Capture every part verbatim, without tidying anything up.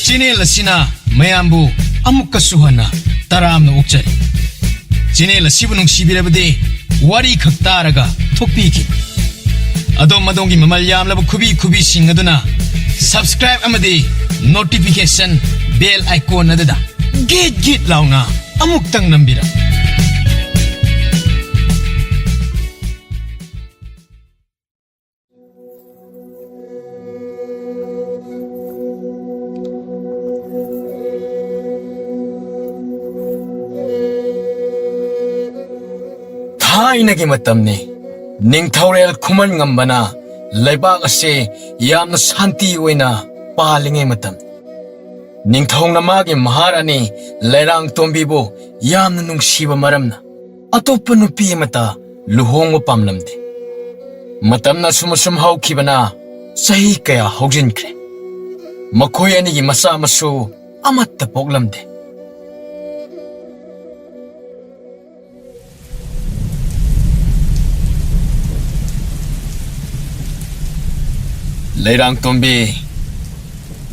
Channel ꯑꯁꯤꯅ ꯃꯌꯥꯝꯕꯨ ꯑꯃꯨꯛꯀꯁꯨ ꯍꯟꯅ ꯇꯔꯥꯝꯅ ꯑꯣꯛꯆꯔꯤ꯫ ꯆꯦꯅꯦꯜ ꯑꯁꯤꯕꯨ ꯅꯨꯡꯁꯤꯕꯤꯔꯕꯗꯤ ꯋꯥꯔꯤ ꯈꯛ ꯇꯥꯔꯒ ꯊꯣꯛꯄꯤꯈꯤ꯫ ꯑꯗꯣꯝ ꯑꯗꯣꯝꯒꯤ ꯃꯃꯜ ꯌꯥꯝꯂꯕ ꯈꯨꯕꯤ ꯈꯨꯕꯤꯁꯤꯡ ꯑꯗꯨꯅ subscribe ꯑꯃꯗꯤ notification bell icon ꯑꯗꯨꯗ ꯒꯤꯠ ꯒꯤꯠ ꯂꯥꯎꯅ ꯑꯃꯨꯛꯇꯪ ꯅꯝꯕꯤꯔꯝꯃꯨ꯫ ꯊꯥꯏꯅꯒꯤ ꯃꯇꯝꯅꯤ꯫ ꯅꯤꯡꯊꯧꯔꯦꯜ ꯈꯨꯃꯟ ꯉꯝꯕꯅ ꯂꯩꯕꯥꯛ ꯑꯁꯤ ꯌꯥꯝꯅ ꯁꯥꯟꯇꯤ ꯑꯣꯏꯅ ꯄꯥꯜꯂꯤꯉꯩ ꯃꯇꯝ꯫ ꯅꯤꯡꯊꯧꯅ ꯃꯥꯒꯤ ꯃꯍꯥꯔꯥꯅꯤ ꯂꯩꯔꯥꯡꯇꯣꯝꯕꯤꯕꯨ ꯌꯥꯝꯅ ꯅꯨꯡꯁꯤꯕ ꯃꯔꯝꯅ ꯑꯇꯣꯞꯄ ꯅꯨꯄꯤ ꯑꯃꯠꯇ ꯂꯨꯍꯣꯡꯕ ꯄꯥꯝꯂꯝꯗꯦ꯫ ꯃꯇꯝꯅ ꯑꯁꯨꯝ ꯑꯁꯨꯝ ꯍꯧꯈꯤꯕꯅ ꯆꯍꯤ ꯀꯌꯥ ꯍꯧꯖꯤꯟꯈ꯭ꯔꯦ꯫ ꯃꯈꯣꯏ ꯑꯅꯤꯒꯤ ꯃꯆꯥ ꯃꯁꯨ ꯑꯃꯠꯇ ꯄꯣꯛꯂꯝꯗꯦ꯫ ꯂꯩꯔꯥꯡꯇꯣꯝꯕꯤ,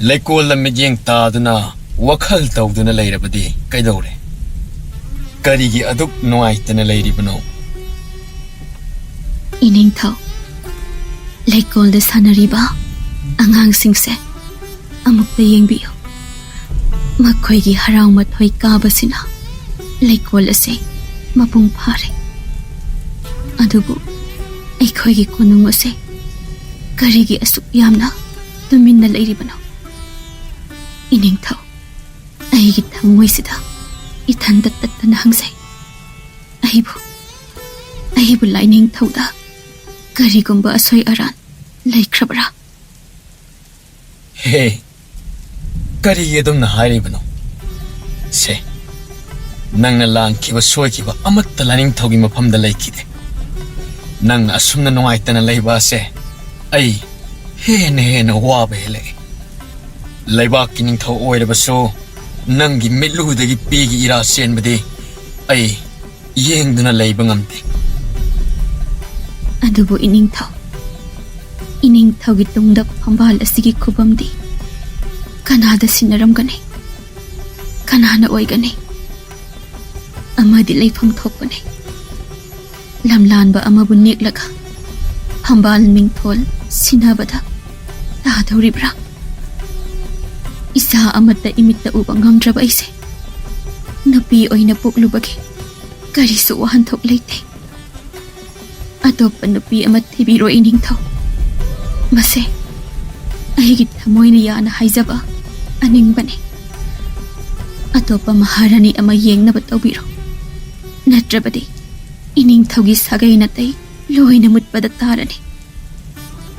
ꯂꯩꯀꯣꯜꯗ ꯃꯤꯠꯌꯦꯡ ꯇꯥꯗꯨꯅ ꯋꯥꯈꯜ ꯇꯧꯗꯨꯅ ꯂꯩꯔꯕꯗꯤ ꯀꯩꯗꯧꯔꯦ? ꯀꯔꯤꯒꯤ ꯑꯗꯨꯛ ꯅꯨꯡꯉꯥꯏꯇꯅ ꯂꯩꯔꯤꯕꯅꯣ? ꯏꯅꯤꯡꯊꯧ, ꯂꯩꯀꯣꯜꯗ ꯁꯥꯟꯅꯔꯤꯕ ꯑꯉꯥꯡꯁꯤꯡꯁꯦ ꯑꯃꯨꯛꯇ ꯌꯦꯡꯕꯤꯌꯨ꯫ ꯃꯈꯣꯏꯒꯤ ꯍꯔꯥꯎ ꯃꯊꯣꯏ ꯀꯥꯕꯁꯤꯅ ꯂꯩꯀꯣꯜ ꯑꯁꯦ ꯃꯄꯨꯡ ꯐꯥꯔꯦ꯫ ꯑꯗꯨꯕꯨ ꯑꯩꯈꯣꯏꯒꯤ ꯀꯣꯅꯨꯡ ꯑꯁꯦ ꯀꯔꯤꯒꯤ ꯑꯁꯨꯛ ꯌꯥꯝꯅ ꯇꯨꯃꯤꯟꯅ ꯂꯩꯔꯤꯕꯅꯣ? ꯏꯅꯤꯡꯊꯧ, ꯑꯩꯒꯤ ꯊꯃꯣꯏꯁꯤꯗ ꯏꯊꯟꯇ ꯇꯠꯇꯅ ꯍꯪꯖꯩ꯫ ꯑꯩꯕꯨ, ꯑꯩꯕꯨ ꯂꯥꯏꯅꯤꯡꯊꯧꯗ ꯀꯔꯤꯒꯨꯝꯕ ꯑꯁꯣꯏ ꯑꯔꯥꯟ ꯂꯩꯈ꯭ꯔꯕ꯭ꯔꯥ? ꯍꯦ, ꯀꯔꯤꯒꯤ ꯑꯗꯨꯝꯅ ꯍꯥꯏꯔꯤꯕꯅꯣ? ꯁꯦ, ꯅꯪꯅ ꯂꯥꯟꯈꯤꯕ ꯁꯣꯏꯈꯤꯕ ꯑꯃꯠꯇ ꯂꯥꯏꯅꯤꯡꯊꯧꯒꯤ ꯃꯐꯝꯗ ꯂꯩꯈꯤꯗꯦ꯫ ꯅꯪꯅ ꯑꯁꯨꯝꯅ ꯅꯨꯡꯉꯥꯏꯇꯅ ꯂꯩꯕ ꯑꯁꯦ ꯑꯩ ꯍꯦꯟꯅ ꯍꯦꯟꯅ ꯋꯥꯕ ꯍꯦꯜꯂꯛꯏ꯫ ꯂꯩꯕꯥꯛꯀꯤ ꯅꯤꯡꯊꯧ ꯑꯣꯏꯔꯕꯁꯨ ꯅꯪꯒꯤ ꯃꯤꯠꯂꯨꯗꯒꯤ ꯄꯤꯒꯤ ꯏꯔꯥ ꯆꯦꯟꯕꯗꯤ ꯑꯩ ꯌꯦꯡꯗꯨꯅ ꯂꯩꯕ ꯉꯝꯗꯦ꯫ ꯑꯗꯨꯕꯨ ꯏꯅꯤꯡꯊꯧ, ꯏꯅꯤꯡꯊꯧꯒꯤ ꯇꯨꯡꯗ ꯐꯝꯕꯥꯜ ꯑꯁꯤꯒꯤ ꯈꯨꯕꯝꯗꯤ ꯀꯅꯥꯗ ꯁꯤꯟꯅꯔꯝꯒꯅꯤ? ꯀꯅꯥꯅ ꯑꯣꯏꯒꯅꯤ? ꯑꯃꯗꯤ ꯂꯩꯐꯝ ꯊꯣꯛꯄꯅꯤ꯫ ꯂꯝꯂꯥꯟꯕ ꯑꯃꯕꯨ ꯅꯦꯛꯂꯒ ꯐꯝꯕꯥꯜ ꯃꯤꯡꯊꯣꯜ ꯁꯤꯟꯅꯕꯗ ꯇꯥꯗꯧꯔꯤꯕ꯭ꯔꯥ? ꯏꯆꯥ ꯑꯃꯠꯇ ꯏꯃꯤꯠꯇ ꯎꯕ ꯉꯝꯗ꯭ꯔꯕ ꯑꯩꯁꯦ ꯅꯨꯄꯤ ꯑꯣꯏꯅ ꯄꯣꯛꯂꯨꯕꯒꯤ ꯀꯔꯤꯁꯨ ꯋꯥꯍꯟꯊꯣꯛ ꯂꯩꯇꯦ꯫ ꯑꯇꯣꯞꯄ ꯅꯨꯄꯤ ꯑꯃ ꯊꯤꯕꯤꯔꯣ ꯏꯅꯤꯡꯊꯧ꯫ ꯃꯁꯦ ꯑꯩꯒꯤ ꯊꯃꯣꯏꯅ ꯌꯥꯅ ꯍꯥꯏꯖꯕ ꯑꯅꯤꯡꯕꯅꯤ꯫ ꯑꯇꯣꯞꯄ ꯃꯍꯥꯔꯥꯅꯤ ꯑꯃ ꯌꯦꯡꯅꯕ ꯇꯧꯕꯤꯔꯣ꯫ ꯅꯠꯇ꯭ꯔꯕꯗꯤ ꯏꯅꯤꯡꯊꯧꯒꯤ ꯁꯥꯒꯩ ꯅꯥꯇꯩ ꯂꯣꯏꯅ ꯃꯨꯠꯄꯗ ꯇꯥꯔꯅꯤ꯫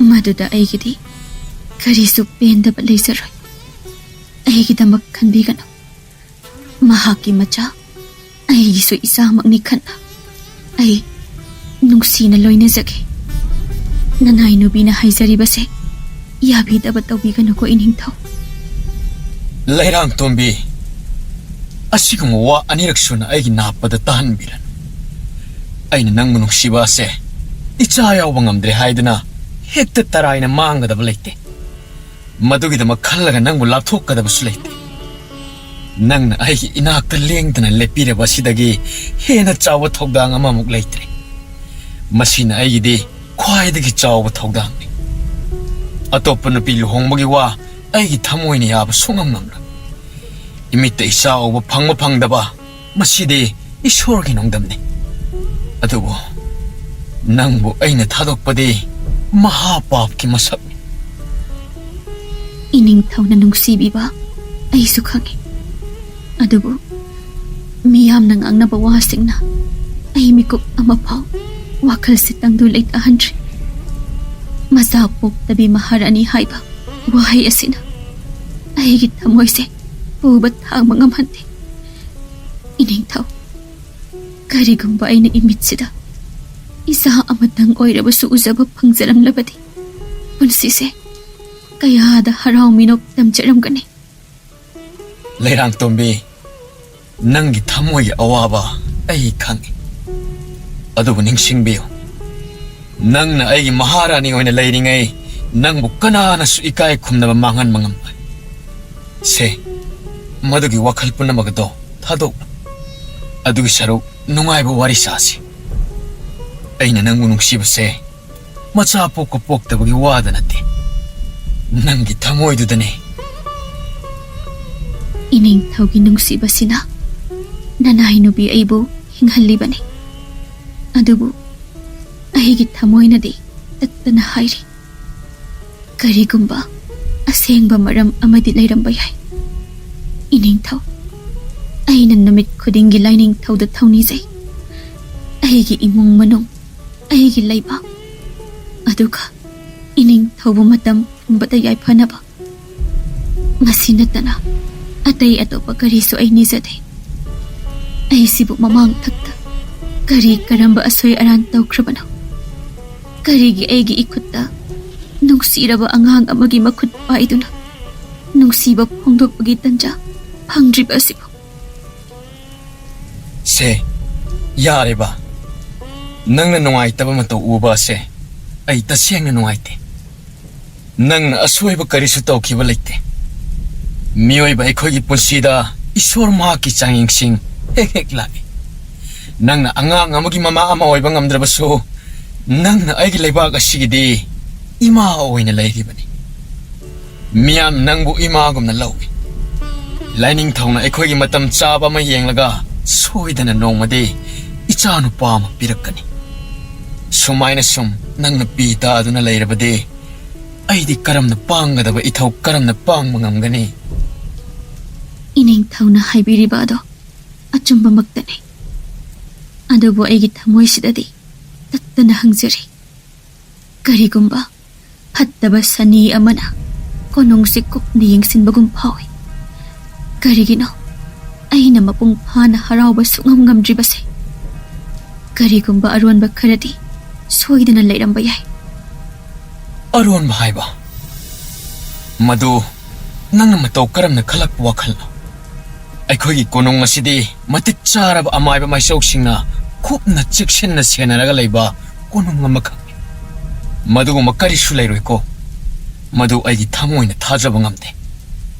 ꯃꯗꯨꯗ ꯑꯩꯒꯤꯗꯤ ꯀꯔꯤꯁꯨ ꯄꯦꯟꯗꯕ ꯂꯩꯖꯔꯣꯏ꯫ ꯑꯩꯒꯤꯗꯃꯛ ꯈꯟꯕꯤꯒꯅꯨ꯫ ꯃꯍꯥꯛꯀꯤ ꯃꯆꯥ ꯑꯩꯒꯤꯁꯨ ꯏꯆꯥꯃꯛꯅꯤ ꯈꯟꯅ ꯑꯩ ꯅꯨꯡꯁꯤꯅ ꯂꯣꯏꯅꯖꯒꯦ꯫ ꯅꯅꯥꯏ ꯅꯨꯄꯤꯅ ꯍꯥꯏꯖꯔꯤꯕꯁꯦ ꯌꯥꯕꯤꯗꯕ ꯇꯧꯕꯤꯒꯅꯨꯀꯣ ꯏꯅꯤꯡꯊꯧ꯫ ꯂꯩꯔꯥꯡ ꯇꯣꯝꯕꯤ, ꯑꯁꯤꯒꯨꯝꯕ ꯋꯥ ꯑꯅꯤꯔꯛ ꯁꯨꯅ ꯑꯩꯒꯤ ꯅꯥꯞꯄꯗ ꯇꯥꯍꯟꯕꯤꯔꯅꯨ꯫ ꯑꯩꯅ ꯅꯪꯕꯨ ꯅꯨꯡꯁꯤꯕ ꯑꯁꯦ ꯏꯆꯥ ꯌꯥꯎꯕ ꯉꯝꯗ꯭ꯔꯦ ꯍꯥꯏꯗꯨꯅ ꯍꯦꯛꯇ ꯇꯔꯥꯏꯅ ꯃꯥꯡꯒꯗꯕ ꯂꯩꯇꯦ꯫ ꯃꯗꯨꯒꯤꯗꯃꯛ ꯈꯜꯂꯒ ꯅꯪꯕꯨ ꯂꯥꯞꯊꯣꯛꯀꯗꯕꯁꯨ ꯂꯩꯇꯦ꯫ ꯅꯪꯅ ꯑꯩꯒꯤ ꯏꯅꯥꯛꯇ ꯂꯦꯡꯗꯅ ꯂꯦꯞꯄꯤꯔꯕ ꯑꯁꯤꯗꯒꯤ ꯍꯦꯟꯅ ꯆꯥꯎꯕ ꯊꯧꯗꯥꯡ ꯑꯃꯃꯨꯛ ꯂꯩꯇ꯭ꯔꯦ꯫ ꯃꯁꯤꯅ ꯑꯩꯒꯤꯗꯤ ꯈ꯭ꯋꯥꯏꯗꯒꯤ ꯆꯥꯎꯕ ꯊꯧꯗꯥꯡꯅꯤ꯫ ꯑꯇꯣꯞꯄ ꯅꯨꯄꯤ ꯂꯨꯍꯣꯡꯕꯒꯤ ꯋꯥ ꯑꯩꯒꯤ ꯊꯃꯣꯏꯅ ꯌꯥꯕ ꯁꯨꯡꯉꯝ ꯉꯝꯂꯣꯏ꯫ ꯏꯃꯤꯠꯇ ꯏꯆꯥ ꯎꯕ ꯐꯪꯕ ꯐꯪꯗꯕ, ꯃꯁꯤꯗꯤ ꯏꯁꯣꯔꯒꯤ ꯅꯣꯡꯗꯝꯅꯤ꯫ ꯑꯗꯨꯕꯨ ꯅꯪꯕꯨ ꯑꯩꯅ ꯊꯥꯗꯣꯛꯄꯗꯤ ꯃꯍꯥꯄꯥꯞꯀꯤ ꯃꯁꯛꯅꯤ꯫ ꯏꯅꯤꯡꯊꯧꯅ ꯅꯨꯡꯁꯤꯕꯤꯕ ꯑꯩꯁꯨ ꯈꯪꯏ꯫ ꯑꯗꯨꯕꯨ ꯃꯤꯌꯥꯝꯅ ꯉꯥꯡꯅꯕ ꯋꯥꯁꯤꯡꯅ ꯑꯩ ꯃꯤꯀꯨꯞ ꯑꯃꯐꯥꯎ ꯋꯥꯈꯜꯁꯦ ꯇꯪꯗꯨ ꯂꯩꯇꯥꯍꯟꯗ꯭ꯔꯤ꯫ ꯃꯆꯥ ꯄꯣꯛꯇꯕꯤ ꯃꯍꯥꯔꯥꯅꯤ ꯍꯥꯏꯕ ꯋꯥꯍꯩ ꯑꯁꯤꯅ ꯑꯩꯒꯤ ꯊꯃꯣꯏꯁꯦ ꯄꯨꯕ ꯊꯥꯡꯕ ꯉꯝꯍꯟꯗꯦ꯫ ꯏꯅꯤꯡꯊꯧ, ꯀꯔꯤꯒꯨꯝꯕ ꯑꯩꯅ ꯏꯃꯤꯠꯁꯤꯗ ꯏꯆꯥ ꯑꯃꯇꯪ ꯑꯣꯏꯔꯕꯁꯨ ꯎꯖꯕ ꯐꯪꯖꯔꯝꯂꯕꯗꯤ ꯄꯨꯟꯁꯤꯁꯦ ꯀꯌꯥꯗ ꯍꯔꯥꯎ ꯃꯤꯅꯣꯛ ꯇꯝꯖꯔꯝꯒꯅꯤ꯫ ꯂꯩꯔꯥꯡꯇꯣꯝꯕꯤ, ꯅꯪꯒꯤ ꯊꯃꯣꯏꯒꯤ ꯑꯋꯥꯕ ꯑꯩ ꯈꯪꯏ꯫ ꯑꯗꯨꯕꯨ ꯅꯤꯡꯁꯤꯡꯕꯤꯌꯨ, ꯅꯪꯅ ꯑꯩꯒꯤ ꯃꯍꯥꯔꯥꯅꯤ ꯑꯣꯏꯅ ꯂꯩꯔꯤꯉꯩ ꯅꯪꯕꯨ ꯀꯅꯥꯅꯁꯨ ꯏꯀꯥꯏ ꯈꯨꯝꯅꯕ ꯃꯥꯡꯍꯟꯕ ꯉꯝꯂꯣꯏ꯫ ꯁꯦ, ꯃꯗꯨꯒꯤ ꯋꯥꯈꯜ ꯄꯨꯝꯅꯃꯛ ꯑꯗꯣ ꯊꯥꯗꯣꯛꯂꯣ꯫ ꯑꯗꯨꯒꯤ ꯁꯔꯨꯛ ꯅꯨꯡꯉꯥꯏꯕ ꯋꯥꯔꯤ ꯁꯥꯁꯤ꯫ ꯑꯩꯅ ꯅꯪꯕꯨ ꯅꯨꯡꯁꯤꯕꯁꯦ ꯃꯆꯥ ꯄꯣꯛꯄ ꯄꯣꯛꯇꯕꯒꯤ ꯋꯥꯗ ꯅꯠꯇꯦ, ꯅꯪꯒꯤ ꯊꯃꯣꯏꯗꯨꯗꯅꯦ꯫ ꯏꯅꯤꯡꯊꯧꯒꯤ ꯅꯨꯡꯁꯤꯕꯁꯤꯅ ꯅꯅꯥꯏ ꯅꯨꯄꯤ ꯑꯩꯕꯨ ꯍꯤꯡꯍꯜꯂꯤꯕꯅꯤ꯫ ꯑꯗꯨꯕꯨ ꯑꯩꯒꯤ ꯊꯃꯣꯏꯅꯗꯤ ꯇꯠꯇꯅ ꯍꯥꯏꯔꯤ, ꯀꯔꯤꯒꯨꯝꯕ ꯑꯁꯦꯡꯕ ꯃꯔꯝ ꯑꯃꯗꯤ ꯂꯩꯔꯝꯕ ꯌꯥꯏ꯫ ꯏꯅꯤꯡꯊꯧ, ꯑꯩꯅ ꯅꯨꯃꯤꯠ ꯈꯨꯗꯤꯡꯒꯤ ꯂꯥꯏꯅꯤꯡꯊꯧꯗ ꯊꯧꯅꯤꯖꯩ꯫ ꯑꯩꯒꯤ ꯏꯃꯨꯡ ꯃꯅꯨꯡ, ꯑꯩꯒꯤ ꯂꯩꯕꯥꯛ, ꯑꯗꯨꯒ ꯏꯅꯤꯡꯊꯧꯕꯨ ꯃꯇꯝ ꯄꯨꯝꯕꯗ ꯌꯥꯏꯐꯅꯕ꯫ ꯃꯁꯤ ꯅꯠꯇꯅ ꯑꯇꯩ ꯑꯇꯣꯞꯄ ꯀꯔꯤꯁꯨ ꯑꯩ ꯅꯤꯖꯗꯦ꯫ ꯑꯩꯁꯤꯕꯨ ꯃꯃꯥꯡ ꯊꯛꯇ ꯀꯔꯤ ꯀꯔꯝꯕ ꯑꯁꯣꯏ ꯑꯔꯥꯟ ꯇꯧꯈ꯭ꯔꯕꯅꯣ? ꯀꯔꯤꯒꯤ ꯑꯩꯒꯤ ꯏꯈꯨꯠꯇ ꯅꯨꯡꯁꯤꯔꯕ ꯑꯉꯥꯡ ꯑꯃꯒꯤ ꯃꯈꯨꯠ ꯄꯥꯏꯗꯨꯅ ꯅꯨꯡꯁꯤꯕ ꯐꯣꯡꯗꯣꯛꯄꯒꯤ ꯇꯟꯖꯥ ꯐꯪꯗ꯭ꯔꯤꯕ ꯑꯁꯤꯕꯨ? ꯁꯦ, ꯌꯥꯔꯦꯕ꯫ ꯅꯪꯅ ꯅꯨꯡꯉꯥꯏꯇꯕ ꯃꯇꯧ ꯎꯕ ꯑꯁꯦ ꯑꯩ ꯇꯁꯦꯡꯅ ꯅꯨꯡꯉꯥꯏꯇꯦ꯫ ꯅꯪꯅ ꯑꯁꯣꯏꯕ ꯀꯔꯤꯁꯨ ꯇꯧꯈꯤꯕ ꯂꯩꯇꯦ꯫ ꯃꯤꯑꯣꯏꯕ ꯑꯩꯈꯣꯏꯒꯤ ꯄꯨꯟꯁꯤꯗ ꯏꯁꯣꯔ ꯃꯍꯥꯛꯀꯤ ꯆꯥꯡꯌꯦꯡꯁꯤꯡ ꯍꯦꯛ ꯍꯦꯛ ꯂꯥꯛꯏ꯫ ꯅꯪꯅ ꯑꯉꯥꯡ ꯑꯃꯒꯤ ꯃꯃꯥ ꯑꯃ ꯑꯣꯏꯕ ꯉꯝꯗ꯭ꯔꯕꯁꯨ, ꯅꯪꯅ ꯑꯩꯒꯤ ꯂꯩꯕꯥꯛ ꯑꯁꯤꯒꯤꯗꯤ ꯏꯃꯥ ꯑꯣꯏꯅ ꯂꯩꯔꯤꯕꯅꯤ꯫ ꯃꯤꯌꯥꯝ ꯅꯪꯕꯨ ꯏꯃꯥꯒꯨꯝꯅ ꯂꯧꯏ꯫ ꯂꯥꯏꯅꯤꯡꯊꯧꯅ ꯑꯩꯈꯣꯏꯒꯤ ꯃꯇꯝ ꯆꯥꯕ ꯑꯃ ꯌꯦꯡꯂꯒ ꯁꯣꯏꯗꯅ ꯅꯣꯡꯃꯗꯤ ꯏꯆꯥꯅꯨꯄꯥ ꯑꯃ ꯄꯤꯔꯛꯀꯅꯤ꯫ ꯁꯨꯃꯥꯏꯅ ꯁꯨꯝ ꯅꯪꯅ ꯄꯤ ꯇꯥꯗꯨꯅ ꯂꯩꯔꯕꯗꯤ ꯑꯩꯗꯤ ꯀꯔꯝꯅ ꯄꯥꯡꯒꯗꯕ ꯏꯊꯧ ꯀꯔꯝꯅ ꯄꯥꯡꯕ ꯉꯝꯒꯅꯤ? ꯏꯅꯤꯡꯊꯧꯅ ꯍꯥꯏꯕꯤꯔꯤꯕ ꯑꯗꯣ ꯑꯆꯨꯝꯕꯃꯛꯇꯅꯤ꯫ ꯑꯗꯨꯕꯨ ꯑꯩꯒꯤ ꯊꯃꯣꯏꯁꯤꯗꯗꯤ ꯇꯠꯇꯅ ꯍꯪꯖꯔꯤ, ꯀꯔꯤꯒꯨꯝꯕ ꯐꯠꯇꯕ ꯁꯅꯤ ꯑꯃꯅ ꯀꯣꯅꯨꯡꯁꯤ ꯀꯨꯞꯅ ꯌꯦꯡꯁꯤꯟꯕꯒꯨꯝ ꯐꯥꯎꯏ꯫ ꯀꯔꯤꯒꯤꯅꯣ ꯑꯩꯅ ꯃꯄꯨꯡ ꯐꯥꯅ ꯍꯔꯥꯎꯕ ꯁꯨꯡꯉꯝ ꯉꯝꯗ꯭ꯔꯤꯕꯁꯦ? ꯀꯔꯤꯒꯨꯝꯕ ꯑꯔꯣꯟꯕ ꯈꯔꯗꯤ ꯁꯣꯏꯗꯅ ꯂꯩꯔꯝꯕ ꯌꯥꯏ꯫ ꯑꯔꯣꯟꯕ ꯍꯥꯏꯕ? ꯃꯗꯨ ꯅꯪꯅ ꯃꯇꯧ ꯀꯔꯝꯅ ꯈꯜꯂꯛꯄ ꯋꯥꯈꯜꯅꯣ? ꯑꯩꯈꯣꯏꯒꯤ ꯀꯣꯅꯨꯡ ꯑꯁꯤꯗꯤ ꯃꯇꯤꯛ ꯆꯥꯔꯕ ꯑꯃꯥꯏꯕ ꯃꯥꯏꯆꯧꯁꯤꯡꯅ ꯀꯨꯞꯅ ꯆꯦꯛꯁꯤꯟꯅ ꯁꯦꯟꯅꯔꯒ ꯂꯩꯕ ꯀꯣꯅꯨꯡ ꯑꯃꯈꯛꯅꯤ꯫ ꯃꯗꯨꯒꯨꯝꯕ ꯀꯔꯤꯁꯨ ꯂꯩꯔꯣꯏꯀꯣ꯫ ꯃꯗꯨ ꯑꯩꯒꯤ ꯊꯃꯣꯏꯅ ꯊꯥꯖꯕ ꯉꯝꯗꯦ꯫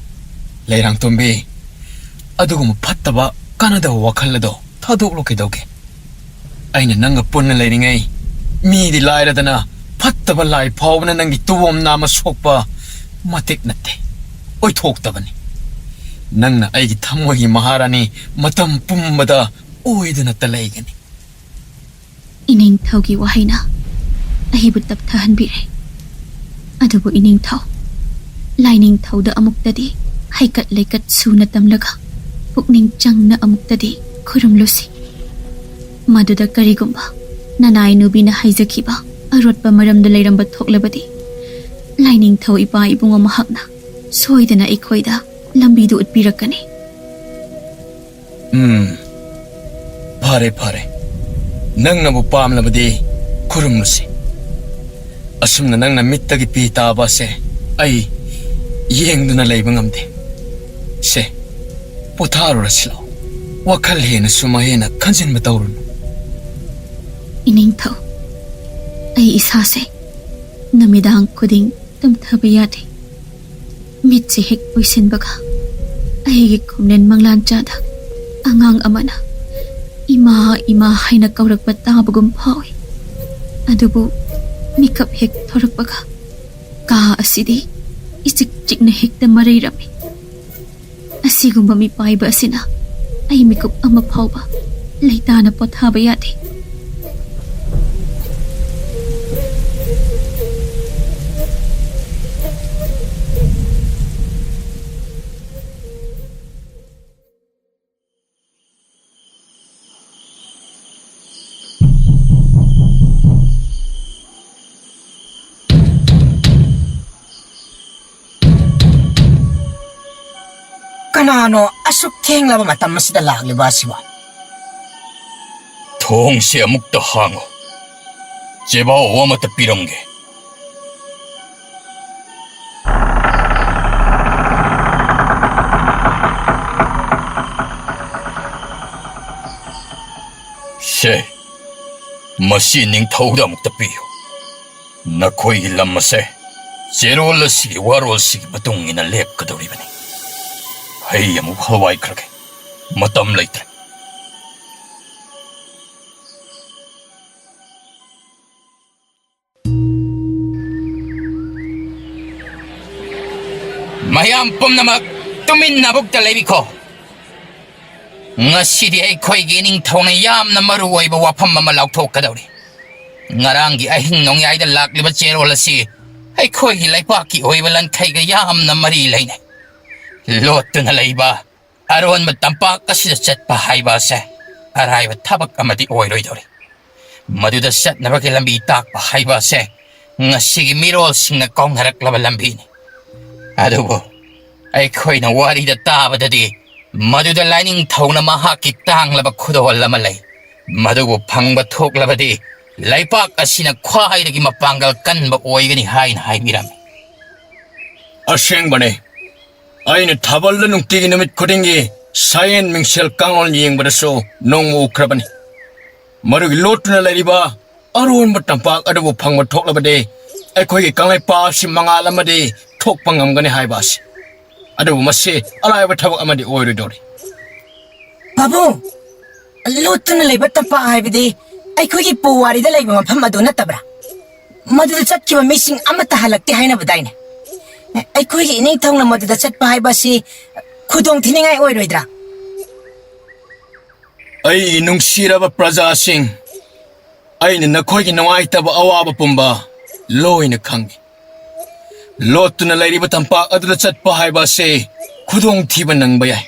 ꯂꯩꯔꯥꯡꯇꯣꯝꯕꯤ, ꯑꯗꯨꯒꯨꯝꯕ ꯐꯠꯇꯕ, ꯀꯥꯟꯅꯗꯕ ꯋꯥꯈꯜ ꯑꯗꯣ ꯊꯥꯗꯣꯛꯂꯣ꯫ ꯀꯩꯗꯧꯒꯦ? ꯑꯩꯅ ꯅꯪꯒ ꯄꯨꯟꯅ ꯂꯩꯔꯤꯉꯩ, ꯃꯤꯗꯤ ꯂꯥꯏꯔꯗꯅ ꯐꯠꯇꯕ ꯂꯥꯏ ꯐꯥꯎꯕꯅ ꯅꯪꯒꯤ ꯇꯨꯕꯣꯝ ꯅꯥꯝꯃ ꯁꯣꯛꯄ ꯃꯇꯤꯛ ꯅꯠꯇꯦ, ꯑꯣꯏꯊꯣꯛꯇꯕꯅꯤ꯫ ꯅꯪꯅ ꯑꯩꯒꯤ ꯊꯃꯣꯏꯒꯤ ꯃꯍꯥꯔꯥꯅꯤ ꯃꯇꯝ ꯄꯨꯝꯕꯗ ꯑꯣꯏꯗꯨꯅꯇ ꯂꯩꯒꯅꯤ꯫ ꯏꯅꯤꯡꯊꯧꯒꯤ ꯋꯥꯍꯩꯅ ꯑꯩꯕꯨ ꯇꯞꯊꯍꯟꯕꯤꯔꯦ꯫ ꯑꯗꯨꯕꯨ ꯏꯅꯤꯡꯊꯧ, ꯂꯥꯏꯅꯤꯡꯊꯧꯗ ꯑꯃꯨꯛꯇꯗꯤ ꯍꯩꯀꯠ ꯂꯩꯀꯠ ꯁꯨꯅ ꯇꯝꯂꯒ, ꯄꯨꯛꯅꯤꯡ ꯆꯪꯅ ꯑꯃꯨꯛꯇꯗꯤ ꯈꯨꯔꯨꯝꯂꯨꯁꯤ꯫ ꯃꯗꯨꯗ ꯀꯔꯤꯒꯨꯝꯕ ꯅꯅꯥꯏ ꯅꯨꯕꯤꯅ ꯍꯥꯏꯖꯈꯤꯕ ꯑꯔꯣꯠꯄ ꯃꯔꯝꯗ ꯂꯩꯔꯝꯕ ꯊꯣꯛꯂꯕꯗꯤ, ꯂꯥꯏꯅꯤꯡꯊꯧ ꯏꯄꯥ ꯏꯕꯨꯡꯉꯣ ꯃꯍꯥꯛꯅ ꯁꯣꯏꯗꯅ ꯑꯩꯈꯣꯏꯗ ꯂꯝꯕꯤꯗꯨ ꯎꯠꯄꯤꯔꯛꯀꯅꯤ꯫ ꯎꯝ, ꯐꯔꯦ, ꯐꯔꯦ꯫ ꯅꯪꯅꯕꯨ ꯄꯥꯝꯂꯕꯗꯤ ꯈꯨꯔꯨꯝꯂꯨꯁꯤ꯫ ꯑꯁꯨꯝꯅ ꯅꯪꯅ ꯃꯤꯠꯇꯒꯤ ꯄꯤ ꯇꯥꯕ ꯑꯁꯦ ꯑꯩ ꯌꯦꯡꯗꯨꯅ ꯂꯩꯕ ꯉꯝꯗꯦ꯫ ꯁꯦ, ꯄꯣꯊꯥꯔꯨꯔꯁꯤ ꯂꯥꯎ꯫ ꯋꯥꯈꯜ ꯍꯦꯟꯅ ꯁꯨꯝ ꯍꯦꯟꯅ ꯈꯟꯖꯤꯟꯕ ꯇꯧꯔꯨꯅꯨ꯫ ꯏꯅꯤꯡꯊꯧ, ꯑꯩ ꯏꯁꯥꯁꯦ ꯅꯨꯃꯤꯗꯥꯡ ꯈꯨꯗꯤꯡ ꯇꯨꯝꯊꯕ ꯌꯥꯗꯦ꯫ ꯃꯤꯠꯁꯦ ꯍꯦꯛ ꯎꯏꯁꯤꯟꯕꯒ, ꯑꯩꯒꯤ ꯈꯣꯡꯂꯦꯟ ꯃꯪꯂꯥꯟꯆꯥꯗ ꯑꯉꯥꯡ ꯑꯃꯅ "ꯏꯃꯥ, ꯏꯃꯥ" ꯍꯥꯏꯅ ꯀꯧꯔꯛꯄ ꯇꯥꯕꯒꯨꯝ ꯐꯥꯎꯏ꯫ ꯑꯗꯨꯕꯨ ꯃꯤꯀꯞ ꯍꯦꯛ ꯊꯣꯔꯛꯄꯒ, ꯀꯥ ꯑꯁꯤꯗꯤ ꯏꯆꯤꯛ ꯆꯤꯛꯅ ꯍꯦꯛꯇ ꯃꯔꯩꯔꯝꯃꯤ꯫ ꯑꯁꯤꯒꯨꯝꯕ ꯃꯤꯄꯥꯏꯕ ꯑꯁꯤꯅ ꯑꯩ ꯃꯤꯀꯨꯞ ꯑꯃ ꯐꯥꯎꯕ ꯂꯩꯇꯥꯅ ꯄꯣꯊꯥꯕ ꯌꯥꯗꯦ꯫ ꯀꯅꯥꯅꯣ ꯑꯁꯨꯛ ꯊꯦꯡꯂꯕ ꯃꯇꯝ ꯑꯁꯤꯗ ꯂꯥꯛꯂꯤꯕ ꯑꯁꯤꯕꯣ? ꯊꯣꯡꯁꯦ ꯑꯃꯨꯛꯇ ꯍꯥꯡꯉꯨ꯫ ꯆꯦꯕꯥꯎ ꯑꯃꯠꯇ ꯄꯤꯔꯝꯒꯦ꯫ ꯁꯦ, ꯃꯁꯤ ꯅꯤꯡꯊꯧꯗ ꯑꯃꯨꯛꯇ ꯄꯤꯌꯨ꯫ ꯅꯈꯣꯏꯒꯤ ꯂꯝ ꯑꯁꯦ ꯆꯦꯔꯣꯜ ꯑꯁꯤꯒꯤ ꯋꯥꯔꯣꯜꯁꯤꯒꯤ ꯃꯇꯨꯡ ꯏꯟꯅ ꯂꯦꯞꯀꯗꯧꯔꯤꯕꯅꯤ꯫ ꯑꯩ ꯑꯃꯨꯛ ꯍꯜꯋꯥꯏꯈ꯭ꯔꯒꯦ꯫ ꯃꯇꯝ ꯂꯩꯇ꯭ꯔꯦ꯫ ꯃꯌꯥꯝ ꯄꯨꯝꯅꯃꯛ ꯇꯨꯃꯤꯟꯅ ꯕꯨꯛꯇ ꯂꯩꯕꯤꯈꯣ꯫ ꯉꯁꯤꯗꯤ ꯑꯩꯈꯣꯏꯒꯤ ꯏꯅꯤꯡꯊꯧꯅ ꯌꯥꯝꯅ ꯃꯔꯨ ꯑꯣꯏꯕ ꯋꯥꯐꯝ ꯑꯃ ꯂꯥꯎꯊꯣꯛꯀꯗꯧꯔꯤ꯫ ꯉꯔꯥꯡꯒꯤ ꯑꯍꯤꯡ ꯅꯣꯡꯌꯥꯏꯗ ꯂꯥꯛꯂꯤꯕ ꯆꯦꯔꯣꯜ ꯑꯁꯤ ꯑꯩꯈꯣꯏꯒꯤ ꯂꯩꯄꯥꯛꯀꯤ ꯑꯣꯏꯕ ꯂꯟꯈꯩꯒ ꯌꯥꯝꯅ ꯃꯔꯤ ꯂꯩꯅꯩ꯫ ꯂꯣꯠꯇꯨꯅ ꯂꯩꯕ ꯑꯔꯣꯟꯕ ꯇꯝꯄꯥꯛ ꯑꯁꯤꯗ ꯆꯠꯄ ꯍꯥꯏꯕ ꯑꯁꯦ ꯑꯔꯥꯏꯕ ꯊꯕꯛ ꯑꯃꯗꯤ ꯑꯣꯏꯔꯣꯏꯗꯧꯔꯤ꯫ ꯃꯗꯨꯗ ꯆꯠꯅꯕꯒꯤ ꯂꯝꯕꯤ ꯇꯥꯛꯄ ꯍꯥꯏꯕ ꯑꯁꯦ ꯉꯁꯤꯒꯤ ꯃꯤꯔꯣꯜꯁꯤꯡꯅ ꯀꯥꯎꯅꯔꯛꯂꯕ ꯂꯝꯕꯤꯅꯤ꯫ ꯑꯗꯨꯕꯨ ꯑꯩꯈꯣꯏꯅ ꯋꯥꯔꯤꯗ ꯇꯥꯕꯗꯗꯤ ꯃꯗꯨꯗ ꯂꯥꯏꯅꯤꯡꯊꯧꯅ ꯃꯍꯥꯛꯀꯤ ꯇꯥꯡꯂꯕ ꯈꯨꯗꯣꯜ ꯑꯃ ꯂꯩ꯫ ꯃꯗꯨꯕꯨ ꯐꯪꯕ ꯊꯣꯛꯂꯕꯗꯤ ꯂꯩꯄꯥꯛ ꯑꯁꯤꯅ ꯈ꯭ꯋꯥꯏꯗꯒꯤ ꯃꯄꯥꯡꯒꯜ ꯀꯟꯕ ꯑꯣꯏꯒꯅꯤ ꯍꯥꯏꯅ ꯍꯥꯏꯕꯤꯔꯝꯃꯤ꯫ ꯑꯁꯦꯡꯕꯅꯦ꯫ ꯑꯩꯅ ꯊꯥꯕꯜꯗ ꯅꯨꯡꯇꯤꯒꯤ ꯅꯨꯃꯤꯠ ꯈꯨꯗꯤꯡꯒꯤ ꯁꯥꯌꯦꯟ ꯃꯤꯡꯁꯦꯜ ꯀꯥꯡꯂꯣꯟ ꯌꯦꯡꯕꯗꯁꯨ ꯅꯣꯡꯃ ꯎꯈ꯭ꯔꯕꯅꯤ꯫ ꯃꯗꯨꯒꯤ ꯂꯣꯠꯇꯨꯅ ꯂꯩꯔꯤꯕ ꯑꯔꯣꯟꯕ ꯇꯝꯄꯥꯛ ꯑꯗꯨꯕꯨ ꯐꯪꯕ ꯊꯣꯛꯂꯕꯗꯤ ꯑꯩꯈꯣꯏꯒꯤ ꯀꯪꯂꯩꯄꯥꯛ ꯑꯁꯤ ꯃꯉꯥꯜ ꯑꯃꯗꯤ ꯊꯣꯛꯄ ꯉꯝꯒꯅꯤ ꯍꯥꯏꯕ ꯑꯁꯤ꯫ ꯑꯗꯨꯕꯨ ꯃꯁꯤ ꯑꯔꯥꯏꯕ ꯊꯕꯛ ꯑꯃꯗꯤ ꯑꯣꯏꯔꯣꯏꯗꯧꯔꯤ꯫ ꯄꯥꯕꯨꯡ, ꯂꯣꯠꯇꯨꯅ ꯂꯩꯕ ꯇꯝꯄꯥꯛ ꯍꯥꯏꯕꯗꯤ ꯑꯩꯈꯣꯏꯒꯤ ꯄꯨꯋꯥꯔꯤꯗ ꯂꯩꯕ ꯃꯐꯝ ꯑꯗꯨ ꯅꯠꯇꯕ꯭ꯔꯥ? ꯃꯗꯨꯗ ꯆꯠꯈꯤꯕ ꯃꯤꯁꯤꯡ ꯑꯃꯠꯇ ꯍꯜꯂꯛꯇꯦ ꯍꯥꯏꯅꯕꯗꯥꯏꯅꯦ? ꯑꯩꯈꯣꯏꯒꯤ ꯏꯅꯤꯡꯊꯧꯅ ꯃꯗꯨꯗ ꯆꯠꯄ ꯍꯥꯏꯕ ꯑꯁꯤ ꯈꯨꯗꯣꯡ ꯊꯤꯅꯤꯡꯉꯥꯏ ꯑꯣꯏꯔꯣꯏꯗ꯭ꯔꯥ? ꯑꯩꯒꯤ ꯅꯨꯡꯁꯤꯔꯕ ꯄ꯭ꯔꯖꯥꯁꯤꯡ, ꯑꯩꯅ ꯅꯈꯣꯏꯒꯤ ꯅꯨꯡꯉꯥꯏꯇꯕ ꯑꯋꯥꯕ ꯄꯨꯝꯕ ꯂꯣꯏꯅ ꯈꯪꯏ꯫ ꯂꯣꯠꯇꯨꯅ ꯂꯩꯔꯤꯕ ꯇꯝꯄꯥꯛ ꯑꯗꯨꯗ ꯆꯠꯄ ꯍꯥꯏꯕ ꯑꯁꯤ ꯈꯨꯗꯣꯡꯊꯤꯕ ꯅꯪꯕ ꯌꯥꯏ꯫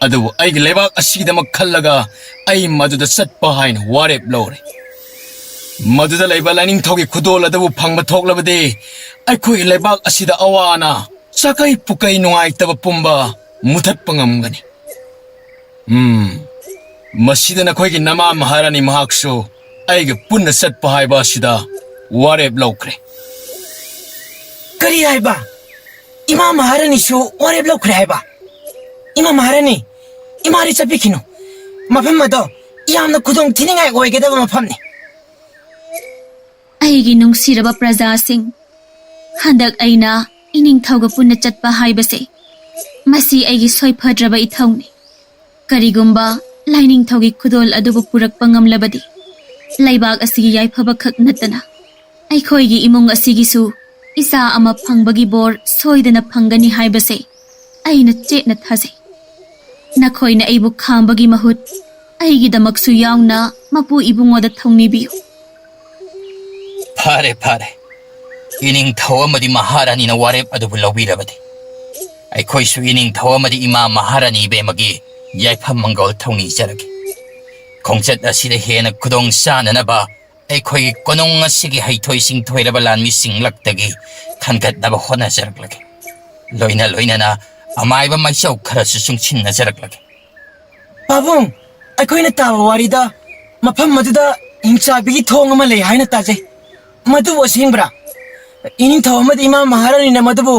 ꯑꯗꯨꯕꯨ ꯑꯩꯒꯤ ꯂꯩꯕꯥꯛ ꯑꯁꯤꯒꯤꯗꯃꯛ ꯈꯜꯂꯒ ꯑꯩ ꯃꯗꯨꯗ ꯆꯠꯄ ꯍꯥꯏꯅ ꯋꯥꯔꯦꯞ ꯂꯧꯔꯦ꯫ ꯃꯗꯨꯗ ꯂꯩꯕ ꯂꯥꯏꯅꯤꯡꯊꯧꯒꯤ ꯈꯨꯗꯣꯜ ꯑꯗꯨꯕꯨ ꯐꯪꯕ ꯊꯣꯛꯂꯕꯗꯤ ꯑꯩꯈꯣꯏꯒꯤ ꯂꯩꯕꯥꯛ ꯑꯁꯤꯗ ꯑꯋꯥ ꯑꯅꯥ, ꯆꯥꯀꯩ ꯄꯨꯀꯩ ꯅꯨꯡꯉꯥꯏꯇꯕ ꯄꯨꯝꯕ ꯃꯨꯊꯠꯄ ꯉꯝꯒꯅꯤ꯫ ꯎꯝ, ꯃꯁꯤꯗ ꯅꯈꯣꯏꯒꯤ ꯅꯃꯥ ꯃꯍꯥꯔꯥꯅꯤ ꯃꯍꯥꯛꯁꯨ ꯑꯩꯒ ꯄꯨꯟꯅ ꯆꯠꯄ ꯍꯥꯏꯕ ꯑꯁꯤꯗ ꯋꯥꯔꯦꯞ ꯂꯧꯈ꯭ꯔꯦ꯫ ꯀꯔꯤ ꯍꯥꯏꯕ? ꯏꯃꯥ ꯃꯍꯥꯔꯥꯅꯤꯁꯨ ꯋꯥꯔꯦꯞ ꯂꯧꯈ꯭ꯔꯦ ꯍꯥꯏꯕ? ꯏꯃꯥ ꯃꯍꯥꯔꯥꯅꯤ, ꯏꯃꯥꯗꯤ ꯆꯠꯄꯤꯈꯤꯅꯨ꯫ ꯃꯐꯝ ꯑꯗꯣ ꯌꯥꯝꯅ ꯈꯨꯗꯣꯡ ꯊꯤꯅꯤꯡꯉꯥꯏ ꯑꯣꯏꯒꯗꯕ ꯃꯐꯝꯅꯤ꯫ ꯑꯩꯒꯤ ꯅꯨꯡꯁꯤꯔꯕ ꯄ꯭ꯔꯖꯥꯁꯤꯡ, ꯍꯟꯗꯛ ꯑꯩꯅ ꯏꯅꯤꯡꯊꯧꯒ ꯄꯨꯟꯅ ꯆꯠꯄ ꯍꯥꯏꯕꯁꯦ ꯃꯁꯤ ꯑꯩꯒꯤ ꯁꯣꯏꯐꯗ꯭ꯔꯕ ꯏꯊꯧꯅꯤ꯫ ꯀꯔꯤꯒꯨꯝꯕ ꯂꯥꯏꯅꯤꯡꯊꯧꯒꯤ ꯈꯨꯗꯣꯜ ꯑꯗꯨꯕꯨ ꯄꯨꯔꯛꯄ ꯉꯝꯂꯕꯗꯤ, ꯂꯩꯕꯥꯛ ꯑꯁꯤꯒꯤ ꯌꯥꯏꯐꯕ ꯈꯛ ꯅꯠꯇꯅ ꯑꯩꯈꯣꯏꯒꯤ ꯏꯃꯨꯡ ꯑꯁꯤꯒꯤꯁꯨ ꯏꯆꯥ ꯑꯃ ꯐꯪꯕꯒꯤ ꯕꯣꯔ ꯁꯣꯏꯗꯅ ꯐꯪꯒꯅꯤ ꯍꯥꯏꯕꯁꯦ ꯑꯩꯅ ꯆꯦꯠꯅ ꯊꯥꯖꯩ꯫ ꯅꯈꯣꯏꯅ ꯑꯩꯕꯨ ꯈꯥꯝꯕꯒꯤ ꯃꯍꯨꯠ ꯑꯩꯒꯤꯗꯃꯛꯁꯨ ꯌꯥꯎꯅ ꯃꯄꯨ ꯏꯕꯨꯡꯉꯣꯗ ꯊꯧꯅꯤꯕꯤꯌꯨ꯫ ꯐꯔꯦ, ꯐꯔꯦ꯫ ꯏꯅꯤꯡꯊꯧ ꯑꯃꯗꯤ ꯃꯍꯥꯔꯥꯅꯤꯅ ꯋꯥꯔꯦꯞ ꯑꯗꯨꯕꯨ ꯂꯧꯕꯤꯔꯕꯗꯤ, ꯑꯩꯈꯣꯏꯁꯨ ꯏꯅꯤꯡꯊꯧ ꯑꯃꯗꯤ ꯏꯃꯥ ꯃꯍꯥꯔꯥꯅꯤ ꯏꯕꯦꯝꯃꯒꯤ ꯌꯥꯏꯐ ꯃꯪꯒꯣꯜ ꯊꯧꯅꯤꯖꯔꯒꯦ꯫ ꯈꯣꯡꯆꯠ ꯑꯁꯤꯗ ꯍꯦꯟꯅ ꯈꯨꯗꯣꯡ ꯆꯥꯅꯅꯕ ꯑꯩꯈꯣꯏꯒꯤ ꯀꯣꯅꯨꯡ ꯑꯁꯤꯒꯤ ꯍꯩꯊꯣꯏ ꯁꯤꯡꯊꯣꯏꯔꯕ ꯂꯥꯟꯃꯤꯁꯤꯡ ꯂꯛꯇꯒꯤ ꯈꯟꯒꯠꯅꯕ ꯍꯣꯠꯅꯖꯔꯛꯂꯒꯦ꯫ ꯂꯣꯏꯅ ꯂꯣꯏꯅꯅ ꯑꯃꯥꯏꯕ ꯃꯥꯏꯆꯧ ꯈꯔꯁꯨ ꯆꯨꯡꯁꯤꯟꯅꯖꯔꯛꯂꯒꯦ꯫ ꯄꯥꯕꯨꯡ, ꯑꯩꯈꯣꯏꯅ ꯇꯥꯕ ꯋꯥꯔꯤꯗ ꯃꯐꯝ ꯑꯗꯨꯗ ꯍꯤꯡꯆꯥꯕꯤꯒꯤ ꯊꯣꯡ ꯑꯃ ꯂꯩ ꯍꯥꯏꯅ ꯇꯥꯖꯩ꯫ ꯃꯗꯨꯕꯨ ꯑꯁꯦꯡꯕ꯭ꯔꯥ? ꯏꯅꯤꯡꯊꯧ ꯑꯃꯗꯤ ꯏꯃꯥ ꯃꯍꯥꯔꯥꯅꯤꯅ ꯃꯗꯨꯕꯨ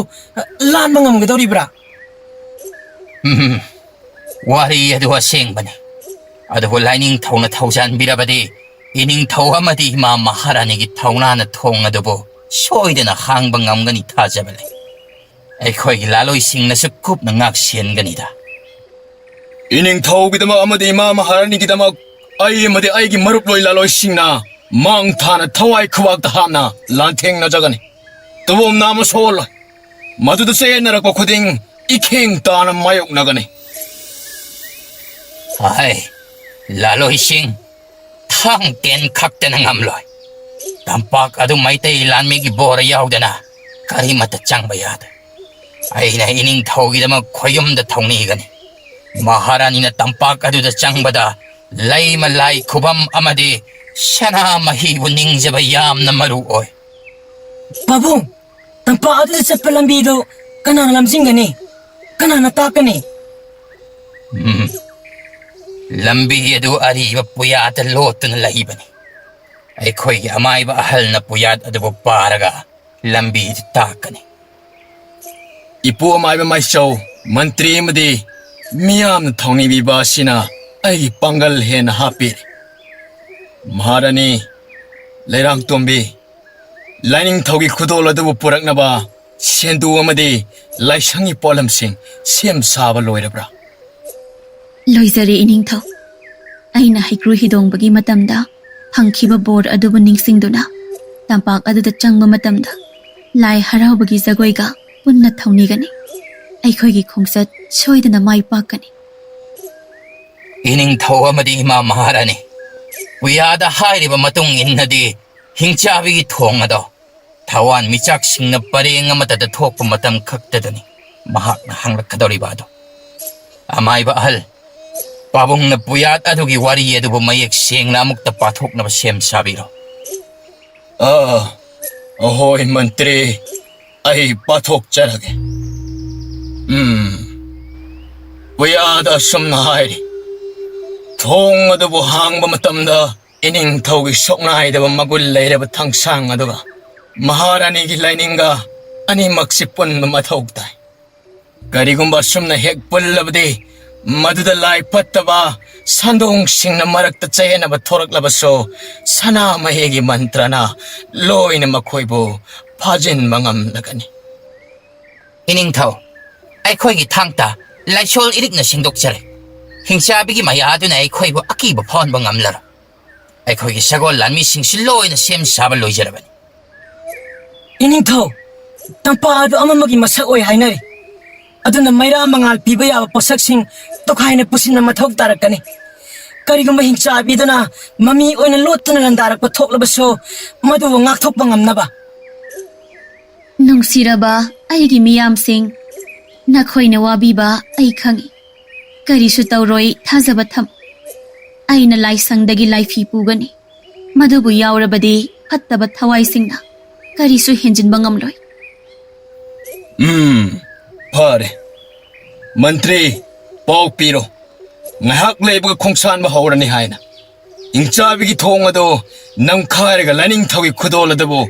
ꯂꯥꯟꯕ ꯉꯝꯒꯗꯧꯔꯤꯕ꯭ꯔꯥ? ꯎꯝ, ꯋꯥꯔꯤ ꯑꯗꯨ ꯑꯁꯦꯡꯕꯅꯤ꯫ ꯑꯗꯨꯕꯨ ꯂꯥꯏꯅꯤꯡꯊꯧꯅ ꯊꯧꯖꯥꯟꯕꯤꯔꯕꯗꯤ, ꯏꯅꯤꯡꯊꯧ ꯑꯃꯗꯤ ꯏꯃꯥ ꯃꯍꯥꯔꯥꯅꯤꯒꯤ ꯊꯧꯅꯥꯅ ꯊꯣꯡ ꯑꯗꯨꯕꯨ ꯁꯣꯏꯗꯅ ꯍꯥꯡꯕ ꯉꯝꯒꯅꯤ ꯊꯥꯖꯕ ꯂꯩ꯫ ꯑꯩꯈꯣꯏꯒꯤ ꯂꯥꯂꯣꯏꯁꯤꯡꯅꯁꯨ ꯀꯨꯞꯅ ꯉꯥꯛ ꯁꯦꯟꯒꯅꯤꯗ꯫ ꯏꯅꯤꯡꯊꯧꯒꯤꯗꯃꯛ ꯑꯃꯗꯤ ꯏꯃꯥ ꯃꯍꯥꯔꯥꯅꯤꯒꯤꯗꯃꯛ ꯑꯩ ꯑꯃꯗꯤ ꯑꯩꯒꯤ ꯃꯔꯨꯞꯂꯣꯏ ꯂꯥꯂꯣꯏꯁꯤꯡꯅ ꯃꯥꯡ ꯊꯥꯅ ꯊꯋꯥꯏ ꯈꯨꯕꯥꯛꯇ ꯍꯥꯞꯅ ꯂꯥꯟꯊꯦꯡꯅꯖꯒꯅꯤ꯫ ꯇꯨꯕꯣꯝ ꯅꯥꯝꯃ ꯁꯣꯛꯂꯣꯏ꯫ ꯃꯗꯨꯗ ꯆꯌꯦꯠꯅꯔꯛꯄ ꯈꯨꯗꯤꯡ ꯏꯈꯦꯡ ꯇꯥꯅ ꯃꯥꯌꯣꯛꯅꯒꯅꯤ꯫ ꯍꯥꯏ, ꯂꯥꯂꯣꯏꯁꯤꯡ, ꯊꯥꯡ ꯇꯦꯟ ꯈꯛꯇꯅ ꯉꯝꯂꯣꯏ꯫ ꯇꯝꯄꯥꯛ ꯑꯗꯨ ꯃꯩꯇꯩ ꯂꯥꯟꯃꯤꯒꯤ ꯕꯣꯔ ꯌꯥꯎꯗꯅ ꯀꯔꯤꯃꯠꯇ ꯆꯪꯕ ꯌꯥꯗꯦ꯫ ꯑꯩꯅ ꯏꯅꯤꯡꯊꯧꯒꯤꯗꯃꯛ ꯈꯣꯌꯨꯝꯗ ꯊꯧꯅꯤꯒꯅꯤ꯫ ꯃꯍꯥꯔꯥꯅꯤꯅ ꯇꯝꯄꯥꯛ ꯑꯗꯨꯗ ꯆꯪꯕꯗ ꯂꯩꯃ ꯂꯥꯏ ꯈꯨꯕꯝ ꯑꯃꯗꯤ ꯁꯅꯥꯃꯍꯤꯕꯨ ꯅꯤꯡꯖꯕ ꯌꯥꯝꯅ ꯃꯔꯨ ꯑꯣꯏ꯫ ꯄꯥꯕꯨꯡ, ꯇꯝꯄꯥꯛ ꯑꯗꯨꯗ ꯆꯠꯄ ꯂꯝꯕꯤꯗꯨ ꯀꯅꯥꯅ ꯂꯝꯖꯤꯡꯒꯅꯤ? ꯀꯅꯥꯅ ꯇꯥꯛꯀꯅꯤ? ꯎꯝ꯫ ꯂꯝꯕꯤ ꯑꯗꯨ ꯑꯔꯤꯕ ꯄꯨꯌꯥꯠꯇ ꯂꯣꯠꯇꯨꯅ ꯂꯩꯕꯅꯤ꯫ ꯑꯩꯈꯣꯏꯒꯤ ꯑꯃꯥꯏꯕ ꯑꯍꯜꯅ ꯄꯨꯌꯥꯠ ꯑꯗꯨꯕꯨ ꯄꯥꯔꯒ ꯂꯝꯕꯤꯗꯨ ꯇꯥꯛꯀꯅꯤ꯫ ꯏꯄꯨ ꯑꯃꯥꯏꯕ ꯃꯥꯏꯆꯧ, ꯃꯟꯇ꯭ꯔꯤ ꯑꯃꯗꯤ ꯃꯤꯌꯥꯝꯅ ꯊꯧꯅꯤꯕꯤꯕ ꯑꯁꯤꯅ ꯑꯩꯒꯤ ꯄꯥꯡꯒꯜ ꯍꯦꯟꯅ ꯍꯥꯞꯄꯤꯔꯤ꯫ ꯃꯍꯥꯔꯥꯅꯤ, ꯂꯩꯔꯥꯡꯇꯣꯝꯕꯤ, ꯂꯥꯏꯅꯤꯡꯊꯧꯒꯤ ꯈꯨꯗꯣꯜ ꯑꯗꯨꯕꯨ ꯄꯨꯔꯛꯅꯕ ꯁꯦꯟꯗꯨ ꯑꯃꯗꯤ ꯂꯥꯏꯁꯪꯒꯤ ꯄꯣꯠꯂꯝꯁꯤꯡ ꯁꯦꯝ ꯁꯥꯕ ꯂꯣꯏꯔꯕ꯭ꯔꯥ? ꯂꯣꯏꯖꯔꯦ, ꯏꯅꯤꯡꯊꯧ꯫ ꯑꯩꯅ ꯍꯩꯀ꯭ꯔꯨ ꯍꯤꯗꯣꯡꯕꯒꯤ ꯃꯇꯝꯗ ꯐꯪꯈꯤꯕ ꯕꯣꯔ ꯑꯗꯨꯕꯨ ꯅꯤꯡꯁꯤꯡꯗꯨꯅ ꯇꯝꯄꯥꯛ ꯑꯗꯨꯗ ꯆꯪꯕ ꯃꯇꯝꯗ ꯂꯥꯏ ꯍꯔꯥꯎꯕꯒꯤ ꯖꯒꯣꯏꯒ ꯄꯨꯟꯅ ꯊꯧꯅꯤꯒꯅꯤ꯫ ꯑꯩꯈꯣꯏꯒꯤ ꯈꯣꯡꯆꯠ ꯁꯣꯏꯗꯅ ꯃꯥꯏ ꯄꯥꯛꯀꯅꯤ꯫ ꯏꯅꯤꯡꯊꯧ ꯑꯃꯗꯤ ꯏꯃꯥ ꯃꯍꯥꯔꯥꯅꯤ, ꯄꯨꯌꯥꯗ ꯍꯥꯏꯔꯤꯕ ꯃꯇꯨꯡ ꯏꯟꯅꯗꯤ ꯍꯤꯡꯆꯥꯕꯤꯒꯤ ꯊꯣꯡ ꯑꯗꯣ ꯊꯋꯥꯟ ꯃꯤꯆꯥꯛꯁꯤꯡꯅ ꯄꯔꯦꯡ ꯑꯃꯠꯇꯗ ꯊꯣꯛꯄ ꯃꯇꯝ ꯈꯛꯇꯗꯅꯤ ꯃꯍꯥꯛꯅ ꯍꯪꯂꯛꯀꯗꯧꯔꯤꯕ ꯑꯗꯣ꯫ ꯑꯃꯥꯏꯕ ꯑꯍꯜ, ꯄꯥꯕꯨꯡꯅ ꯄꯨꯌꯥꯠ ꯑꯗꯨꯒꯤ ꯋꯥꯔꯤ ꯑꯗꯨꯕꯨ ꯃꯌꯦꯛ ꯁꯦꯡꯅ ꯑꯃꯨꯛꯇ ꯄꯥꯊꯣꯛꯅꯕ ꯁꯦꯝ ꯁꯥꯕꯤꯔꯣ꯫ ꯑꯥ, ꯑꯍꯣꯏ ꯃꯟꯇ꯭ꯔꯤ, ꯑꯩ ꯄꯥꯊꯣꯛꯆꯔꯒꯦ꯫ ꯎꯝ, ꯄꯨꯌꯥꯗ ꯑꯁꯨꯝꯅ ꯍꯥꯏꯔꯤ, ꯊꯣꯡ ꯑꯗꯨꯕꯨ ꯍꯥꯡꯕ ꯃꯇꯝꯗ ꯏꯅꯤꯡꯊꯧꯒꯤ ꯁꯣꯛꯅꯥꯏꯗꯕ ꯃꯒꯨꯟ ꯂꯩꯔꯕ ꯊꯥꯡꯁꯥꯡ ꯑꯗꯨꯒ ꯃꯍꯥꯔꯥꯅꯤꯒꯤ ꯂꯥꯏꯅꯤꯡꯒ ꯑꯅꯤꯃꯛꯁꯤ ꯄꯨꯟꯕ ꯃꯊꯧ ꯇꯥꯏ꯫ ꯀꯔꯤꯒꯨꯝꯕ ꯑꯁꯨꯝꯅ ꯍꯦꯛ ꯄꯨꯜꯂꯕꯗꯤ ꯃꯗꯨꯗ ꯂꯥꯏ ꯐꯠꯇꯕ ꯁꯟꯗꯣꯡꯁꯤꯡꯅ ꯃꯔꯛꯇ ꯆꯌꯦꯠꯅꯕ ꯊꯣꯔꯛꯂꯕꯁꯨ ꯁꯅꯥꯃꯍꯤꯒꯤ ꯃꯟꯇ꯭ꯔꯅ ꯂꯣꯏꯅ ꯃꯈꯣꯏꯕꯨ ꯐꯥꯖꯤꯟꯕ ꯉꯝꯂꯒꯅꯤ꯫ ꯏꯅꯤꯡꯊꯧ, ꯑꯩꯈꯣꯏꯒꯤ ꯊꯥꯡꯇ ꯂꯥꯏꯁꯣꯜ ꯏꯔꯤꯛꯅ ꯁꯦꯡꯗꯣꯛꯆꯔꯦ꯫ ꯍꯤꯡꯆꯥꯕꯤꯒꯤ ꯃꯌꯥ ꯑꯗꯨꯅ ꯑꯩꯈꯣꯏꯕꯨ ꯑꯀꯤꯕ ꯐꯥꯎꯍꯟꯕ ꯉꯝꯂꯔꯣꯏ꯫ ꯑꯩꯈꯣꯏꯒꯤ ꯁꯒꯣꯜ ꯂꯥꯟꯃꯤꯁꯤꯡꯁꯤ ꯂꯣꯏꯅ ꯁꯦꯝ ꯁꯥꯕ ꯂꯣꯏꯖꯔꯕꯅꯤ꯫ ꯏꯅꯤꯡꯊꯧ, ꯇꯝꯄꯥꯛ ꯑꯗꯨ ꯑꯃꯃꯒꯤ ꯃꯁꯛ ꯑꯣꯏ ꯍꯥꯏꯅꯔꯤ꯫ ꯑꯗꯨꯅ ꯃꯩꯔꯥ ꯃꯉꯥꯜ ꯄꯤꯕ ꯌꯥꯕ ꯄꯣꯠꯁꯛꯁꯤꯡ ꯇꯣꯈꯥꯏꯅ ꯄꯨꯁꯤꯟꯕ ꯃꯊꯧ ꯇꯥꯔꯛꯀꯅꯤ꯫ ꯀꯔꯤꯒꯨꯝꯕ ꯍꯤꯡꯆꯥꯕꯤꯗꯨꯅ ꯃꯃꯤ ꯑꯣꯏꯅ ꯂꯣꯠꯇꯨꯅ ꯂꯥꯟꯗꯥꯔꯛꯄ ꯊꯣꯛꯂꯕꯁꯨ ꯃꯗꯨꯕꯨ ꯉꯥꯛꯊꯣꯛꯄ ꯉꯝꯅꯕ꯫ ꯅꯨꯡꯁꯤꯔꯕ ꯑꯩꯒꯤ ꯃꯤꯌꯥꯝꯁꯤꯡ, ꯅꯈꯣꯏꯅ ꯋꯥꯕꯤꯕ ꯑꯩ ꯈꯪꯏ꯫ ꯀꯔꯤꯁꯨ ꯇꯧꯔꯣꯏ, ꯊꯥꯖꯕ ꯊꯝ꯫ ꯑꯩꯅ ꯂꯥꯏꯁꯪꯗꯒꯤ ꯂꯥꯏꯐꯤ ꯄꯨꯒꯅꯤ꯫ ꯃꯗꯨꯕꯨ ꯌꯥꯎꯔꯕꯗꯤ ꯐꯠꯇꯕ ꯊꯋꯥꯏꯁꯤꯡꯅ ꯀꯔꯤꯁꯨ ꯍꯦꯟꯖꯤꯟꯕ ꯉꯝꯂꯣꯏ꯫ ꯎꯝ, ꯐꯔꯦ꯫ ꯃꯟꯇ꯭ꯔꯤ, ꯄꯥꯎ ꯄꯤꯔꯣ꯫ ꯉꯥꯏꯍꯥꯛ ꯂꯩꯕꯒ ꯈꯣꯡꯁꯥꯟꯕ ꯍꯧꯔꯅꯤ ꯍꯥꯏꯅ꯫ ꯍꯤꯡꯆꯥꯕꯤꯒꯤ ꯊꯣꯡ ꯑꯗꯣ ꯅꯝꯈꯥꯏꯔꯒ ꯂꯥꯏꯅꯤꯡꯊꯧꯒꯤ ꯈꯨꯗꯣꯜ ꯑꯗꯨꯕꯨ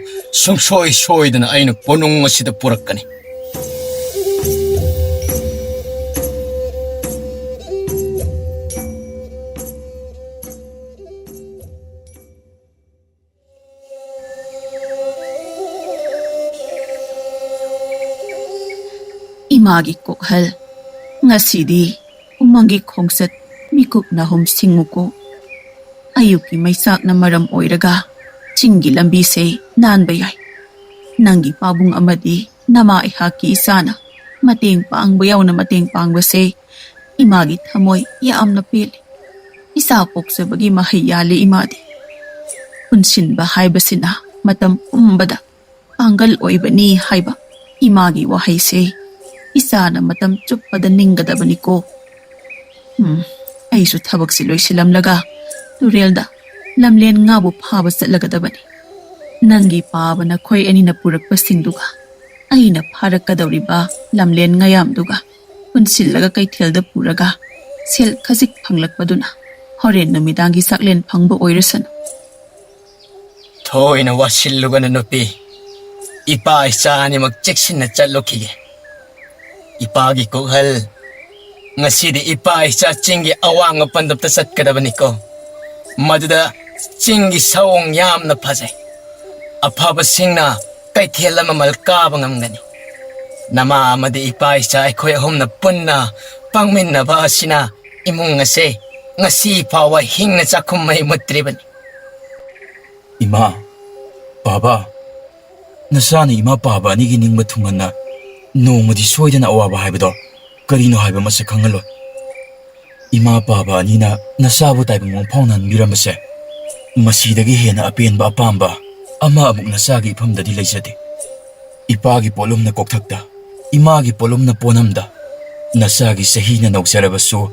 ꯁꯨꯡꯁꯣꯏ ꯁꯣꯏꯗꯅ ꯑꯩꯅ ꯀꯣꯅꯨꯡ ꯑꯁꯤꯗ ꯄꯨꯔꯛꯀꯅꯤ꯫ ꯃꯥꯒꯤ ꯀꯣꯛꯍꯜ꯫ ꯉꯁꯤꯗꯤ ꯎꯃꯪꯒꯤ ꯈꯣꯡꯆꯠ ꯃꯤꯀꯨꯞ ꯅꯍꯨꯝ ꯁꯤꯡꯉꯨꯀꯣ꯫ ꯑꯌꯨꯛꯀꯤ ꯃꯩꯆꯥꯛꯅ ꯃꯔꯝ ꯑꯣꯏꯔꯒ ꯆꯤꯡꯒꯤ ꯂꯝꯕꯤꯁꯦ ꯅꯥꯟꯕ ꯌꯥꯏ꯫ ꯅꯪꯒꯤ ꯄꯥꯕꯨꯡ ꯑꯃꯗꯤ ꯅꯃꯥ ꯑꯩꯍꯥꯛꯀꯤ ꯏꯆꯥꯅ ꯃꯇꯦꯡ ꯄꯥꯡꯕ ꯌꯥꯎꯅ ꯃꯇꯦꯡ ꯄꯥꯡꯕꯁꯦ ꯏꯃꯥꯒꯤ ꯊꯃꯣꯏ ꯌꯥꯝꯅ ꯄꯦꯜꯂꯤ꯫ ꯏꯆꯥ ꯄꯣꯛꯆꯕꯒꯤ ꯃꯍꯩ ꯌꯥꯜꯂꯤ ꯏꯃꯥꯗꯤ꯫ ꯄꯨꯟꯁꯤꯟꯕ ꯍꯥꯏꯕꯁꯤꯅ ꯃꯇꯝ ꯄꯨꯝꯕꯗ ꯄꯥꯡꯒꯜ ꯑꯣꯏꯕꯅꯤ ꯍꯥꯏꯕ ꯏꯃꯥꯒꯤ ꯋꯥꯍꯩꯁꯦ ꯏꯆꯥꯅ ꯃꯇꯝ ꯆꯨꯞꯄꯗ ꯅꯤꯡꯒꯗꯕꯅꯤꯀꯣ꯫ ꯎꯝ, ꯑꯩꯁꯨ ꯊꯕꯛꯁꯤ ꯂꯣꯏꯁꯤꯜꯂꯝꯂꯒ ꯇꯨꯔꯦꯜꯗ ꯂꯝꯂꯦꯟ ꯉꯥꯕꯨ ꯐꯥꯕ ꯆꯠꯂꯒꯗꯕꯅꯤ꯫ ꯅꯪꯒꯤ ꯄꯥꯕ ꯅꯈꯣꯏ ꯑꯅꯤꯅ ꯄꯨꯔꯛꯄꯁꯤꯡꯗꯨꯒ ꯑꯩꯅ ꯐꯥꯔꯛꯀꯗꯧꯔꯤꯕ ꯂꯝꯂꯦꯟ ꯉꯥꯌꯥꯝꯗꯨꯒ ꯄꯨꯟꯁꯤꯜꯂꯒ ꯀꯩꯊꯦꯜꯗ ꯄꯨꯔꯒ ꯁꯦꯜ ꯈꯖꯤꯛ ꯐꯪꯂꯛꯄꯗꯨꯅ ꯍꯣꯔꯦꯟ ꯅꯨꯃꯤꯗꯥꯡꯒꯤ ꯆꯥꯛꯂꯦꯟ ꯐꯪꯕ ꯑꯣꯏꯔꯁꯅꯨ꯫ ꯊꯣꯏꯅ ꯋꯥꯁꯤꯜꯂꯨꯒꯅꯨ ꯅꯨꯄꯤ, ꯏꯄꯥ ꯏꯆꯥ ꯑꯅꯤꯃꯛ ꯆꯦꯛꯁꯤꯟꯅ ꯆꯠꯂꯨꯈꯤꯒꯦ꯫ ꯏꯄꯥꯒꯤ ꯀꯣꯛꯍꯜ, ꯉꯁꯤꯗꯤ ꯏꯄꯥ ꯏꯆꯥ ꯆꯤꯡꯒꯤ ꯑꯋꯥꯡꯕ ꯄꯟꯗꯨꯞꯇ ꯆꯠꯀꯗꯕꯅꯤꯀꯣ꯫ ꯃꯗꯨꯗ ꯆꯤꯡꯒꯤ ꯁꯑꯣꯡ ꯌꯥꯝꯅ ꯐꯖꯩ꯫ ꯑꯐꯕꯁꯤꯡꯅ ꯀꯩꯊꯦꯜ ꯑꯃ ꯃꯃꯜ ꯀꯥꯕ ꯉꯝꯒꯅꯤ꯫ ꯅꯃꯥ ꯑꯃꯗꯤ ꯏꯄꯥ ꯏꯆꯥ ꯑꯩꯈꯣꯏ ꯑꯍꯨꯝꯅ ꯄꯨꯟꯅ ꯄꯥꯡꯃꯤꯟꯅꯕ ꯑꯁꯤꯅ ꯏꯃꯨꯡ ꯑꯁꯦ ꯉꯁꯤ ꯐꯥꯎꯕ ꯍꯤꯡꯅ ꯆꯥꯛꯈꯨꯝ ꯃꯩ ꯃꯨꯠꯇ꯭ꯔꯤꯕꯅꯤ꯫ ꯏꯃꯥ, ꯄꯥꯕ, ꯅꯆꯥꯅ ꯏꯃꯥ ꯄꯥꯕ ꯑꯅꯤꯒꯤ ꯅꯤꯡꯕ ꯊꯨꯡꯍꯟꯅ ꯅꯣꯡꯃꯗꯤ ꯁꯣꯏꯗꯅ ꯑꯋꯥꯕ ꯍꯥꯏꯕꯗꯣ ꯀꯔꯤꯅꯣ ꯍꯥꯏꯕ ꯃꯁꯛ ꯈꯪꯍꯜꯂꯣꯏ꯫ ꯏꯃꯥ ꯄꯥꯕ ꯑꯅꯤꯅ ꯅꯆꯥꯕꯨ ꯇꯥꯏꯕꯪ ꯃꯪꯐꯥꯎꯅꯍꯟꯕꯤꯔꯝꯕꯁꯦ, ꯃꯁꯤꯗꯒꯤ ꯍꯦꯟꯅ ꯑꯄꯦꯟꯕ ꯑꯄꯥꯝꯕ ꯑꯃ ꯑꯃꯨꯛ ꯅꯆꯥꯒꯤ ꯏꯐꯝꯗꯗꯤ ꯂꯩꯖꯗꯦ꯫ ꯏꯄꯥꯒꯤ ꯄꯣꯠꯂꯨꯝꯅ ꯀꯣꯛꯊꯛꯇ, ꯏꯃꯥꯒꯤ ꯄꯣꯠꯂꯨꯝꯅ ꯄꯣꯠꯅꯝꯗ, ꯅꯆꯥꯒꯤ ꯆꯍꯤꯅ ꯅꯧꯖꯔꯕꯁꯨ,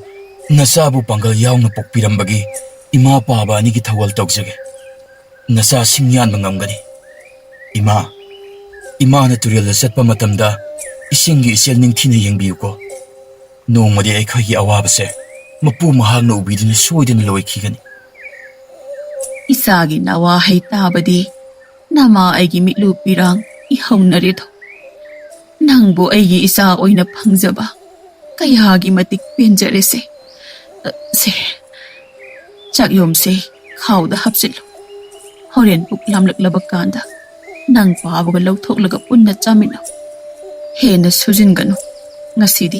ꯅꯆꯥꯕꯨ ꯄꯥꯡꯒꯜ ꯌꯥꯎꯅ ꯄꯣꯛꯄꯤꯔꯝꯕꯒꯤ ꯏꯃꯥ ꯄꯥꯕ ꯑꯅꯤꯒꯤ ꯊꯧꯒꯜ ꯇꯧꯖꯒꯦ꯫ ꯅꯆꯥ ꯁꯤꯡ ꯌꯥꯟꯕ ꯉꯝꯒꯅꯤ꯫ ꯏꯃꯥ, ꯏꯃꯥꯅ ꯇꯨꯔꯦꯜꯗ ꯆꯠꯄ ꯃꯇꯝꯗ ꯏꯁꯤꯡꯒꯤ ꯏꯆꯦꯜ ꯅꯤꯡꯊꯤꯅ ꯌꯦꯡꯕꯤꯌꯨꯀꯣ꯫ ꯅꯣꯡꯃꯗꯤ ꯑꯩꯈꯣꯏꯒꯤ ꯑꯋꯥꯕꯁꯦ ꯃꯄꯨ ꯃꯍꯥꯛꯅ ꯎꯕꯤꯗꯨꯅ ꯁꯣꯏꯗꯅ ꯂꯣꯏꯈꯤꯒꯅꯤ꯫ ꯏꯆꯥꯒꯤ ꯅꯋꯥꯍꯩ ꯇꯥꯕꯗꯤ ꯅꯃꯥ ꯑꯩꯒꯤ ꯃꯤꯠꯂꯨ ꯄꯤꯔꯥꯡ ꯏꯍꯧꯅꯔꯦꯗꯣ꯫ ꯅꯪꯕꯨ ꯑꯩꯒꯤ ꯏꯆꯥ ꯑꯣꯏꯅ ꯐꯪꯖꯕ ꯀꯌꯥꯒꯤ ꯃꯇꯤꯛ ꯄꯦꯟꯖꯔꯦꯁꯦ꯫ ꯑ, ꯁꯦ, ꯆꯥꯛꯌꯣꯝꯁꯦ ꯈꯥꯎꯗ ꯍꯥꯞꯆꯤꯜꯂꯨ꯫ ꯍꯣꯔꯦꯟ ꯄꯨꯛ ꯂꯥꯝꯂꯛꯂꯕ ꯀꯥꯟꯗ ꯅꯪ ꯄꯥꯕꯒ ꯂꯧꯊꯣꯛꯂꯒ ꯄꯨꯟꯅ ꯆꯥꯃꯤꯟꯅꯧ꯫ ꯍꯦꯟꯅ ꯁꯨꯖꯤꯟꯒꯅꯨ꯫ ꯉꯁꯤꯗꯤ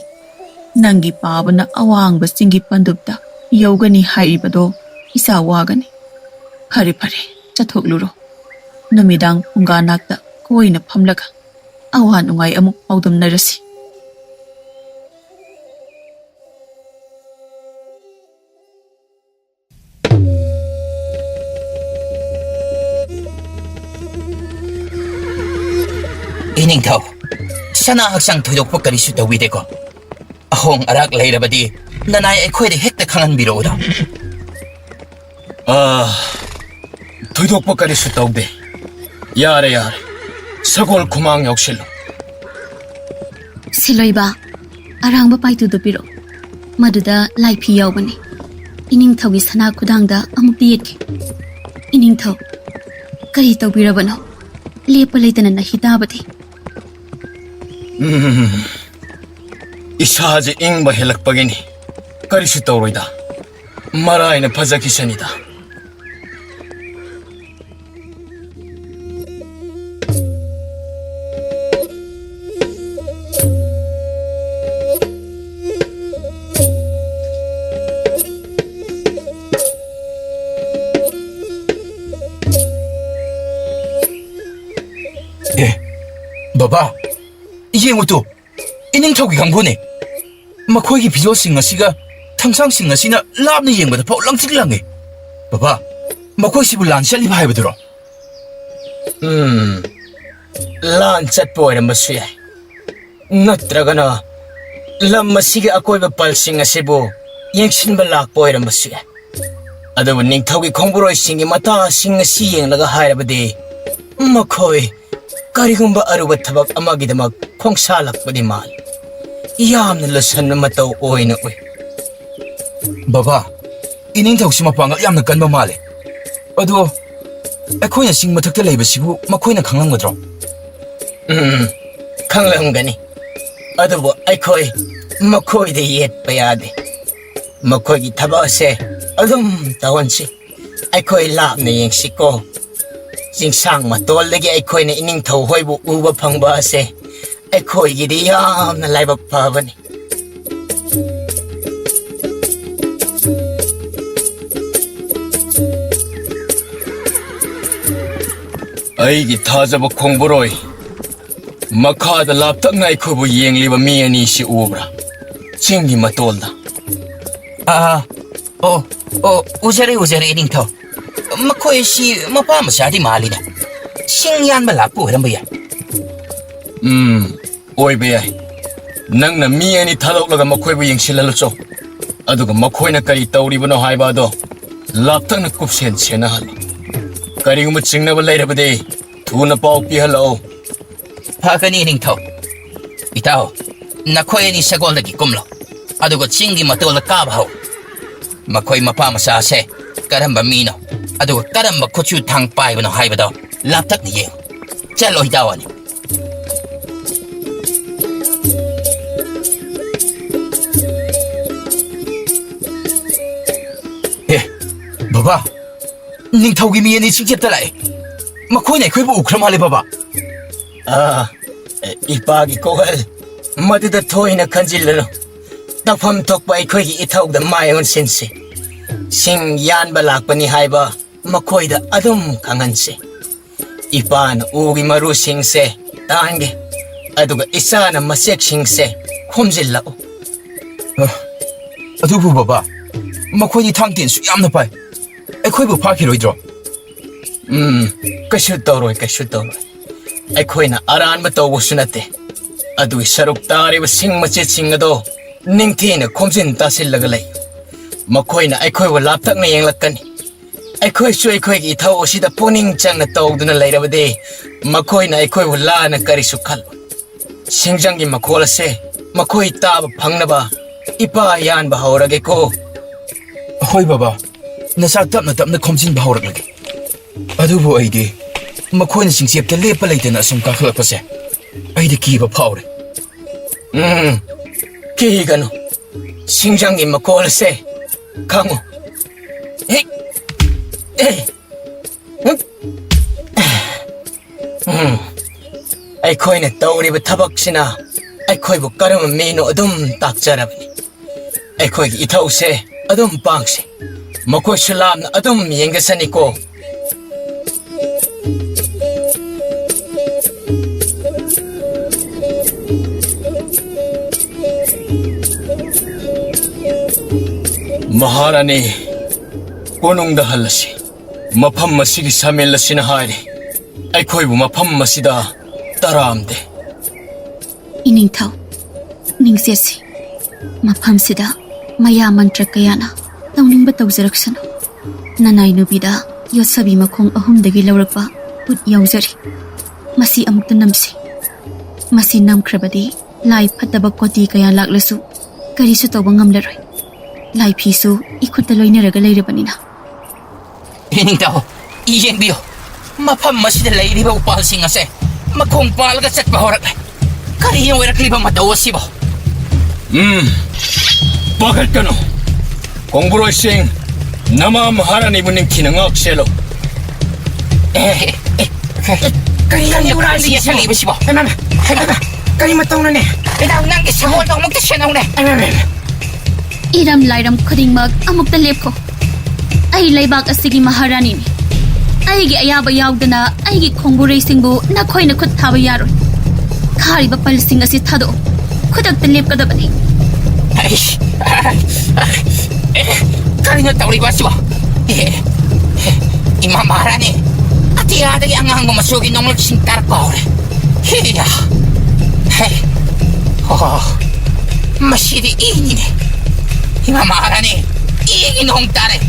ꯅꯪꯒꯤ ꯄꯥꯕꯅ ꯑꯋꯥꯡꯕ ꯆꯤꯡꯒꯤ ꯄꯟꯗꯨꯞꯇ ꯌꯧꯒꯅꯤ ꯍꯥꯏꯔꯤꯕꯗꯣ ꯏꯆꯥ ꯋꯥꯒꯅꯤ꯫ ꯐꯔꯦ, ꯐꯔꯦ, ꯆꯠꯊꯣꯛꯂꯨꯔꯣ꯫ ꯅꯨꯃꯤꯗꯥꯡ ꯐꯨꯡꯒꯥ ꯅꯥꯛꯇ ꯀꯣꯏꯅ ꯐꯝꯂꯒ ꯑꯋꯥ ꯅꯨꯡꯉꯥꯏ ꯑꯃꯨꯛ ꯄꯥꯎꯗꯝꯅꯔꯁꯤ꯫ ꯏꯅꯤꯡꯊꯧ, ꯁꯅꯥ ꯍꯛꯆꯥꯡ ꯊꯣꯏꯗꯣꯛꯄ ꯀꯔꯤꯁꯨ ꯇꯧꯕꯤꯗꯦꯀꯣ? ꯑꯍꯣꯡ ꯑꯔꯥꯛ ꯂꯩꯔꯕꯗꯤ ꯅꯅꯥꯏ ꯑꯩꯈꯣꯏꯗ ꯍꯦꯛꯇ ꯈꯪꯍꯟꯕꯤꯔꯛꯎꯗ꯫ ꯑꯥ, ꯊꯣꯏꯗꯣꯛꯄ ꯀꯔꯤꯁꯨ ꯇꯧꯗꯦ꯫ ꯌꯥꯔꯦ, ꯌꯥꯔꯦ꯫ ꯁꯒꯣꯜ ꯈꯨꯃꯥꯡ ꯌꯥꯎꯁꯤꯜꯂꯨ꯫ ꯁꯤꯂꯣꯏꯕ, ꯑꯔꯥꯡꯕ ꯄꯥꯏꯇꯨꯗꯨ ꯄꯤꯔꯛꯎ꯫ ꯃꯗꯨꯗ ꯂꯥꯏꯐꯤ ꯌꯥꯎꯕꯅꯤ꯫ ꯏꯅꯤꯡꯊꯧꯒꯤ ꯁꯅꯥ ꯈꯨꯗꯥꯡꯗ ꯑꯃꯨꯛꯇ ꯌꯦꯠꯀꯦ꯫ ꯏꯅꯤꯡꯊꯧ, ꯀꯔꯤ ꯇꯧꯕꯤꯔꯕꯅꯣ? ꯂꯦꯞꯄ ꯂꯩꯇꯅ ꯅꯥꯍꯤ ꯇꯥꯕꯗꯤ꯫ ꯎꯝ, ꯏꯁꯥꯁꯦ ꯏꯪꯕ ꯍꯦꯜꯂꯛꯄꯒꯤꯅꯤ꯫ ꯀꯔꯤꯁꯨ ꯇꯧꯔꯣꯏꯗ꯫ ꯃꯔꯥꯏꯅ ꯐꯖꯈꯤꯁꯅꯤꯗ꯫ ꯑꯦ, ꯕꯕꯥ, ꯌꯦꯡꯉꯨ ꯇꯨ, ꯏꯅꯤꯡꯊꯧꯒꯤ ꯀꯥꯡꯕꯨꯅꯦ꯫ ꯃꯈꯣꯏꯒꯤ ꯐꯤꯖꯣꯜꯁꯤꯡ ꯑꯁꯤꯒ ꯊꯪꯁꯥꯡꯁꯤꯡ ꯑꯁꯤꯅ ꯂꯥꯞꯅ ꯌꯦꯡꯕꯗ ꯐꯥꯎ ꯂꯪꯇ꯭ꯔꯤꯛ ꯂꯪꯉꯦ꯫ ꯕꯕꯥ, ꯃꯈꯣꯏꯁꯤꯕꯨ ꯂꯥꯟ ꯆꯠꯂꯤꯕ ꯍꯥꯏꯕꯗꯨꯔꯣ? ꯎꯝ, ꯂꯥꯟ ꯆꯠꯄ ꯑꯣꯏꯔꯝꯕꯁꯨ ꯌꯥꯏ꯫ ꯅꯠꯇ꯭ꯔꯒꯅ ꯂꯝ ꯑꯁꯤꯒꯤ ꯑꯀꯣꯏꯕ ꯄꯜꯁꯤꯡ ꯑꯁꯤꯕꯨ ꯌꯦꯡꯁꯤꯟꯕ ꯂꯥꯛꯄ ꯑꯣꯏꯔꯝꯕꯁꯨ ꯌꯥꯏ꯫ ꯑꯗꯨꯕꯨ ꯅꯤꯡꯊꯧꯒꯤ ꯈꯣꯡꯕꯨꯔꯣꯏꯁꯤꯡꯒꯤ ꯃꯇꯥꯁꯤꯡ ꯑꯁꯤ ꯌꯦꯡꯂꯒ ꯍꯥꯏꯔꯕꯗꯤ, ꯃꯈꯣꯏ ꯀꯔꯤꯒꯨꯝꯕ ꯑꯔꯨꯕ ꯊꯕꯛ ꯑꯃꯒꯤꯗꯃꯛ ꯈꯣꯡꯁꯥꯜꯂꯛꯄꯗꯤ ꯃꯥꯜꯂꯤ꯫ ꯌꯥꯝꯅ ꯂꯨꯁꯟꯕ ꯃꯇꯧ ꯑꯣꯏꯅ ꯎꯏ꯫ ꯕꯕꯥ, ꯏꯅꯤꯡꯊꯧꯁꯤ ꯃꯄꯥꯡꯒꯜ ꯌꯥꯝꯅ ꯀꯟꯕ ꯃꯥꯜꯂꯦ꯫ ꯑꯗꯣ ꯑꯩꯈꯣꯏꯅ ꯆꯤꯡ ꯃꯊꯛꯇ ꯂꯩꯕꯁꯤꯕꯨ ꯃꯈꯣꯏꯅ ꯈꯪꯂꯝꯒꯗ꯭ꯔꯣ? ꯎꯝ, ꯈꯪꯂꯝꯒꯅꯤ꯫ ꯑꯗꯨꯕꯨ ꯑꯩꯈꯣꯏ ꯃꯈꯣꯏꯗ ꯌꯦꯠꯄ ꯌꯥꯗꯦ꯫ ꯃꯈꯣꯏꯒꯤ ꯊꯕꯛ ꯑꯁꯦ ꯑꯗꯨꯝ ꯇꯧꯍꯟꯁꯤ꯫ ꯑꯩꯈꯣꯏ ꯂꯥꯞꯅ ꯌꯦꯡꯁꯤꯀꯣ꯫ ꯆꯤꯡꯁꯥꯡ ꯃꯇꯣꯜꯗꯒꯤ ꯑꯩꯈꯣꯏꯅ ꯏꯅꯤꯡꯊꯧ ꯍꯣꯏꯕꯨ ꯎꯕ ꯐꯪꯕ ꯑꯁꯦ ꯑꯩꯈꯣꯏꯒꯤꯗꯤ ꯌꯥꯝꯅ ꯂꯥꯏꯕꯛ ꯐꯕꯅꯤ꯫ ꯑꯩꯒꯤ ꯊꯥꯖꯕ ꯈꯣꯡꯕꯣꯔꯣꯏ, ꯃꯈꯥꯗ ꯂꯥꯞꯇꯛꯅ ꯑꯩꯈꯣꯏꯕꯨ ꯌꯦꯡꯂꯤꯕ ꯃꯤ ꯑꯅꯤꯁꯤ ꯎꯕ꯭ꯔꯥ? ꯆꯤꯡꯒꯤ ꯃꯇꯣꯜꯗ꯫ ꯑꯥ, ꯑꯣ, ꯑꯣ, ꯎꯖꯔꯦ, ꯎꯖꯔꯦ, ꯏꯅꯤꯡꯊꯧ꯫ ꯃꯈꯣꯏꯁꯤ ꯃꯄꯥ ꯃꯆꯥꯗꯤ ꯃꯥꯜꯂꯤꯅꯦ꯫ ꯁꯤꯡ ꯌꯥꯟꯕ ꯂꯥꯛꯄ ꯑꯣꯏꯔꯝꯕ ꯌꯥꯏ꯫ ꯎꯝ, ꯑꯣꯏꯕ ꯌꯥꯏ꯫ ꯅꯪꯅ ꯃꯤ ꯑꯅꯤ ꯊꯥꯗꯣꯛꯂꯒ ꯃꯈꯣꯏꯕꯨ ꯌꯦꯡꯁꯤꯜꯍꯜꯂꯨꯆꯣ꯫ ꯑꯗꯨꯒ ꯃꯈꯣꯏꯅ ꯀꯔꯤ ꯇꯧꯔꯤꯕꯅꯣ ꯍꯥꯏꯕ ꯑꯗꯣ ꯂꯥꯞꯇꯛꯅ ꯀꯨꯞꯁꯦꯟ ꯁꯦꯟꯅꯍꯜꯂꯨ꯫ ꯀꯔꯤꯒꯨꯝꯕ ꯆꯤꯡꯅꯕ ꯂꯩꯔꯕꯗꯤ ꯊꯨꯅ ꯄꯥꯎ ꯄꯤꯍꯜꯂꯛꯎ꯫ ꯐꯒꯅꯤ, ꯅꯤꯡꯊꯧ꯫ ꯏꯇꯥꯎ, ꯅꯈꯣꯏ ꯑꯅꯤ ꯁꯒꯣꯜꯗꯒꯤ ꯀꯨꯝꯂꯣ, ꯑꯗꯨꯒ ꯆꯤꯡꯒꯤ ꯃꯇꯣꯜꯗ ꯀꯥꯕ ꯍꯧ꯫ ꯃꯈꯣꯏ ꯃꯄꯥ ꯃꯆꯥꯁꯦ ꯀꯔꯝꯕ ꯃꯤꯅꯣ, ꯑꯗꯨꯒ ꯀꯔꯝꯕ ꯈꯨꯠꯁꯨ ꯊꯥꯡ ꯄꯥꯏꯕꯅꯣ ꯍꯥꯏꯕꯗꯣ ꯂꯥꯞꯇꯛꯅ ꯌꯦꯡꯉꯨ꯫ ꯆꯠꯂꯣ, ꯏꯇꯥꯎ ꯑꯅꯤ꯫ ꯑꯦ, ꯕꯕꯥ, ꯅꯤꯡꯊꯧꯒꯤ ꯃꯤ ꯑꯅꯤ ꯆꯤꯡꯆꯦꯞꯇ ꯂꯥꯛꯑꯦ꯫ ꯃꯈꯣꯏꯅ ꯑꯩꯈꯣꯏꯕꯨ ꯎꯈ꯭ꯔ ꯃꯥꯜꯂꯦ, ꯕꯕꯥ꯫ ꯑꯥ, ꯏꯄꯥꯒꯤ ꯀꯣꯛꯍꯜ, ꯃꯗꯨꯗ ꯊꯣꯏꯅ ꯈꯟꯖꯤꯜꯂꯨꯅꯨ꯫ ꯇꯧꯐꯝ ꯊꯣꯛꯄ ꯑꯩꯈꯣꯏꯒꯤ ꯏꯊꯧꯗ ꯃꯥꯏ ꯑꯣꯟꯁꯤꯟꯁꯤ꯫ ꯁꯤꯡ ꯌꯥꯟꯕ ꯂꯥꯛꯄꯅꯤ ꯍꯥꯏꯕ ꯃꯈꯣꯏꯗ ꯑꯗꯨꯝ ꯈꯪꯍꯟꯁꯤ꯫ ꯏꯄꯥꯅ ꯎꯒꯤ ꯃꯔꯨꯁꯤꯡꯁꯦ ꯇꯥꯟꯒꯦ, ꯑꯗꯨꯒ ꯏꯆꯥꯅ ꯃꯆꯦꯛꯁꯤꯡꯁꯦ ꯈꯣꯝꯖꯤꯜꯂꯛꯎ꯫ ꯑ, ꯑꯗꯨꯕꯨ ꯕꯕꯥ, ꯃꯈꯣꯏꯗꯤ ꯊꯥꯡ ꯇꯦꯟꯁꯨ ꯌꯥꯝꯅ ꯄꯥꯏ꯫ ꯑꯩꯈꯣꯏꯕꯨ ꯐꯥꯈꯤꯔꯣꯏꯗ꯭ꯔꯣ? ꯎꯝ, ꯀꯩꯁꯨ ꯇꯧꯔꯣꯏ, ꯀꯩꯁꯨ ꯇꯧꯔꯣꯏ꯫ ꯑꯩꯈꯣꯏꯅ ꯑꯔꯥꯟꯕ ꯇꯧꯕꯁꯨ ꯅꯠꯇꯦ꯫ ꯑꯗꯨꯒꯤ ꯁꯔꯨꯛ ꯇꯥꯔꯤꯕ ꯁꯤꯡ ꯃꯆꯦꯠꯁꯤꯡ ꯑꯗꯣ ꯅꯤꯡꯊꯤꯅ ꯈꯣꯝꯖꯤꯟ ꯇꯥꯁꯤꯜꯂꯒ ꯂꯩ꯫ ꯃꯈꯣꯏꯅ ꯑꯩꯈꯣꯏꯕꯨ ꯂꯥꯞꯇꯛꯅ ꯌꯦꯡꯂꯛꯀꯅꯤ꯫ ꯑꯩꯈꯣꯏꯁꯨ ꯑꯩꯈꯣꯏꯒꯤ ꯏꯊꯧ ꯑꯁꯤꯗ ꯄꯨꯛꯅꯤꯡ ꯆꯪꯅ ꯇꯧꯗꯨꯅ ꯂꯩꯔꯕꯗꯤ ꯃꯈꯣꯏꯅ ꯑꯩꯈꯣꯏꯕꯨ ꯂꯥꯟꯅ ꯀꯔꯤꯁꯨ ꯈꯜꯂꯣꯏ꯫ ꯁꯤꯡꯖꯪꯒꯤ ꯃꯈꯣꯜ ꯑꯁꯦ ꯃꯈꯣꯏ ꯇꯥꯕ ꯐꯪꯅꯕ ꯏꯄꯥ ꯌꯥꯟꯕ ꯍꯧꯔꯒꯦꯀꯣ꯫ ꯍꯣꯏ ꯕꯕꯥ, ꯅꯆꯥꯛ ꯇꯞꯅ ꯇꯞꯅ ꯈꯣꯝꯖꯤꯟꯕ ꯍꯧꯔꯛꯂꯒꯦ꯫ ꯑꯗꯨꯕꯨ ꯑꯩꯗꯤ ꯃꯈꯣꯏꯅ ꯆꯤꯡꯆꯦꯞꯇ ꯂꯦꯞꯄ ꯂꯩꯇꯅ ꯑꯁꯨꯝ ꯀꯥꯈꯠꯂꯛꯄꯁꯦ ꯑꯩꯗꯤ ꯀꯤꯕ ꯐꯥꯎꯔꯦ꯫ ꯎꯝ, ꯀꯤꯒꯅꯨ꯫ ꯁꯤꯡꯖꯪꯒꯤ ꯃꯈꯣꯜ ꯑꯁꯦ ꯈꯪꯉꯨ꯫ ꯍꯦꯛ, ꯑꯦ, ꯎꯝ, ꯎꯝ꯫ ꯑꯩꯈꯣꯏꯅ ꯇꯧꯔꯤꯕ ꯊꯕꯛꯁꯤꯅ ꯑꯩꯈꯣꯏꯕꯨ ꯀꯔꯝꯕ ꯃꯤꯅꯣ ꯑꯗꯨꯝ ꯇꯥꯛꯆꯔꯕꯅꯤ꯫ ꯑꯩꯈꯣꯏꯒꯤ ꯏꯊꯧꯁꯦ ꯑꯗꯨꯝ ꯄꯥꯡꯁꯤ꯫ ꯃꯈꯣꯏꯁꯨ ꯂꯥꯞꯅ ꯑꯗꯨꯝ ꯌꯦꯡꯖꯁꯅꯤꯀꯣ꯫ ꯃꯍꯥꯔꯥꯅꯤ, ꯀꯣꯅꯨꯡꯗ ꯍꯜꯂꯁꯤ꯫ ꯃꯐꯝ ꯑꯁꯤꯒꯤ ꯁꯃꯦꯜ ꯑꯁꯤꯅ ꯍꯥꯏꯔꯤ, ꯑꯩꯈꯣꯏꯕꯨ ꯃꯐꯝ ꯑꯁꯤꯗ ꯇꯔꯥꯝꯗꯦ꯫ ꯏꯅꯤꯡꯊꯧ, ꯅꯤꯡꯁꯦꯠꯁꯤ꯫ ꯃꯐꯝꯁꯤꯗ ꯃꯌꯥ ꯃꯟꯇ꯭ꯔ ꯀꯌꯥꯅ ꯇꯧꯅꯤꯡꯕ ꯇꯧꯖꯔꯛꯁꯅꯨ꯫ ꯅꯅꯥꯏ ꯅꯨꯄꯤꯗ ꯌꯣꯠꯁꯕꯤ ꯃꯈꯣꯡ ꯑꯍꯨꯝꯗꯒꯤ ꯂꯧꯔꯛꯄ ꯄꯨꯠ ꯌꯥꯎꯖꯔꯤ꯫ ꯃꯁꯤ ꯑꯃꯨꯛꯇ ꯅꯝꯁꯤ꯫ ꯃꯁꯤ ꯅꯝꯈ꯭ꯔꯕꯗꯤ ꯂꯥꯏ ꯐꯠꯇꯕ ꯀꯣꯇꯤ ꯀꯌꯥ ꯂꯥꯛꯂꯁꯨ ꯀꯔꯤꯁꯨ ꯇꯧꯕ ꯉꯝꯂꯔꯣꯏ꯫ ꯂꯥꯏꯐꯤꯁꯨ ꯏꯈꯨꯠꯇ ꯂꯣꯏꯅꯔꯒ ꯂꯩꯔꯕꯅꯤꯅ꯫ ꯏꯅꯤꯡꯊꯧ, ꯌꯦꯡꯕꯤꯌꯨ, ꯃꯐꯝ ꯑꯁꯤꯗ ꯂꯩꯔꯤꯕ ꯎꯄꯥꯜꯁꯤꯡ ꯑꯁꯦ ꯃꯈꯣꯡ ꯄꯥꯜꯂꯒ ꯆꯠꯄ ꯍꯧꯔꯛꯂꯦ꯫ ꯀꯔꯤ ꯑꯣꯏꯔꯛꯂꯤꯕ ꯃꯇꯧ ꯑꯁꯤꯕꯣ? ꯎꯝ, ꯄꯥꯈꯠꯀꯅꯨ꯫ ꯈꯣꯡꯕꯨꯔꯣꯏꯁꯤꯡ, ꯅꯃꯥ ꯃꯍꯥꯔꯥꯅꯤꯕꯨ ꯅꯤꯡꯊꯤꯅ ꯉꯥꯛ ꯁꯦꯜꯂꯨ꯫ ꯑꯦ, ꯑꯦ, ꯑꯦ, ꯀꯔꯤ ꯀꯔꯤ ꯈꯪꯗꯦ, ꯈꯪꯗꯦ, ꯌꯦꯁꯜꯂꯤꯕꯁꯤꯕꯣ? ꯍꯩꯃꯥ, ꯍꯩꯃꯥ, ꯀꯔꯤ ꯃꯇꯧꯅꯣꯅꯦ? ꯏꯇꯥꯎ, ꯅꯪꯒꯤ ꯁꯒꯣꯜꯗꯣ ꯑꯃꯨꯛꯇ ꯁꯦꯟꯅꯧꯅꯦ꯫ ꯍꯩꯃꯥ, ꯍꯩꯃꯥ꯫ ꯏꯔꯝ ꯂꯥꯏꯔꯝ ꯈꯨꯗꯤꯡꯃꯛ ꯑꯃꯨꯛꯇ ꯂꯦꯞꯈꯣ꯫ ꯑꯩ ꯂꯩꯕꯥꯛ ꯑꯁꯤꯒꯤ ꯃꯍꯥꯔꯥꯅꯤꯅꯤ꯫ ꯑꯩꯒꯤ ꯑꯌꯥꯕ ꯌꯥꯎꯗꯅ ꯑꯩꯒꯤ ꯈꯣꯡꯕꯨꯔꯩꯁꯤꯡꯕꯨ ꯅꯈꯣꯏꯅ ꯈꯨꯠ ꯊꯥꯕ ꯌꯥꯔꯣꯏ꯫ ꯈꯥꯔꯤꯕ ꯄꯜꯁꯤꯡ ꯑꯁꯤ ꯊꯥꯗꯣꯛꯑꯣ꯫ ꯈꯨꯗꯛꯇ ꯂꯦꯞꯀꯗꯕꯅꯤ꯫ ꯑꯩꯁ! ꯀꯔꯤꯅꯣ ꯇꯧꯔꯤꯕ ꯑꯁꯤꯕꯣ? ꯑꯦ, ꯏꯃꯥ ꯃꯍꯥꯔꯥꯅꯤ, ꯑꯇꯤꯌꯥꯗꯒꯤ ꯑꯉꯥꯡꯕ ꯃꯆꯨꯒꯤ ꯅꯣꯡꯂꯛꯁꯤꯡ ꯇꯥꯔꯛꯄ ꯍꯧꯔꯦ꯫ ꯍꯤꯌꯥ! ꯍꯦ! ꯑꯣ, ꯃꯁꯤꯗꯤ ꯏꯅꯤꯅꯦ꯫ ꯏꯃꯥ ꯃꯍꯥꯔꯥꯅꯤ, ꯏꯒꯤ ꯅꯣꯡ ꯇꯥꯔꯦ꯫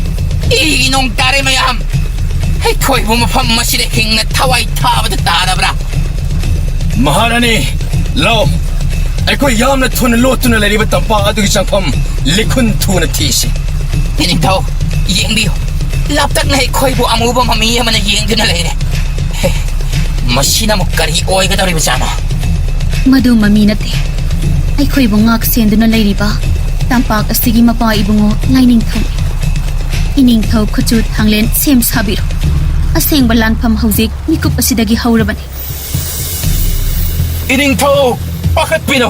ꯏꯒꯤ ꯅꯣꯡ ꯇꯥꯔꯦ ꯃꯌꯥꯝ꯫ ꯑꯩꯈꯣꯏꯕꯨ ꯃꯐꯝ ꯑꯁꯤꯗ ꯍꯤꯡꯅ ꯊꯋꯥꯏ ꯊꯥꯕꯗ ꯇꯥꯔꯕ꯭ꯔꯥ? ꯃꯍꯥꯔꯥꯅꯤ, ꯂꯥꯛꯑꯣ꯫ ꯑꯩꯈꯣꯏ ꯌꯥꯝꯅ ꯊꯨꯅ ꯂꯣꯠꯇꯨꯅ ꯂꯩꯔꯤꯕ ꯇꯝꯄꯥꯛ ꯑꯗꯨꯒꯤ ꯆꯪꯐꯝ ꯂꯤꯈꯨꯟ ꯊꯨꯅ ꯊꯤꯁꯤ꯫ ꯏꯅꯤꯡꯊꯧ, ꯌꯦꯡꯕꯤꯌꯨ꯫ ꯂꯥꯞꯇꯛꯅ ꯑꯩꯈꯣꯏꯕꯨ ꯑꯃꯨꯕ ꯃꯃꯤ ꯑꯃꯅ ꯌꯦꯡꯗꯨꯅ ꯂꯩꯔꯦ꯫ ꯍꯦ, ꯃꯁꯤꯅ ꯑꯃꯨꯛ ꯀꯔꯤ ꯑꯣꯏꯒꯗꯧꯔꯤꯕꯖꯥꯠꯅꯣ? ꯃꯗꯨ ꯃꯃꯤ ꯅꯠꯇꯦ꯫ ꯑꯩꯈꯣꯏꯕꯨ ꯉꯥꯛ ꯁꯦꯟꯗꯨꯅ ꯂꯩꯔꯤꯕ ꯇꯝꯄꯥꯛ ꯑꯁꯤꯒꯤ ꯃꯄꯥ ꯏꯕꯨꯡꯉꯣ ꯂꯥꯏꯅꯤꯡꯊꯧꯅꯤ꯫ ꯏꯅꯤꯡꯊꯧ ꯈꯨꯠꯆꯨ ꯊꯥꯡꯂꯦꯟ ꯁꯦꯝ ꯁꯥꯕꯤꯔꯣ꯫ ꯑꯁꯦꯡꯕ ꯂꯥꯟꯐꯝ ꯍꯧꯖꯤꯛ ꯃꯤꯀꯨꯞ ꯑꯁꯤꯗꯒꯤ ꯍꯧꯔꯕꯅꯤ꯫ ꯏꯅꯤꯡꯊꯧ, ꯄꯥꯈꯠꯄꯤꯅꯨ꯫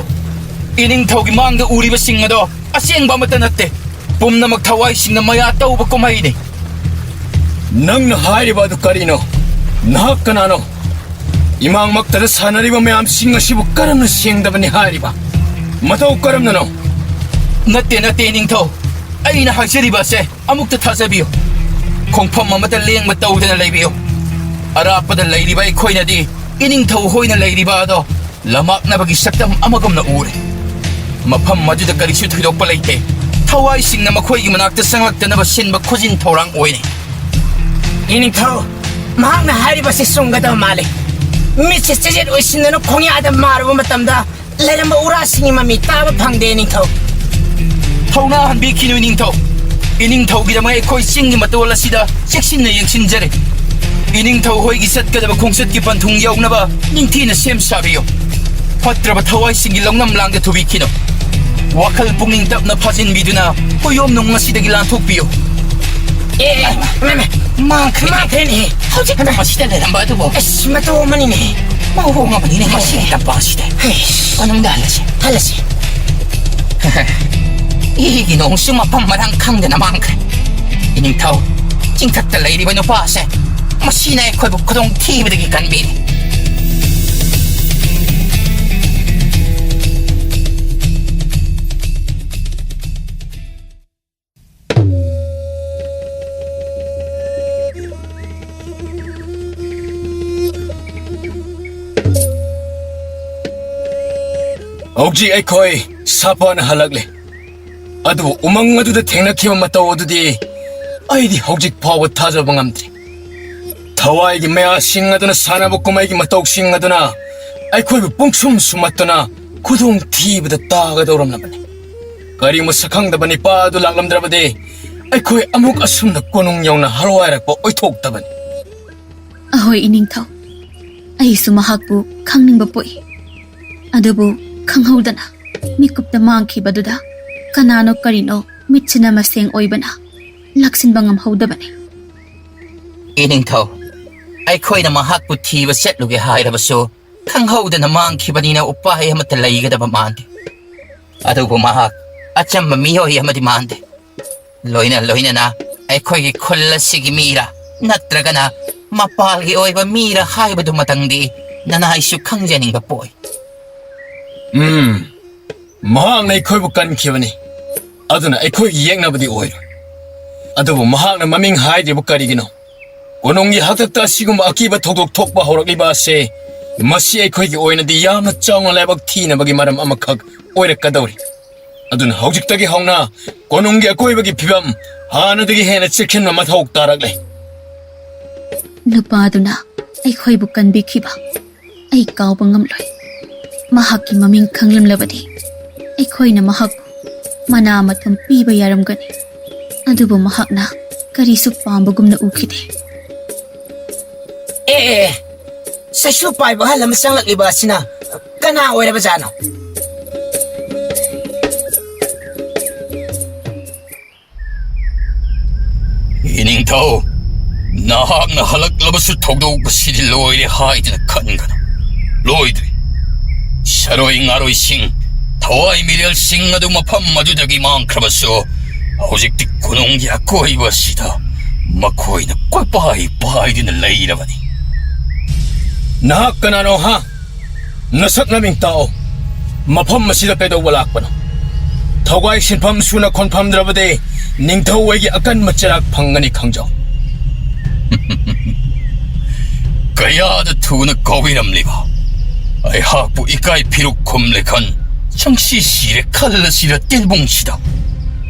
ꯏꯅꯤꯡꯊꯧꯒꯤ ꯃꯥꯡꯗ ꯎꯔꯤꯕꯁꯤꯡ ꯑꯗꯣ ꯑꯁꯦꯡꯕ ꯑꯃꯠꯇ ꯅꯠꯇꯦ꯫ ꯄꯨꯝꯅꯃꯛ ꯊꯋꯥꯏꯁꯤꯡꯅ ꯃꯌꯥ ꯇꯧꯕ ꯀꯨꯝꯍꯩꯅꯤ꯫ ꯅꯪꯅ ꯍꯥꯏꯔꯤꯕ ꯑꯗꯨ ꯀꯔꯤꯅꯣ? ꯅꯍꯥꯛ ꯀꯅꯥꯅꯣ? ꯏꯃꯥꯡꯃꯛꯇꯗ ꯁꯥꯟꯅꯔꯤꯕ ꯃꯌꯥꯝꯁꯤꯡ ꯑꯁꯤꯕꯨ ꯀꯔꯝꯅ ꯁꯦꯡꯗꯕꯅꯤ ꯍꯥꯏꯔꯤꯕ? ꯃꯇꯧ ꯀꯔꯝꯅꯅꯣ? ꯅꯠꯇꯦ, ꯅꯠꯇꯦ, ꯏꯅꯤꯡꯊꯧ꯫ ꯑꯩꯅ ꯍꯥꯏꯖꯔꯤꯕ ꯑꯁꯦ ꯑꯃꯨꯛꯇ ꯊꯥꯖꯕꯤꯌꯨ꯫ ꯈꯣꯡꯐꯝ ꯑꯃꯗ ꯂꯦꯡꯕ ꯇꯧꯗꯅ ꯂꯩꯕꯤꯌꯨ꯫ ꯑꯔꯥꯞꯄꯗ ꯂꯩꯔꯤꯕ ꯑꯩꯈꯣꯏꯅꯗꯤ ꯏꯅꯤꯡꯊꯧ ꯍꯣꯏꯅ ꯂꯩꯔꯤꯕ ꯑꯗꯣ ꯂꯝꯃꯥꯛꯅꯕꯒꯤ ꯁꯛꯇꯝ ꯑꯃꯒꯨꯝꯅ ꯎꯔꯦ꯫ ꯃꯐꯝ ꯑꯗꯨꯗ ꯀꯔꯤꯁꯨ ꯊꯣꯏꯗꯣꯛꯄ ꯂꯩꯇꯦ꯫ ꯊꯋꯥꯏꯁꯤꯡꯅ ꯃꯈꯣꯏꯒꯤ ꯃꯅꯥꯛꯇ ꯆꯪꯂꯛꯇꯅꯕ ꯁꯤꯟꯕ ꯈꯨꯖꯤꯟ ꯊꯧꯔꯥꯡ ꯑꯣꯏꯔꯦ꯫ ꯏꯅꯤꯡꯊꯧ, ꯃꯍꯥꯛꯅ ꯍꯥꯏꯔꯤꯕꯁꯤ ꯆꯨꯝꯒꯗꯕ ꯃꯥꯜꯂꯤ꯫ ꯃꯤꯠꯁꯦ ꯆꯦꯖꯦꯠ ꯑꯣꯏꯁꯤꯟꯗꯨꯅ ꯈꯣꯡꯌꯥꯗ ꯃꯥꯔꯨꯕ ꯃꯇꯝꯗ ꯂꯩꯔꯝꯕ ꯎꯔꯥꯁꯤꯡꯒꯤ ꯃꯃꯤ ꯇꯥꯕ ꯐꯪꯗꯦ, ꯏꯅꯤꯡꯊꯧ꯫ ꯊꯧꯅꯥ ꯍꯟꯕꯤꯈꯤꯅꯨ, ꯏꯅꯤꯡꯊꯧ꯫ ꯏꯅꯤꯡꯊꯧꯒꯤꯗꯃꯛ ꯑꯩꯈꯣꯏ ꯆꯤꯡꯒꯤ ꯃꯇꯣꯜ ꯑꯁꯤꯗ ꯆꯦꯛꯁꯤꯟꯅ ꯌꯦꯡꯁꯤꯟꯖꯔꯤ꯫ ꯏꯅꯤꯡꯊꯧ ꯍꯣꯏꯒꯤ ꯆꯠꯀꯗꯕ ꯈꯣꯡꯆꯠꯀꯤ ꯄꯟꯊꯨꯡ ꯌꯧꯅꯕ ꯅꯤꯡꯊꯤꯅ ꯁꯦꯝ ꯁꯥꯕꯤꯌꯨ꯫ ꯐꯠꯇ꯭ꯔꯕ ꯊꯋꯥꯏꯁꯤꯡꯒꯤ ꯂꯧꯅꯝ ꯂꯥꯡꯗ ꯊꯨꯕꯤꯈꯤꯅꯨ꯫ ꯋꯥꯈꯜ ꯄꯨꯛꯅꯤꯡ ꯇꯞꯅ ꯐꯥꯖꯤꯟꯕꯤꯗꯨꯅ ꯀꯣꯌꯣꯝꯅꯨꯡ ꯑꯁꯤꯗꯒꯤ ꯂꯥꯟꯊꯣꯛꯄꯤꯌꯨ꯫ ꯑꯦ, ꯃꯦ, ꯃꯦ, ꯃꯥꯡꯈ꯭ꯔꯦ, ꯃꯥꯡꯈ꯭ꯔꯦꯅꯦ꯫ ꯍꯧꯖꯤꯛꯇ ꯃꯁꯤꯗ ꯂꯩꯔꯝꯕ ꯑꯗꯨꯕꯨ꯫ ꯑꯁ, ꯃꯇꯧ ꯑꯃꯅꯤꯅꯦ꯫ ꯃꯑꯣꯡ ꯑꯃꯅꯤꯅꯦ ꯃꯁꯤꯒꯤ ꯇꯝꯄꯥꯛ ꯑꯁꯤꯗ꯫ ꯍꯩꯁ꯫ ꯃꯅꯨꯡꯗ ꯍꯜꯂꯁꯤ꯫ ꯍꯜꯂꯁꯤ꯫ ꯏꯒꯤ ꯅꯣꯡꯁꯨ ꯃꯐꯝ ꯃꯔꯥꯡ ꯈꯪꯗꯅ ꯃꯥꯡꯈ꯭ꯔꯦ꯫ ꯏꯅꯤꯡꯊꯧ, ꯆꯤꯡꯊꯛꯇ ꯂꯩꯔꯤꯕ ꯅꯨꯄꯥ ꯑꯁꯦ, ꯃꯁꯤꯅ ꯑꯩꯈꯣꯏꯕꯨ ꯈꯨꯗꯣꯡ ꯊꯤꯕꯗꯒꯤ ꯀꯟꯕꯤꯔꯤ꯫ ꯍꯧꯖꯤꯛ ꯑꯩꯈꯣꯏ ꯁꯥꯐꯅ ꯍꯜꯂꯛꯂꯦ꯫ ꯑꯗꯨꯕꯨ ꯎꯃꯪ ꯑꯗꯨꯗ ꯊꯦꯡꯅꯈꯤꯕ ꯃꯇꯧ ꯑꯗꯨꯗꯤ ꯑꯩꯗꯤ ꯍꯧꯖꯤꯛ ꯐꯥꯎꯕ ꯊꯥꯖꯕ ꯉꯝꯗ꯭ꯔꯤ꯫ ꯊꯋꯥꯏꯒꯤ ꯃꯌꯥꯁꯤꯡ ꯑꯗꯨꯅ ꯁꯥꯟꯅꯕ ꯀꯨꯝꯍꯩꯒꯤ ꯃꯇꯧꯁꯤꯡ ꯑꯗꯨꯅ ꯑꯩꯈꯣꯏꯕꯨ ꯄꯨꯡꯁꯨꯝ ꯁꯨꯝꯍꯠꯇꯨꯅ ꯈꯨꯗꯣꯡ ꯊꯤꯕꯗ ꯇꯥꯒꯗꯧꯔꯝꯂꯕꯅꯤ꯫ ꯀꯔꯤꯒꯨꯝꯕ ꯁꯛꯈꯪꯗꯕ ꯅꯤꯄꯥ ꯑꯗꯨ ꯂꯥꯛꯂꯝꯗ꯭ꯔꯕꯗꯤ ꯑꯩꯈꯣꯏ ꯑꯃꯨꯛ ꯑꯁꯨꯝꯅ ꯀꯣꯅꯨꯡ ꯌꯧꯅ ꯍꯜꯋꯥꯏꯔꯛꯄ ꯑꯣꯏꯊꯣꯛꯇꯕꯅꯤ꯫ ꯑꯍꯣꯏ, ꯏꯅꯤꯡꯊꯧ, ꯑꯩꯁꯨ ꯃꯍꯥꯛꯄꯨ ꯈꯪꯅꯤꯡꯕ ꯄꯣꯛꯏ꯫ ꯑꯗꯨꯕꯨ ꯈꯪꯍꯧꯗꯅ ꯃꯤꯀꯨꯞꯇ ꯃꯥꯡꯈꯤꯕꯗꯨꯗ ꯀꯅꯥꯅꯣ ꯀꯔꯤꯅꯣ ꯃꯤꯠꯁꯤꯅ ꯃꯁꯦꯡ ꯑꯣꯏꯕꯅ ꯂꯥꯛꯁꯤꯟꯕ ꯉꯝꯍꯧꯗꯕꯅꯤ꯫ ꯏꯅꯤꯡꯊꯧ, ꯑꯩꯈꯣꯏꯅ ꯃꯍꯥꯛꯄꯨ ꯊꯤꯕ ꯆꯠꯂꯨꯒꯦ ꯍꯥꯏꯔꯕꯁꯨ, ꯈꯪꯍꯧꯗꯅ ꯃꯥꯡꯈꯤꯕꯅꯤꯅ ꯎꯄꯥꯏ ꯑꯃꯠꯇ ꯂꯩꯒꯗꯕ ꯃꯥꯟꯗꯦ꯫ ꯑꯗꯨꯕꯨ ꯃꯍꯥꯛ ꯑꯆꯝꯕ ꯃꯤꯑꯣꯏ ꯑꯃꯗꯤ ꯃꯥꯟꯗꯦ꯫ ꯂꯣꯏꯅ ꯂꯣꯏꯅꯅ ꯑꯩꯈꯣꯏꯒꯤ ꯈꯨꯜ ꯑꯁꯤꯒꯤ ꯃꯤꯔꯥ ꯅꯠꯇ꯭ꯔꯒꯅ ꯃꯄꯥꯜꯒꯤ ꯑꯣꯏꯕ ꯃꯤꯔꯥ ꯍꯥꯏꯕꯗꯨꯃꯇꯪꯗꯤ ꯅꯅꯥꯏꯁꯨ ꯈꯪꯖꯅꯤꯡꯕ ꯄꯣꯛꯏ꯫ ꯎꯝ, ꯃꯍꯥꯛꯅ ꯑꯩꯈꯣꯏꯕꯨ ꯀꯟꯈꯤꯕꯅꯤ, ꯑꯗꯨꯅ ꯑꯩꯈꯣꯏꯒꯤ ꯌꯦꯛꯅꯕꯗꯤ ꯑꯣꯏꯔꯣꯏ꯫ ꯑꯗꯨꯕꯨ ꯃꯍꯥꯛꯅ ꯃꯃꯤꯡ ꯍꯥꯏꯗ꯭ꯔꯤꯕ ꯀꯔꯤꯒꯤꯅꯣ? ꯀꯣꯅꯨꯡꯒꯤ ꯍꯥꯛꯇꯛꯇ ꯑꯁꯤꯒꯨꯝꯕ ꯑꯀꯤꯕ ꯊꯧꯗꯣꯛ ꯊꯣꯛꯄ ꯍꯧꯔꯛꯂꯤꯕ ꯑꯁꯤ ꯃꯁꯤ ꯑꯩꯈꯣꯏꯒꯤ ꯑꯣꯏꯅꯗꯤ ꯌꯥꯝꯅ ꯆꯥꯎꯅ ꯂꯥꯏꯕꯛ ꯊꯤꯅꯕꯒꯤ ꯃꯔꯝ ꯑꯃꯈꯛ ꯑꯣꯏꯔꯛꯀꯗꯧꯔꯤ꯫ ꯑꯗꯨꯅ ꯍꯧꯖꯤꯛꯇꯒꯤ ꯍꯧꯅ ꯀꯣꯅꯨꯡꯒꯤ ꯑꯀꯣꯏꯕꯒꯤ ꯐꯤꯕꯝ ꯍꯥꯟꯅꯗꯒꯤ ꯍꯦꯟꯅ ꯆꯦꯛꯁꯤꯟꯕ ꯃꯊꯧ ꯇꯥꯔꯛꯂꯦ꯫ ꯅꯨꯄꯥꯗꯨꯅ ꯑꯩꯈꯣꯏꯕꯨ ꯀꯟꯕꯤꯈꯤꯕ ꯑꯩ ꯀꯥꯎꯕ ꯉꯝꯂꯣꯏ꯫ ꯃꯍꯥꯛꯀꯤ ꯃꯃꯤꯡ ꯈꯪꯂꯝꯂꯕꯗꯤ ꯑꯩꯈꯣꯏꯅ ꯃꯍꯥꯛꯄꯨ ꯃꯅꯥ ꯃꯊꯨꯝ ꯄꯤꯕ ꯌꯥꯔꯝꯒꯅꯤ꯫ ꯑꯗꯨꯕꯨ ꯃꯍꯥꯛꯅ ꯀꯔꯤꯁꯨ ꯄꯥꯝꯕꯒꯨꯝꯅ ꯎꯈꯤꯗꯦ꯫ ꯑꯦ, ꯑꯦ, ꯑꯦ, ꯁꯩꯁꯨ ꯄꯥꯏꯕ ꯑꯍꯜ ꯑꯃ ꯆꯪꯂꯛꯂꯤꯕ ꯑꯁꯤꯅ ꯀꯅꯥ ꯑꯣꯏꯔꯕꯖꯥꯠꯅꯣ? ꯏꯅꯤꯡꯊꯧ, ꯅꯍꯥꯛꯅ ꯍꯜꯂꯛꯂꯕꯁꯨ ꯊꯧꯗꯣꯛ ꯑꯁꯤꯗꯤ ꯂꯣꯏꯔꯦ ꯍꯥꯏꯗꯨꯅ ꯈꯟꯒꯅꯨ꯫ ꯂꯣꯏꯗ꯭ꯔꯤ꯫ ꯁꯔꯣꯏ ꯉꯥꯔꯣꯏꯁꯤꯡ, ꯊꯋꯥꯏ ꯃꯤꯔꯦꯜꯁꯤꯡ ꯑꯗꯨ ꯃꯐꯝ ꯑꯗꯨꯗꯒꯤ ꯃꯥꯡꯈ꯭ꯔꯕꯁꯨ, ꯍꯧꯖꯤꯛꯇꯤ ꯀꯣꯅꯨꯡꯒꯤ ꯑꯀꯣꯏꯕ ꯑꯁꯤꯗ ꯃꯈꯣꯏꯅ ꯀꯣꯏꯄꯥꯏ ꯄꯥꯏꯗꯨꯅ ꯂꯩꯔꯕꯅꯤ꯫ ꯅꯍꯥꯛ ꯀꯅꯥꯅꯣ, ꯍꯥ? ꯅꯁꯛ ꯅꯃꯤꯡ ꯇꯥꯛꯑꯣ꯫ ꯃꯐꯝ ꯑꯁꯤꯗ ꯀꯩꯗꯧꯕ ꯂꯥꯛꯄꯅꯣ? ꯊꯧꯒꯥꯏ ꯁꯤꯟꯐꯝ ꯁꯨꯅ ꯈꯣꯟꯐꯝꯗ꯭ꯔꯕꯗꯤ ꯅꯤꯡꯊꯧ ꯑꯩꯒꯤ ꯑꯀꯟꯕ ꯆꯩꯔꯥꯛ ꯐꯪꯒꯅꯤ, ꯈꯪꯖꯧ꯫ ꯀꯌꯥꯗ ꯊꯨꯅ ꯀꯥꯎꯕꯤꯔꯝꯂꯤꯕ! ꯑꯩꯍꯥꯛꯄꯨ ꯏꯀꯥꯏ ꯐꯤꯔꯨꯛ ꯈꯨꯝꯂꯦ ꯈꯟ, ꯆꯪꯁꯤ ꯁꯤꯔꯦ ꯈꯜ ꯑꯁꯤꯗ ꯇꯦꯟꯕꯨꯡꯁꯤꯗ꯫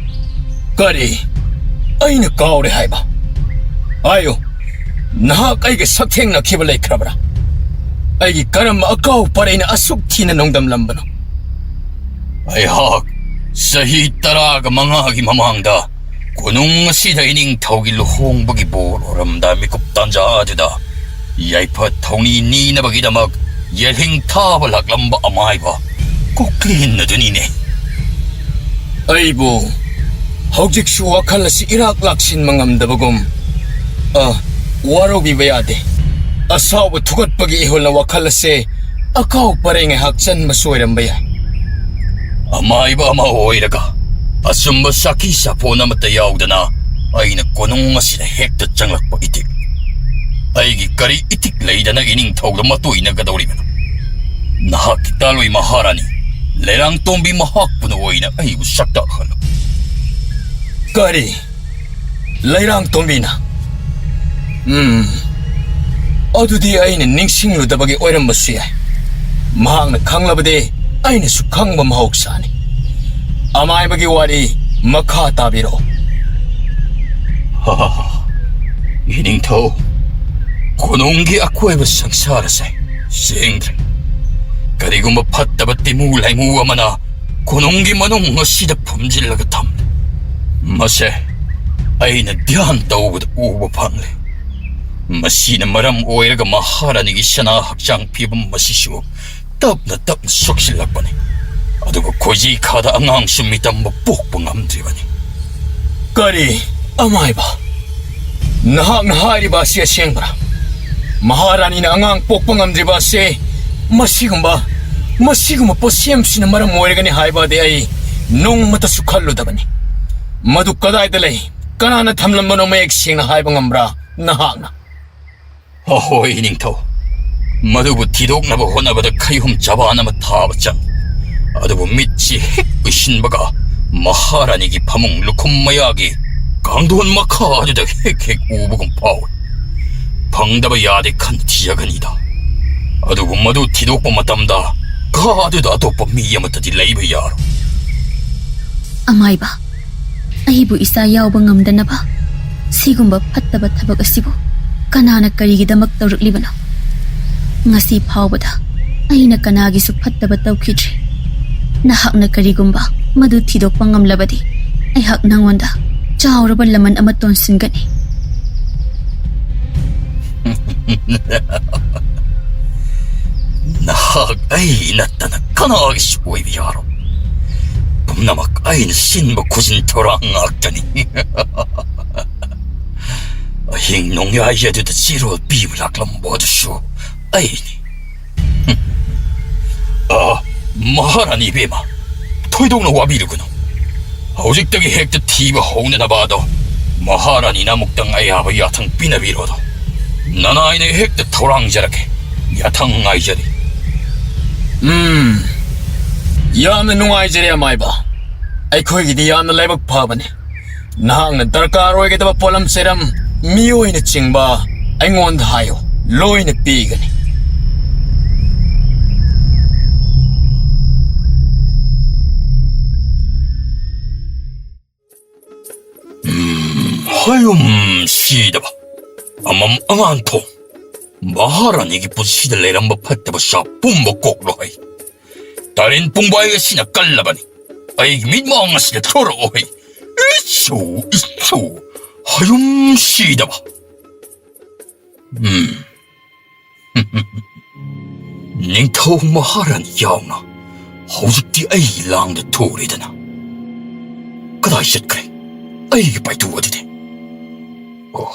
ꯀꯔꯤ? ꯑꯩꯅ ꯀꯥꯎꯔꯦ ꯍꯥꯏꯕ? ꯍꯥꯏꯌꯨ, ꯅꯍꯥꯛ ꯑꯩꯒ ꯁꯛꯊꯦꯡꯅꯈꯤꯕ ꯂꯩꯈ꯭ꯔꯕ꯭ꯔꯥ? ꯑꯩꯒꯤ ꯀꯔꯝꯕ ꯑꯀꯥꯎ ꯄꯔꯩꯅ ꯑꯁꯨꯛ ꯊꯤꯅ ꯅꯣꯡꯗꯝꯂꯝꯕꯅꯣ? ꯑꯩꯍꯥꯛ ꯆꯍꯤ ꯇꯔꯥꯒ ꯃꯉꯥꯒꯤ ꯃꯃꯥꯡꯗ ꯀꯣꯅꯨꯡ ꯑꯁꯤꯗ ꯏꯅꯤꯡꯊꯧꯒꯤ ꯂꯨꯍꯣꯡꯕꯒꯤ ꯕꯣꯔ ꯑꯣꯏꯔꯝꯗꯥ ꯃꯤꯀꯨꯞ ꯇꯥꯟꯖꯥ ꯑꯗꯨꯗ ꯌꯥꯏꯐ ꯊꯧꯅꯤ ꯅꯤꯅꯕꯒꯤꯗꯃꯛ ꯌꯦꯜꯍꯤꯡ ꯊꯥꯕ ꯂꯥꯛꯂꯝꯕ ꯑꯃꯥꯏꯕ ꯀꯣꯀ꯭ꯂꯤꯟ ꯑꯗꯨꯅꯤꯅꯦ꯫ ꯑꯩꯕꯨ ꯍꯧꯖꯤꯛꯁꯨ ꯋꯥꯈꯜ ꯑꯁꯤ ꯏꯔꯥꯛ ꯂꯥꯛꯁꯤꯟꯕ ꯉꯝꯗꯕꯒꯨꯝ, ꯑ, ꯋꯥꯔꯧꯕꯤꯕ ꯌꯥꯗꯦ꯫ ꯑꯁꯥꯎꯕ ꯊꯨꯒꯠꯄꯒꯤ ꯏꯍꯨꯜꯅ ꯋꯥꯈꯜ ꯑꯁꯦ ꯑꯀꯥꯎ ꯄꯔꯩ ꯉꯥꯏꯍꯥꯛ ꯆꯟꯕꯁꯨ ꯑꯣꯏꯔꯝꯕ ꯌꯥꯏ꯫ ꯑꯃꯥꯏꯕ ꯑꯃ ꯑꯣꯏꯔꯒ ꯑꯆꯨꯝꯕ ꯁꯥꯈꯤ ꯁꯥꯄꯣꯟ ꯑꯃꯠꯇ ꯌꯥꯎꯗꯅ ꯑꯩꯅ ꯀꯣꯅꯨꯡ ꯑꯁꯤꯗ ꯍꯦꯛꯇ ꯆꯪꯂꯛꯄ ꯏꯇꯤꯛ꯫ ꯑꯩꯒꯤ ꯀꯔꯤ ꯏꯇꯤꯛ ꯂꯩꯗꯅ ꯏꯅꯤꯡꯊꯧꯗ ꯃꯇꯣꯏꯅꯒꯗꯧꯔꯤꯕꯅꯣ? ꯅꯍꯥꯛꯀꯤ ꯇꯥꯂꯣꯏ ꯃꯍꯥꯔꯥꯅꯤ ꯂꯩꯔꯥꯡꯇꯣꯝꯕꯤ ꯃꯍꯥꯛꯄꯨꯅ ꯑꯣꯏꯅ ꯑꯩꯕꯨ ꯁꯛꯇꯥꯛꯍꯜꯂꯨ꯫ ꯀꯔꯤ? ꯂꯩꯔꯥꯡꯇꯣꯝꯕꯤꯅ? ꯎꯝ, ꯑꯗꯨꯗꯤ ꯑꯩꯅ ꯅꯤꯡꯁꯤꯡꯂꯨꯗꯕꯒꯤ ꯑꯣꯏꯔꯝꯕꯁꯨ ꯌꯥꯏ꯫ ꯃꯍꯥꯛꯅ ꯈꯪꯂꯕꯗꯤ ꯑꯩꯅꯁꯨ ꯈꯪꯕ ꯃꯍꯧꯁꯥꯅꯤ꯫ ꯑꯃꯥꯏꯕꯒꯤ ꯋꯥꯔꯤ ꯃꯈꯥ ꯇꯥꯕꯤꯔꯛꯑꯣ꯫ ꯍꯥ, ꯏꯅꯤꯡꯊꯧ, ꯀꯣꯅꯨꯡꯒꯤ ꯑꯀꯣꯏꯕ ꯁꯪꯁꯥꯔ ꯑꯁꯦ ꯁꯦꯡꯗ꯭ꯔꯦ꯫ ꯀꯔꯤꯒꯨꯝꯕ ꯐꯠꯇꯕ ꯇꯤꯃꯨ ꯂꯩꯃꯨ ꯑꯃꯅ ꯀꯣꯅꯨꯡꯒꯤ ꯃꯅꯨꯡ ꯑꯁꯤꯗ ꯐꯨꯝꯖꯤꯜꯂꯒ ꯊꯝꯂꯦ꯫ ꯃꯁꯦ ꯑꯩꯅ ꯙ꯭ꯌꯥꯟ ꯇꯧꯕꯗ ꯎꯕ ꯐꯪꯂꯦ꯫ ꯃꯁꯤꯅ ꯃꯔꯝ ꯑꯣꯏꯔꯒ ꯃꯍꯥꯔꯥꯅꯤꯒꯤ ꯁꯅꯥ ꯍꯛꯆꯥꯡ ꯐꯤꯕꯝ ꯑꯁꯤꯁꯨ ꯇꯞꯅ ꯇꯞꯅ ꯁꯣꯛꯆꯤꯜꯂꯛꯄꯅꯤ꯫ ꯑꯗꯨꯒ ꯈꯣꯏꯖꯤ ꯈꯥꯗ ꯑꯉꯥꯡꯁꯨ ꯃꯤꯇꯝꯕ ꯄꯣꯛꯄ ꯉꯝꯗ꯭ꯔꯤꯕꯅꯤ꯫ ꯀꯔꯤ? ꯑꯃꯥꯏꯕ, ꯅꯍꯥꯛꯅ ꯍꯥꯏꯔꯤꯕ ꯑꯁꯤ ꯑꯁꯦꯡꯕ꯭ꯔꯥ? ꯃꯍꯥꯔꯥꯅꯤꯅ ꯑꯉꯥꯡ ꯄꯣꯛꯄ ꯉꯝꯗ꯭ꯔꯤꯕ ꯑꯁꯤ ꯃꯁꯤꯒꯨꯝꯕ, ꯃꯁꯤꯒꯨꯝꯕ ꯄꯣꯠꯁꯦꯝꯁꯤꯅ ꯃꯔꯝ ꯑꯣꯏꯔꯒꯅꯤ ꯍꯥꯏꯕꯗꯤ ꯑꯩ ꯅꯣꯡꯃꯇꯁꯨ ꯈꯜꯂꯨꯗꯕꯅꯤ꯫ ꯃꯗꯨ ꯀꯗꯥꯏꯗ ꯂꯩ? ꯀꯅꯥꯅ ꯊꯝꯂꯝꯕꯅꯣ ꯃꯌꯦꯛ ꯁꯦꯡꯅ ꯍꯥꯏꯕ ꯉꯝꯕ꯭ꯔꯥ ꯅꯍꯥꯛꯅ? ꯑꯍꯣꯏ, ꯏꯅꯤꯡꯊꯧ꯫ ꯃꯗꯨꯕꯨ ꯊꯤꯗꯣꯛꯅꯕ ꯍꯣꯠꯅꯕꯗ ꯈꯩꯍꯨꯝ ꯆꯕꯥꯟ ꯑꯃ ꯊꯥꯕ ꯆꯪꯏ꯫ ꯑꯗꯨꯕꯨ ꯃꯤꯠꯁꯤ ꯍꯦꯛ ꯎꯏꯁꯤꯟꯕꯒ ꯃꯍꯥꯔꯥꯅꯤꯒꯤ ꯐꯃꯨꯡ ꯂꯨꯈꯨꯝ ꯃꯌꯥꯒꯤ ꯀꯥꯡꯊꯣꯟ ꯃꯈꯥ ꯑꯗꯨꯗ ꯍꯦꯛ ꯍꯦꯛ ꯎꯕꯒꯨꯝ ꯐꯥꯎꯏ꯫ ꯐꯪꯗꯕ ꯌꯥꯗꯦ ꯈꯟ ꯊꯤꯖꯒꯅꯤꯗ꯫ ꯑꯗꯨꯕꯨ ꯃꯗꯨ ꯊꯤꯗꯣꯛꯄ ꯃꯇꯝꯗ ꯀꯥ ꯑꯗꯨꯗ ꯑꯇꯣꯞꯄ ꯃꯤ ꯑꯃꯠꯇꯗꯤ ꯂꯩꯕ ꯌꯥꯔꯣꯏ꯫ ꯑꯃꯥꯏꯕ, ꯑꯩꯕꯨ ꯏꯆꯥ ꯌꯥꯎꯕ ꯉꯝꯗꯅꯕ ꯁꯤꯒꯨꯝꯕ ꯐꯠꯇꯕ ꯊꯕꯛ ꯑꯁꯤꯕꯨ ꯀꯅꯥꯅ ꯀꯔꯤꯒꯤꯗꯃꯛ ꯇꯧꯔꯛꯂꯤꯕꯅꯣ? ꯉꯁꯤ ꯐꯥꯎꯕꯗ ꯑꯩꯅ ꯀꯅꯥꯒꯤꯁꯨ ꯐꯠꯇꯕ ꯇꯧꯈꯤꯗ꯭ꯔꯤ꯫ ꯅꯍꯥꯛꯅ ꯀꯔꯤꯒꯨꯝꯕ ꯃꯗꯨ ꯊꯤꯗꯣꯛꯄ ꯉꯝꯂꯕꯗꯤ ꯑꯩꯍꯥꯛ ꯅꯪꯉꯣꯟꯗ ꯆꯥꯎꯔꯕ ꯂꯃꯟ ꯑꯃ ꯇꯣꯟꯁꯤꯟꯒꯅꯤ꯫ ꯅꯍꯥꯛ ꯑꯩ ꯅꯠꯇꯅ ꯀꯅꯥꯒꯤꯁꯨ ꯑꯣꯏꯕ ꯌꯥꯔꯣꯏ꯫ ꯄꯨꯝꯅꯃꯛ ꯑꯩꯅ ꯁꯤꯟꯕ ꯈꯨꯖꯤꯟ ꯊꯧꯔꯥꯡ ꯉꯥꯛꯇꯅꯤ꯫ ꯑꯍꯤꯡ ꯅꯣꯡꯌꯥꯏ ꯑꯗꯨꯗ ꯆꯤꯔꯣꯜ ꯄꯤꯕ ꯂꯥꯛꯂꯝꯕ ꯑꯗꯨꯁꯨ ꯑꯩꯅꯤ꯫ ꯑ, ꯃꯍꯥꯔꯥꯅꯤ ꯏꯕꯦꯝꯃ, ꯊꯣꯏꯗꯣꯛꯅ ꯋꯥꯕꯤꯔꯨꯒꯅꯨ꯫ ꯍꯧꯖꯤꯛꯇꯒꯤ ꯍꯦꯛꯇ ꯊꯤꯕ ꯍꯧꯅꯅꯕ ꯑꯗꯣ ꯃꯍꯥꯔꯥꯅꯤꯅ ꯑꯃꯨꯛꯇꯪ ꯑꯌꯥꯕ ꯌꯥꯊꯪ ꯄꯤꯅꯕꯤꯔꯣ ꯑꯗꯣ꯫ ꯅꯅꯥꯏꯅ ꯍꯦꯛꯇ ꯊꯧꯔꯥꯡꯖꯔꯒꯦ꯫ ꯌꯥꯊꯪ ꯉꯥꯏꯖꯔꯤ꯫ ꯎꯝ, ꯌꯥꯝꯅ ꯅꯨꯡꯉꯥꯏꯖꯔꯦ, ꯑꯃꯥꯏꯕ꯫ ꯑꯩꯈꯣꯏꯒꯤꯗꯤ ꯌꯥꯝꯅ ꯂꯥꯏꯕꯛ ꯐꯕꯅꯤ꯫ ꯅꯍꯥꯛꯅ ꯗꯔꯀꯥꯔ ꯑꯣꯏꯒꯗꯕ ꯄꯣꯠꯂꯝ ꯆꯩꯔꯝ, ꯃꯤꯑꯣꯏꯅꯆꯤꯡꯕ ꯑꯩꯉꯣꯟꯗ ꯍꯥꯏꯌꯨ, ꯂꯣꯏꯅ ꯄꯤꯒꯅꯤ꯫ ꯎꯝ, ꯍꯌꯨꯝ ꯁꯤꯗꯕ ꯑꯃꯝ ꯑꯉꯥꯟ ꯊꯣꯡ, ꯃꯍꯥꯔꯥꯅꯤꯒꯤ ꯄꯨꯟꯁꯤꯗ ꯂꯩꯔꯝꯕ ꯐꯠꯇꯕ ꯁꯥ ꯄꯨꯝꯕ ꯀꯣꯛꯂꯣ ꯍꯩ꯫ ꯇꯔꯦꯟ ꯄꯨꯡꯕꯥꯏ ꯑꯁꯤꯅ ꯀꯜꯂꯕꯅꯤ꯫ ꯑꯩꯒꯤ ꯃꯤꯠꯃꯥꯡ ꯑꯁꯤꯗ ꯊꯣꯔꯛꯑꯣ ꯍꯩ꯫ ꯏꯁꯨ, ꯏꯁꯨ, ꯍꯌꯨꯝ ꯁꯤꯗꯕ꯫ ꯎꯝ꯫ ꯅꯤꯡꯊꯧ ꯃꯍꯥꯔꯥꯅꯤ ꯌꯥꯎꯅ ꯍꯧꯖꯤꯛꯇꯤ ꯑꯩꯒꯤ ꯂꯥꯡꯗ ꯊꯨꯔꯦꯗꯅ꯫ ꯀꯗꯥꯏ ꯆꯠꯈ꯭ꯔꯦ ꯑꯩꯒꯤ ꯄꯥꯏꯇꯨ ꯑꯗꯨꯗꯤ? ꯑꯣ,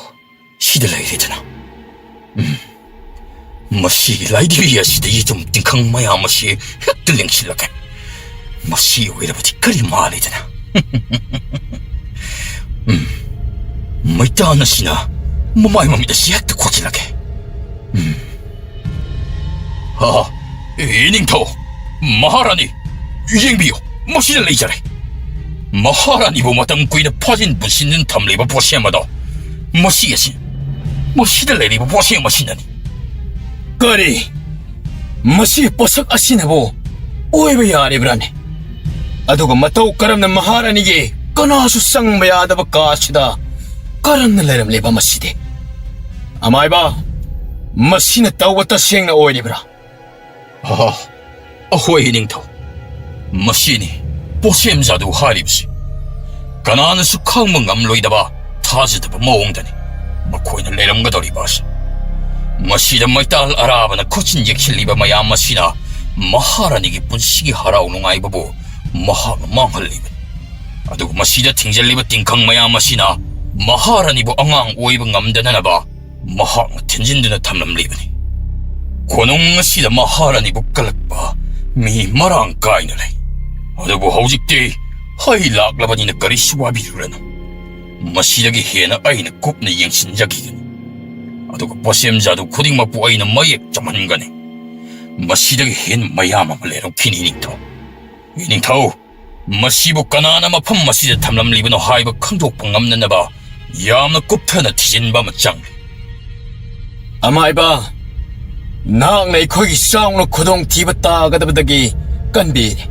ꯁꯤꯗ ꯂꯩꯔꯦꯗꯅ꯫ ꯎꯝ꯫ ꯃꯁꯤꯒꯤ ꯂꯥꯏꯙꯤꯕꯤ ꯑꯁꯤꯗ ꯌꯦꯇꯨꯝ ꯇꯤꯡꯈꯪ ꯃꯌꯥꯝ ꯑꯁꯤ ꯍꯦꯛꯇ ꯂꯦꯡꯁꯤꯜꯂꯒꯦ꯫ ꯃꯁꯤ ꯑꯣꯏꯔꯕꯗꯤ ꯀꯔꯤ ꯃꯥꯜꯂꯤꯗꯅ? ꯎꯝ꯫ ꯃꯩꯇꯥꯟ ꯑꯁꯤꯅ ꯃꯃꯥꯏ ꯃꯃꯤꯠ ꯑꯁꯤ ꯍꯦꯛꯇ ꯈꯣꯠꯆꯤꯜꯂꯒꯦ꯫ ꯎꯝ꯫ ꯍꯥ, ꯏꯅꯤꯡꯊꯧ, ꯃꯍꯥꯔꯥꯅꯤ, ꯌꯦꯡꯕꯤꯌꯨ, ꯃꯁꯤꯗ ꯂꯩꯖꯔꯦ꯫ ꯃꯍꯥꯔꯥꯅꯤꯕꯨ ꯃꯇꯝ ꯀꯨꯏꯅ ꯐꯥꯖꯤꯟ ꯄꯨꯟꯁꯤꯟꯗꯨꯅ ꯊꯝꯂꯤꯕ ꯄꯣꯠꯁꯦꯝ ꯑꯗꯣ ꯃꯁꯤ ꯑꯁꯤ, ꯃꯁꯤꯗ ꯂꯩꯔꯤꯕ ꯄꯣꯠꯁꯦꯝ ꯑꯁꯤꯅꯅꯤ꯫ ꯀꯔꯤ? ꯃꯁꯤ ꯄꯣꯠꯁꯛ ꯑꯁꯤꯅꯕꯨ ꯑꯣꯏꯕ ꯌꯥꯔꯤꯕ꯭ꯔꯥꯅꯦ? ꯑꯗꯨꯒ ꯃꯇꯧ ꯀꯔꯝꯅ ꯃꯍꯥꯔꯥꯅꯤꯒꯤ ꯀꯅꯥꯁꯨ ꯆꯪꯕ ꯌꯥꯗꯕ ꯀꯥ ꯑꯁꯤꯗ ꯀꯔꯝꯅ ꯂꯩꯔꯝꯂꯤꯕ ꯃꯁꯤꯗꯤ? ꯑꯃꯥꯏꯕ, ꯃꯁꯤꯅ ꯇꯧꯕ ꯇꯁꯦꯡꯅ ꯑꯣꯏꯔꯤꯕ꯭ꯔꯥ? ꯑꯍꯥ, ꯑꯍꯣꯏ, ꯏꯅꯤꯡꯊꯧ꯫ ꯃꯁꯤꯅꯤ ꯄꯣꯠꯁꯦꯝ ꯖꯥꯗꯨ ꯍꯥꯏꯔꯤꯕꯁꯤ꯫ ꯀꯅꯥꯅꯁꯨ ꯈꯪꯕ ꯉꯝꯂꯣꯏꯗꯕ, ꯊꯥꯖꯗꯕ ꯃꯑꯣꯡꯗꯅꯤ ꯃꯈꯣꯏꯅ ꯂꯩꯔꯝꯒꯗꯧꯔꯤꯕ ꯑꯁꯤ꯫ ꯃꯁꯤꯗ ꯃꯩꯇꯥꯜ ꯑꯔꯥꯕꯅ ꯈꯨꯠꯁꯤꯟ ꯌꯦꯛꯁꯤꯜꯂꯤꯕ ꯃꯌꯥꯝ ꯑꯁꯤꯅ ꯃꯍꯥꯔꯥꯅꯤꯒꯤ ꯄꯨꯟꯁꯤꯒꯤ ꯍꯔꯥꯎ ꯅꯨꯡꯉꯥꯏꯕꯕꯨ ꯃꯍꯥꯛꯅ ꯃꯥꯡꯍꯜꯂꯤꯕꯅꯤ꯫ ꯑꯗꯨꯒ ꯃꯁꯤꯗ ꯊꯤꯡꯖꯤꯜꯂꯤꯕ ꯇꯤꯡꯈꯪ ꯃꯌꯥꯝ ꯑꯁꯤꯅ ꯃꯍꯥꯔꯥꯅꯤꯕꯨ ꯑꯉꯥꯡ ꯑꯣꯏꯕ ꯉꯝꯗꯅꯅꯕ ꯃꯍꯥꯛꯅ ꯊꯤꯟꯖꯤꯟꯗꯨꯅ ꯊꯝꯂꯝꯂꯤꯕꯅꯤ꯫ ꯀꯣꯅꯨꯡ ꯑꯁꯤꯗ ꯃꯍꯥꯔꯥꯅꯤꯕꯨ ꯀꯜꯂꯛꯄ ꯃꯤ ꯃꯔꯥꯡ ꯀꯥꯏꯅ ꯂꯩ꯫ ꯑꯗꯨꯕꯨ ꯍꯧꯖꯤꯛꯇꯤ ꯑꯩ ꯂꯥꯛꯂꯕꯅꯤꯅ ꯀꯔꯤꯁꯨ ꯋꯥꯕꯤꯔꯨꯔꯅꯨ꯫ ꯃꯁꯤꯗꯒꯤ ꯍꯦꯟꯅ ꯑꯩꯅ ꯀꯨꯞꯅ ꯌꯦꯡꯁꯤꯟꯖꯈꯤꯒꯅꯤ꯫ ꯑꯗꯨꯒ ꯄꯣꯠꯁꯦꯝ ꯖꯥꯗꯨ ꯈꯨꯗꯤꯡꯃꯛꯄꯨ ꯑꯩꯅ ꯃꯌꯦꯛ ꯆꯝꯍꯟꯒꯅꯤ꯫ ꯃꯁꯤꯗꯒꯤ ꯍꯦꯟꯅ ꯃꯌꯥꯝ ꯑꯃ ꯂꯩꯔꯝꯈꯤꯅꯤ, ꯏꯅꯤꯡꯊꯧ꯫ ꯏꯅꯤꯡꯊꯧ, ꯃꯁꯤꯕꯨ ꯀꯅꯥꯅ ꯃꯐꯝ ꯑꯁꯤꯗ ꯊꯝꯂꯝꯂꯤꯕꯅꯣ ꯍꯥꯏꯕ ꯈꯪꯗꯣꯛꯄ ꯉꯝꯅꯅꯕ ꯌꯥꯝꯅ ꯀꯨꯞꯊꯅ ꯊꯤꯖꯤꯟꯕ ꯑꯃ ꯆꯪꯂꯤ꯫ ꯑꯃꯥꯏꯕ, ꯅꯍꯥꯛꯅ ꯑꯩꯈꯣꯏꯒꯤ ꯆꯥꯎꯅ ꯈꯨꯗꯣꯡꯊꯤꯕ ꯇꯥꯒꯗꯕꯗꯒꯤ ꯀꯟꯕꯤꯔꯦ꯫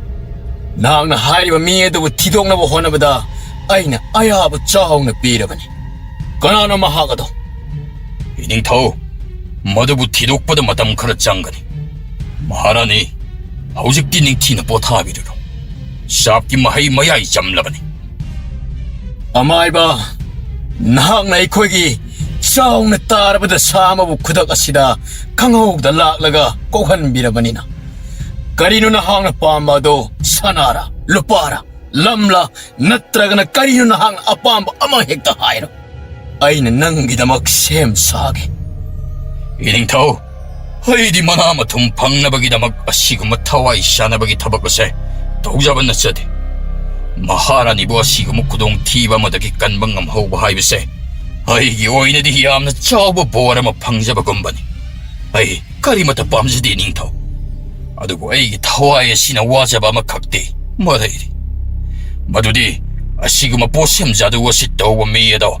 ꯅꯍꯥꯛꯅ ꯍꯥꯏꯔꯤꯕ ꯃꯤ ꯑꯗꯨꯕꯨ ꯊꯤꯗꯣꯛꯅꯕ ꯍꯣꯠꯅꯕꯗ ꯑꯩꯅ ꯑꯌꯥꯕ ꯆꯥꯎꯅ ꯄꯤꯔꯕꯅꯤ꯫ ꯀꯅꯥꯅꯣ ꯃꯍꯥꯛ ꯑꯗꯣ? ꯏꯅꯤꯡꯊꯧ, ꯃꯗꯨꯕꯨ ꯊꯤꯗꯣꯛꯄꯗ ꯃꯇꯝ ꯈꯔ ꯆꯪꯒꯅꯤ꯫ ꯃꯍꯥꯔꯥꯅꯤ, ꯍꯧꯖꯤꯛꯇꯤ ꯅꯤꯡꯊꯤꯅ ꯄꯣꯊꯥꯕꯤꯔꯨꯔꯣ꯫ ꯆꯥꯞꯀꯤ ꯃꯍꯩ ꯃꯌꯥꯏ ꯆꯝꯂꯕꯅꯤ꯫ ꯑꯃꯥꯏꯕ, ꯅꯍꯥꯛꯅ ꯑꯩꯈꯣꯏꯒꯤ ꯆꯥꯎꯅ ꯇꯥꯔꯕ ꯗꯁꯥ ꯑꯃꯕꯨ ꯈꯨꯗꯛ ꯑꯁꯤꯗ ꯈꯪꯍꯧꯗ ꯂꯥꯛꯂꯒ ꯀꯣꯛꯍꯟꯕꯤꯔꯕꯅꯤꯅ, ꯀꯔꯤꯅꯣ ꯅꯍꯥꯛꯅ ꯄꯥꯝꯕ ꯑꯗꯣ? ꯁꯅꯥꯔꯥ, ꯂꯨꯄꯥꯔꯥ, ꯂꯝꯂꯥ, ꯅꯠꯇ꯭ꯔꯒꯅ ꯀꯔꯤꯅꯣ ꯅꯍꯥꯛꯅ ꯑꯄꯥꯝꯕ ꯑꯃ ꯍꯦꯛꯇ ꯍꯥꯏꯔꯣ꯫ ꯑꯩꯅ ꯅꯪꯒꯤꯗꯃꯛ ꯁꯦꯝ ꯁꯥꯒꯦ꯫ ꯏꯅꯤꯡꯊꯧ, ꯑꯩꯗꯤ ꯃꯅꯥ ꯃꯊꯨꯝ ꯐꯪꯅꯕꯒꯤꯗꯃꯛ ꯑꯁꯤꯒꯨꯝꯕ ꯊꯋꯥꯏ ꯁꯥꯟꯅꯕꯒꯤ ꯊꯕꯛ ꯑꯁꯦ ꯇꯧꯖꯕ ꯅꯠꯆꯗꯦ꯫ ꯃꯍꯥꯔꯥꯅꯤꯕꯨ ꯑꯁꯤꯒꯨꯝꯕ ꯈꯨꯗꯣꯡꯊꯤꯕ ꯑꯃꯗꯒꯤ ꯀꯟꯕ ꯉꯝꯍꯧꯕ ꯍꯥꯏꯕꯁꯦ ꯑꯩꯒꯤ ꯑꯣꯏꯅꯗꯤ ꯌꯥꯝꯅ ꯆꯥꯎꯕ ꯕꯣꯔ ꯑꯃ ꯐꯪꯖꯕꯒꯨꯝꯕꯅꯤ꯫ ꯑꯩ ꯀꯔꯤꯃꯠꯇ ꯄꯥꯝꯖꯗꯦ, ꯏꯅꯤꯡꯊꯧ꯫ ꯑꯗꯨꯕꯨ ꯑꯩꯒꯤ ꯊꯋꯥꯏ ꯑꯁꯤꯅ ꯋꯥꯖꯕ ꯑꯃꯈꯛꯇꯤ ꯃꯔꯩꯔꯤ꯫ ꯃꯗꯨꯗꯤ ꯑꯁꯤꯒꯨꯝꯕ ꯄꯣꯠꯁꯦꯝ ꯖꯥꯗꯨ ꯑꯁꯤ ꯇꯧꯕ ꯃꯤ ꯑꯗꯣ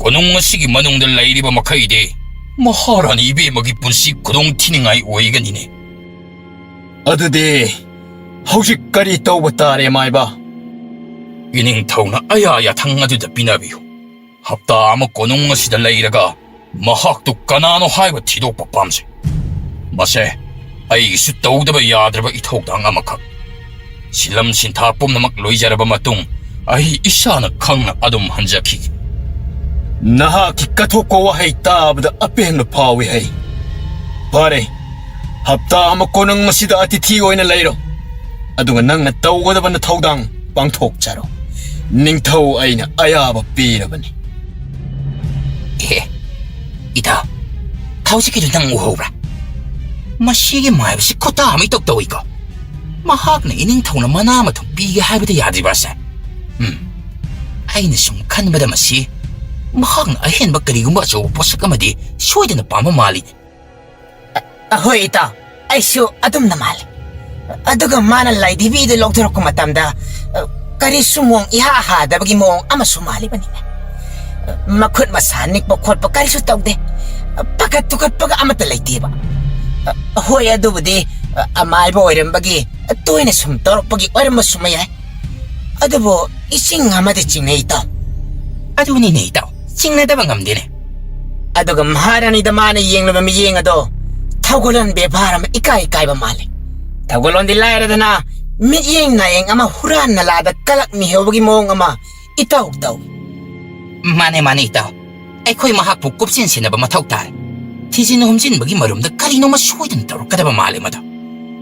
ꯀꯣꯅꯨꯡ ꯑꯁꯤꯒꯤ ꯃꯅꯨꯡꯗ ꯂꯩꯔꯤꯕ ꯃꯈꯩꯗꯤ ꯃꯍꯥꯔꯥꯅꯤ ꯏꯕꯦꯝꯃꯒꯤ ꯄꯨꯟꯁꯤ ꯈꯨꯗꯣꯡ ꯊꯤꯅꯤꯡꯉꯥꯏ ꯑꯣꯏꯒꯅꯤꯅꯦ꯫ ꯑꯗꯨꯗꯤ ꯍꯧꯖꯤꯛ ꯀꯔꯤ ꯇꯧꯕ ꯇꯥꯔꯦ, ꯃꯥꯏꯕ? ꯏꯅꯤꯡꯊꯧꯅ ꯑꯌꯥ ꯌꯥꯊꯪ ꯑꯗꯨꯗ ꯄꯤꯅꯕꯤꯌꯨ꯫ ꯍꯞꯇꯥ ꯑꯃ ꯀꯣꯅꯨꯡ ꯑꯁꯤꯗ ꯂꯩꯔꯒ ꯃꯍꯥꯛꯇꯨ ꯀꯅꯥꯅꯣ ꯍꯥꯏꯕ ꯊꯤꯗꯣꯛꯄ ꯄꯥꯝꯖꯩ꯫ ꯃꯁꯦ ꯑꯩꯒꯤꯁꯨ ꯇꯧꯗꯕ ꯌꯥꯗ꯭ꯔꯕ ꯏꯊꯧꯗꯥꯡ ꯑꯃꯈꯛ꯫ ꯁꯤꯂꯝ ꯁꯤꯟꯊꯥ ꯄꯨꯝꯅꯃꯛ ꯂꯣꯏꯖꯔꯕ ꯃꯇꯨꯡ, ꯑꯩ ꯏꯁꯥꯅ ꯈꯪꯅ ꯑꯗꯨꯝ ꯍꯟꯖꯈꯤꯒꯦ꯫ ꯅꯍꯥꯛꯀꯤ ꯀꯠꯊꯣꯛꯄ ꯋꯥꯍꯩ ꯇꯥꯕꯗ ꯑꯄꯦꯟꯕ ꯐꯥꯎꯏ ꯍꯩ꯫ ꯐꯔꯦ, ꯍꯞꯇꯥ ꯑꯃ ꯀꯣꯅꯨꯡ ꯑꯁꯤꯗ ꯑꯇꯤꯊꯤ ꯑꯣꯏꯅ ꯂꯩꯔꯣ, ꯑꯗꯨꯒ ꯅꯪꯅ ꯇꯧꯒꯗꯕ ꯅꯊꯧꯗꯥꯡ ꯄꯥꯡꯊꯣꯛꯆꯔꯣ꯫ ꯅꯤꯡꯊꯧ ꯑꯩꯅ ꯑꯌꯥꯕ ꯄꯤꯔꯕꯅꯤ꯫ ꯑꯦ, ꯏꯇꯥꯎ, ꯍꯧꯖꯤꯛꯀꯤꯗꯨ ꯅꯪ ꯎꯍꯧꯕ꯭ꯔꯥ? ꯃꯁꯤꯒꯤ ꯃꯥꯏꯕꯁꯤ ꯈꯨꯠꯇ ꯑꯃ ꯏꯇꯧ ꯇꯧꯏꯀꯣ꯫ ꯃꯍꯥꯛꯅ ꯏꯅꯤꯡꯊꯧꯅ ꯃꯅꯥ ꯃꯊꯨꯝ ꯄꯤꯒꯦ ꯍꯥꯏꯕꯗ ꯌꯥꯗ꯭ꯔꯤꯕ ꯑꯁꯦ? ꯎꯝ, ꯑꯩꯅ ꯁꯨꯝ ꯈꯟꯕꯗ ꯃꯁꯤ ꯃꯍꯥꯛꯅ ꯑꯍꯦꯟꯕ ꯀꯔꯤꯒꯨꯝꯕ ꯑꯆꯧꯕ ꯄꯣꯠꯁꯛ ꯑꯃꯗꯤ ꯁꯣꯏꯗꯅ ꯄꯥꯝꯕ ꯃꯥꯜꯂꯤ꯫ ꯑ, ꯍꯣꯏ, ꯏꯇꯥꯎ, ꯑꯩꯁꯨ ꯑꯗꯨꯝꯅ ꯃꯥꯜꯂꯤ꯫ ꯑꯗꯨꯒ ꯃꯥꯅ ꯂꯥꯏꯙꯤꯕꯤꯗꯨ ꯂꯧꯊꯣꯔꯛꯄ ꯃꯇꯝꯗ, ꯑ, ꯀꯔꯤꯁꯨ ꯃꯑꯣꯡ ꯏꯍꯥ ꯍꯥꯗꯕꯒꯤ ꯃꯑꯣꯡ ꯑꯃꯁꯨ ꯃꯥꯜꯂꯤꯕꯅꯤꯅꯦ꯫ ꯑ, ꯃꯈꯨꯠ ꯃꯁꯥ ꯅꯤꯛꯄ ꯈꯣꯠꯄ ꯀꯔꯤꯁꯨ ꯇꯧꯗꯦ꯫ ꯑ, ꯄꯥꯈꯠ ꯊꯨꯀꯠꯄꯒ ꯑꯃꯠꯇ ꯂꯩꯇꯦꯕ꯫ ꯑ, ꯍꯣꯏ, ꯑꯗꯨꯕꯨꯗꯤ, ꯑ, ꯑꯃꯥꯏꯕ ꯑꯣꯏꯔꯝꯕꯒꯤ, ꯑ, ꯇꯣꯏꯅ ꯁꯨꯝ ꯇꯧꯔꯛꯄꯒꯤ ꯑꯣꯏꯔꯝꯕꯁꯨ ꯌꯥꯏ꯫ ꯑꯗꯨꯕꯨ ꯏꯁꯤꯡ ꯑꯃꯗꯤ ꯆꯤꯡꯅꯩ, ꯏꯇꯥꯎ꯫ ꯑꯗꯨꯅꯤꯅꯦ, ꯏꯇꯥꯎ, ꯆꯤꯡꯅꯗꯕ ꯉꯝꯗꯦꯅꯦ꯫ ꯑꯗꯨꯒ ꯃꯍꯥꯔꯥꯅꯤꯗ ꯃꯥꯅ ꯌꯦꯡꯂꯕ ꯃꯤꯠꯌꯦꯡ ꯑꯗꯣ ꯊꯧꯒꯜꯂꯣꯟ ꯕꯦꯕꯥꯔ ꯑꯃ ꯏꯀꯥꯏ ꯏꯀꯥꯏꯕ ꯃꯥꯜꯂꯤ꯫ ꯊꯧꯒꯜꯂꯣꯟꯗꯤ ꯂꯥꯏꯔꯗꯅ, ꯃꯤꯠꯌꯦꯡ ꯅꯥꯌꯦꯡ ꯑꯃ ꯍꯨꯔꯥꯟ ꯅꯂꯥꯗ ꯀꯂꯛ ꯃꯤꯍꯧꯕꯒꯤ ꯃꯑꯣꯡ ꯑꯃ ꯏꯇꯧ ꯇꯧꯏ꯫ ꯃꯥꯅꯦ, ꯃꯥꯅꯦ, ꯏꯇꯥꯎ꯫ ꯑꯩꯈꯣꯏ ꯃꯍꯥꯛꯄꯨ ꯀꯨꯞꯁꯤꯟ ꯁꯤꯟꯅꯕ ꯃꯊꯧ ꯇꯥꯔꯦ꯫ ꯊꯤꯖꯤꯟ ꯍꯨꯝꯖꯤꯟꯕꯒꯤ ꯃꯔꯨꯝꯗ ꯀꯔꯤꯅꯣꯃ ꯁꯣꯏꯗꯅ ꯇꯧꯔꯛꯀꯗꯕ ꯃꯥꯜꯂꯦ ꯃꯗꯨ꯫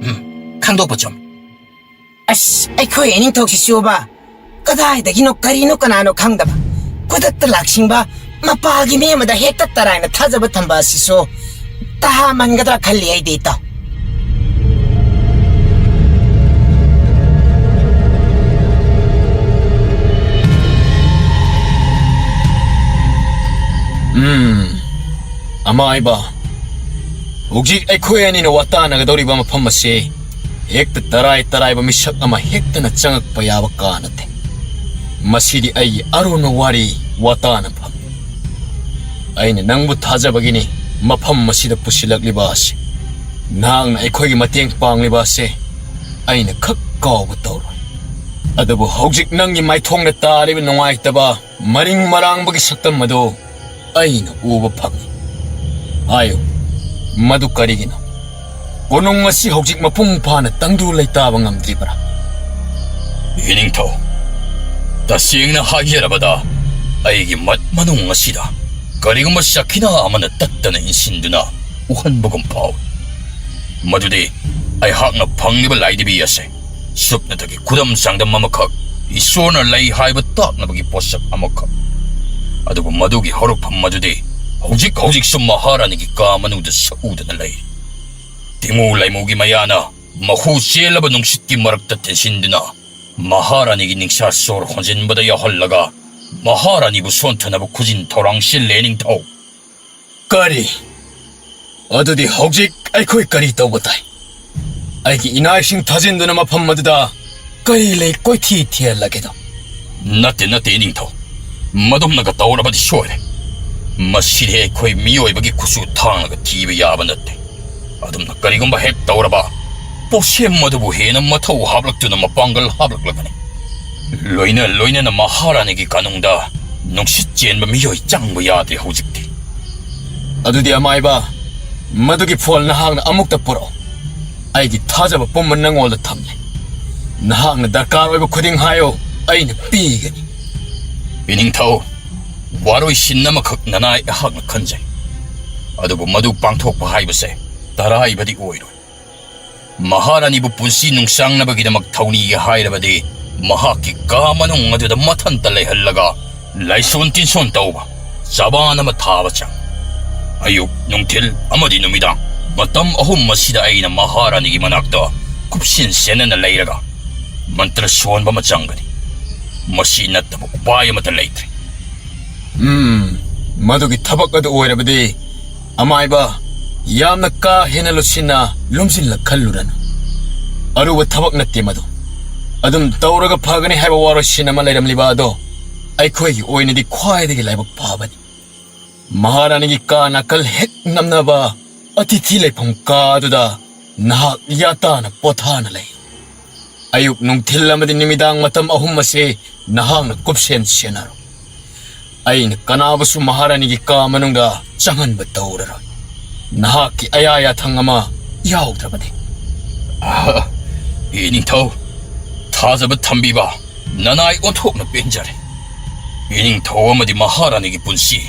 ꯎꯝ, ꯈꯪꯗꯣꯛꯄ ꯆꯨꯝꯃꯤ꯫ ꯑꯁ, ꯑꯩꯈꯣꯏ ꯏꯅꯤꯡꯊꯧ ꯁꯤꯁꯨꯕ, ꯀꯗꯥꯏꯗꯒꯤꯅꯣ, ꯀꯔꯤꯅꯣ, ꯀꯅꯥꯅꯣ ꯈꯪꯗꯕ, ꯈꯨꯗꯛꯇ ꯂꯥꯛꯁꯤꯟꯕ ꯃꯄꯥꯜꯒꯤ ꯃꯤ ꯑꯃꯗ ꯍꯦꯛꯇ ꯇꯔꯥꯏꯅ ꯊꯥꯖꯕ ꯊꯝꯕ ꯑꯁꯤꯁꯨ ꯇꯍꯥꯃꯟꯒꯗ꯭ꯔꯥ ꯈꯜꯂꯤ ꯑꯩꯗꯤ, ꯏꯇꯥꯎ꯫ ꯎꯝ, ꯑꯃꯥꯏꯕ, ꯍꯧꯖꯤꯛ ꯑꯩꯈꯣꯏ ꯑꯅꯤꯅ ꯋꯥꯇꯥꯅꯒꯗꯧꯔꯤꯕ ꯃꯐꯝ ꯑꯁꯤ ꯍꯦꯛꯇ ꯇꯔꯥꯏ ꯇꯔꯥꯏꯕ ꯃꯤꯁꯛ ꯑꯃ ꯍꯦꯛꯇꯅ ꯆꯪꯉꯛꯄ ꯌꯥꯕ ꯀꯥ ꯅꯠꯇꯦ꯫ ꯃꯁꯤꯗꯤ ꯑꯩꯒꯤ ꯑꯔꯣꯟꯕ ꯋꯥꯔꯤ ꯋꯥꯇꯥꯅꯐꯝꯅꯤ꯫ ꯑꯩꯅ ꯅꯪꯕꯨ ꯊꯥꯖꯕꯒꯤꯅꯤ ꯃꯐꯝ ꯑꯁꯤꯗ ꯄꯨꯁꯤꯜꯂꯛꯂꯤꯕ ꯑꯁꯤ꯫ ꯅꯍꯥꯛꯅ ꯑꯩꯈꯣꯏꯒꯤ ꯃꯇꯦꯡ ꯄꯥꯡꯂꯤꯕ ꯑꯁꯤ ꯑꯩꯅ ꯈꯛ ꯀꯥꯎꯕ ꯇꯧꯔꯣꯏ꯫ ꯑꯗꯨꯕꯨ ꯍꯧꯖꯤꯛ ꯅꯪꯒꯤ ꯃꯥꯏꯊꯣꯡꯗ ꯇꯥꯔꯤꯕ ꯅꯨꯡꯉꯥꯏꯇꯕ ꯃꯔꯤꯡ ꯃꯔꯥꯡꯕꯒꯤ ꯁꯛꯇꯝ ꯑꯗꯨ ꯑꯩꯅ ꯎꯕ ꯐꯪꯏ꯫ ꯍꯥꯏꯌꯨ, ꯃꯗꯨ ꯀꯔꯤꯒꯤꯅꯣ? ꯀꯣꯅꯨꯡ ꯑꯁꯤ ꯍꯧꯖꯤꯛ ꯃꯄꯨꯡ ꯐꯥꯅ ꯇꯪꯗꯨ ꯂꯩꯇꯥꯕ ꯉꯝꯗ꯭ꯔꯤꯕ꯭ꯔꯥ? ꯏꯅꯤꯡꯊꯧ, ꯇꯁꯦꯡꯅ ꯍꯥꯏꯖꯔꯕꯗ, ꯑꯩꯒꯤ ꯃꯠ ꯃꯅꯨꯡ ꯑꯁꯤꯗ ꯀꯔꯤꯒꯨꯝꯕ ꯆꯈꯤꯅ ꯑꯃꯅ ꯇꯠꯇꯅ ꯏꯟꯁꯤꯟꯗꯨꯅ ꯎꯍꯟꯕꯒꯨꯝ ꯐꯥꯎꯏ꯫ ꯃꯗꯨꯗꯤ ꯑꯩꯍꯥꯛꯅ ꯐꯪꯂꯤꯕ ꯂꯥꯏꯙꯤꯕꯤ ꯑꯁꯦ ꯁꯨꯞꯅꯇꯒꯤ ꯈꯨꯗꯝ ꯆꯥꯡꯗꯝ ꯑꯃꯈꯛ, ꯏꯁꯣꯔꯅ ꯂꯩ ꯍꯥꯏꯕ ꯇꯥꯛꯅꯕꯒꯤ ꯄꯣꯠꯁꯛ ꯑꯃꯈꯛ꯫ ꯑꯗꯨꯕꯨ ꯃꯗꯨꯒꯤ ꯍꯧꯔꯛꯐꯝ ꯑꯗꯨꯗꯤ ꯍꯧꯖꯤꯛ ꯍꯧꯖꯤꯛꯁꯨ ꯃꯍꯥꯔꯥꯅꯤꯒꯤ ꯀꯥ ꯃꯅꯨꯡꯗ ꯁꯛꯎꯗꯅ ꯂꯩꯔꯤ꯫ ꯇꯤꯃꯨ ꯂꯩꯃꯨꯒꯤ ꯃꯌꯥꯅ ꯃꯍꯨ ꯆꯦꯜꯂꯕ ꯅꯨꯡꯁꯤꯠꯀꯤ ꯃꯔꯛꯇ ꯇꯤꯟꯁꯤꯟꯗꯨꯅ ꯃꯍꯥꯔꯥꯅꯤꯒꯤ ꯅꯤꯡꯁꯥ ꯁꯣꯔ ꯍꯣꯟꯖꯤꯟꯕꯗ ꯌꯥꯎꯍꯜꯂꯒ ꯃꯍꯥꯔꯥꯅꯤꯕꯨ ꯁꯣꯟꯊꯅꯕ ꯈꯨꯖꯤꯟ ꯊꯧꯔꯥꯡ ꯁꯤꯜꯂꯦ, ꯅꯤꯡꯊꯧ꯫ ꯀꯔꯤ? ꯑꯗꯨꯗꯤ ꯍꯧꯖꯤꯛ ꯑꯩꯈꯣꯏ ꯀꯔꯤ ꯇꯧꯕ ꯇꯥꯏ? ꯑꯩꯒꯤ ꯏꯅꯥꯏꯁꯤꯡ ꯊꯥꯖꯤꯟꯗꯨꯅ ꯃꯐꯝ ꯑꯗꯨꯗ ꯀꯔꯤ ꯂꯩ ꯀꯣꯏꯊꯤ ꯊꯤꯍꯜꯂꯒꯦꯗꯣ? ꯅꯠꯇꯦ, ꯅꯠꯇꯦ, ꯏꯅꯤꯡꯊꯧ꯫ ꯃꯗꯨꯝꯅꯒ ꯇꯧꯔꯕꯗꯤ ꯁꯣꯏꯔꯦ꯫ ꯃꯁꯤꯗꯤ ꯑꯩꯈꯣꯏ ꯃꯤꯑꯣꯏꯕꯒꯤ ꯈꯨꯠꯁꯨ ꯊꯥꯡꯅꯒ ꯊꯤꯕ ꯌꯥꯕ ꯅꯠꯇꯦ꯫ ꯑꯗꯨꯝꯅ ꯀꯔꯤꯒꯨꯝꯕ ꯍꯦꯛ ꯇꯧꯔꯕ, ꯄꯣꯠꯁꯦꯝ ꯑꯗꯨꯕꯨ ꯍꯦꯟꯅ ꯃꯊꯧ ꯍꯥꯞꯂꯛꯇꯨꯅ ꯃꯄꯥꯡꯒꯜ ꯍꯥꯞꯂꯛꯂꯒꯅꯤ꯫ ꯂꯣꯏꯅ ꯂꯣꯏꯅꯅ ꯃꯍꯥꯔꯥꯅꯤꯒꯤ ꯀꯥꯅꯨꯡꯗ ꯅꯨꯡꯁꯤꯠ ꯆꯦꯟꯕ ꯃꯤꯑꯣꯏ ꯆꯪꯕ ꯌꯥꯗꯦ ꯍꯧꯖꯤꯛꯇꯤ꯫ ꯑꯗꯨꯗꯤ ꯑꯃꯥꯏꯕ, ꯃꯗꯨꯒꯤ ꯐꯣꯜ ꯅꯍꯥꯛꯅ ꯑꯃꯨꯛꯇ ꯄꯨꯔꯛꯑꯣ꯫ ꯑꯩꯒꯤ ꯊꯥꯖꯕ ꯄꯨꯝꯕ ꯅꯉꯣꯟꯗ ꯊꯝꯂꯦ꯫ ꯅꯍꯥꯛꯅ ꯗꯔꯀꯥꯔ ꯑꯣꯏꯕ ꯈꯨꯗꯤꯡ ꯍꯥꯏꯌꯨ, ꯑꯩꯅ ꯄꯤꯒꯅꯤ꯫ ꯏꯅꯤꯡꯊꯧ, ꯋꯥꯔꯣꯏꯁꯤꯟ ꯑꯃꯈꯛ ꯅꯅꯥꯏ ꯑꯩꯍꯥꯛꯅ ꯈꯟꯖꯩ꯫ ꯑꯗꯨꯕꯨ ꯃꯗꯨ ꯄꯥꯡꯊꯣꯛꯄ ꯍꯥꯏꯕꯁꯦ ꯇꯔꯥꯏꯕꯗꯤ ꯑꯣꯏꯔꯣꯏ꯫ ꯃꯍꯥꯔꯥꯅꯤꯕꯨ ꯄꯨꯟꯁꯤ ꯅꯨꯡꯁꯥꯡꯅꯕꯒꯤꯗꯃꯛ ꯊꯧꯅꯤꯒꯦ ꯍꯥꯏꯔꯕꯗꯤ ꯃꯍꯥꯛꯀꯤ ꯀꯥ ꯃꯅꯨꯡ ꯑꯗꯨꯗ ꯃꯊꯟꯇ ꯂꯩꯍꯜꯂꯒ ꯂꯥꯏꯁꯣꯟ ꯇꯤꯟꯁꯣꯟ ꯇꯧꯕ, ꯆꯕꯥꯟ ꯑꯃ ꯊꯥꯕ ꯆꯪ꯫ ꯑꯌꯨꯛ, ꯅꯨꯡꯊꯤꯜ ꯑꯃꯗꯤ ꯅꯨꯃꯤꯗꯥꯡ ꯃꯇꯝ ꯑꯍꯨꯝ ꯑꯁꯤꯗ ꯑꯩꯅ ꯃꯍꯥꯔꯥꯅꯤꯒꯤ ꯃꯅꯥꯛꯇ ꯀꯨꯞꯁꯦꯟ ꯁꯦꯟꯅꯅ ꯂꯩꯔꯒ ꯃꯟꯇ꯭ꯔ ꯁꯣꯟꯕ ꯑꯃ ꯆꯪꯒꯅꯤ꯫ ꯃꯁꯤ ꯅꯠꯇꯕ ꯎꯄꯥꯏ ꯑꯃꯠꯇ ꯂꯩꯇ꯭ꯔꯦ꯫ ꯎꯝ, ꯃꯗꯨꯒꯤ ꯊꯕꯛ ꯑꯗꯨ ꯑꯣꯏꯔꯕꯗꯤ ꯑꯃꯥꯏꯕ, ꯌꯥꯝꯅ ꯀꯥ ꯍꯦꯟꯅ ꯂꯨꯁꯤꯟꯅ ꯂꯨꯝꯁꯤꯜꯂ ꯈꯜꯂꯨꯔꯅꯨ꯫ ꯑꯔꯨꯕ ꯊꯕꯛ ꯅꯠꯇꯦ ꯃꯗꯨ꯫ ꯑꯗꯨꯝ ꯇꯧꯔꯒ ꯐꯒꯅꯤ ꯍꯥꯏꯕ ꯋꯥꯔꯣꯏꯁꯤꯟ ꯑꯃ ꯂꯩꯔꯝꯂꯤꯕ ꯑꯗꯣ ꯑꯩꯈꯣꯏꯒꯤ ꯑꯣꯏꯅꯗꯤ ꯈ꯭ꯋꯥꯏꯗꯒꯤ ꯂꯥꯏꯕꯛ ꯐꯕꯅꯤ꯫ ꯃꯍꯥꯔꯥꯅꯤꯒꯤ ꯀꯥ ꯅꯥꯀꯜ ꯍꯦꯛ ꯅꯝꯅꯕ ꯑꯇꯤꯊꯤ ꯂꯩꯐꯝ ꯀꯥ ꯑꯗꯨꯗ ꯅꯍꯥꯛ ꯌꯥꯇꯥꯅ ꯄꯣꯊꯥꯅ ꯂꯩ꯫ ꯑꯌꯨꯛ, ꯅꯨꯡꯊꯤꯜ ꯑꯃꯗꯤ ꯅꯨꯃꯤꯗꯥꯡ ꯃꯇꯝ ꯑꯍꯨꯝ ꯑꯁꯤ ꯅꯍꯥꯛꯅ ꯀꯨꯞꯁꯦꯟ ꯁꯦꯟꯅꯔꯣ꯫ ꯑꯩꯅ ꯀꯅꯥꯕꯨꯁꯨ ꯃꯍꯥꯔꯥꯅꯤꯒꯤ ꯀꯥ ꯃꯅꯨꯡꯗ ꯆꯪꯍꯟꯕ ꯇꯧꯔꯔꯣꯏ, ꯅꯍꯥꯛꯀꯤ ꯑꯌꯥ ꯌꯥꯊꯪ ꯑꯃ ꯌꯥꯎꯗ꯭ꯔꯕꯗꯤ꯫ ꯑꯍ, ꯏꯅꯤꯡꯊꯧ, ꯊꯥꯖꯕ ꯊꯝꯕꯤꯕ ꯅꯅꯥꯏ ꯑꯣꯟꯊꯣꯛꯅ ꯄꯦꯟꯖꯔꯦ꯫ ꯏꯅꯤꯡꯊꯧ ꯑꯃꯗꯤ ꯃꯍꯥꯔꯥꯅꯤꯒꯤ ꯄꯨꯟꯁꯤ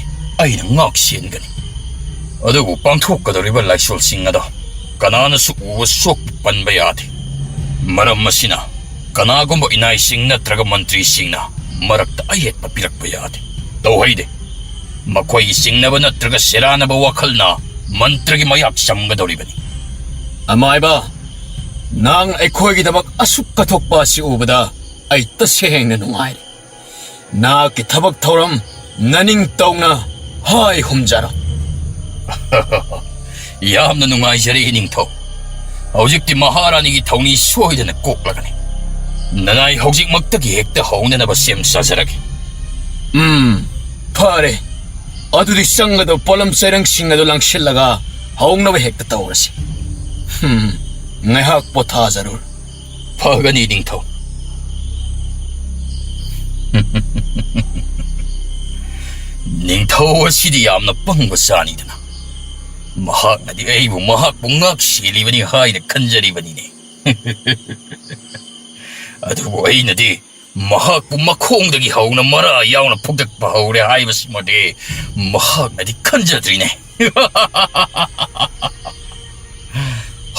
ꯑꯩꯅ ꯉꯥꯛ ꯁꯦꯟꯒꯅꯤ꯫ ꯑꯗꯨꯕꯨ ꯄꯥꯡꯊꯣꯛꯀꯗꯧꯔꯤꯕ ꯂꯥꯏꯁꯣꯜꯁꯤꯡ ꯑꯗꯣ ꯀꯅꯥꯅꯁꯨ ꯎꯕ ꯁꯣꯛꯄ ꯄꯟꯕ ꯌꯥꯗꯦ꯫ ꯃꯔꯝ ꯑꯁꯤꯅ ꯀꯅꯥꯒꯨꯝꯕ ꯏꯅꯥꯏꯁꯤꯡ ꯅꯠꯇ꯭ꯔꯒ ꯃꯟꯇ꯭ꯔꯤꯁꯤꯡꯅ ꯃꯔꯛꯇ ꯑꯌꯦꯠꯄ ꯄꯤꯔꯛꯄ ꯌꯥꯗꯦ꯫ ꯇꯧꯍꯩꯗꯦ꯫ ꯃꯈꯣꯏꯒꯤ ꯆꯤꯡꯅꯕ ꯅꯠꯇ꯭ꯔꯒ ꯁꯦꯔꯥꯟꯅꯕ ꯋꯥꯈꯜꯅ ꯃꯟꯇ꯭ꯔꯒꯤ ꯃꯌꯥꯛ ꯆꯝꯒꯗꯧꯔꯤꯕꯅꯤ꯫ ꯑꯃꯥꯏꯕ, ꯅꯪ ꯑꯩꯈꯣꯏꯒꯤꯗꯃꯛ ꯑꯁꯨꯛ ꯀꯠꯊꯣꯛꯄ ꯑꯁꯤ ꯎꯕꯗ ꯑꯩ ꯇꯁꯦꯡꯅ ꯅꯨꯡꯉꯥꯏꯔꯦ꯫ ꯅꯍꯥꯛꯀꯤ ꯊꯕꯛ ꯊꯧꯔꯝ ꯅꯅꯤꯡꯇꯧꯅ ꯍꯥꯏ ꯍꯨꯝꯖꯔꯣ꯫ ꯌꯥꯝꯅ ꯅꯨꯡꯉꯥꯏꯖꯔꯦ, ꯏꯅꯤꯡꯊꯧ꯫ ꯍꯧꯖꯤꯛꯇꯤ ꯃꯍꯥꯔꯥꯅꯤꯒꯤ ꯊꯧꯅꯤ ꯁꯣꯏꯗꯅ ꯀꯣꯛꯂꯒꯅꯤ꯫ ꯅꯅꯥꯏ ꯍꯧꯖꯤꯛꯃꯛꯇꯒꯤ ꯍꯦꯛꯇ ꯍꯧꯅꯅꯕ ꯁꯦꯝ ꯁꯥꯖꯔꯒꯦ꯫ ꯎꯝ, ꯐꯔꯦ꯫ ꯑꯗꯨꯗꯤ ꯆꯪꯒꯗꯕ ꯄꯣꯠꯂꯝ ꯆꯩꯔꯪꯁꯤꯡ ꯑꯗꯨ ꯂꯪꯁꯤꯜꯂꯒ ꯍꯧꯅꯕ ꯍꯦꯛꯇ ꯇꯧꯔꯁꯤ꯫ ꯍꯝ, ꯉꯥꯏꯍꯥꯛ ꯄꯣꯊꯥꯖꯔꯨꯔꯣ꯫ ꯐꯒꯅꯤ, ꯅꯤꯡꯊꯧ꯫ ꯅꯤꯡꯊꯧ ꯑꯁꯤꯗꯤ ꯌꯥꯝꯅ ꯄꯪꯕ ꯆꯥꯅꯤꯗꯅ꯫ ꯃꯍꯥꯛꯅꯗꯤ ꯑꯩꯕꯨ ꯃꯍꯥꯛꯄꯨ ꯉꯥꯛ ꯁꯦꯜꯂꯤꯕꯅꯤ ꯍꯥꯏꯅ ꯈꯟꯖꯔꯤꯕꯅꯤꯅꯦ꯫ ꯑꯗꯨꯕꯨ ꯑꯩꯅꯗꯤ ꯃꯍꯥꯛꯄꯨ ꯃꯈꯣꯡꯗꯒꯤ ꯍꯧꯅ ꯃꯔꯥ ꯌꯥꯎꯅ ꯐꯨꯛꯇꯠꯄ ꯍꯧꯔꯦ ꯍꯥꯏꯕꯁꯤꯃꯗꯤ ꯃꯍꯥꯛꯅꯗꯤ ꯈꯟꯖꯗ꯭ꯔꯤꯅꯦ꯫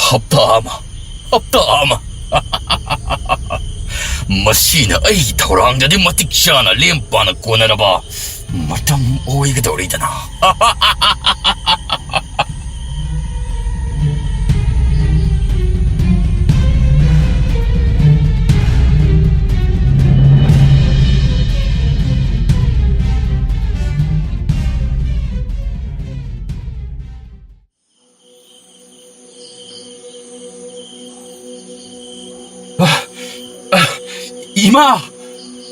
ꯍꯞꯇꯥ ꯑꯃ, ꯍꯞꯇꯥ ꯑꯃ꯫ ꯃꯁꯤꯅ ꯑꯩꯒꯤ ꯊꯧꯔꯥꯡꯗꯗꯤ ꯃꯇꯤꯛ ꯆꯥꯅ ꯂꯦꯝ ꯄꯥꯅ ꯀꯣꯟꯅꯔꯕ ꯃꯇꯝ ꯑꯣꯏꯒꯗꯧꯔꯤꯗꯅ꯫ ꯏꯃꯥ!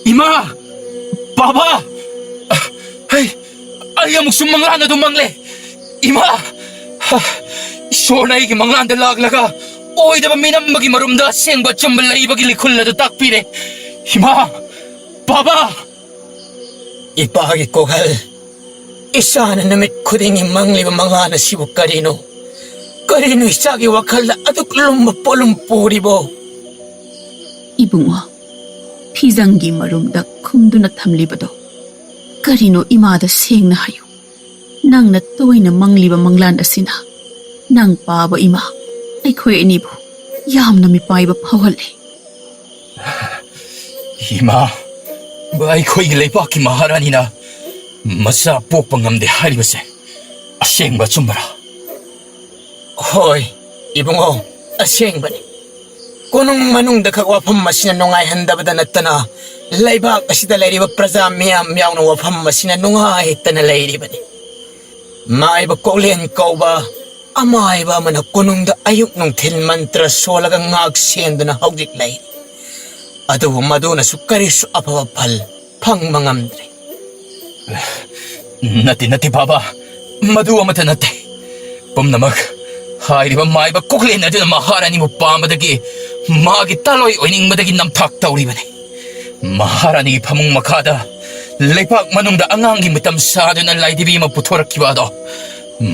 ꯏꯃꯥ! ꯕꯥꯕꯥ! ꯍꯩ! ꯑꯩ ꯑꯃꯨꯛꯁꯨ ꯃꯪꯂꯥꯟ ꯑꯗꯨ ꯃꯪꯂꯦ꯫ ꯏꯃꯥ! ꯏꯁꯣꯔꯅ ꯑꯩꯒꯤ ꯃꯪꯂꯥꯟꯗ ꯂꯥꯛꯂꯒ ꯑꯣꯏꯗꯕ ꯃꯤꯅꯝꯕꯒꯤ ꯃꯔꯨꯝꯗ ꯑꯁꯦꯡꯕ ꯑꯆꯨꯝꯕ ꯂꯩꯕꯒꯤ ꯂꯤꯈꯨꯜ ꯑꯗꯨ ꯇꯥꯛꯄꯤꯔꯦ꯫ ꯏꯃꯥ! ꯕꯥꯕꯥ! ꯏꯄꯥꯒꯤ ꯀꯣꯛꯍꯜ, ꯏꯆꯥꯅ ꯅꯨꯃꯤꯠ ꯈꯨꯗꯤꯡꯒꯤ ꯃꯪꯂꯤꯕ ꯃꯪꯂꯥꯟ ꯑꯁꯤꯕꯨ ꯀꯔꯤꯅꯣ? ꯀꯔꯤꯅꯣ ꯏꯆꯥꯒꯤ ꯋꯥꯈꯜꯗ ꯑꯗꯨꯛ ꯂꯨꯝꯕ ꯄꯣꯠꯂꯨꯝ ꯄꯨꯔꯤꯕꯣ? ꯏꯕꯨꯡꯉꯣ, ꯐꯤꯖꯪꯒꯤ ꯃꯔꯨꯝꯗ ꯈꯨꯝꯗꯨꯅ ꯊꯝꯂꯤꯕꯗꯣ ꯀꯔꯤꯅꯣ? ꯏꯃꯥꯗ ꯁꯦꯡꯅ ꯍꯥꯏꯌꯨ꯫ ꯅꯪꯅ ꯇꯣꯏꯅ ꯃꯪꯂꯤꯕ ꯃꯪꯂꯥꯟ ꯑꯁꯤꯅ ꯅꯪ ꯄꯥꯕ ꯏꯃꯥ, ꯑꯩꯈꯣꯏ ꯑꯅꯤꯕꯨ ꯌꯥꯝꯅ ꯃꯤꯄꯥꯏꯕ ꯐꯥꯎꯍꯜꯂꯦ꯫ ꯏꯃꯥ, ꯑꯩꯈꯣꯏꯒꯤ ꯂꯩꯕꯥꯛꯀꯤ ꯃꯍꯥꯔꯥꯅꯤꯅ ꯃꯆꯥ ꯄꯣꯛꯄ ꯉꯝꯗꯦ ꯍꯥꯏꯔꯤꯕꯁꯦ ꯑꯁꯦꯡꯕ ꯑꯆꯨꯝꯕꯔꯥ? ꯍꯣꯏ, ꯏꯕꯨꯡꯉꯣ, ꯑꯁꯦꯡꯕꯅꯤ꯫ ꯀꯣꯅꯨꯡ ꯃꯅꯨꯡꯗ ꯈꯛ ꯋꯥꯐꯝ ꯑꯁꯤꯅ ꯅꯨꯡꯉꯥꯏꯍꯟꯗꯕꯗ ꯅꯠꯇꯅ, ꯂꯩꯕꯥꯛ ꯑꯁꯤꯗ ꯂꯩꯔꯤꯕ ꯄ꯭ꯔꯖꯥ ꯃꯤꯌꯥꯝ ꯌꯥꯎꯅ ꯋꯥꯐꯝ ꯑꯁꯤꯅ ꯅꯨꯡꯉꯥꯏꯇꯅ ꯂꯩꯔꯤꯕꯅꯤ꯫ ꯃꯥꯏꯕ ꯀꯣꯛꯂꯦꯟ ꯀꯧꯕ ꯑꯃꯥꯏꯕ ꯑꯃꯅ ꯀꯣꯅꯨꯡꯗ ꯑꯌꯨꯛ ꯅꯨꯡꯊꯤꯜ ꯃꯟꯇ꯭ꯔ ꯁꯣꯜꯂꯒ ꯉꯥꯛ ꯁꯦꯟꯗꯨꯅ ꯍꯧꯖꯤꯛ ꯂꯩꯔꯤ꯫ ꯑꯗꯨꯕꯨ ꯃꯗꯨꯅꯁꯨ ꯀꯔꯤꯁꯨ ꯑꯐꯕ ꯐꯜ ꯐꯪꯕ ꯉꯝꯗ꯭ꯔꯦ꯫ ꯅꯠꯇꯦ, ꯅꯠꯇꯦ, ꯕꯥꯕꯥ, ꯃꯗꯨ ꯑꯃꯠꯇ ꯅꯠꯇꯦ꯫ ꯄꯨꯝꯅꯃꯛ ꯍꯥꯏꯔꯤꯕ ꯃꯥꯏꯕ ꯀꯣꯛꯂꯦꯟ ꯑꯗꯨꯅ ꯃꯍꯥꯔꯥꯅꯤꯕꯨ ꯄꯥꯝꯕꯗꯒꯤ ꯃꯥꯒꯤ ꯇꯥꯂꯣꯏ ꯑꯣꯏꯅꯤꯡꯕꯗꯒꯤ ꯅꯝꯊꯥꯛ ꯇꯧꯔꯤꯕꯅꯤ꯫ ꯃꯍꯥꯔꯥꯅꯤꯒꯤ ꯐꯃꯨꯡ ꯃꯈꯥꯗ ꯂꯩꯄꯥꯛ ꯃꯅꯨꯡꯗ ꯑꯉꯥꯡꯒꯤ ꯃꯇꯝ ꯁꯥꯗꯨꯅ ꯂꯥꯏꯙꯤꯕꯤ ꯑꯃ ꯄꯨꯊꯣꯔꯛꯈꯤꯕ ꯑꯗꯣ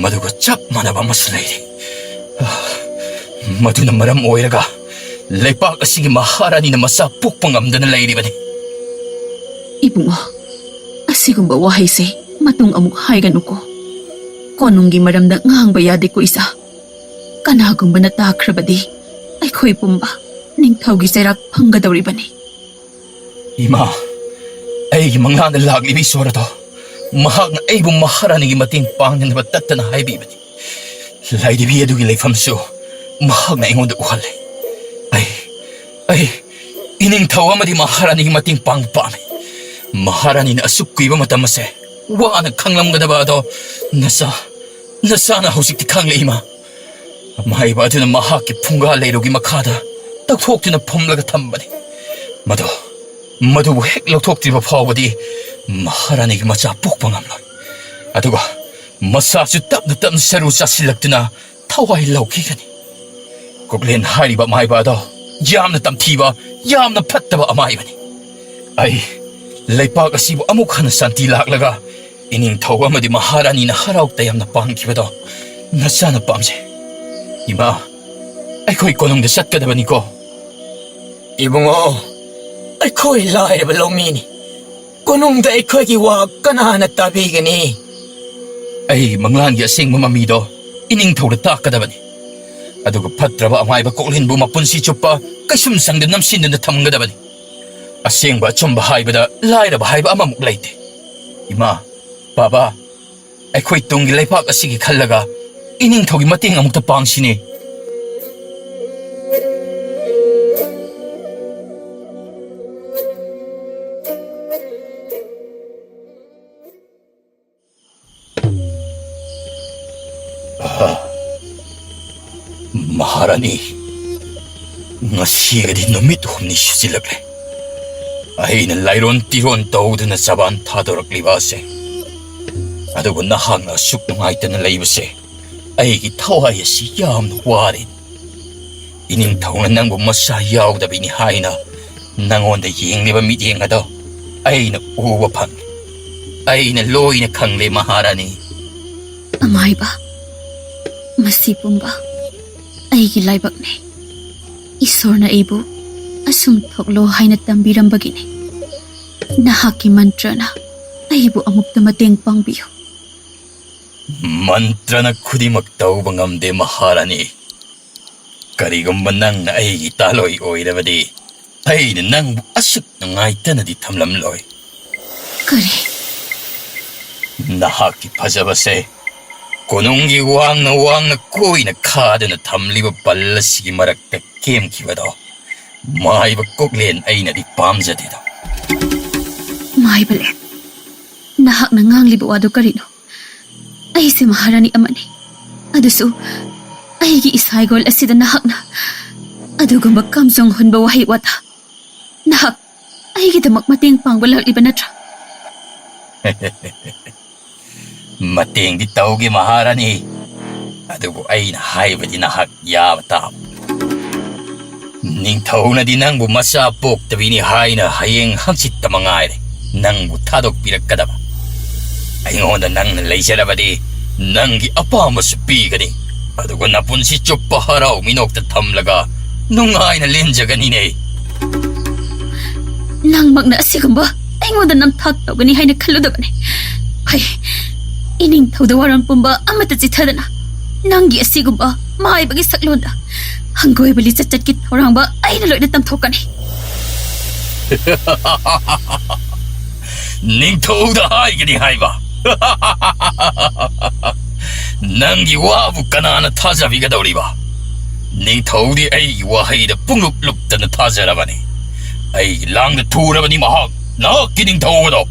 ꯃꯗꯨꯒ ꯆꯞ ꯃꯥꯟꯅꯕ ꯑꯃꯁꯨ ꯂꯩꯔꯤ꯫ ꯃꯗꯨꯅ ꯃꯔꯝ ꯑꯣꯏꯔꯒ ꯂꯩꯄꯥꯛ ꯑꯁꯤꯒꯤ ꯃꯍꯥꯔꯥꯅꯤꯅ ꯃꯆꯥ ꯄꯣꯛꯄ ꯉꯝꯗꯅ ꯂꯩꯔꯤꯕꯅꯤ꯫ ꯏꯕꯨꯡꯉꯣ, ꯑꯁꯤꯒꯨꯝꯕ ꯋꯥꯍꯩꯁꯦ ꯃꯇꯨꯡ ꯑꯃꯨꯛ ꯍꯥꯏꯒꯅꯨꯀꯣ꯫ ꯀꯣꯅꯨꯡꯒꯤ ꯃꯔꯝꯗ ꯉꯥꯡꯕ ꯌꯥꯗꯦꯀꯣ, ꯏꯆꯥ꯫ ꯀꯅꯥꯒꯨꯝꯕꯅ ꯇꯥꯈ꯭ꯔꯕꯗꯤ ꯑꯩꯈꯣꯏ ꯄꯨꯝꯕ ꯅꯤꯡꯊꯧꯒꯤ ꯆꯩꯔꯥꯛ ꯐꯪꯒꯗꯧꯔꯤꯕꯅꯤ꯫ ꯏꯃꯥ, ꯑꯩꯒꯤ ꯃꯪꯂꯥꯟꯗ ꯂꯥꯛꯂꯤꯕ ꯏꯁꯣꯔ ꯑꯗꯣ, ꯃꯍꯥꯛꯅ ꯑꯩꯕꯨ ꯃꯍꯥꯔꯥꯅꯤꯒꯤ ꯃꯇꯦꯡ ꯄꯥꯡꯅꯅꯕ ꯇꯠꯇꯅ ꯍꯥꯏꯕꯤꯕꯅꯤ꯫ ꯂꯥꯏꯙꯤꯕꯤ ꯑꯗꯨꯒꯤ ꯂꯩꯐꯝꯁꯨ ꯃꯍꯥꯛꯅ ꯑꯩꯉꯣꯟꯗ ꯎꯍꯜꯂꯦ꯫ ꯑꯩ, ꯑꯩ ꯏꯅꯤꯡꯊꯧ ꯑꯃꯗꯤ ꯃꯍꯥꯔꯥꯅꯤꯒꯤ ꯃꯇꯦꯡ ꯄꯥꯡꯕ ꯄꯥꯝꯃꯤ꯫ ꯃꯍꯥꯔꯥꯅꯤꯅ ꯑꯁꯨꯛ ꯀꯨꯏꯕ ꯃꯇꯝ ꯑꯁꯦ ꯋꯥꯅ ꯈꯪꯂꯝꯒꯗꯕ ꯑꯗꯣ ꯅꯆꯥ, ꯅꯆꯥꯅ ꯍꯧꯖꯤꯛꯇꯤ ꯈꯪꯂꯦ, ꯏꯃꯥ꯫ ꯑꯃꯥꯏꯕ ꯑꯗꯨꯅ ꯃꯍꯥꯛꯀꯤ ꯐꯨꯡꯒꯥ ꯂꯩꯔꯨꯒꯤ ꯃꯈꯥꯗ ꯇꯧꯊꯣꯛꯇꯨꯅ ꯐꯨꯝꯂꯒ ꯊꯝꯕꯅꯤ꯫ ꯃꯗꯨ, ꯃꯗꯨꯕꯨ ꯍꯦꯛ ꯂꯧꯊꯣꯛꯇ꯭ꯔꯤꯕ ꯐꯥꯎꯕꯗꯤ ꯃꯍꯥꯔꯥꯅꯤꯒꯤ ꯃꯆꯥ ꯄꯣꯛꯄ ꯉꯝꯂꯣꯏ꯫ ꯑꯗꯨꯒ ꯃꯆꯥꯁꯨ ꯇꯞꯅ ꯇꯞꯅ ꯁꯔꯨ ꯆꯥꯁꯤꯜꯂꯛꯇꯨꯅ ꯊꯋꯥꯏ ꯂꯧꯈꯤꯒꯅꯤ꯫ ꯀꯣꯛꯂꯦꯟ ꯍꯥꯏꯔꯤꯕ ꯑꯃꯥꯏꯕ ꯑꯗꯣ ꯌꯥꯝꯅ ꯇꯝꯊꯤꯕ, ꯌꯥꯝꯅ ꯐꯠꯇꯕ ꯑꯃꯥꯏꯕꯅꯤ꯫ ꯑꯩ ꯂꯩꯄꯥꯛ ꯑꯁꯤꯕꯨ ꯑꯃꯨꯛ ꯍꯟꯅ ꯁꯥꯟꯇꯤ ꯂꯥꯛꯂꯒ ꯏꯅꯤꯡꯊꯧ ꯑꯃꯗꯤ ꯃꯍꯥꯔꯥꯅꯤꯅ ꯍꯔꯥꯎ ꯇꯌꯥꯝꯅ ꯄꯥꯟꯈꯤꯕꯗꯣ ꯅꯆꯥꯅ ꯄꯥꯝꯖꯩ꯫ ꯏꯃꯥ, ꯑꯩꯈꯣꯏ ꯀꯣꯅꯨꯡꯗ ꯆꯠꯀꯗꯕꯅꯤꯀꯣ꯫ ꯏꯕꯨꯡꯉꯣ, ꯑꯩꯈꯣꯏ ꯂꯥꯏꯔꯕ ꯂꯧꯃꯤꯅꯤ꯫ ꯀꯣꯅꯨꯡꯗ ꯑꯩꯈꯣꯏꯒꯤ ꯋꯥ ꯀꯅꯥꯅ ꯇꯥꯕꯤꯒꯅꯤ? ꯑꯩ ꯃꯪꯂꯥꯟꯒꯤ ꯑꯁꯦꯡꯕ ꯃꯃꯤꯗꯣ ꯏꯅꯤꯡꯊꯧꯗ ꯇꯥꯛꯀꯗꯕꯅꯤ꯫ ꯑꯗꯨꯒ ꯐꯠꯇ꯭ꯔꯕ ꯑꯃꯥꯏꯕ ꯀꯣꯛꯂꯦꯟꯕꯨ ꯃꯄꯨꯟꯁꯤ ꯆꯨꯞꯄ ꯀꯩꯁꯨꯝ ꯁꯪꯗ ꯅꯝꯁꯤꯟꯗꯨꯅ ꯊꯝꯒꯗꯕꯅꯤ꯫ ꯑꯁꯦꯡꯕ ꯑꯆꯨꯝꯕ ꯍꯥꯏꯕꯗ ꯂꯥꯏꯔꯕ ꯍꯥꯏꯕ ꯑꯃꯃꯨꯛ ꯂꯩꯇꯦ꯫ ꯏꯃꯥ, ꯕꯥꯕꯥ, ꯑꯩꯈꯣꯏ ꯇꯨꯡꯒꯤ ꯂꯩꯄꯥꯛ ꯑꯁꯤꯒꯤ ꯈꯜꯂꯒ ꯏꯅꯤꯡꯊꯧꯒꯤ ꯃꯇꯦꯡ ꯑꯃꯨꯛꯇ ꯄꯥꯡꯁꯤꯅꯦ꯫ ꯃꯍꯥꯔꯥꯅꯤ, ꯉꯁꯤꯒꯗꯤ ꯅꯨꯃꯤꯠ ꯍꯨꯝꯅꯤ ꯁꯨꯖꯤꯜꯂꯛꯂꯦ꯫ ꯑꯩꯅ ꯂꯥꯏꯔꯣꯟ ꯇꯤꯔꯣꯟ ꯇꯧꯗꯨꯅ ꯆꯕꯥꯟ ꯊꯥꯗꯣꯔꯛꯂꯤꯕ ꯑꯁꯦ꯫ ꯑꯗꯨꯕꯨ ꯅꯍꯥꯛꯅ ꯑꯁꯨꯛ ꯅꯨꯡꯉꯥꯏꯇꯅ ꯂꯩꯕꯁꯦ ꯑꯩꯒꯤ ꯊꯋꯥꯏ ꯑꯁꯤ ꯌꯥꯝꯅ ꯋꯥꯔꯦ꯫ ꯏꯅꯤꯡꯊꯧꯅ ꯅꯪꯕꯨ ꯃꯁꯥ ꯌꯥꯎꯗꯕꯤꯅꯤ ꯍꯥꯏꯅ ꯅꯪꯉꯣꯟꯗ ꯌꯦꯡꯂꯤꯕ ꯃꯤꯠꯌꯦꯡ ꯑꯗꯣ ꯑꯩꯅ ꯎꯕ ꯐꯪꯂꯦ꯫ ꯑꯩꯅ ꯂꯣꯏꯅ ꯈꯪꯂꯦ, ꯃꯍꯥꯔꯥꯅꯤ꯫ ꯑꯃꯥꯏꯕ, ꯃꯁꯤ ꯄꯨꯝꯕ ꯑꯩꯒꯤ ꯂꯥꯏꯕꯛꯅꯤ꯫ ꯏꯁꯣꯔꯅ ꯑꯩꯕꯨ ꯑꯁꯨꯝ ꯊꯣꯛꯂꯣ ꯍꯥꯏꯅ ꯇꯝꯕꯤꯔꯝꯕꯒꯤꯅꯤ꯫ ꯅꯍꯥꯛꯀꯤ ꯃꯟꯇ꯭ꯔꯅ ꯑꯩꯕꯨ ꯑꯃꯨꯛꯇ ꯃꯇꯦꯡ ꯄꯥꯡꯕꯤꯌꯨ꯫ ꯃꯟꯇ꯭ꯔꯅ ꯈꯨꯗꯤꯡꯃꯛ ꯇꯧꯕ ꯉꯝꯗꯦ, ꯃꯍꯥꯔꯥꯅꯤ꯫ ꯀꯔꯤꯒꯨꯝꯕ ꯅꯪꯅ ꯑꯩꯒꯤ ꯇꯥꯂꯣꯏ ꯑꯣꯏꯔꯕꯗꯤ, ꯑꯩꯅ ꯅꯪꯕꯨ ꯑꯁꯨꯛ ꯅꯨꯡꯉꯥꯏꯇꯅꯗꯤ ꯊꯝꯂꯝꯂꯣꯏ꯫ ꯀꯔꯤ? ꯅꯍꯥꯛꯀꯤ ꯐꯖꯕꯁꯦ ꯀꯣꯅꯨꯡꯒꯤ ꯋꯥꯡꯅ ꯋꯥꯡꯅ ꯀꯣꯏꯅ ꯈꯥꯗꯨꯅ ꯊꯝꯂꯤꯕ ꯄꯜ ꯑꯁꯤꯒꯤ ꯃꯔꯛꯇ ꯀꯦꯝꯈꯤꯕꯗꯣ ꯃꯥꯏꯕ ꯀꯣꯛꯂꯦꯟ ꯑꯩꯅꯗꯤ ꯄꯥꯝꯖꯗꯦꯗꯣ꯫ ꯃꯥꯏꯕꯂꯦꯟ, ꯅꯍꯥꯛꯅ ꯉꯥꯡꯂꯤꯕ ꯋꯥꯗꯨ ꯀꯔꯤꯅꯣ? ꯑꯩꯁꯦ ꯃꯍꯥꯔꯥꯅꯤ ꯑꯃꯅꯤ꯫ ꯑꯗꯨꯁꯨ ꯑꯩꯒꯤ ꯏꯁꯥꯏꯒꯣꯜ ꯑꯁꯤꯗ ꯅꯍꯥꯛꯅ ꯑꯗꯨꯒꯨꯝꯕ ꯀꯝꯖꯣꯡ ꯍꯨꯟꯕ ꯋꯥꯍꯩ ꯋꯥꯇꯥ꯫ ꯅꯍꯥꯛ ꯑꯩꯒꯤꯗꯃꯛ ꯃꯇꯦꯡ ꯄꯥꯡꯕ ꯂꯥꯛꯂꯤꯕ ꯅꯠꯇ꯭ꯔꯥ? ꯃꯇꯦꯡꯗꯤ ꯇꯧꯒꯦ, ꯃꯍꯥꯔꯥꯅꯤ꯫ ꯑꯗꯨꯕꯨ ꯑꯩꯅ ꯍꯥꯏꯕꯗꯤ ꯅꯍꯥꯛ ꯌꯥꯕ ꯇꯥꯕ꯫ ꯅꯤꯡꯊꯧꯅꯗꯤ ꯅꯪꯕꯨ ꯃꯆꯥ ꯄꯣꯛꯇꯕꯤꯅꯤ ꯍꯥꯏꯅ ꯍꯌꯦꯡ ꯍꯪꯆꯤꯠꯇ ꯃꯉꯥꯏꯔꯦ ꯅꯪꯕꯨ ꯊꯥꯗꯣꯛꯄꯤꯔꯛꯀꯗꯕ꯫ ꯑꯩꯉꯣꯟꯗ ꯅꯪꯅ ꯂꯩꯖꯔꯕꯗꯤ ꯅꯪꯒꯤ ꯑꯄꯥꯝꯕꯁꯨ ꯄꯤꯒꯅꯤ꯫ ꯑꯗꯨꯒ ꯅꯄꯨꯟꯁꯤ ꯆꯨꯞꯄ ꯍꯔꯥꯎ ꯃꯤꯅꯣꯛꯇ ꯊꯝꯂꯒ ꯅꯨꯡꯉꯥꯏꯅ ꯂꯦꯟꯖꯒꯅꯤꯅꯦ꯫ ꯅꯪꯃꯛꯅ ꯑꯁꯤꯒꯨꯝꯕ ꯑꯩꯉꯣꯟꯗ ꯅꯝꯊꯥꯛ ꯇꯧꯒꯅꯤ ꯍꯥꯏꯅ ꯈꯜꯂꯨꯗꯕꯅꯤ꯫ ꯍꯩ, ꯏꯅꯤꯡꯊꯧꯗ ꯋꯥꯔꯣꯟ ꯄꯨꯝꯕ ꯑꯃꯠꯇ ꯆꯤꯊꯗꯅ ꯅꯪꯒꯤ ꯑꯁꯤꯒꯨꯝꯕ ꯃꯥꯏꯕꯒꯤ ꯁꯛꯂꯣꯟꯗ ꯍꯪꯒꯣꯏꯕ ꯂꯤꯆꯠ ꯆꯠꯀꯤ ꯊꯧꯔꯥꯡꯕ ꯑꯩꯅ ꯂꯣꯏꯅ ꯇꯝꯊꯣꯛꯀꯅꯤ꯫ ꯅꯤꯡꯊꯧꯗ ꯍꯥꯏꯒꯅꯤ ꯍꯥꯏꯕ? ꯅꯪꯒꯤ ꯋꯥꯕꯨ ꯀꯅꯥꯅ ꯊꯥꯖꯕꯤꯒꯗꯧꯔꯤꯕ? ꯅꯤꯡꯊꯧꯗꯤ ꯑꯩꯒꯤ ꯋꯥꯍꯩꯗ ꯄꯨꯡꯂꯨꯞ ꯂꯨꯞꯇꯅ ꯊꯥꯖꯔꯕꯅꯤ꯫ ꯑꯩꯒꯤ ꯂꯥꯡꯗ ꯊꯨꯔꯕꯅꯤ ꯃꯍꯥꯛ, ꯅꯍꯥꯛꯀꯤ ꯅꯤꯡꯊꯧ ꯑꯗꯣ꯫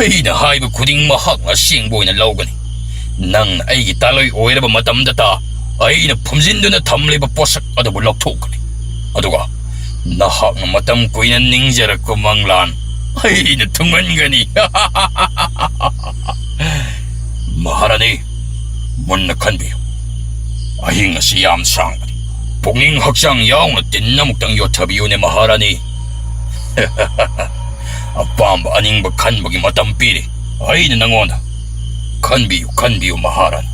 ꯑꯩꯅ ꯍꯥꯏꯕ ꯈꯨꯗꯤꯡ ꯃꯍꯥꯛꯅ ꯑꯁꯦꯡꯕ ꯑꯣꯏꯅ ꯂꯧꯒꯅꯤ꯫ ꯅꯪꯅ ꯑꯩꯒꯤ ꯇꯥꯂꯣꯏ ꯑꯣꯏꯔꯕ ꯃꯇꯝꯗꯇ ꯑꯩꯅ ꯐꯨꯝꯖꯤꯟꯗꯨꯅ ꯊꯝꯂꯤꯕ ꯄꯣꯠꯁꯛ ꯑꯗꯨꯕꯨ ꯂꯧꯊꯣꯛꯀꯅꯤ꯫ ꯑꯗꯨꯒ ꯅꯍꯥꯛꯅ ꯃꯇꯝ ꯀꯨꯏꯅ ꯅꯤꯡꯖꯔꯛꯄ ꯃꯪꯂꯥꯟ ꯑꯩꯅ ꯊꯨꯡꯍꯟꯒꯅꯤ꯫ ꯃꯍꯥꯔꯥꯅꯤ, ꯃꯨꯟꯅ ꯈꯟꯕꯤꯌꯨ꯫ ꯑꯍꯤꯡ ꯑꯁꯤ ꯌꯥꯝ ꯁꯥꯡꯕꯅꯤ꯫ ꯄꯨꯛꯅꯤꯡ ꯍꯛꯆꯥꯡ ꯌꯥꯎꯅ ꯇꯤꯟ ꯑꯃꯨꯛꯇꯪ ꯌꯣꯠꯊꯕꯤꯌꯨꯅꯦ, ꯃꯍꯥꯔꯥꯅꯤ꯫ ꯑꯄꯥꯝꯕ ꯑꯅꯤꯡꯕ ꯈꯟꯕꯒꯤ ꯃꯇꯝ ꯄꯤꯔꯤ ꯑꯩꯅ ꯅꯉꯣꯟꯗ꯫ ꯈꯟꯕꯤꯌꯨ, ꯈꯟꯕꯤꯌꯨ, ꯃꯍꯥꯔꯥꯅꯤ꯫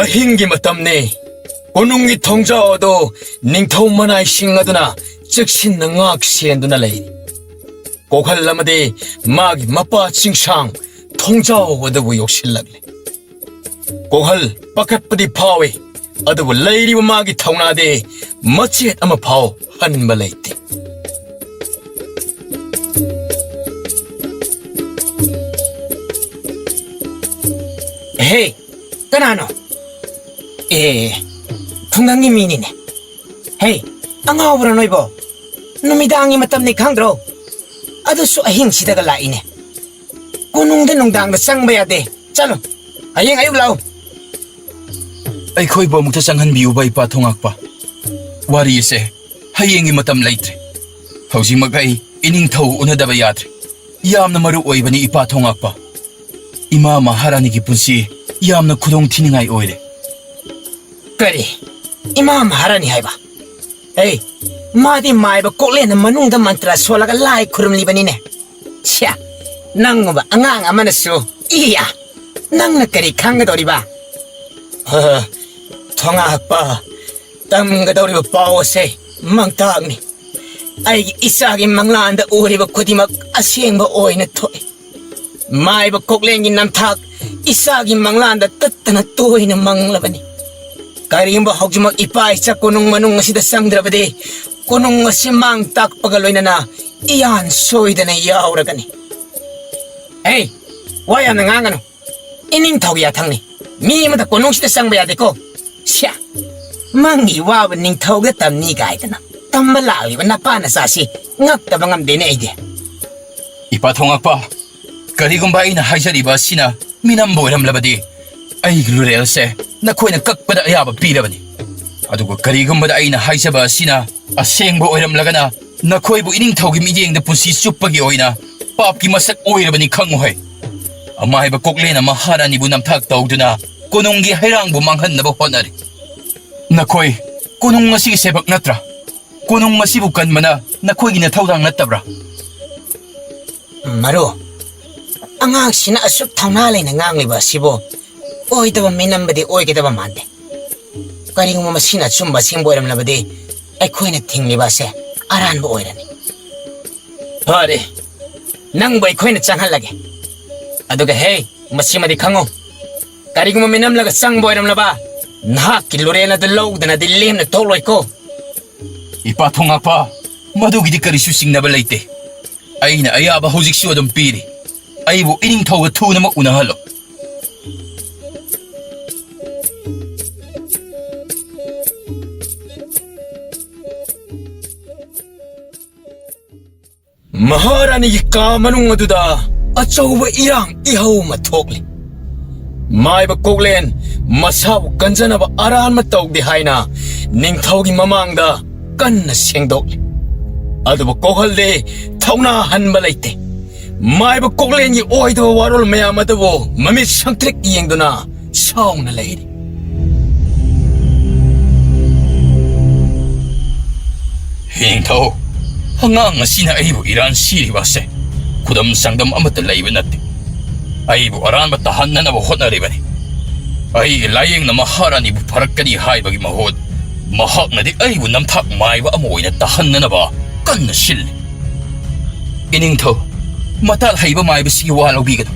ꯑꯍꯤꯡꯒꯤ ꯃꯇꯝꯅꯤ꯫ ꯀꯣꯅꯨꯡꯒꯤ ꯊꯣꯡꯖꯥꯎ ꯑꯗꯨ ꯅꯤꯡꯊꯧ ꯃꯅꯥꯏꯁꯤꯡ ꯑꯗꯨꯅ ꯆꯦꯛꯁꯤꯟꯅ ꯉꯥꯛ ꯁꯦꯟꯗꯨꯅ ꯂꯩꯔꯤ꯫ ꯀꯣꯛꯍꯜ ꯑꯃꯗꯤ ꯃꯥꯒꯤ ꯃꯄꯥ ꯆꯤꯡꯁꯥꯡ ꯊꯣꯡꯖꯥꯎ ꯑꯗꯨꯕꯨ ꯌꯧꯁꯤꯜꯂꯛꯂꯤ꯫ ꯀꯣꯛꯍꯜ ꯄꯥꯈꯠꯄꯗꯤ ꯐꯥꯎꯏ, ꯑꯗꯨꯕꯨ ꯂꯩꯔꯤꯕ ꯃꯥꯒꯤ ꯊꯧꯅꯥꯗꯤ ꯃꯆꯦꯠ ꯑꯃ ꯐꯥꯎ ꯍꯟꯕ ꯂꯩꯇꯦ꯫ ꯍꯦ, ꯀꯅꯥꯅꯣ? ꯑꯦ, ꯈꯨꯡꯒꯪꯒꯤ ꯃꯤꯅꯤꯅꯦ꯫ ꯍꯦ, ꯑꯉꯥꯎꯕꯔꯣ ꯅꯣꯏꯕꯣ? ꯅꯨꯃꯤꯗꯥꯡꯒꯤ ꯃꯇꯝꯅꯤ ꯈꯪꯗ꯭ꯔꯣ? ꯑꯗꯨꯁꯨ ꯑꯍꯤꯡꯁꯤꯗꯒ ꯂꯥꯛꯏꯅꯦ꯫ ꯀꯣꯅꯨꯡꯗ ꯅꯨꯡꯗꯥꯡꯗ ꯆꯪꯕ ꯌꯥꯗꯦ꯫ ꯆꯠꯂꯣ, ꯍꯌꯦꯡ ꯑꯌꯨꯛ ꯂꯥꯛꯎ꯫ ꯑꯩꯈꯣꯏꯕꯨ ꯑꯃꯨꯛꯇ ꯆꯪꯍꯟꯕꯤꯌꯨꯕ, ꯏꯄꯥ ꯊꯣꯉꯥꯛꯄ꯫ ꯋꯥꯔꯤ ꯑꯁꯦ ꯍꯌꯦꯡꯒꯤ ꯃꯇꯝ ꯂꯩꯇ꯭ꯔꯦ꯫ ꯍꯧꯖꯤꯛꯃꯛ ꯑꯩ ꯏꯅꯤꯡꯊꯧ ꯎꯅꯗꯕ ꯌꯥꯗ꯭ꯔꯦ꯫ ꯌꯥꯝꯅ ꯃꯔꯨ ꯑꯣꯏꯕꯅꯤ, ꯏꯄꯥ ꯊꯣꯉꯥꯛꯄ꯫ ꯏꯃꯥ ꯃꯍꯥꯔꯥꯅꯤꯒꯤ ꯄꯨꯟꯁꯤ ꯌꯥꯝꯅ ꯈꯨꯗꯣꯡ ꯊꯤꯅꯤꯡꯉꯥꯏ ꯑꯣꯏꯔꯦ꯫ ꯀꯔꯤ? ꯏꯃꯥ ꯃꯍꯥꯔꯥꯅꯤ ꯍꯥꯏꯕ? ꯑꯦ, ꯃꯥꯗꯤ ꯃꯥꯏꯕ ꯀꯣꯛꯂꯦꯟꯅ ꯃꯅꯨꯡꯗ ꯃꯟꯇ꯭ꯔ ꯁꯣꯜꯂꯒ ꯂꯥꯏ ꯈꯨꯔꯨꯝꯂꯤꯕꯅꯤꯅꯦ꯫ ꯁ꯭ꯌꯥ, ꯅꯪꯒꯨꯝꯕ ꯑꯉꯥꯡ ꯑꯃꯅꯁꯨ, ꯏꯌꯥ, ꯅꯪꯅ ꯀꯔꯤ ꯈꯪꯒꯗꯧꯔꯤꯕ? ꯍ, ꯊꯣꯉꯥꯛꯄ, ꯇꯝꯒꯗꯧꯔꯤꯕ ꯄꯥꯎ ꯑꯁꯦ ꯃꯥꯡꯇꯥꯛꯅꯤ꯫ ꯑꯩꯒꯤ ꯏꯆꯥꯒꯤ ꯃꯪꯂꯥꯟꯗ ꯎꯔꯤꯕ ꯈꯨꯗꯤꯡꯃꯛ ꯑꯁꯦꯡꯕ ꯑꯣꯏꯅ ꯊꯣꯛꯏ꯫ ꯃꯥꯏꯕ ꯀꯣꯛꯂꯦꯟꯒꯤ ꯅꯝꯊꯥꯛ ꯏꯆꯥꯒꯤ ꯃꯪꯂꯥꯟꯗ ꯇꯠꯇꯅ ꯇꯣꯏꯅ ꯃꯪꯂꯕꯅꯤ꯫ ꯀꯔꯤꯒꯨꯝꯕ ꯍꯧꯖꯤꯛꯃꯛ ꯏꯄꯥ ꯏꯆꯥ ꯀꯣꯅꯨꯡ ꯃꯅꯨꯡ ꯑꯁꯤꯗ ꯆꯪꯗ꯭ꯔꯕꯗꯤ, ꯀꯣꯅꯨꯡ ꯑꯁꯤ ꯃꯥꯡ ꯇꯥꯛꯄꯒ ꯂꯣꯏꯅꯅ ꯏꯌꯥꯟ ꯁꯣꯏꯗꯅ ꯌꯥꯎꯔꯒꯅꯤ꯫ ꯑꯦ, ꯋꯥ ꯌꯥꯝꯅ ꯉꯥꯡꯒꯅꯨ꯫ ꯏꯅꯤꯡꯊꯧꯒꯤ ꯌꯥꯊꯪꯅꯤ꯫ ꯃꯤ ꯑꯃꯗ ꯀꯣꯅꯨꯡꯁꯤꯗ ꯆꯪꯕ ꯌꯥꯗꯦꯀꯣ꯫ ꯁ꯭ꯌꯥ, ꯃꯪꯒꯤ ꯋꯥꯕ ꯅꯤꯡꯊꯧꯗ ꯇꯝꯅꯤ ꯀꯥꯏꯗꯅ ꯇꯝꯕ ꯂꯥꯛꯂꯤꯕ ꯅꯄꯥ ꯅꯆꯥꯁꯤ ꯉꯛꯇꯕ ꯉꯝꯗꯦꯅꯦ ꯑꯩꯗꯤ꯫ ꯏꯄꯥ ꯊꯣꯉꯛꯄ, ꯀꯔꯤꯒꯨꯝꯕ ꯑꯩꯅ ꯍꯥꯏꯖꯔꯤꯕ ꯑꯁꯤꯅ ꯃꯤꯅꯝꯕ ꯑꯣꯏꯔꯝꯂꯕꯗꯤ, ꯑꯩꯒꯤ ꯂꯨꯔꯦꯜꯁꯦ ꯅꯈꯣꯏꯅ ꯀꯛꯄꯗ ꯑꯌꯥꯕ ꯄꯤꯔꯕꯅꯤ꯫ ꯑꯗꯨꯒ ꯀꯔꯤꯒꯨꯝꯕꯗ ꯑꯩꯅ ꯍꯥꯏꯖꯕ ꯑꯁꯤꯅ ꯑꯁꯦꯡꯕ ꯑꯣꯏꯔꯝꯂꯒꯅ, ꯅꯈꯣꯏꯕꯨ ꯏꯅꯤꯡꯊꯧꯒꯤ ꯃꯤꯠꯌꯦꯡꯗ ꯄꯨꯟꯁꯤ ꯆꯨꯞꯄꯒꯤ ꯑꯣꯏꯅ ꯄꯥꯞꯀꯤ ꯃꯁꯛ ꯑꯣꯏꯔꯕꯅꯤ ꯈꯪꯉꯨꯍꯦ꯫ ꯑꯃꯥꯏꯕ ꯀꯣꯛꯂꯦꯅ ꯃꯍꯥꯔꯥꯅꯤꯕꯨ ꯅꯝꯊꯥꯛ ꯇꯧꯗꯨꯅ ꯀꯣꯅꯨꯡꯒꯤ ꯍꯩꯔꯥꯡꯕꯨ ꯃꯥꯡꯍꯟꯅꯕ ꯍꯣꯠꯅꯔꯤ꯫ ꯅꯈꯣꯏ ꯀꯣꯅꯨꯡ ꯑꯁꯤꯒꯤ ꯁꯦꯕꯛ ꯅꯠꯇ꯭ꯔꯥ? ꯀꯣꯅꯨꯡ ꯑꯁꯤꯕꯨ ꯀꯟꯕꯅ ꯅꯈꯣꯏꯒꯤ ꯅꯊꯧꯗꯥꯡ ꯅꯠꯇꯕ꯭ꯔꯥ? ꯃꯔꯨ, ꯑꯉꯥꯡꯁꯤꯅ ꯑꯁꯨꯛ ꯊꯧꯅꯥ ꯂꯩꯅ ꯉꯥꯡꯂꯤꯕ ꯑꯁꯤꯕꯨ ꯑꯣꯏꯗꯕ ꯃꯤꯅꯝꯕꯗꯤ ꯑꯣꯏꯒꯗꯕ ꯃꯥꯟꯗꯦ꯫ ꯀꯔꯤꯒꯨꯝꯕ ꯃꯁꯤꯅ ꯑꯆꯨꯝꯕ ꯑꯁꯦꯡꯕ ꯑꯣꯏꯔꯝꯂꯕꯗꯤ, ꯑꯩꯈꯣꯏꯅ ꯊꯤꯡꯂꯤꯕ ꯑꯁꯦ ꯑꯔꯥꯟꯕ ꯑꯣꯏꯔꯅꯤ꯫ ꯐꯔꯦ, ꯅꯪꯕꯨ ꯑꯩꯈꯣꯏꯅ ꯆꯪꯍꯜꯂꯒꯦ꯫ ꯑꯗꯨꯒ ꯍꯦ, ꯃꯁꯤꯃꯗꯤ ꯈꯪꯉꯨ, ꯀꯔꯤꯒꯨꯝꯕ ꯃꯤꯅꯝꯂꯒ ꯆꯪꯕ ꯑꯣꯏꯔꯝꯂꯕ, ꯅꯍꯥꯛꯀꯤ ꯂꯨꯔꯦꯜ ꯑꯗꯨ ꯂꯧꯗꯅꯗꯤ ꯂꯦꯝꯅ ꯊꯣꯛꯂꯣꯏꯀꯣ꯫ ꯏꯄꯥ ꯊꯣꯉꯥꯛꯄ, ꯃꯗꯨꯒꯤꯗꯤ ꯀꯔꯤꯁꯨ ꯆꯤꯡꯅꯕ ꯂꯩꯇꯦ꯫ ꯑꯩꯅ ꯑꯌꯥꯕ ꯍꯧꯖꯤꯛꯁꯨ ꯑꯗꯨꯝ ꯄꯤꯔꯤ꯫ ꯑꯩꯕꯨ ꯏꯅꯤꯡꯊꯧꯒ ꯊꯨꯅꯃꯛ ꯎꯅꯍꯜꯂꯣ꯫ ꯃꯍꯥꯔꯥꯅꯤꯒꯤ ꯀꯥ ꯃꯅꯨꯡ ꯑꯗꯨꯗ ꯑꯆꯧꯕ ꯏꯔꯥꯡ ꯏꯍꯧ ꯑꯃ ꯊꯣꯛꯂꯤ꯫ ꯃꯥꯏꯕ ꯀꯣꯛꯂꯦꯟ ꯃꯁꯥꯕꯨ ꯀꯟꯖꯅꯕ ꯑꯔꯥꯟꯕ ꯇꯧꯗꯦ ꯍꯥꯏꯅ ꯅꯤꯡꯊꯧꯒꯤ ꯃꯃꯥꯡꯗ ꯀꯟꯅ ꯁꯦꯡꯗꯣꯛꯂꯤ꯫ ꯑꯗꯨꯕꯨ ꯀꯣꯛꯍꯜꯗꯦ, ꯊꯧꯅꯥ ꯍꯟꯕ ꯂꯩꯇꯦ꯫ ꯃꯥꯏꯕ ꯀꯣꯛꯂꯦꯟꯒꯤ ꯑꯣꯏꯗꯕ ꯋꯥꯔꯣꯜ ꯃꯌꯥꯝ ꯑꯗꯨꯕꯨ ꯃꯃꯤꯠ ꯁꯪꯇ꯭ꯔꯤꯛ ꯌꯦꯡꯗꯨꯅ ꯁꯥꯎꯅ ꯂꯩꯔꯤ꯫ ꯍꯤꯡꯊꯧ, ꯑꯉꯥꯡ ꯑꯁꯤꯅ ꯑꯩꯕꯨ ꯏꯔꯥꯟ ꯁꯤꯔꯤꯕ ꯑꯁꯦ ꯈꯨꯗꯝ ꯆꯥꯡꯗꯝ ꯑꯃꯠꯇ ꯂꯩꯕ ꯅꯠꯇꯦ꯫ ꯑꯩꯕꯨ ꯑꯔꯥꯟꯕ ꯇꯥꯍꯟꯅꯅꯕ ꯍꯣꯠꯅꯔꯤꯕꯅꯤ꯫ ꯑꯩꯒꯤ ꯂꯥꯌꯦꯡꯅ ꯃꯍꯥꯔꯥꯅꯤꯕꯨ ꯐꯔꯛꯀꯅꯤ ꯍꯥꯏꯕꯒꯤ ꯃꯍꯨꯠ, ꯃꯍꯥꯛꯅꯗꯤ ꯑꯩꯕꯨ ꯅꯝꯊꯥꯛ ꯃꯥꯏꯕ ꯑꯃ ꯑꯣꯏꯅ ꯇꯥꯍꯟꯅꯅꯕ ꯀꯟꯅ ꯁꯤꯜꯂꯤ꯫ ꯏꯅꯤꯡꯊꯧ, ꯃꯇꯥꯜ ꯍꯩꯕ ꯃꯥꯏꯕꯁꯤꯒꯤ ꯋꯥ ꯂꯧꯕꯤꯒꯅꯨ꯫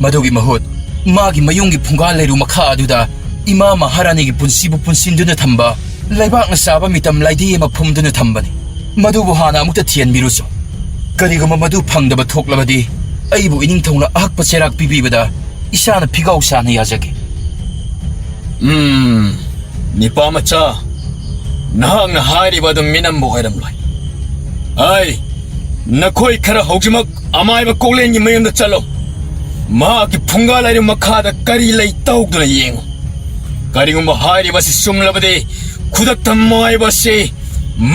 ꯃꯗꯨꯒꯤ ꯃꯍꯨꯠ, ꯃꯥꯒꯤ ꯃꯌꯨꯝꯒꯤ ꯐꯨꯡꯒꯥ ꯂꯩꯔꯨ ꯃꯈꯥ ꯑꯗꯨꯗ ꯏꯃꯥ ꯃꯍꯥꯔꯥꯅꯤꯒꯤ ꯄꯨꯟꯁꯤꯕꯨ ꯄꯨꯟꯁꯤꯟꯗꯨꯅ ꯊꯝꯕ, ꯂꯩꯕꯥꯛꯅ ꯆꯥꯕ ꯃꯤꯇꯝ ꯂꯥꯏꯙꯤ ꯑꯃ ꯐꯨꯝꯗꯨꯅ ꯊꯝꯕꯅꯤ꯫ ꯃꯗꯨꯕꯨ ꯍꯥꯟꯅ ꯑꯃꯨꯛꯇ ꯊꯤꯍꯟꯕꯤꯔꯨꯆꯣ꯫ ꯀꯔꯤꯒꯨꯝꯕ ꯃꯗꯨ ꯐꯪꯗꯕ ꯊꯣꯛꯂꯕꯗꯤ, ꯑꯩꯕꯨ ꯏꯅꯤꯡꯊꯧꯅ ꯑꯍꯛꯄ ꯆꯩꯔꯥꯛ ꯄꯤꯕꯤꯕꯗ ꯏꯁꯥꯅ ꯐꯤꯒꯥꯎ ꯁꯥꯅ ꯌꯥꯖꯒꯦ꯫ ꯎꯝ, ꯅꯤꯄꯥ ꯃꯆꯥ, ꯅꯍꯥꯛꯅ ꯍꯥꯏꯔꯤꯕ ꯑꯗꯨ ꯃꯤꯅꯝꯕ ꯑꯣꯏꯔꯝꯂꯣꯏ꯫ ꯑꯩ ꯅꯈꯣꯏ ꯈꯔ ꯍꯧꯖꯤꯛꯃꯛ ꯑꯃꯥꯏꯕ ꯀꯣꯛꯂꯦꯟꯒꯤ ꯃꯌꯨꯝꯗ ꯆꯠꯂꯣ꯫ ꯃꯍꯥꯛꯀꯤ ꯐꯨꯡꯒꯥ ꯂꯥꯏꯔꯨ ꯃꯈꯥꯗ ꯀꯔꯤ ꯂꯩ ꯇꯧꯗꯨꯅ ꯌꯦꯡꯉꯨ꯫ ꯀꯔꯤꯒꯨꯝꯕ ꯍꯥꯏꯔꯤꯕ ꯑꯁꯤ ꯆꯨꯝꯂꯕꯗꯤ, ꯈꯨꯗꯛꯇ ꯃꯥꯏꯕ ꯑꯁꯤ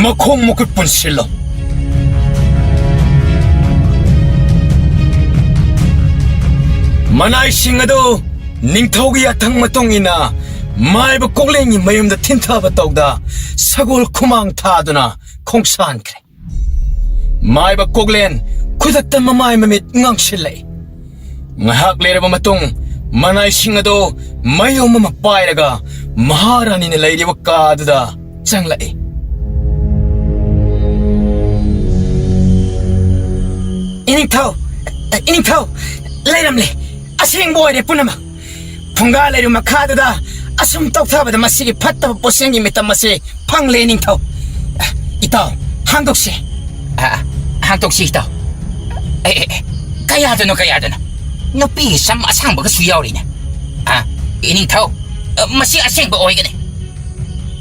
ꯃꯈꯣꯡ ꯃꯈꯨꯠ ꯄꯨꯟꯁꯤꯜꯂꯣ꯫ ꯃꯅꯥꯏꯁꯤꯡ ꯑꯗꯨ ꯅꯤꯡꯊꯧꯒꯤ ꯌꯥꯊꯪ ꯃꯇꯨꯡ ꯏꯟꯅ ꯃꯥꯏꯕ ꯀꯣꯛꯂꯦꯟꯒꯤ ꯃꯌꯨꯝꯗ ꯊꯤꯟꯊꯕ ꯇꯧꯗ ꯁꯒꯣꯜ ꯈꯨꯃꯥꯡ ꯊꯥꯗꯨꯅ ꯈꯣꯡꯁꯥꯟꯈ꯭ꯔꯦ꯫ ꯃꯥꯏꯕ ꯀꯣꯛꯂꯦꯟ ꯈꯨꯗꯛꯇ ꯃꯃꯥꯏ ꯃꯃꯤꯠ ꯉꯥꯡꯁꯤꯜꯂꯛꯏ꯫ ꯉꯥꯏꯍꯥꯛ ꯂꯩꯔꯕ ꯃꯇꯨꯡ, ꯃꯅꯥꯏꯁꯤꯡ ꯑꯗꯨ ꯃꯌꯨꯝ ꯑꯃ ꯄꯥꯏꯔꯒ ꯃꯍꯥꯔꯥꯅꯤꯅ ꯂꯩꯔꯤꯕ ꯀꯥ ꯑꯗꯨꯗ ꯆꯪꯂꯛꯏ꯫ ꯏꯅꯤꯡꯊꯧ, ꯏꯅꯤꯡꯊꯧ, ꯂꯩꯔꯝꯂꯦ꯫ ꯑꯁꯦꯡꯕ ꯑꯣꯏꯔꯦ ꯄꯨꯝꯅꯃꯛ꯫ ꯐꯨꯡꯒꯥ ꯂꯩꯔꯨ ꯃꯈꯥꯗꯨꯗ ꯑꯁꯨꯝ ꯇꯧꯊꯕꯗ ꯃꯁꯤꯒꯤ ꯐꯠꯇꯕ ꯄꯣꯠꯁꯦꯝꯒꯤ ꯃꯤꯇꯝ ꯑꯁꯤ ꯐꯪꯂꯦ, ꯅꯤꯡꯊꯧ꯫ ꯏꯇꯥꯎ, ꯍꯥꯡꯗꯣꯛꯁꯤ꯫ ꯑ, ꯍꯥꯡꯗꯣꯛꯁꯤ, ꯏꯇꯥꯎ꯫ ꯑꯦ, ꯑꯦ, ꯑꯦ, ꯀꯌꯥꯗꯅꯣ, ꯀꯌꯥꯗꯅꯣ? ꯅꯨꯄꯤꯒꯤ ꯁꯝ ꯑꯁꯥꯡꯕꯒꯁꯨ ꯌꯥꯎꯔꯤꯅꯦ꯫ ꯑ, ꯏꯅꯤꯡꯊꯧ, ꯑ, ꯃꯁꯤ ꯑꯁꯦꯡꯕ ꯑꯣꯏꯒꯅꯤ꯫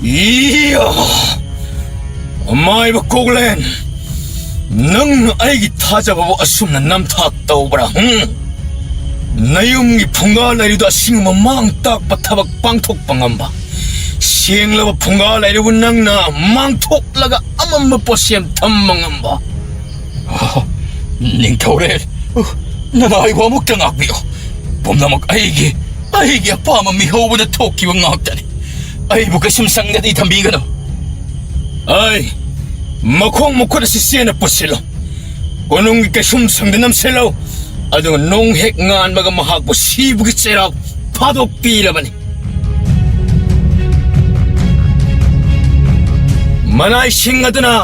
ꯏꯌꯥ! ꯑꯃꯥꯏꯕ ꯀꯣꯛꯂꯦꯟ, ꯅꯪꯅ ꯑꯩꯒꯤ ꯊꯥꯖꯕꯕꯨ ꯑꯁꯨꯝꯅ ꯅꯝꯊꯥꯛ ꯇꯧꯕ꯭ꯔꯥ? ꯍꯨꯝ? ꯅꯌꯨꯝꯒꯤ ꯐꯨꯡꯒꯥ ꯂꯩꯔꯤꯗ ꯑꯁꯤꯒꯨꯝꯕ ꯃꯥꯡ ꯇꯥꯛꯄ ꯊꯕꯛ ꯄꯥꯡꯊꯣꯛꯄ ꯉꯝꯕ, ꯁꯦꯡꯂꯕ ꯐꯨꯡꯒꯥ ꯂꯩꯔꯤꯕꯨ ꯅꯪꯅ ꯃꯥꯡꯊꯣꯛꯂꯒ ꯑꯃꯝꯕ ꯄꯣꯠꯁꯦꯝ ꯊꯝꯕ ꯉꯝꯕ? ꯑꯣ, ꯅꯤꯡꯊꯧꯔꯦꯜ, ꯎ, ꯅꯅꯥꯏꯕꯨ ꯑꯃꯨꯛꯇ ꯉꯥꯛꯄꯤꯌꯨ꯫ ꯄꯨꯝꯅꯃꯛ ꯑꯩꯒꯤ, ꯑꯩꯒꯤ ꯑꯄꯥꯝꯕ ꯃꯤꯍꯧꯕꯗ ꯊꯣꯛꯈꯤꯕ ꯉꯥꯛꯇꯅꯤ꯫ ꯑꯩꯕꯨ ꯀꯩꯁꯨꯝ ꯁꯪꯗꯗꯤ ꯊꯝꯕꯤꯒꯅꯨ꯫ ꯑꯩ ꯃꯈꯣꯡ ꯃꯈꯨꯠ ꯑꯁꯤ ꯆꯦꯟꯅ ꯄꯨꯠꯁꯤꯜꯂꯨ꯫ ꯀꯣꯅꯨꯡꯒꯤ ꯀꯩꯁꯨꯝ ꯁꯪꯗ ꯅꯝꯁꯤꯜꯂꯨ꯫ ꯑꯗꯨꯒ ꯅꯣꯡ ꯍꯦꯛ ꯉꯥꯟꯕꯒ ꯃꯍꯥꯛꯄꯨ ꯁꯤꯕꯒꯤ ꯆꯩꯔꯥꯛ ꯐꯥꯗꯣꯛꯄꯤꯔꯕꯅꯤ꯫ ꯃꯅꯥꯏꯁꯤꯡ ꯑꯗꯨꯅ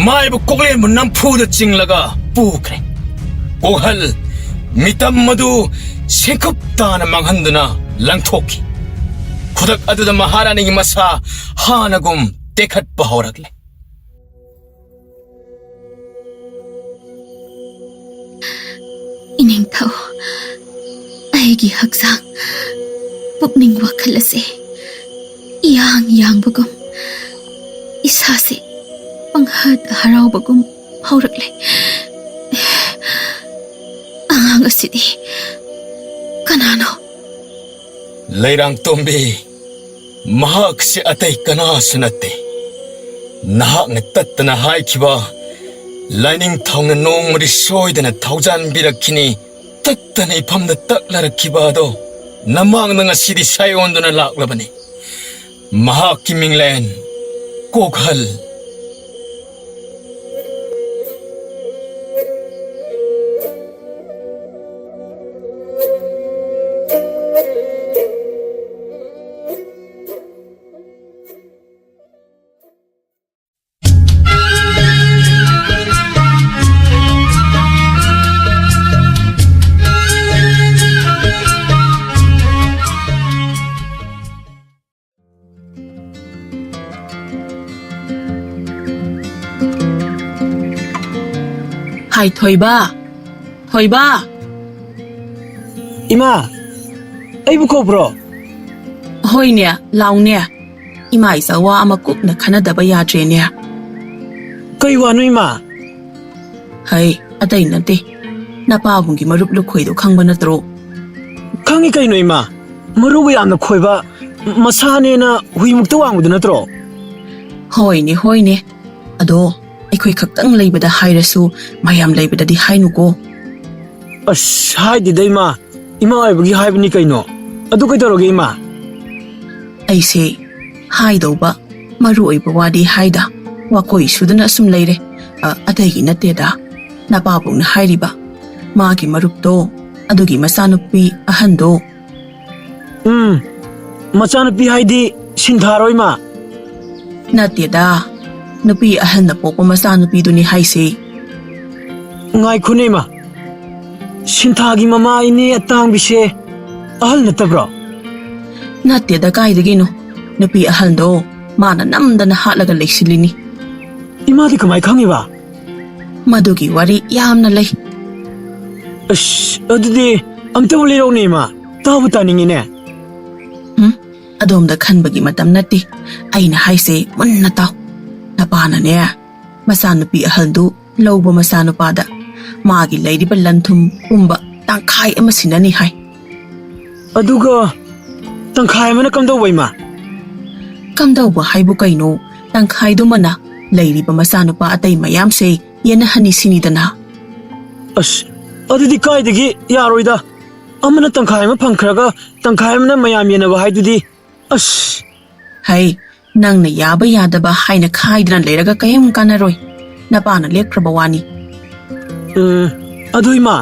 ꯃꯥꯏꯕ ꯀꯣꯛꯂꯦꯟꯕꯨ ꯅꯝꯐꯨꯗ ꯆꯤꯡꯂꯒ ꯄꯨꯈ꯭ꯔꯦ꯫ ꯀꯣꯛꯍꯜ ꯃꯤꯇꯝ ꯑꯗꯨ ꯁꯦꯡꯀꯨꯞ ꯇꯥꯅ ꯃꯥꯡꯍꯟꯗꯨꯅ ꯂꯪꯊꯣꯛꯈꯤ꯫ ꯈꯨꯗꯛ ꯑꯗꯨꯗ ꯃꯍꯥꯔꯥꯅꯤꯒꯤ ꯃꯁꯥ ꯍꯥꯟꯅꯒꯨꯝ ꯇꯦꯛꯈꯠꯄ ꯍꯧꯔꯛꯂꯦ꯫ ꯏꯅꯤꯡꯊꯧ, ꯑꯩꯒꯤ ꯍꯛꯆꯥꯡ, ꯄꯨꯛꯅꯤꯡ ꯋꯥꯈꯜ ꯑꯁꯦ ꯏꯌꯥꯡ ꯌꯥꯡꯕꯒꯨꯝ, ꯏꯁꯥꯁꯦ ꯄꯪꯍꯠ ꯍꯔꯥꯎꯕꯒꯨꯝ ꯍꯧꯔꯛꯂꯦ꯫ ꯑꯉꯥꯡ ꯑꯁꯤꯗꯤ ꯀꯅꯥꯅꯣ? ꯂꯩꯔꯥꯡꯇꯣꯝꯕꯤ, ꯃꯍꯥꯛꯁꯤ ꯑꯇꯩ ꯀꯅꯥꯁꯨ ꯅꯠꯇꯦ꯫ ꯅꯍꯥꯛꯅ ꯇꯠꯇꯅ ꯍꯥꯏꯈꯤꯕ ꯂꯥꯏꯅꯤꯡꯊꯧꯅ ꯅꯣꯡꯃꯗꯤ ꯁꯣꯏꯗꯅ ꯊꯧꯖꯥꯟꯕꯤꯔꯛꯈꯤꯅꯤ, ꯇꯠꯇꯅ ꯏꯐꯝꯗ ꯇꯛꯂꯔꯛꯈꯤꯕ ꯑꯗꯣ ꯅꯃꯥꯡꯗ ꯉꯁꯤꯗꯤ ꯁꯥꯏꯑꯣꯟꯗꯨꯅ ꯂꯥꯛꯂꯕꯅꯤ꯫ ꯃꯍꯥꯛꯀꯤ ꯃꯤꯡꯂꯦꯟ ꯀꯣꯛꯍꯜ꯫ ꯍꯥꯏ, ꯊꯣꯏꯕ, ꯊꯣꯏꯕ꯫ ꯏꯃꯥ, ꯑꯩꯕꯨ ꯀꯧꯕ꯭ꯔꯣ? ꯍꯣꯏꯅꯦ, ꯂꯥꯎꯅꯦ꯫ ꯏꯃꯥ ꯏꯆꯥ ꯋꯥ ꯑꯃ ꯀꯨꯞꯅ ꯈꯟꯅꯗꯕ ꯌꯥꯗ꯭ꯔꯦꯅꯦ꯫ ꯀꯩ ꯋꯥꯅꯣ, ꯏꯃꯥ? ꯍꯩ, ꯑꯇꯩ ꯅꯠꯇꯦ꯫ ꯅꯄꯥꯕꯨꯡꯒꯤ ꯃꯔꯨꯞ ꯂꯨꯈꯣꯏꯗꯣ ꯈꯪꯕ ꯅꯠꯇ꯭ꯔꯣ? ꯈꯪꯉꯤ ꯀꯩꯅꯣ, ꯏꯃꯥ꯫ ꯃꯔꯨꯕꯨ ꯌꯥꯝꯅ ꯈꯣꯏꯕ, ꯃꯁꯥꯅꯦꯅ ꯍꯨꯏꯃꯨꯛꯇ ꯋꯥꯡꯕꯗꯨ ꯅꯠꯇ꯭ꯔꯣ? ꯍꯣꯏꯅꯦ, ꯍꯣꯏꯅꯦ꯫ ꯑꯗꯣ ꯑꯩꯈꯣꯏ ꯈꯛꯇꯪ ꯂꯩꯕꯗ ꯍꯥꯏꯔꯁꯨ, ꯃꯌꯥꯝ ꯂꯩꯕꯗꯗꯤ ꯍꯥꯏꯅꯨꯀꯣ꯫ ꯑꯁ, ꯍꯥꯏꯗꯦꯗ, ꯏꯃꯥ꯫ ꯏꯃꯥ ꯑꯣꯏꯕꯒꯤ ꯍꯥꯏꯕꯅꯤ ꯀꯩꯅꯣ꯫ ꯑꯗꯨ ꯀꯩꯗꯧꯔꯒꯦ, ꯏꯃꯥ? ꯑꯩꯁꯦ ꯍꯥꯏꯗꯧꯕ ꯃꯔꯨ ꯑꯣꯏꯕ ꯋꯥꯗꯤ ꯍꯥꯏꯗ, ꯋꯥꯀꯣꯏ ꯁꯨꯗꯅ ꯑꯁꯨꯝ ꯂꯩꯔꯦ꯫ ꯑ, ꯑꯇꯩꯒꯤ ꯅꯠꯇꯦꯗ, ꯅꯄꯥꯕꯨꯡꯅ ꯍꯥꯏꯔꯤꯕ ꯃꯥꯒꯤ ꯃꯔꯨꯞꯇꯣ, ꯑꯗꯨꯒꯤ ꯃꯆꯥꯅꯨꯄꯤ ꯑꯍꯟꯗꯣ꯫ ꯎꯝ, ꯃꯆꯥꯅꯨꯄꯤ ꯍꯥꯏꯗꯤ ꯁꯤꯟꯊꯥꯔꯣ, ꯏꯃꯥ? ꯅꯠꯇꯦꯗ, ꯅꯨꯄꯤ ꯑꯍꯟꯅ ꯄꯣꯛꯄ ꯃꯆꯥꯅꯨꯄꯤꯗꯨꯅꯤ ꯍꯥꯏꯁꯦ꯫ ꯉꯥꯏꯈꯣꯅꯦ, ꯏꯃꯥ꯫ ꯁꯤꯟꯊꯥꯒꯤ ꯃꯃꯥ ꯏꯅꯦ ꯑꯇꯥꯡꯕꯤꯁꯦ ꯑꯍꯜ ꯅꯠꯇꯕ꯭ꯔꯣ? ꯅꯠꯇꯦꯗ, ꯀꯥꯏꯗꯒꯤꯅꯣ? ꯅꯨꯄꯤ ꯑꯍꯜꯗꯣ ꯃꯥꯅ ꯅꯝꯗꯅ ꯍꯥꯠꯂꯒ ꯂꯩꯁꯤꯜꯂꯤꯅꯤ꯫ ꯏꯃꯥꯗꯤ ꯀꯃꯥꯏ ꯈꯪꯉꯤꯕ? ꯃꯗꯨꯒꯤ ꯋꯥꯔꯤ ꯌꯥꯝꯅ ꯂꯩ꯫ ꯑꯁ, ꯑꯗꯨꯗꯤ ꯑꯝꯇꯕꯨ ꯂꯤꯔꯧꯅꯦ, ꯏꯃꯥ꯫ ꯇꯥꯕꯨ ꯇꯥꯅꯤꯡꯉꯤꯅꯦ꯫ ꯎꯝ, ꯑꯗꯣꯝꯗ ꯈꯟꯕꯒꯤ ꯃꯇꯝ ꯅꯠꯇꯦ꯫ ꯑꯩꯅ ꯍꯥꯏꯁꯦ ꯃꯨꯟꯅ ꯇꯥꯎ꯫ ꯅꯄꯥꯅꯅꯦ, ꯃꯆꯥꯅꯨꯄꯤ ꯑꯍꯜꯗꯨ ꯂꯧꯕ ꯃꯆꯥꯅꯨꯄꯥꯗ ꯃꯥꯒꯤ ꯂꯩꯔꯤꯕ ꯂꯟ ꯊꯨꯝ ꯄꯨꯝꯕ ꯇꯪꯈꯥꯏ ꯑꯃ ꯁꯤꯟꯅꯅꯤ ꯍꯥꯏ꯫ ꯑꯗꯨꯒ ꯇꯪꯈꯥꯏ ꯑꯃꯅ ꯀꯝꯗꯧꯕ, ꯏꯃꯥ? ꯀꯝꯗꯧꯕ ꯍꯥꯏꯕꯨ ꯀꯩꯅꯣ? ꯇꯪꯈꯥꯏꯗꯨꯃꯅ ꯂꯩꯔꯤꯕ ꯃꯆꯥꯅꯨꯄꯥ ꯑꯇꯩ ꯃꯌꯥꯝꯁꯦ ꯌꯦꯟꯅꯍꯟꯅꯤ ꯁꯤꯅꯤꯗꯅ꯫ ꯑꯁ, ꯑꯗꯨꯗꯤ ꯀꯥꯏꯗꯒꯤ ꯌꯥꯔꯣꯏꯗ꯫ ꯑꯃꯅ ꯇꯪꯈꯥꯏ ꯑꯃ ꯐꯪꯈ꯭ꯔꯒ ꯇꯪꯈꯥꯏ ꯑꯃꯅ ꯃꯌꯥꯝ ꯌꯦꯟꯅꯕ ꯍꯥꯏꯗꯨꯗꯤ꯫ ꯑꯁ꯫ ꯍꯩ, ꯅꯪꯅ ꯌꯥꯕ ꯌꯥꯗꯕ ꯍꯥꯏꯅ ꯈꯥꯏꯗꯅ ꯂꯩꯔꯒ ꯀꯔꯤꯝ ꯀꯥꯟꯅꯔꯣꯏ꯫ ꯅꯄꯥꯅ ꯂꯦꯞꯈ꯭ꯔꯕ ꯋꯥꯅꯤ꯫ ꯎꯝ, ꯑꯗꯨ ꯏꯃꯥ,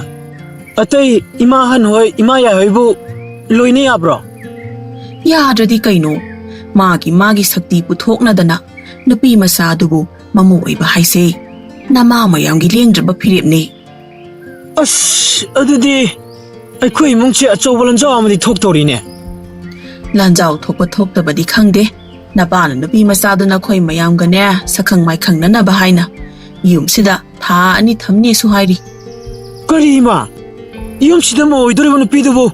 ꯑꯇꯩ ꯏꯃꯥ ꯑꯍꯟ ꯍꯣꯏ, ꯏꯃꯥ ꯌꯥꯏ ꯍꯣꯏꯕꯨ ꯂꯣꯏꯅ ꯌꯥꯕ꯭ꯔꯣ? ꯌꯥꯗ꯭ꯔꯗꯤ ꯀꯩꯅꯣ? ꯃꯥꯒꯤ ꯃꯥꯒꯤ ꯁꯛꯇꯤ ꯄꯨꯊꯣꯛꯅꯗꯅ ꯅꯨꯄꯤ ꯃꯆꯥ ꯑꯗꯨꯕꯨ ꯃꯃꯧ ꯑꯣꯏꯕ ꯍꯥꯏꯁꯦ ꯅꯃꯥ ꯃꯌꯥꯝꯒꯤ ꯂꯦꯡꯗ꯭ꯔꯕ ꯐꯤꯔꯦꯞꯅꯤ꯫ ꯑꯁ, ꯑꯗꯨꯗꯤ ꯑꯩꯈꯣꯏ ꯏꯃꯨꯡꯁꯦ ꯑꯆꯧꯕ ꯂꯥꯟꯖꯥꯎ ꯑꯃꯗꯤ ꯊꯣꯛꯇꯧꯔꯤꯅꯦ꯫ ꯂꯥꯟꯖꯥꯎ ꯊꯣꯛꯄ ꯊꯣꯛꯇꯕꯗꯤ ꯈꯪꯗꯦ꯫ ꯅꯄꯥꯅ ꯅꯨꯄꯤ ꯃꯆꯥꯗꯨ ꯅꯈꯣꯏ ꯃꯌꯥꯝꯒꯅꯦ ꯁꯛꯈꯪ ꯃꯥꯏꯈꯪꯅꯅꯕ ꯍꯥꯏꯅ ꯌꯨꯝꯁꯤꯗ ꯊꯥ ꯑꯅꯤ ꯊꯝꯅꯦꯁꯨ ꯍꯥꯏꯔꯤ꯫ ꯀꯔꯤ ꯏꯃꯥ? ꯌꯨꯝꯁꯤꯗ ꯃꯧ ꯑꯣꯏꯗꯣꯔꯤꯕ ꯅꯨꯄꯤꯗꯨꯕꯨ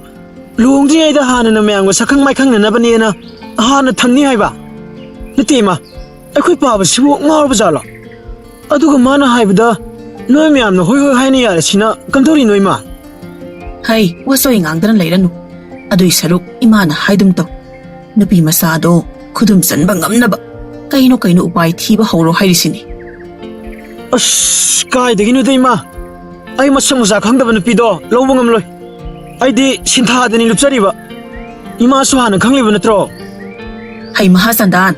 ꯂꯨꯍꯣꯡꯗ꯭ꯔꯤꯉꯩꯗ ꯍꯥꯟꯅꯅ ꯃꯌꯥꯝꯒ ꯁꯛꯈꯪ ꯃꯥꯏꯈꯪꯅꯅꯕꯅꯦꯅ ꯍꯥꯟꯅ ꯊꯝꯅꯤ ꯍꯥꯏꯕ? ꯅꯠꯇꯦ ꯏꯃꯥ, ꯑꯩꯈꯣꯏ ꯄꯥꯕꯁꯤꯕꯨ ꯉꯥꯎꯔꯕ ꯖꯥꯠꯂꯣ? ꯑꯗꯨꯒ ꯃꯥꯅ ꯍꯥꯏꯕꯗ ꯅꯣꯏ ꯃꯌꯥꯝꯅ ꯍꯣꯏ ꯍꯣꯏ ꯍꯥꯏꯅ ꯌꯥꯔꯦꯁꯤꯅ ꯀꯝꯗꯧꯔꯤꯅꯣ ꯏꯃꯥ? ꯍꯩ, ꯋꯥꯆꯣꯏ ꯉꯥꯡꯗꯅ ꯂꯩꯔꯅꯨ꯫ ꯑꯗꯨꯏ ꯁꯔꯨꯛ ꯏꯃꯥꯅ ꯍꯥꯏꯗꯨꯝ ꯇꯧ꯫ ꯅꯨꯄꯤ ꯃꯆꯥꯗꯣ ꯈꯨꯗꯨꯝ ꯆꯟꯕ ꯉꯝꯅꯕ ꯀꯩꯅꯣ ꯀꯩꯅꯣ ꯎꯄꯥꯏ ꯊꯤꯕ ꯍꯧꯔꯣ ꯍꯥꯏꯔꯤꯁꯤꯅꯤ꯫ ꯑꯁ, ꯀꯥꯏꯗꯒꯤꯅꯣꯗ ꯏꯃꯥ, ꯑꯩ ꯃꯁꯛ ꯃꯆꯥ ꯈꯪꯗꯕ ꯅꯨꯄꯤꯗꯣ ꯂꯧꯕ ꯉꯝꯂꯣꯏ꯫ ꯑꯩꯗꯤ ꯁꯤꯟꯊꯥꯗꯅꯤ ꯂꯨꯞꯆꯔꯤꯕ꯫ ꯏꯃꯥꯁꯨ ꯍꯥꯟꯅ ꯈꯪꯂꯤꯕ ꯅꯠꯇ꯭ꯔꯣ? ꯍꯩ ꯃꯍꯥꯆꯟꯗꯥꯟ,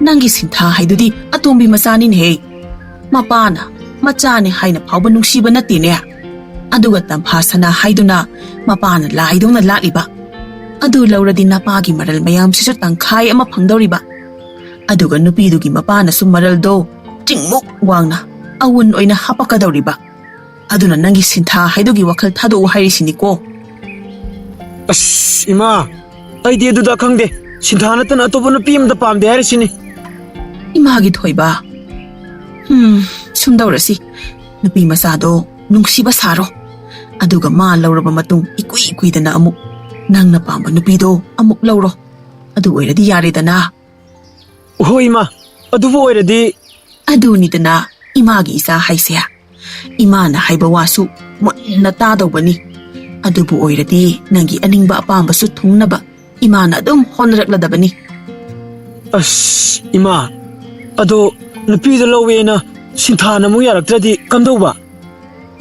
ꯅꯪꯒꯤ ꯁꯤꯟꯊꯥ ꯍꯥꯏꯗꯨꯗꯤ ꯑꯇꯣꯝꯕꯤ ꯃꯆꯥꯅꯤꯅꯦꯍꯦ꯫ ꯃꯄꯥꯅ ꯃꯆꯥꯅꯦ ꯍꯥꯏꯅ ꯐꯥꯎꯕ ꯅꯨꯡꯁꯤꯕ ꯅꯠꯇꯦꯅꯦ꯫ ꯑꯗꯨꯒ ꯇꯝꯐꯥ ꯁꯅꯥ ꯍꯥꯏꯗꯨꯅ ꯃꯄꯥꯅ ꯂꯥꯏꯗꯧꯅ ꯂꯥꯠꯂꯤꯕ꯫ ꯑꯗꯨ ꯂꯧꯔꯗꯤ ꯅꯄꯥꯒꯤ ꯃꯔꯜ ꯃꯌꯥꯝꯁꯤꯁꯨ ꯇꯪꯈꯥꯏ ꯑꯃ ꯐꯪꯗꯧꯔꯤꯕ꯫ ꯑꯗꯨꯒ ꯅꯨꯄꯤꯗꯨꯒꯤ ꯃꯄꯥꯅꯁꯨ ꯃꯔꯜꯗꯣ ꯆꯤꯡꯃꯨꯛ ꯋꯥꯡꯅ ꯑꯋꯨꯟ ꯑꯣꯏꯅ ꯍꯥꯄꯛꯀꯗꯧꯔꯤꯕ꯫ ꯑꯗꯨꯅ ꯅꯪꯒꯤ ꯁꯤꯟꯊꯥ ꯍꯥꯏꯗꯨꯒꯤ ꯋꯥꯈꯜ ꯊꯥꯗꯣꯛꯎ ꯍꯥꯏꯔꯤꯁꯤꯅꯤꯀꯣ꯫ ꯑꯁ, ꯏꯃꯥ, ꯑꯩꯗꯤ ꯑꯗꯨꯗ ꯈꯪꯗꯦ꯫ ꯁꯤꯟꯊꯥ ꯅꯠꯇꯅ ꯑꯇꯣꯞꯄ ꯅꯨꯄꯤ ꯑꯃꯗ ꯄꯥꯝꯗꯦ ꯍꯥꯏꯔꯤꯁꯤꯅꯤ꯫ ꯏꯃꯥꯒꯤ ꯊꯣꯏꯕ꯫ ꯍꯝ, ꯁꯨꯝ ꯇꯧꯔꯁꯤ꯫ ꯅꯨꯄꯤ ꯃꯆꯥꯗꯣ ꯅꯨꯡꯁꯤꯕ ꯁꯥꯔꯣ꯫ ꯑꯗꯨꯒ ꯃꯥ ꯂꯧꯔꯕ ꯃꯇꯨꯡ ꯏꯀꯨꯏ ꯀꯨꯏꯗꯅ ꯑꯃꯨꯛ ꯅꯪꯅ ꯄꯥꯝꯕ ꯅꯨꯄꯤꯗꯣ ꯑꯃꯨꯛ ꯂꯧꯔꯣ꯫ ꯑꯗꯨ ꯑꯣꯏꯔꯗꯤ ꯌꯥꯔꯦꯗꯅ꯫ ꯍꯣꯏ ꯏꯃꯥ, ꯑꯗꯨꯕꯨ ꯑꯣꯏꯔꯗꯤ꯫ ꯑꯗꯨꯅꯤꯗꯅ ꯏꯃꯥꯒꯤ ꯏꯆꯥ ꯍꯥꯏꯁꯦ꯫ ꯏꯃꯥꯅ ꯍꯥꯏꯕ ꯋꯥꯁꯨ ꯃꯨꯟꯅ ꯇꯥꯗꯧꯕꯅꯤ꯫ ꯑꯗꯨꯕꯨ ꯑꯣꯏꯔꯗꯤ ꯅꯪꯒꯤ ꯑꯅꯤꯡꯕ ꯑꯄꯥꯝꯕꯁꯨ ꯊꯨꯡꯅꯕ ꯏꯃꯥꯅ ꯑꯗꯨꯝ ꯍꯣꯠꯅꯔꯛꯂꯗꯕꯅꯤ꯫ ꯑꯁ, ꯏꯃꯥ, ꯑꯗꯣ ꯅꯨꯄꯤꯗꯣ ꯂꯧꯋꯦꯅ ꯁꯤꯟꯊꯥꯅ ꯑꯃꯨꯛ ꯌꯥꯔꯛꯇ꯭ꯔꯗꯤ ꯀꯝꯗꯧꯕ?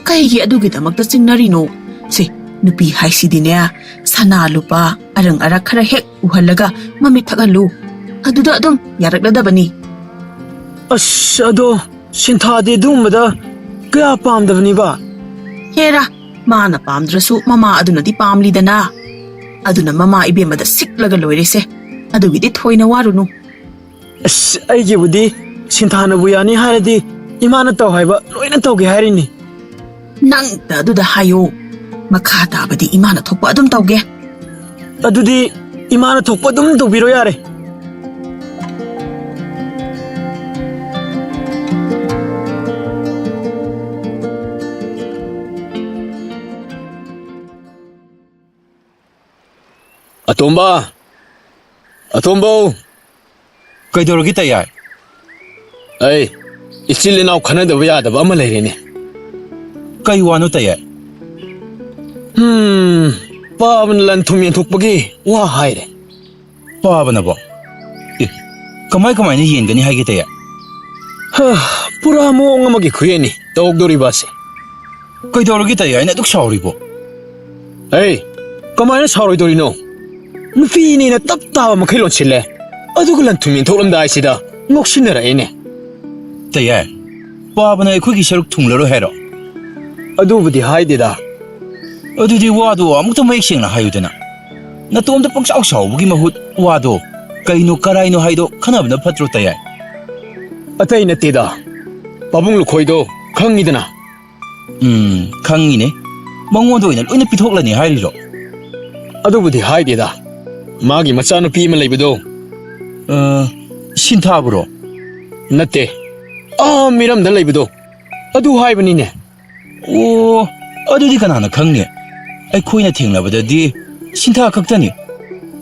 ꯀꯩꯒꯤ ꯑꯗꯨꯒꯤꯗꯃꯛꯇ ꯆꯤꯡꯅꯔꯤꯅꯣ? ꯁꯦ, ꯅꯨꯄꯤ ꯍꯥꯏꯁꯤꯗꯤꯅꯦ, ꯁꯅꯥ ꯂꯨꯄꯥ ꯑꯔꯪ ꯑꯔꯥꯛ ꯈꯔ ꯍꯦꯛ ꯎꯍꯜꯂꯒ ꯃꯃꯤꯠ ꯊꯛꯍꯜꯂꯨ, ꯑꯗꯨꯗ ꯑꯗꯨꯝ ꯌꯥꯔꯛꯂꯗꯕꯅꯤ꯫ ꯑꯁ, ꯑꯗꯣ ꯁꯤꯟꯊꯥꯗꯤ ꯑꯗꯨꯒꯨꯝꯕꯗ ꯀꯌꯥ ꯄꯥꯝꯗꯕꯅꯤꯕ꯫ ꯍꯦꯔꯥ, ꯃꯥꯅ ꯄꯥꯝꯗ꯭ꯔꯁꯨ ꯃꯃꯥ ꯑꯗꯨꯅꯗꯤ ꯄꯥꯝꯂꯤꯗꯅ꯫ ꯑꯗꯨꯅ ꯃꯃꯥ ꯏꯕꯦꯝꯃꯗ ꯁꯤꯛꯂꯒ ꯂꯣꯏꯔꯦꯁꯦ꯫ ꯑꯗꯨꯒꯤꯗꯤ ꯊꯣꯏꯅ ꯋꯥꯔꯨꯅꯨ꯫ ꯑꯁ, ꯑꯩꯒꯤꯕꯨꯗꯤ ꯁꯤꯟꯊꯥꯅꯕꯨ ꯌꯥꯅꯤ ꯍꯥꯏꯔꯗꯤ ꯏꯃꯥꯅ ꯇꯧ ꯍꯥꯏꯕ ꯂꯣꯏꯅ ꯇꯧꯒꯦ ꯍꯥꯏꯔꯤꯅꯤ꯫ ꯅꯪꯇ ꯑꯗꯨꯗ ꯍꯥꯏꯌꯣ꯫ ꯃꯈꯥ ꯇꯥꯕꯗꯤ ꯏꯃꯥꯅ ꯊꯣꯛꯄ ꯑꯗꯨꯝ ꯇꯧꯒꯦ꯫ ꯑꯗꯨꯗꯤ ꯏꯃꯥꯅ ꯊꯣꯛꯄ ꯑꯗꯨꯝ ꯇꯧꯕꯤꯔꯣ ꯌꯥꯔꯦ꯫ ꯑꯇꯣꯝꯕ! ꯑꯇꯣꯝꯕꯧ! ꯀꯩꯗꯧꯔꯒꯦ ꯇꯌꯥꯏ? ꯑꯩ ꯏꯆꯤꯜ ꯏꯅꯥꯎ ꯈꯟꯅꯗꯕ ꯌꯥꯗꯕ ꯑꯃ ꯂꯩꯔꯦꯅꯦ꯫ ꯀꯩ ꯋꯥꯅꯣ ꯇꯌꯥꯏ? ꯍꯝ, ꯄꯥꯕꯅ ꯂꯟ ꯊꯨꯝ ꯌꯦꯟꯊꯣꯛꯄꯒꯤ ꯋꯥ ꯍꯥꯏꯔꯦ꯫ ꯄꯥꯕꯅꯕꯣ? ꯑꯦ, ꯀꯃꯥꯏ ꯀꯃꯥꯏꯅ ꯌꯦꯟꯒꯅꯤ ꯍꯥꯏꯒꯦ ꯇꯌꯥꯏ? ꯍ, ꯄꯨꯔꯥ ꯃꯑꯣꯡ ꯑꯃꯒꯤ ꯈꯨꯌꯦꯟꯅꯤ ꯇꯧꯗꯣꯔꯤꯕ ꯑꯁꯦ꯫ ꯀꯩꯗꯧꯔꯒꯦ ꯇꯌꯥꯏꯅ ꯑꯗꯨꯛ ꯁꯥꯎꯔꯤꯕꯣ? ꯑꯩ ꯀꯃꯥꯏꯅ ꯁꯥꯎꯔꯣꯏꯗꯧꯔꯤꯅꯣ? ꯅꯨꯄꯤꯅꯦꯅ ꯇꯞ ꯇꯥꯕ ꯃꯈꯩ ꯂꯣꯟꯁꯤꯜꯂꯦ, ꯑꯗꯨꯒ ꯂꯟ ꯊꯨꯝ ꯌꯦꯟꯊꯣꯛꯂꯝꯗꯥꯏꯁꯤꯗ ꯉꯥꯎꯁꯤꯟꯅꯔꯛꯑꯦꯅꯦ꯫ ꯇꯌꯥꯏ, ꯄꯥꯕꯅ ꯑꯩꯈꯣꯏꯒꯤ ꯁꯔꯨꯛ ꯊꯨꯡꯂꯔꯣꯏ ꯍꯥꯏꯔꯣ? ꯑꯗꯨꯕꯨꯗꯤ ꯍꯥꯏꯗꯦꯗ꯫ ꯑꯗꯨꯗꯤ ꯋꯥꯗꯣ ꯑꯃꯨꯛꯇ ꯃꯌꯦꯛ ꯁꯦꯡꯅ ꯍꯥꯏꯌꯨꯗꯅ꯫ ꯅꯇꯣꯝꯇ ꯄꯪꯁꯥꯎ ꯁꯥꯎꯕꯒꯤ ꯃꯍꯨꯠ ꯋꯥꯗꯣ ꯀꯩꯅꯣ ꯀꯔꯥꯏꯅꯣ ꯍꯥꯏꯗꯣ ꯈꯟꯅꯕꯅ ꯐꯠꯇ꯭ꯔꯣ ꯇꯌꯥꯏ? ꯑꯇꯩ ꯅꯠꯇꯦꯗ, ꯄꯥꯕꯨꯡ ꯂꯨꯈꯣꯏꯗꯣ ꯈꯪꯉꯤꯗꯅ꯫ ꯎꯝ, ꯈꯪꯉꯤꯅꯦ꯫ ꯃꯉꯣꯟꯗ ꯑꯣꯏꯅ ꯂꯣꯏꯅ ꯄꯤꯊꯣꯛꯂꯅꯤ ꯍꯥꯏꯔꯤꯔꯣ? ꯑꯗꯨꯕꯨꯗꯤ ꯍꯥꯏꯗꯦꯗ꯫ ꯃꯥꯒꯤ ꯃꯆꯥꯅꯨꯄꯤ ꯑꯃ ꯂꯩꯕꯗꯣ꯫ ꯑ, ꯁꯤꯟꯊꯥꯕꯨꯔꯣ? ꯅꯠꯇꯦ꯫ ꯑꯥ ꯃꯤꯔꯝꯗ ꯂꯩꯕꯗꯣ꯫ ꯑꯗꯨ ꯍꯥꯏꯕꯅꯤꯅꯦ꯫ ꯑꯣ, ꯑꯗꯨꯗꯤ ꯀꯅꯥꯅ ꯈꯪꯅꯤ? ꯑꯩꯈꯣꯏꯅ ꯊꯦꯡꯅꯕꯗꯗꯤ ꯁꯤꯟꯊꯥ ꯈꯛꯇꯅꯤ꯫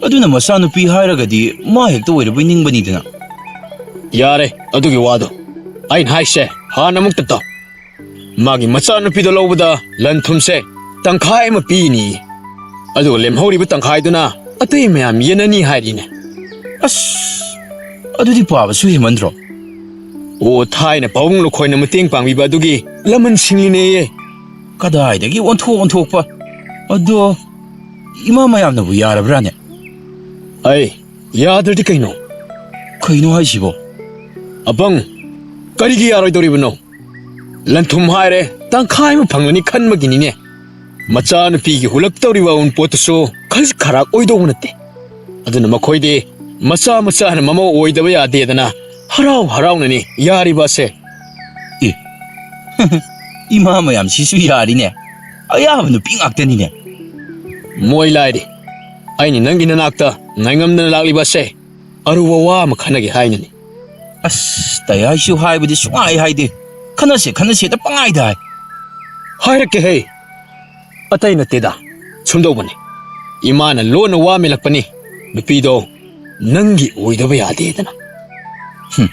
ꯑꯗꯨꯅ ꯃꯆꯥꯅꯨꯄꯤ ꯍꯥꯏꯔꯒꯗꯤ ꯃꯥ ꯍꯦꯛꯇ ꯑꯣꯏꯔꯕꯣꯏ ꯅꯤꯡꯕꯅꯤꯗꯅ꯫ ꯌꯥꯔꯦ ꯑꯗꯨꯒꯤ ꯋꯥꯗꯣ꯫ ꯑꯩꯅ ꯍꯥꯏꯁꯦ ꯍꯥꯟꯅ ꯑꯃꯨꯛꯇ ꯇꯥꯎ꯫ ꯃꯥꯒꯤ ꯃꯆꯥꯅꯨꯄꯤꯗꯣ ꯂꯧꯕꯗ ꯂꯟ ꯊꯨꯝꯁꯦ ꯇꯪꯈꯥꯏ ꯑꯃ ꯄꯤꯅꯤ, ꯑꯗꯨꯒ ꯂꯦꯝꯍꯧꯔꯤꯕ ꯇꯪꯈꯥꯏꯗꯨꯅ ꯑꯇꯩ ꯃꯌꯥꯝ ꯌꯦꯟꯅꯅꯤ ꯍꯥꯏꯔꯤꯅꯦ꯫ ꯑꯁ, ꯑꯗꯨꯗꯤ ꯄꯥꯕꯁꯨ ꯍꯦꯟꯃꯟꯗ꯭ꯔꯣ? ꯑꯣ, ꯊꯥꯏꯅ ꯄꯥꯕꯨꯡ ꯂꯨꯈꯣꯏꯅ ꯃꯇꯦꯡ ꯄꯥꯡꯕꯤꯕ ꯑꯗꯨꯒꯤ ꯂꯃꯟꯁꯤꯡꯅꯤꯅꯦꯌꯦ꯫ ꯀꯗꯥꯏꯗꯒꯤ ꯑꯣꯟꯊꯣꯛ ꯑꯣꯟꯊꯣꯛꯄ? ꯑꯗꯣ ꯏꯃꯥ ꯃꯌꯥꯝꯅꯕꯨ ꯌꯥꯔꯕ꯭ꯔꯥꯅꯦ? ꯑꯩ, ꯌꯥꯗ꯭ꯔꯗꯤ ꯀꯩꯅꯣ? ꯀꯩꯅꯣ ꯍꯥꯏꯁꯤꯕꯣ? ꯑꯄꯪ, ꯀꯔꯤꯒꯤ ꯌꯥꯔꯣꯏꯗꯧꯔꯤꯕꯅꯣ? ꯂꯟꯊꯨꯝ ꯍꯥꯏꯔꯦ, ꯇꯪꯈꯥꯏ ꯑꯃ ꯐꯪꯂꯅꯤ ꯈꯟꯕꯒꯤꯅꯤꯅꯦ꯫ ꯃꯆꯥꯅꯨꯄꯤꯒꯤ ꯍꯨꯜꯂꯛꯇꯧꯔꯤꯕ ꯑꯎꯟꯄꯣꯠꯇꯨꯁꯨ ꯈꯖꯤꯛ ꯈꯔꯥꯛ ꯑꯣꯏꯗꯧꯕ ꯅꯠꯇꯦ꯫ ꯑꯗꯨꯅ ꯃꯈꯣꯏꯗꯤ ꯃꯆꯥ ꯃꯆꯥꯅ ꯃꯃꯧ ꯑꯣꯏꯗꯕ ꯌꯥꯗꯦꯗꯅ ꯍꯔꯥꯎ ꯍꯔꯥꯎꯅꯅꯤ ꯌꯥꯔꯤꯕ ꯑꯁꯦ꯫ ꯑꯦ, ꯏꯃꯥ ꯃꯌꯥꯝꯁꯤꯁꯨ ꯌꯥꯔꯤꯅꯦ꯫ ꯑꯌꯥꯕ ꯅꯨꯄꯤ ꯉꯥꯛꯇꯅꯤꯅꯦ꯫ ꯃꯣꯏ ꯂꯥꯏꯔꯤ꯫ ꯑꯩꯅ ꯅꯪꯒꯤ ꯅꯅꯥꯛꯇ ꯉꯥꯏꯉꯝꯗꯅ ꯂꯥꯛꯂꯤꯕ ꯑꯁꯦ ꯑꯔꯨꯕ ꯋꯥ ꯑꯃ ꯈꯟꯅꯒꯦ ꯍꯥꯏꯅꯅꯤ꯫ ꯑꯁ, ꯇꯌꯥꯏꯁꯨ ꯍꯥꯏꯕꯗꯤ ꯁꯨꯡꯍꯥꯏ ꯍꯥꯏꯗꯦ꯫ ꯈꯟꯅꯁꯦ, ꯈꯟꯅꯁꯦꯗ ꯄꯪꯍꯥꯏꯗ ꯍꯥꯏ꯫ ꯍꯥꯏꯔꯛꯀꯦꯍꯦ꯫ ꯑꯇꯩ ꯅꯠꯇꯦꯗ, ꯁꯨꯝꯗꯧꯕꯅꯤ꯫ ꯏꯃꯥꯅ ꯂꯣꯟꯅ ꯋꯥ ꯃꯦꯜꯂꯛꯄꯅꯤ, ꯅꯨꯄꯤꯗꯣ ꯅꯪꯒꯤ ꯑꯣꯏꯗꯕ ꯌꯥꯗꯦꯗꯅ꯫ ꯍꯨꯝ,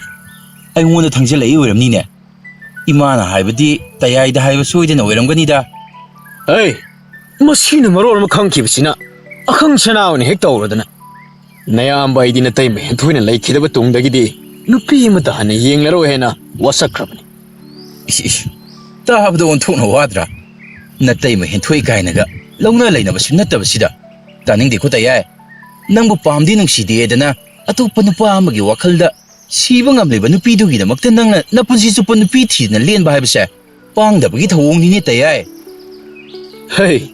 ꯑꯩꯉꯣꯟꯗ ꯊꯪꯖꯜꯂꯛꯏ ꯑꯣꯏꯔꯝꯅꯤꯅꯦ꯫ ꯏꯃꯥꯅ ꯍꯥꯏꯕꯗꯤ ꯇꯌꯥꯏꯗ ꯍꯥꯏꯕ ꯁꯣꯏꯗꯅ ꯑꯣꯏꯔꯝꯒꯅꯤꯗ꯫ ꯑꯩ, ꯃꯁꯤꯅ ꯃꯔꯣꯜ ꯑꯃ ꯈꯪꯈꯤꯕꯁꯤꯅ ꯑꯈꯪ ꯁꯅꯥ ꯑꯣꯏꯅ ꯍꯦꯛ ꯇꯧꯔꯗꯅ꯫ ꯅꯌꯥꯝꯕ ꯑꯩꯗꯤ ꯅꯇꯩꯃ ꯍꯦꯟꯊꯣꯏꯅ ꯂꯩꯈꯤꯗꯕ ꯇꯨꯡꯗꯒꯤꯗꯤ ꯅꯨꯄꯤ ꯑꯃꯠꯇ ꯍꯟꯅ ꯌꯦꯡꯂꯔꯣꯏ ꯍꯥꯏꯅ ꯋꯥꯁꯛꯈ꯭ꯔꯕꯅꯤ꯫ ꯏꯁ, ꯏꯁ, ꯇꯥꯕꯗ ꯑꯣꯟꯊꯣꯛꯅ ꯋꯥꯗ꯭ꯔꯥ? ꯅꯇꯩꯃ ꯍꯦꯟꯊꯣꯏ ꯀꯥꯏꯅꯒ ꯂꯧꯅ ꯂꯩꯅꯕꯁꯨ ꯅꯠꯇꯕꯁꯤꯗ꯫ ꯇꯥꯅꯤꯡꯗꯦꯀꯣ ꯇꯌꯥꯏ꯫ ꯅꯪꯕꯨ ꯄꯥꯝꯗꯦ ꯅꯨꯡꯁꯤꯗꯦꯗꯅ ꯑꯇꯣꯞꯄ ꯅꯨꯄꯥ ꯑꯃꯒꯤ ꯋꯥꯈꯜꯗ ꯁꯤꯕ ꯉꯝꯂꯤꯕ ꯅꯨꯄꯤꯗꯨꯒꯤꯗꯃꯛꯇ ꯅꯪꯅ ꯅꯄꯨꯟꯁꯤ ꯆꯨꯞꯄ ꯅꯨꯄꯤ ꯊꯤꯗꯅ ꯂꯦꯟꯕ ꯍꯥꯏꯕꯁꯦ ꯄꯥꯡꯗꯕꯒꯤ ꯊꯧꯑꯣꯡꯅꯤꯅꯦ ꯇꯌꯥꯏ꯫ ꯍꯦ,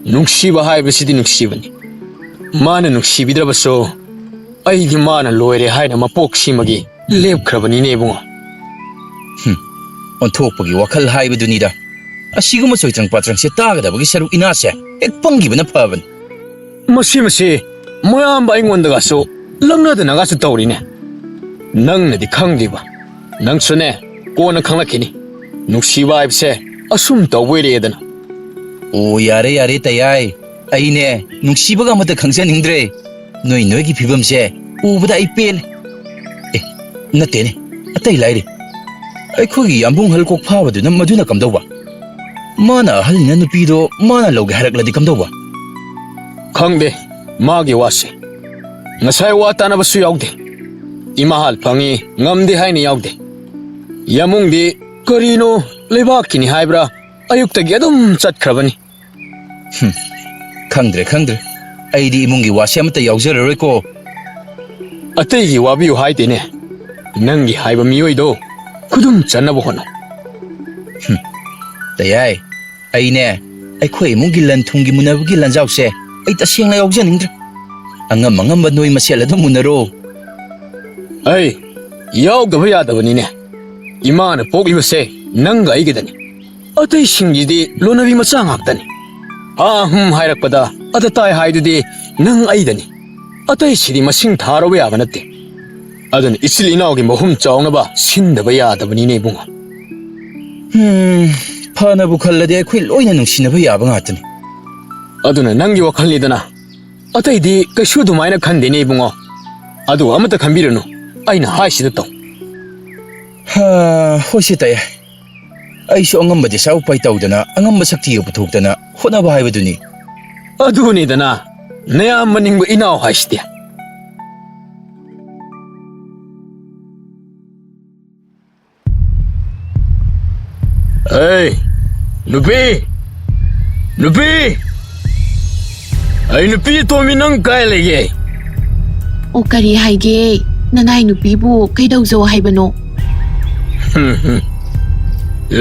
ꯅꯨꯡꯁꯤꯕ ꯍꯥꯏꯕꯁꯤꯗꯤ ꯅꯨꯡꯁꯤꯕꯅꯤ꯫ ꯃꯥꯅ ꯅꯨꯡꯁꯤꯕꯤꯗ꯭ꯔꯕꯁꯨ ꯑꯩꯗꯤ ꯃꯥꯅ ꯂꯣꯏꯔꯦ ꯍꯥꯏꯅ ꯃꯄꯣꯛꯁꯤꯃꯒꯤ ꯂꯦꯞꯈ꯭ꯔꯕꯅꯤꯅꯦ ꯏꯕꯨꯡꯉꯣ꯫ ꯍꯨꯝ, ꯑꯣꯟꯊꯣꯛꯄꯒꯤ ꯋꯥꯈꯜ ꯍꯥꯏꯕꯗꯨꯅꯤꯗ꯫ ꯑꯁꯤꯒꯨꯝꯕ ꯆꯣꯏꯇ꯭ꯔꯪ ꯄꯥꯇ꯭ꯔꯪꯁꯦ ꯇꯥꯒꯗꯕꯒꯤ ꯁꯔꯨꯛ ꯏꯅꯥꯁꯦ ꯍꯦꯛ ꯄꯪꯈꯤꯕꯅ ꯐꯕꯅꯤ꯫ ꯃꯁꯤ, ꯃꯁꯤ ꯃꯌꯥꯝꯕ ꯑꯩꯉꯣꯟꯗꯒꯁꯨ ꯂꯛꯅꯗꯅꯒꯁꯨ ꯇꯧꯔꯤꯅꯦ꯫ ꯅꯪꯅꯗꯤ ꯈꯪꯗ꯭ꯔꯤꯕ꯫ ꯅꯪꯁꯨꯅꯦ, ꯀꯣꯟꯅ ꯈꯪꯂꯛꯈꯤꯅꯤ꯫ ꯅꯨꯡꯁꯤꯕ ꯍꯥꯏꯕꯁꯦ ꯑꯁꯨꯝ ꯇꯧꯕ ꯑꯣꯏꯔꯛꯑꯦꯗꯅ꯫ ꯑꯣ, ꯌꯥꯔꯦ, ꯌꯥꯔꯦ, ꯇꯌꯥꯏ꯫ ꯑꯩꯅꯦ, ꯅꯨꯡꯁꯤꯕꯒ ꯑꯃꯠꯇ ꯈꯪꯖꯅꯤꯡꯗ꯭ꯔꯦ꯫ ꯅꯣꯏ, ꯅꯣꯏꯒꯤ ꯐꯤꯕꯝꯁꯦ ꯎꯕꯗ ꯑꯩ ꯄꯦꯜꯂꯦ꯫ ꯑꯦ, ꯅꯠꯇꯦꯅꯦ, ꯑꯇꯩ ꯂꯥꯏꯔꯤ꯫ ꯑꯩꯈꯣꯏꯒꯤ ꯌꯥꯝꯕꯨꯡ ꯍꯜ ꯀꯣꯛ ꯐꯥꯕꯗꯨꯅ ꯃꯗꯨꯅ ꯀꯝꯗꯧꯕ? ꯃꯥꯅ ꯑꯍꯜꯅꯤꯅ ꯅꯨꯄꯤꯗꯣ ꯃꯥꯅ ꯂꯧꯒꯦ ꯍꯥꯏꯔꯛꯂꯗꯤ ꯀꯝꯗꯧꯕ? ꯈꯪꯗꯦ, ꯃꯥꯒꯤ ꯋꯥꯁꯦ꯫ ꯉꯁꯥꯏ ꯋꯥ ꯇꯥꯅꯕꯁꯨ ꯌꯥꯎꯗꯦ꯫ ꯏꯃꯥ ꯍꯥꯜ ꯐꯪꯉꯤ, ꯉꯝꯗꯦ ꯍꯥꯏꯅ ꯌꯥꯎꯗꯦ꯫ ꯌꯥꯃꯨꯡꯗꯤ ꯀꯔꯤꯅꯣ, ꯂꯩꯕꯥꯛꯀꯤꯅꯤ ꯍꯥꯏꯕ꯭ꯔꯥ, ꯑꯌꯨꯛꯇꯒꯤ ꯑꯗꯨꯝ ꯆꯠꯈ꯭ꯔꯕꯅꯤ꯫ ꯍꯨꯝ, ꯈꯪꯗ꯭ꯔꯦ, ꯈꯪꯗ꯭ꯔꯦ꯫ ꯑꯩꯗꯤ ꯏꯃꯨꯡꯒꯤ ꯋꯥꯁꯦ ꯑꯃꯠꯇ ꯌꯥꯎꯖꯔꯔꯣꯏꯀꯣ꯫ ꯑꯇꯩꯒꯤ ꯋꯥꯕꯤꯌꯨ ꯍꯥꯏꯗꯦꯅꯦ꯫ ꯅꯪꯒꯤ ꯍꯥꯏꯕ ꯃꯤꯑꯣꯏꯗꯣ ꯈꯨꯗꯨꯝ ꯆꯟꯅꯕ ꯍꯣꯠꯅꯧ꯫ ꯍꯨꯝ, ꯇꯌꯥꯏ, ꯑꯩꯅꯦ, ꯑꯩꯈꯣꯏ ꯏꯃꯨꯡꯒꯤ ꯂꯟ ꯊꯨꯝꯒꯤ ꯃꯨꯟꯅꯕꯒꯤ ꯂꯟꯖꯥꯎꯁꯦ ꯑꯩ ꯇꯁꯦꯡꯅ ꯌꯥꯎꯖꯅꯤꯡꯗ꯭ꯔꯦ꯫ ꯑꯉꯝ ꯑꯉꯝꯕ ꯅꯣꯏ ꯃꯁꯦꯜ ꯑꯗꯨꯝ ꯃꯨꯟꯅꯔꯣ꯫ ꯑꯩ ꯌꯥꯎꯗꯕ ꯌꯥꯗꯕꯅꯤꯅꯦ꯫ ꯏꯃꯥꯅ ꯄꯣꯛꯂꯤꯕꯁꯦ ꯅꯪꯒ ꯑꯩꯒꯗꯅꯤ꯫ ꯑꯇꯩꯁꯤꯡꯒꯤꯗꯤ ꯂꯣꯟꯅꯕꯤ ꯃꯆꯥ ꯉꯥꯛꯇꯅꯤ꯫ ꯑꯥ ꯍꯨꯝ ꯍꯥꯏꯔꯛꯄꯗ ꯑꯗ ꯇꯥꯏ ꯍꯥꯏꯗꯨꯗꯤ ꯅꯪ ꯑꯩꯗꯅꯤ꯫ ꯑꯇꯩꯁꯤꯗꯤ ꯃꯁꯤꯡ ꯊꯥꯔꯨꯕ ꯌꯥꯕ ꯅꯠꯇꯦ꯫ ꯑꯗꯨꯅ ꯏꯆꯤꯜ ꯏꯅꯥꯎꯒꯤ ꯃꯍꯨꯝ ꯆꯥꯎꯅꯕ ꯁꯤꯟꯗꯕ ꯌꯥꯗꯕꯅꯤꯅꯦ ꯏꯕꯨꯡꯉꯣ꯫ ꯍꯨꯝ, ꯐꯅꯕꯨ ꯈꯜꯂꯗꯤ ꯑꯩꯈꯣꯏ ꯂꯣꯏꯅ ꯅꯨꯡꯁꯤꯅꯕ ꯌꯥꯕ ꯉꯥꯛꯇꯅꯤ꯫ ꯑꯗꯨꯅ ꯅꯪꯒꯤ ꯋꯥꯈꯜꯅꯤꯗꯅ꯫ ꯑꯇꯩꯗꯤ ꯀꯩꯁꯨ ꯑꯗꯨꯃꯥꯏꯅ ꯈꯟꯗꯦꯅꯦ ꯏꯕꯨꯡꯉꯣ꯫ ꯑꯗꯨ ꯑꯃꯠꯇ ꯈꯟꯕꯤꯔꯨꯅꯨ, ꯑꯩꯅ ꯍꯥꯏꯁꯤꯗ ꯇꯧ꯫ ꯍꯥ, ꯍꯣꯏꯁꯦ ꯇꯌꯥꯏ꯫ ꯑꯩꯁꯨ ꯑꯉꯝꯕ ꯗꯤꯁꯥ ꯎꯄꯥꯏ ꯇꯧꯗꯅ, ꯑꯉꯝꯕ ꯁꯛꯇꯤꯒ ꯄꯨꯊꯣꯛꯇꯅ ꯍꯣꯠꯅꯕ ꯍꯥꯏꯕꯗꯨꯅꯤ꯫ ꯑꯗꯨꯅꯤꯗꯅ, ꯅꯌꯥꯝꯕ ꯅꯤꯡꯕ ꯏꯅꯥꯎ ꯍꯥꯏꯁꯤꯗꯤ꯫ ꯑꯩ, ꯅꯨꯄꯤ! ꯅꯨꯄꯤ! ꯑꯩ, ꯅꯨꯄꯤ ꯑꯇꯣꯝꯕꯤ, ꯅꯪ ꯀꯥꯏ ꯂꯩꯒꯦ? ꯑꯣ, ꯀꯔꯤ ꯍꯥꯏꯒꯦ? ꯅꯅꯥꯏ ꯅꯨꯄꯤꯕꯨ ꯀꯩꯗꯧꯖꯧ ꯍꯥꯏꯕꯅꯣ?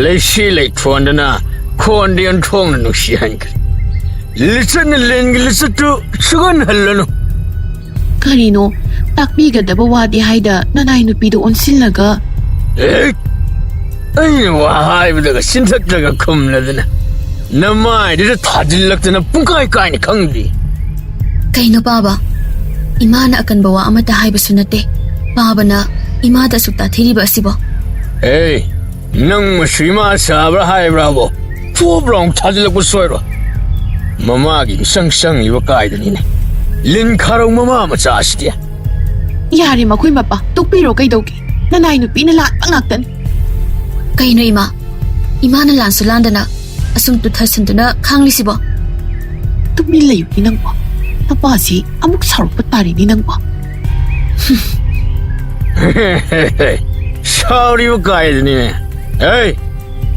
ꯂꯩꯁꯤ ꯂꯩꯊꯣꯟꯗꯅ ꯈꯣꯟꯗꯤ ꯑꯣꯟꯊꯣꯛꯅ ꯅꯨꯡꯁꯤꯍꯟꯈ꯭ꯔꯦ꯫ ꯂꯤꯆꯠꯅ ꯂꯦꯟꯒꯤ ꯂꯤꯆꯠꯇꯨ ꯁꯨꯛꯍꯟꯍꯜꯂꯅꯨ꯫ ꯀꯔꯤꯅꯣ? ꯇꯥꯛꯄꯤꯒꯗꯕ ꯋꯥꯗꯤ ꯍꯥꯏꯗ ꯅꯅꯥꯏ ꯅꯨꯄꯤꯗꯨ ꯑꯣꯟꯁꯤꯜꯂꯒ꯫ ꯑꯦ! ꯑꯩꯅ ꯋꯥ ꯍꯥꯏꯕꯗꯒ ꯆꯤꯟꯊꯛꯇꯒ ꯈꯨꯝꯂꯗꯅ ꯅꯃꯥꯏꯗꯨꯗ ꯊꯥꯖꯤꯜꯂꯛꯇꯅ ꯄꯨꯡꯀꯥꯏ ꯀꯥꯏꯅ ꯈꯪꯗꯦ꯫ ꯀꯩꯅꯣ ꯄꯥꯕ? ꯏꯃꯥꯅ ꯑꯀꯟꯕ ꯋꯥ ꯑꯃꯠꯇ ꯍꯥꯏꯕꯁꯨ ꯅꯠꯇꯦ꯫ ꯄꯥꯕꯅ ꯏꯃꯥꯗ ꯑꯁꯨꯛ ꯇꯥꯊꯤꯔꯤꯕ ꯑꯁꯤꯕꯣ? ꯑꯦ! ꯅꯪ ꯃꯁꯤ ꯏꯃꯥ ꯁꯥꯕ꯭ꯔꯥ ꯍꯥꯏꯕ꯭ꯔꯥꯕꯣ? ꯄꯣꯞ ꯂꯥꯎ ꯊꯥꯖꯤꯜꯂꯛꯄ ꯁꯣꯏꯔꯣ꯫ ꯃꯃꯥꯒꯤ ꯃꯤꯆꯪ ꯆꯪꯉꯤꯕ ꯀꯥꯏꯗꯅꯤꯅꯦ꯫ ꯂꯤꯟ ꯈꯥꯔꯧ ꯃꯃꯥ ꯃꯆꯥꯁꯤꯗꯤ꯫ ꯌꯥꯔꯦ ꯃꯈꯣꯏ ꯃꯄꯥ, ꯇꯣꯛꯄꯤꯔꯣ ꯀꯩꯗꯧꯒꯦ? ꯅꯅꯥꯏ ꯅꯨꯄꯤꯅ ꯂꯥꯟꯕ ꯉꯥꯛꯇꯅꯤ꯫ ꯀꯩꯅꯣ ꯏꯃꯥ? ꯏꯃꯥꯅ ꯂꯥꯟꯁꯨ ꯂꯥꯟꯗꯅ ꯑꯁꯨꯝ ꯇꯨꯊꯁꯟꯗꯨꯅ ꯈꯥꯡꯂꯤꯁꯤꯕꯣ? ꯇꯨꯃꯤꯟ ꯂꯩꯌꯨꯅꯦ ꯅꯪꯕꯣ꯫ ꯅꯄꯥꯁꯤ ꯑꯃꯨꯛ ꯁꯥꯎꯔꯛꯄ ꯇꯥꯔꯦꯅꯦ ꯅꯪꯕꯣ꯫ ꯁꯥꯎꯔꯤꯕ ꯀꯥꯏꯗꯨꯅꯤꯅꯦ꯫ ꯑꯦ,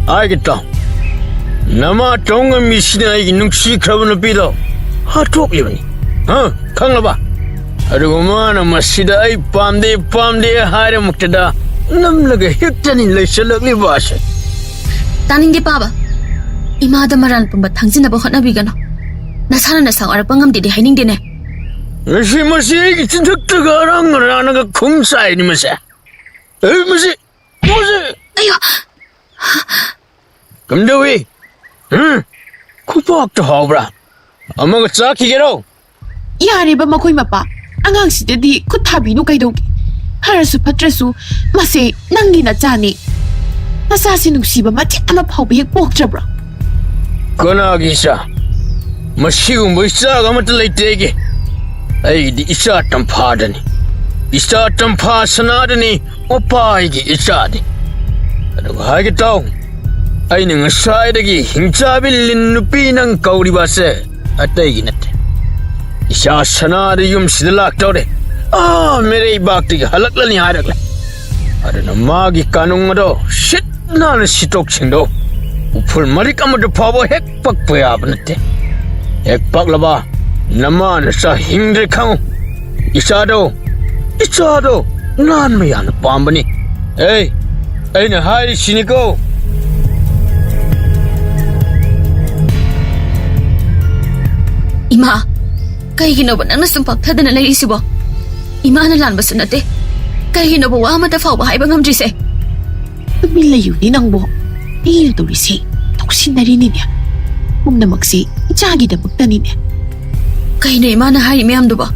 ꯍꯥꯏꯒꯦ ꯇꯥꯎ꯫ ꯅꯃꯥ ꯇꯧ ꯉꯝꯃꯤꯁꯤꯅ ꯑꯩꯒꯤ ꯅꯨꯡꯁꯤꯈ꯭ꯔꯕ ꯅꯨꯄꯤꯗꯣ ꯍꯥꯠꯇꯣꯛꯂꯤꯕꯅꯤ꯫ ꯍꯥ? ꯈꯪꯂꯕ? ꯑꯗꯨꯒ ꯃꯥꯅ ꯃꯁꯤꯗ ꯑꯩ ꯄꯥꯝꯗꯦ, ꯄꯥꯝꯗꯦ ꯍꯥꯏꯔꯃꯛꯇꯗ ꯅꯝꯂꯒ ꯍꯦꯛꯇꯅꯤ ꯂꯩꯁꯜꯂꯛꯂꯤꯕ ꯑꯁꯦ꯫ ꯇꯥꯅꯤꯡꯗꯦ ꯄꯥꯕ꯫ ꯏꯃꯥꯗ ꯃꯔꯥꯜ ꯄꯨꯝꯕ ꯊꯥꯡꯖꯤꯟꯅꯕ ꯍꯣꯠꯅꯕꯤꯒꯅꯨ꯫ ꯅꯁꯥꯅ ꯅꯁꯥ ꯋꯥꯔꯛꯄ ꯉꯝꯗꯦꯗꯤ ꯍꯥꯏꯅꯤꯡꯗꯦꯅꯦ꯫ ꯉꯁꯤ ꯃꯁꯤ ꯑꯩꯒꯤ ꯆꯤꯟꯊꯛꯇꯒ ꯑꯔꯥꯡ ꯑꯔꯥꯡꯅꯒ ꯈꯨꯝ ꯆꯥꯏꯅꯤ ꯃꯁꯦ꯫ ꯑꯦ, ꯃꯁꯤ, ꯃꯁꯤ꯫ ꯑꯌꯣ! ꯀꯝꯗꯧꯏ? ꯍꯨꯝ? ꯈꯨꯄꯥꯛꯇ ꯍꯥꯎꯕ꯭ꯔꯥ? ꯑꯃꯒ ꯆꯥꯈꯤꯒꯦꯔꯣ? ꯌꯥꯔꯦꯕ ꯃꯈꯣꯏ ꯃꯄꯥ꯫ ꯑꯉꯥꯡꯁꯤꯗꯗꯤ ꯈꯨꯠ ꯊꯥꯕꯤꯅꯨ ꯀꯩꯗꯧꯒꯦ? ꯐꯔꯁꯨ ꯐꯠꯇ꯭ꯔꯁꯨ ꯃꯁꯦ ꯅꯪꯒꯤ ꯅꯆꯥꯅꯤ꯫ ꯅꯆꯥꯁꯤ ꯅꯨꯡꯁꯤꯕ ꯃꯆꯦꯠ ꯑꯃ ꯐꯥꯎꯕ ꯍꯦꯛ ꯄꯣꯛꯇ꯭ꯔꯕ꯭ꯔꯣ? ꯀꯅꯥꯒꯤ ꯏꯆꯥ? ꯃꯁꯤꯒꯨꯝꯕ ꯏꯆꯥꯒ ꯑꯃꯠꯇ ꯂꯩꯇꯦ ꯑꯩꯒꯤ꯫ ꯑꯩꯒꯤꯗꯤ ꯏꯆꯥ ꯇꯝꯐꯥꯗꯅꯤ꯫ ꯏꯆꯥ ꯇꯝꯐꯥ ꯁꯅꯥꯗꯅꯤ ꯃꯄꯥ ꯑꯩꯒꯤ ꯏꯆꯥꯗꯤ꯫ ꯑꯗꯨꯒ ꯍꯥꯏꯒꯦ ꯇꯥꯎ, ꯑꯩꯅ ꯉꯁꯥꯏꯗꯒꯤ ꯍꯤꯡꯆꯥꯕꯤ ꯂꯤꯟ ꯅꯨꯄꯤ ꯅꯪ ꯀꯧꯔꯤꯕ ꯑꯁꯦ ꯑꯇꯩꯒꯤ ꯅꯠꯇꯦ꯫ ꯏꯆꯥ ꯁꯅꯥꯗ ꯌꯨꯝꯁꯤꯗ ꯂꯥꯛꯇꯧꯔꯦ꯫ ꯑꯥ, ꯃꯤꯔꯩꯕꯥꯛꯇꯒꯤ ꯍꯜꯂꯛꯂꯅꯤ ꯍꯥꯏꯔꯛꯂꯦ꯫ ꯑꯗꯨꯅ ꯃꯥꯒꯤ ꯀꯥꯅꯨꯡ ꯑꯗꯣ ꯁꯤꯠ ꯅꯥꯟꯅ ꯁꯤꯠꯇꯣꯛꯁꯤꯡꯗꯣ ꯎꯐꯨꯜ ꯃꯔꯤꯛ ꯑꯃꯗ ꯐꯥꯎꯕ ꯍꯦꯛ ꯄꯛꯄ ꯌꯥꯕ ꯅꯠꯇꯦ꯫ ꯍꯦꯛ ꯄꯛꯂꯕ ꯅꯃꯥ ꯅꯆꯥ ꯍꯤꯡꯗ꯭ꯔꯦ ꯈꯪꯉꯨ꯫ ꯏꯆꯥꯗꯣ, ꯏꯆꯥꯗꯣ ꯅꯥꯟꯕ ꯌꯥꯝꯅ ꯄꯥꯝꯕꯅꯤ꯫ ꯑꯦ, ꯑꯩꯅ ꯍꯥꯏꯔꯤꯁꯤꯅꯤꯀꯣ꯫ ꯏꯃꯥ, ꯀꯩꯒꯤꯅꯣꯕ ꯅꯪꯅ ꯁꯨꯝ ꯄꯞꯊꯗꯅ ꯂꯩꯔꯤꯁꯤꯕꯣ? ꯏꯃꯥꯅ ꯂꯥꯟꯕꯁꯨ ꯅꯠꯇꯦ꯫ ꯀꯩꯒꯤꯅꯣꯕ ꯋꯥ ꯑꯃꯠꯇ ꯐꯥꯎꯕ ꯍꯥꯏꯕ ꯉꯝꯗ꯭ꯔꯤꯁꯦ? ꯇꯨꯃꯤꯟ ꯂꯩꯌꯨꯅꯦ ꯅꯪꯕꯣ꯫ ꯑꯩꯅ ꯇꯧꯔꯤꯁꯦ ꯇꯧꯁꯤꯟꯅꯔꯤꯅꯤꯅꯦ꯫ ꯄꯨꯝꯅꯃꯛꯁꯦ ꯏꯆꯥꯒꯤꯗꯃꯛꯇꯅꯤꯅꯦ꯫ ꯀꯩꯅꯣ ꯏꯃꯥꯅ ꯍꯥꯏꯔꯤ ꯃꯌꯥꯝꯗꯨꯕꯣ?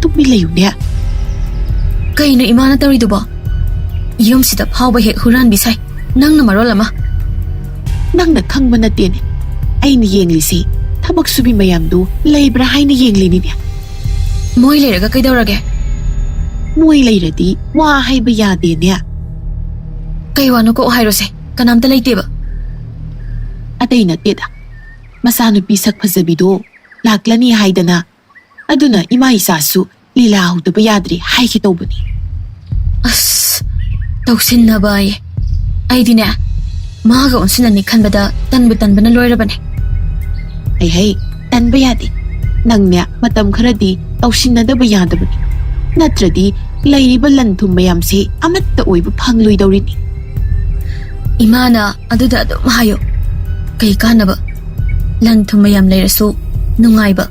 ꯇꯨꯃꯤꯟ ꯂꯩꯌꯨꯅꯦ꯫ ꯀꯩꯅꯣ ꯏꯃꯥꯅ ꯇꯧꯔꯤꯗꯨꯕꯣ? ꯌꯨꯝꯁꯤꯗ ꯐꯥꯎꯕ ꯍꯦꯛ ꯍꯨꯔꯥꯟꯕꯤ ꯁꯥꯏ꯫ ꯅꯪꯅ ꯃꯔꯣꯜ ꯑꯃ꯫ ꯅꯪꯅ ꯈꯪꯕ ꯅꯠꯇꯦꯅꯦ꯫ ꯑꯩꯅ ꯌꯦꯡꯂꯤꯁꯤ ꯊꯕꯛ ꯁꯨꯕꯤ ꯃꯌꯥꯝꯗꯨ ꯂꯩꯕ꯭ꯔꯥ ꯍꯥꯏꯅ ꯌꯦꯡꯂꯤꯅꯤꯅꯦ꯫ ꯃꯣꯏ ꯂꯩꯔꯒ ꯀꯩꯗꯧꯔꯒꯦ? ꯃꯣꯏ ꯂꯩꯔꯗꯤ ꯋꯥ ꯍꯥꯏꯕ ꯌꯥꯗꯦꯅꯦ꯫ ꯀꯩ ꯋꯥꯅꯣ ꯀꯣꯛ ꯍꯥꯏꯔꯣꯁꯦ꯫ ꯀꯅꯥꯝꯇ ꯂꯩꯇꯦꯕ꯫ ꯑꯇꯩ ꯅꯠꯇꯦꯗ, ꯃꯆꯥꯅꯨꯄꯤ ꯁꯛ ꯐꯖꯕꯤꯗꯣ ꯂꯥꯛꯂꯅꯤ ꯍꯥꯏꯗꯅ꯫ ꯑꯗꯨꯅ ꯏꯃꯥ ꯏꯆꯥꯁꯨ ꯂꯤꯂꯥ ꯍꯧꯗꯕ ꯌꯥꯗ꯭ꯔꯦ ꯍꯥꯏꯒꯦ ꯇꯧꯕꯅꯤ꯫ ꯑꯁ, ꯇꯧꯁꯤꯟꯅꯕ ꯑꯌꯦ꯫ ꯑꯩꯗꯤꯅꯦ, ꯃꯥꯒ ꯑꯣꯟꯁꯤꯟꯅꯅꯤ ꯈꯟꯕꯗ ꯇꯟꯕꯨ ꯇꯟꯕꯅ ꯂꯣꯏꯔꯕꯅꯦ꯫ ꯍꯩ ꯍꯩ, ꯇꯟꯕ ꯌꯥꯗꯦ꯫ ꯅꯪꯅꯦ, ꯃꯇꯝ ꯈꯔꯗꯤ ꯇꯧꯁꯤꯟꯅꯗꯕ ꯌꯥꯗꯕꯅꯤ꯫ ꯅꯠꯇ꯭ꯔꯗꯤ ꯂꯩꯔꯤꯕ ꯂꯟ ꯊꯨꯝ ꯃꯌꯥꯝꯁꯦ ꯑꯃꯠꯇ ꯑꯣꯏꯕ ꯐꯪꯂꯣꯏꯗꯧꯔꯤꯅꯤ꯫ ꯏꯃꯥꯅ ꯑꯗꯨꯗ ꯑꯗꯨꯝ ꯍꯥꯏꯌꯨ꯫ ꯀꯩ ꯀꯥꯟꯅꯕ? ꯂꯟ ꯊꯨꯝ ꯃꯌꯥꯝ ꯂꯩꯔꯁꯨ ꯅꯨꯡꯉꯥꯏꯕ,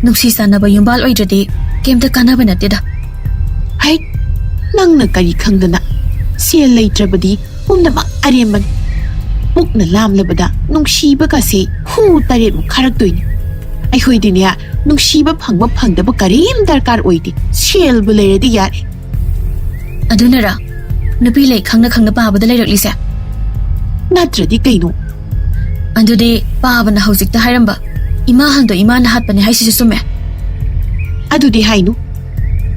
ꯅꯨꯡꯁꯤ ꯆꯥꯟꯅꯕ ꯌꯨꯝꯕꯥꯜ ꯑꯣꯏꯗ꯭ꯔꯗꯤ ꯀꯩꯝꯇ ꯀꯥꯟꯅꯕ ꯅꯠꯇꯦꯗ꯫ ꯍꯩ, ꯅꯪꯅ ꯀꯔꯤ ꯈꯪꯗꯅ? ꯁꯦꯜ ꯂꯩꯇ꯭ꯔꯕꯗꯤ ꯄꯨꯝꯅꯃꯛ ꯑꯔꯦꯝꯕꯅꯤ꯫ ꯄꯨꯛꯅ ꯂꯥꯝꯂꯕꯗ ꯅꯨꯡꯁꯤꯕꯒꯁꯦ ꯍꯨ ꯇꯔꯦꯠꯃꯨꯛ ꯈꯥꯔꯛꯇꯣꯏꯅꯤ꯫ ꯑꯩꯈꯣꯏꯗꯤꯅꯦ, ꯅꯨꯡꯁꯤꯕ ꯐꯪꯕ ꯐꯪꯗꯕ ꯀꯔꯤꯝ ꯗꯔꯀꯥꯔ ꯑꯣꯏꯗꯦ, ꯁꯦꯜꯕꯨ ꯂꯩꯔꯗꯤ ꯌꯥꯔꯦ꯫ ꯑꯗꯨꯅꯔ ꯅꯨꯄꯤ ꯂꯩ ꯈꯪꯅ ꯈꯪꯅ ꯄꯥꯕꯗ ꯂꯩꯔꯛꯂꯤꯁꯦ? ꯅꯠꯇ꯭ꯔꯗꯤ ꯀꯩꯅꯣ? ꯑꯗꯨꯗꯤ ꯄꯥꯕꯅ ꯍꯧꯖꯤꯛꯇ ꯍꯥꯏꯔꯝꯕ "ꯏꯃꯥ ꯍꯪꯗꯣ ꯏꯃꯥꯅ ꯍꯥꯠꯄꯅꯦ" ꯍꯥꯏꯁꯤꯁꯨ ꯆꯨꯝꯃꯦ꯫ ꯑꯗꯨꯗꯤ ꯍꯥꯏꯅꯨ꯫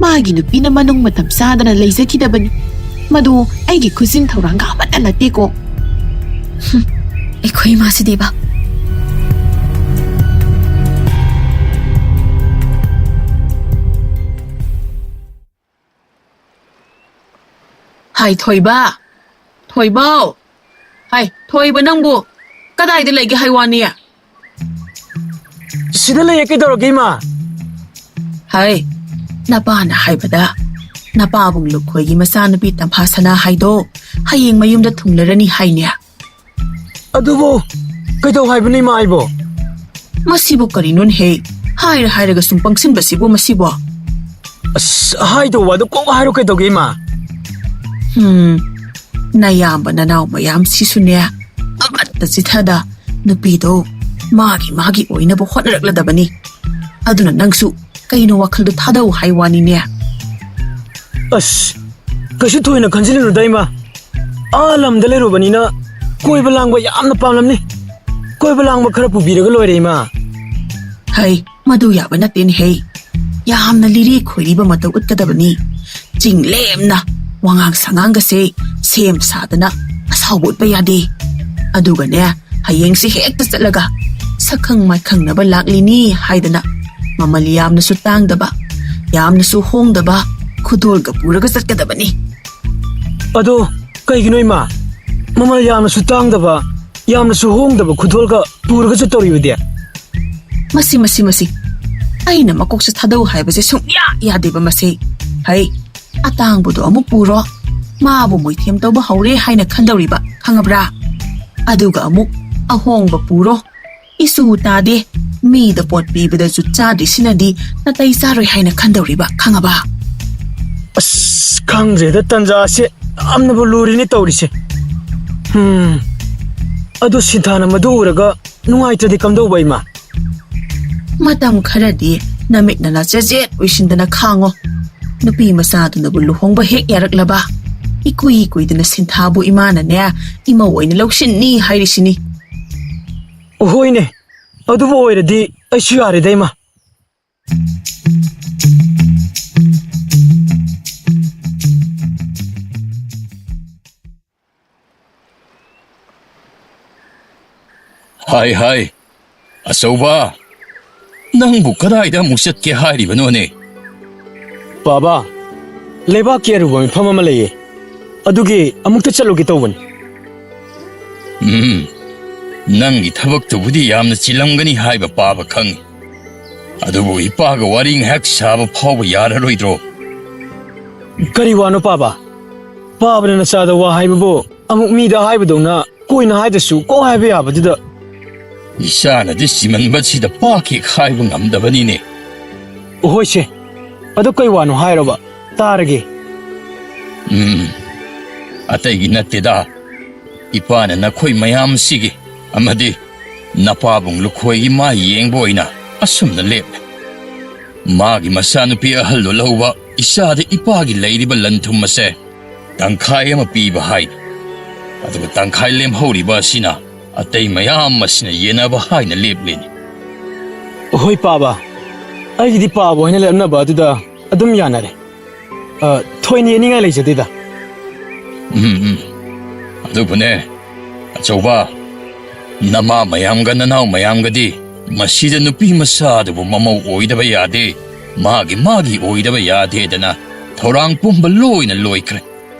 ꯃꯥꯒꯤ ꯅꯨꯄꯤꯅ ꯃꯅꯨꯡ ꯃꯇꯝ ꯆꯥꯗꯅ ꯂꯩꯖꯈꯤꯗꯕꯅꯤ꯫ ꯃꯗꯨ ꯑꯩꯒꯤ ꯈꯨꯖꯤꯟ ꯊꯧꯔꯥꯡꯒ ꯑꯃꯠꯇ ꯅꯠꯇꯦꯀꯣ꯫ ꯍꯨꯝ, ꯑꯩꯈꯣꯏ ꯏꯃꯥꯁꯤꯗꯤꯕ꯫ ꯍꯥꯏ, ꯊꯣꯏꯕ꯫ ꯊꯣꯏꯕꯧ꯫ ꯍꯥꯏ, ꯊꯣꯏꯕ, ꯅꯪꯕꯨ ꯀꯗꯥꯏꯗ ꯂꯩꯒꯦ ꯍꯥꯏ ꯋꯥꯅꯤ? ꯁꯤꯗ ꯂꯩꯌꯦ, ꯀꯩꯗꯧꯔꯒꯦ, ꯏꯃꯥ? ꯍꯥꯏ, ꯅꯄꯥꯅ ꯍꯥꯏꯕꯗ ꯅꯄꯥꯕꯨꯡ ꯂꯨꯈꯣꯏꯒꯤ ꯃꯆꯥꯅꯨꯄꯤ ꯇꯝꯐꯥ ꯁꯅꯥ ꯍꯥꯏꯗꯣ ꯍꯌꯦꯡ ꯃꯌꯨꯝꯗ ꯊꯨꯡꯂꯔꯅꯤ ꯍꯥꯏꯅꯦ꯫ ꯑꯗꯨꯕꯨ ꯀꯩꯗꯧ ꯍꯥꯏꯕꯅꯣ, ꯏꯃꯥ, ꯑꯩꯕꯣ? ꯃꯁꯤꯕꯨ ꯀꯔꯤꯅꯣꯅꯦꯍꯦ? ꯍꯥꯏꯔ ꯍꯥꯏꯔꯒ ꯁꯨꯝ ꯄꯪꯁꯤꯟꯕꯁꯤꯕꯨ ꯃꯁꯤꯕꯣ? ꯑꯁ, ꯍꯥꯏꯗꯧ ꯋꯥꯗꯣ ꯀꯣꯛ ꯍꯥꯏꯔꯣ, ꯀꯩꯗꯧꯒꯦ, ꯏꯃꯥ? ꯍꯨꯝ, ꯅꯌꯥꯝꯕ ꯅꯅꯥꯎ ꯃꯌꯥꯝꯁꯤꯁꯨꯅꯦ, ꯑꯃꯠꯇ ꯆꯤꯊꯗ ꯅꯨꯄꯤꯗꯣ ꯃꯥꯒꯤ ꯃꯥꯒꯤ ꯑꯣꯏꯅꯕ ꯍꯣꯠꯅꯔꯛꯂꯗꯕꯅꯤ꯫ ꯑꯗꯨꯅ ꯅꯪꯁꯨ ꯀꯩꯅꯣ ꯋꯥꯈꯜꯗꯣ ꯊꯥꯗꯧ ꯍꯥꯏ ꯋꯥꯅꯤꯅꯦ꯫ ꯑꯁ, ꯀꯩꯁꯨ ꯊꯣꯏꯅ ꯈꯟꯖꯤꯜꯂꯨꯅꯨꯗ, ꯏꯃꯥ꯫ ꯑꯥ ꯂꯝꯗ ꯂꯩꯔꯨꯕꯅꯤꯅ ꯀꯣꯏꯕ ꯂꯥꯡꯕ ꯌꯥꯝꯅ ꯄꯥꯝꯂꯝꯅꯤ꯫ ꯀꯣꯏꯕ ꯂꯥꯡꯕ ꯈꯔ ꯄꯨꯕꯤꯔꯒ ꯂꯣꯏꯔꯦ, ꯏꯃꯥ꯫ ꯍꯩ, ꯃꯗꯨ ꯌꯥꯕ ꯅꯠꯇꯦꯅꯦꯍꯦ꯫ ꯌꯥꯝꯅ ꯂꯤꯔꯤ ꯈꯣꯏꯔꯤꯕ ꯃꯇꯧ ꯎꯠꯀꯗꯕꯅꯤ꯫ ꯆꯤꯡ ꯂꯦꯝꯅ ꯋꯥꯉꯥꯡ ꯁꯉꯥꯡꯒꯁꯦ ꯁꯦꯝ ꯁꯥꯗꯅ ꯑꯁꯥꯎꯕ ꯎꯠꯄ ꯌꯥꯗꯦ꯫ ꯑꯗꯨꯒꯅꯦ, ꯍꯌꯦꯡꯁꯤ ꯍꯦꯛꯇ ꯆꯠꯂꯒ ꯁꯛꯈꯪ ꯃꯥꯏꯈꯪꯅꯕ ꯂꯥꯛꯂꯤꯅꯤ ꯍꯥꯏꯗꯅ ꯃꯃꯜ ꯌꯥꯝꯅꯁꯨ ꯇꯥꯡꯗꯕ, ꯌꯥꯝꯅꯁꯨ ꯍꯣꯡꯗꯕ ꯈꯨꯗꯣꯜꯒ ꯄꯨꯔꯒ ꯆꯠꯀꯗꯕꯅꯤ꯫ ꯑꯗꯣ ꯀꯩꯒꯤꯅꯣ ꯏꯃꯥ? ꯃꯃꯜ ꯌꯥꯝꯅꯁꯨ ꯇꯥꯡꯗꯕ, ꯌꯥꯝꯅꯁꯨ ꯍꯣꯡꯗꯕ ꯈꯨꯗꯣꯜꯒ ꯄꯨꯔꯒ ꯆꯠꯇꯧꯔꯤꯕꯗꯤ? ꯃꯁꯤ, ꯃꯁꯤ, ꯃꯁꯤ꯫ ꯑꯩꯅ ꯃꯀꯣꯛꯁꯦ ꯊꯥꯗꯧ ꯍꯥꯏꯕꯁꯦ ꯁꯨꯡꯌꯥ ꯌꯥꯗꯦꯕ ꯃꯁꯤ꯫ ꯍꯩ, ꯑꯇꯥꯡꯕꯗꯣ ꯑꯃꯨꯛ ꯄꯨꯔꯣ꯫ ꯃꯥꯕꯨ ꯃꯣꯏꯊꯦꯝ ꯇꯧꯕ ꯍꯧꯔꯦ ꯍꯥꯏꯅ ꯈꯟꯗꯧꯔꯤꯕ, ꯈꯪꯉꯕ꯭ꯔꯥ? ꯑꯗꯨꯒ ꯑꯃꯨꯛ ꯑꯍꯣꯡꯕ ꯄꯨꯔꯣ꯫ ꯏꯁꯨ ꯇꯥꯗꯦ꯫ ꯃꯤꯗ ꯄꯣꯠ ꯄꯤꯕꯗꯁꯨ ꯆꯥꯗ꯭ꯔꯤꯁꯤꯅꯗꯤ ꯅꯥꯇꯩ ꯆꯥꯔꯣꯏ ꯍꯥꯏꯅ ꯈꯟꯗꯧꯔꯤꯕ, ꯈꯪꯉꯕ? ꯑꯁ, ꯈꯪꯗ꯭ꯔꯦꯗ, ꯇꯟꯖꯥꯁꯦ ꯌꯥꯝꯅꯕꯨ ꯂꯨꯔꯤꯅꯦ ꯇꯧꯔꯤꯁꯦ꯫ ꯎꯝ, ꯑꯗꯨ ꯁꯤꯟꯊꯥꯅ ꯃꯗꯨ ꯎꯔꯒ ꯅꯨꯡꯉꯥꯏꯇ꯭ꯔꯗꯤ ꯀꯝꯗꯧꯕ, ꯏꯃꯥ? ꯃꯇꯝ ꯈꯔꯗꯤ ꯅꯃꯤꯠ ꯅꯅꯥ ꯆꯦꯖꯦꯠ ꯑꯣꯏꯁꯤꯟꯗꯅ ꯈꯥꯡꯉꯣ꯫ ꯅꯨꯄꯤ ꯃꯆꯥꯗꯨꯅꯕꯨ ꯂꯨꯍꯣꯡꯕ ꯍꯦꯛ ꯌꯥꯔꯛꯂꯕ, ꯏꯀꯨꯏ ꯀꯨꯏꯗꯅ ꯁꯤꯟꯊꯥꯕꯨ ꯏꯃꯥꯅꯅꯦ, ꯏꯃꯧ ꯑꯣꯏꯅ ꯂꯧꯁꯤꯟꯅꯤ ꯍꯥꯏꯔꯤꯁꯤꯅꯤ꯫ ꯍꯣꯏꯅꯦ, ꯑꯗꯨꯕꯨ ꯑꯣꯏꯔꯗꯤ ꯑꯩꯁꯨ ꯌꯥꯔꯦꯗ, ꯏꯃꯥ꯫ ꯍꯥꯏ, ꯍꯥꯏ, ꯑꯆꯧꯕ, ꯅꯪꯕꯨ ꯀꯗꯥꯏꯗ ꯑꯃꯨꯛ ꯆꯠꯀꯦ ꯍꯥꯏꯔꯤꯕꯅꯣꯅꯦ? ꯄꯥꯕꯥ, ꯂꯩꯕꯥꯛꯀꯤ ꯑꯔꯨꯕ ꯃꯤꯐꯝ ꯑꯃ ꯂꯩꯌꯦ, ꯑꯗꯨꯒꯤ ꯑꯃꯨꯛꯇ ꯆꯠꯂꯨꯒꯦ ꯇꯧꯕꯅꯤ꯫ ꯎꯝ, ꯅꯪꯒꯤ ꯊꯕꯛꯇꯨꯕꯨꯗꯤ ꯌꯥꯝꯅ ꯆꯤꯜꯂꯝꯒꯅꯤ ꯍꯥꯏꯕ ꯄꯥꯕ ꯈꯪꯉꯤ꯫ ꯑꯗꯨꯕꯨ ꯏꯄꯥꯒ ꯋꯥꯔꯤ ꯉꯥꯏꯍꯥꯛ ꯁꯥꯕ ꯐꯥꯎꯕ ꯌꯥꯔꯔꯣꯏꯗ꯭ꯔꯣ? ꯀꯔꯤ ꯋꯥꯅꯣ ꯄꯥꯕ? ꯄꯥꯕꯅ ꯅꯆꯥꯗ ꯋꯥ ꯍꯥꯏꯕꯕꯨ ꯑꯃꯨꯛ ꯃꯤꯗ ꯍꯥꯏꯕꯗꯧꯅ ꯀꯣꯏꯅ ꯍꯥꯏꯗ꯭ꯔꯁꯨ ꯀꯣꯛ ꯍꯥꯏꯕ ꯌꯥꯕꯗꯨꯗ꯫ ꯏꯆꯥꯅꯗꯤ ꯆꯤꯃꯟꯕꯁꯤꯗ ꯄꯥꯛ ꯍꯦꯛ ꯍꯥꯏꯕ ꯉꯝꯗꯕꯅꯤꯅꯦ꯫ ꯍꯣꯏꯁꯦ, ꯑꯗꯨ ꯀꯩ ꯋꯥꯅꯣ ꯍꯥꯏꯔꯣꯕ, ꯇꯥꯔꯒꯦ꯫ ꯎꯝ, ꯑꯇꯩꯒꯤ ꯅꯠꯇꯦꯗ꯫ ꯏꯄꯥꯅ ꯅꯈꯣꯏ ꯃꯌꯥꯝꯁꯤꯒꯤ ꯑꯃꯗꯤ ꯅꯄꯥꯕꯨꯡ ꯂꯨꯈꯣꯏꯒꯤ ꯃꯥ ꯌꯦꯡꯕ ꯑꯣꯏꯅ ꯑꯁꯨꯝꯅ ꯂꯦꯞꯂꯦ꯫ ꯃꯥꯒꯤ ꯃꯆꯥꯅꯨꯄꯤ ꯑꯍꯜꯗꯣ ꯂꯧꯕ ꯏꯆꯥꯗ ꯏꯄꯥꯒꯤ ꯂꯩꯔꯤꯕ ꯂꯟ ꯊꯨꯝ ꯑꯁꯦ ꯇꯪꯈꯥꯏ ꯑꯃ ꯄꯤꯕ ꯍꯥꯏꯅ, ꯑꯗꯨꯒ ꯇꯪꯈꯥꯏ ꯂꯦꯝꯍꯧꯔꯤꯕ ꯑꯁꯤꯅ ꯑꯇꯩ ꯃꯌꯥꯝ ꯑꯁꯤꯅ ꯌꯦꯟꯅꯕ ꯍꯥꯏꯅ ꯂꯦꯞꯂꯤꯅꯤ꯫ ꯍꯣꯏ ꯄꯥꯕ, ꯑꯩꯒꯤꯗꯤ ꯄꯥꯕ ꯍꯣꯏꯅ ꯂꯦꯞꯅꯕ ꯑꯗꯨꯗ ꯑꯗꯨꯝ ꯌꯥꯅꯔꯦ꯫ ꯑ, ꯊꯣꯏꯅ ꯌꯦꯠꯅꯤꯡꯉꯥꯏ ꯂꯩꯖꯗꯦꯗ꯫ ꯎꯝ, ꯎꯝ꯫ ꯑꯗꯨꯕꯨꯅꯦ, ꯑꯆꯧꯕ, ꯅꯃꯥ ꯃꯌꯥꯝꯒ ꯅꯅꯥꯎ ꯃꯌꯥꯝꯒꯗꯤ ꯃꯁꯤꯗ ꯅꯨꯄꯤ ꯃꯆꯥꯗꯨꯕꯨ ꯃꯃꯧ ꯑꯣꯏꯗꯕ ꯌꯥꯗꯦ, ꯃꯥꯒꯤ ꯃꯥꯒꯤ ꯑꯣꯏꯗꯕ ꯌꯥꯗꯦꯗꯅ ꯊꯧꯔꯥꯡ ꯄꯨꯝꯕ ꯂꯣꯏꯅ ꯂꯣꯏꯈ꯭ꯔꯦ꯫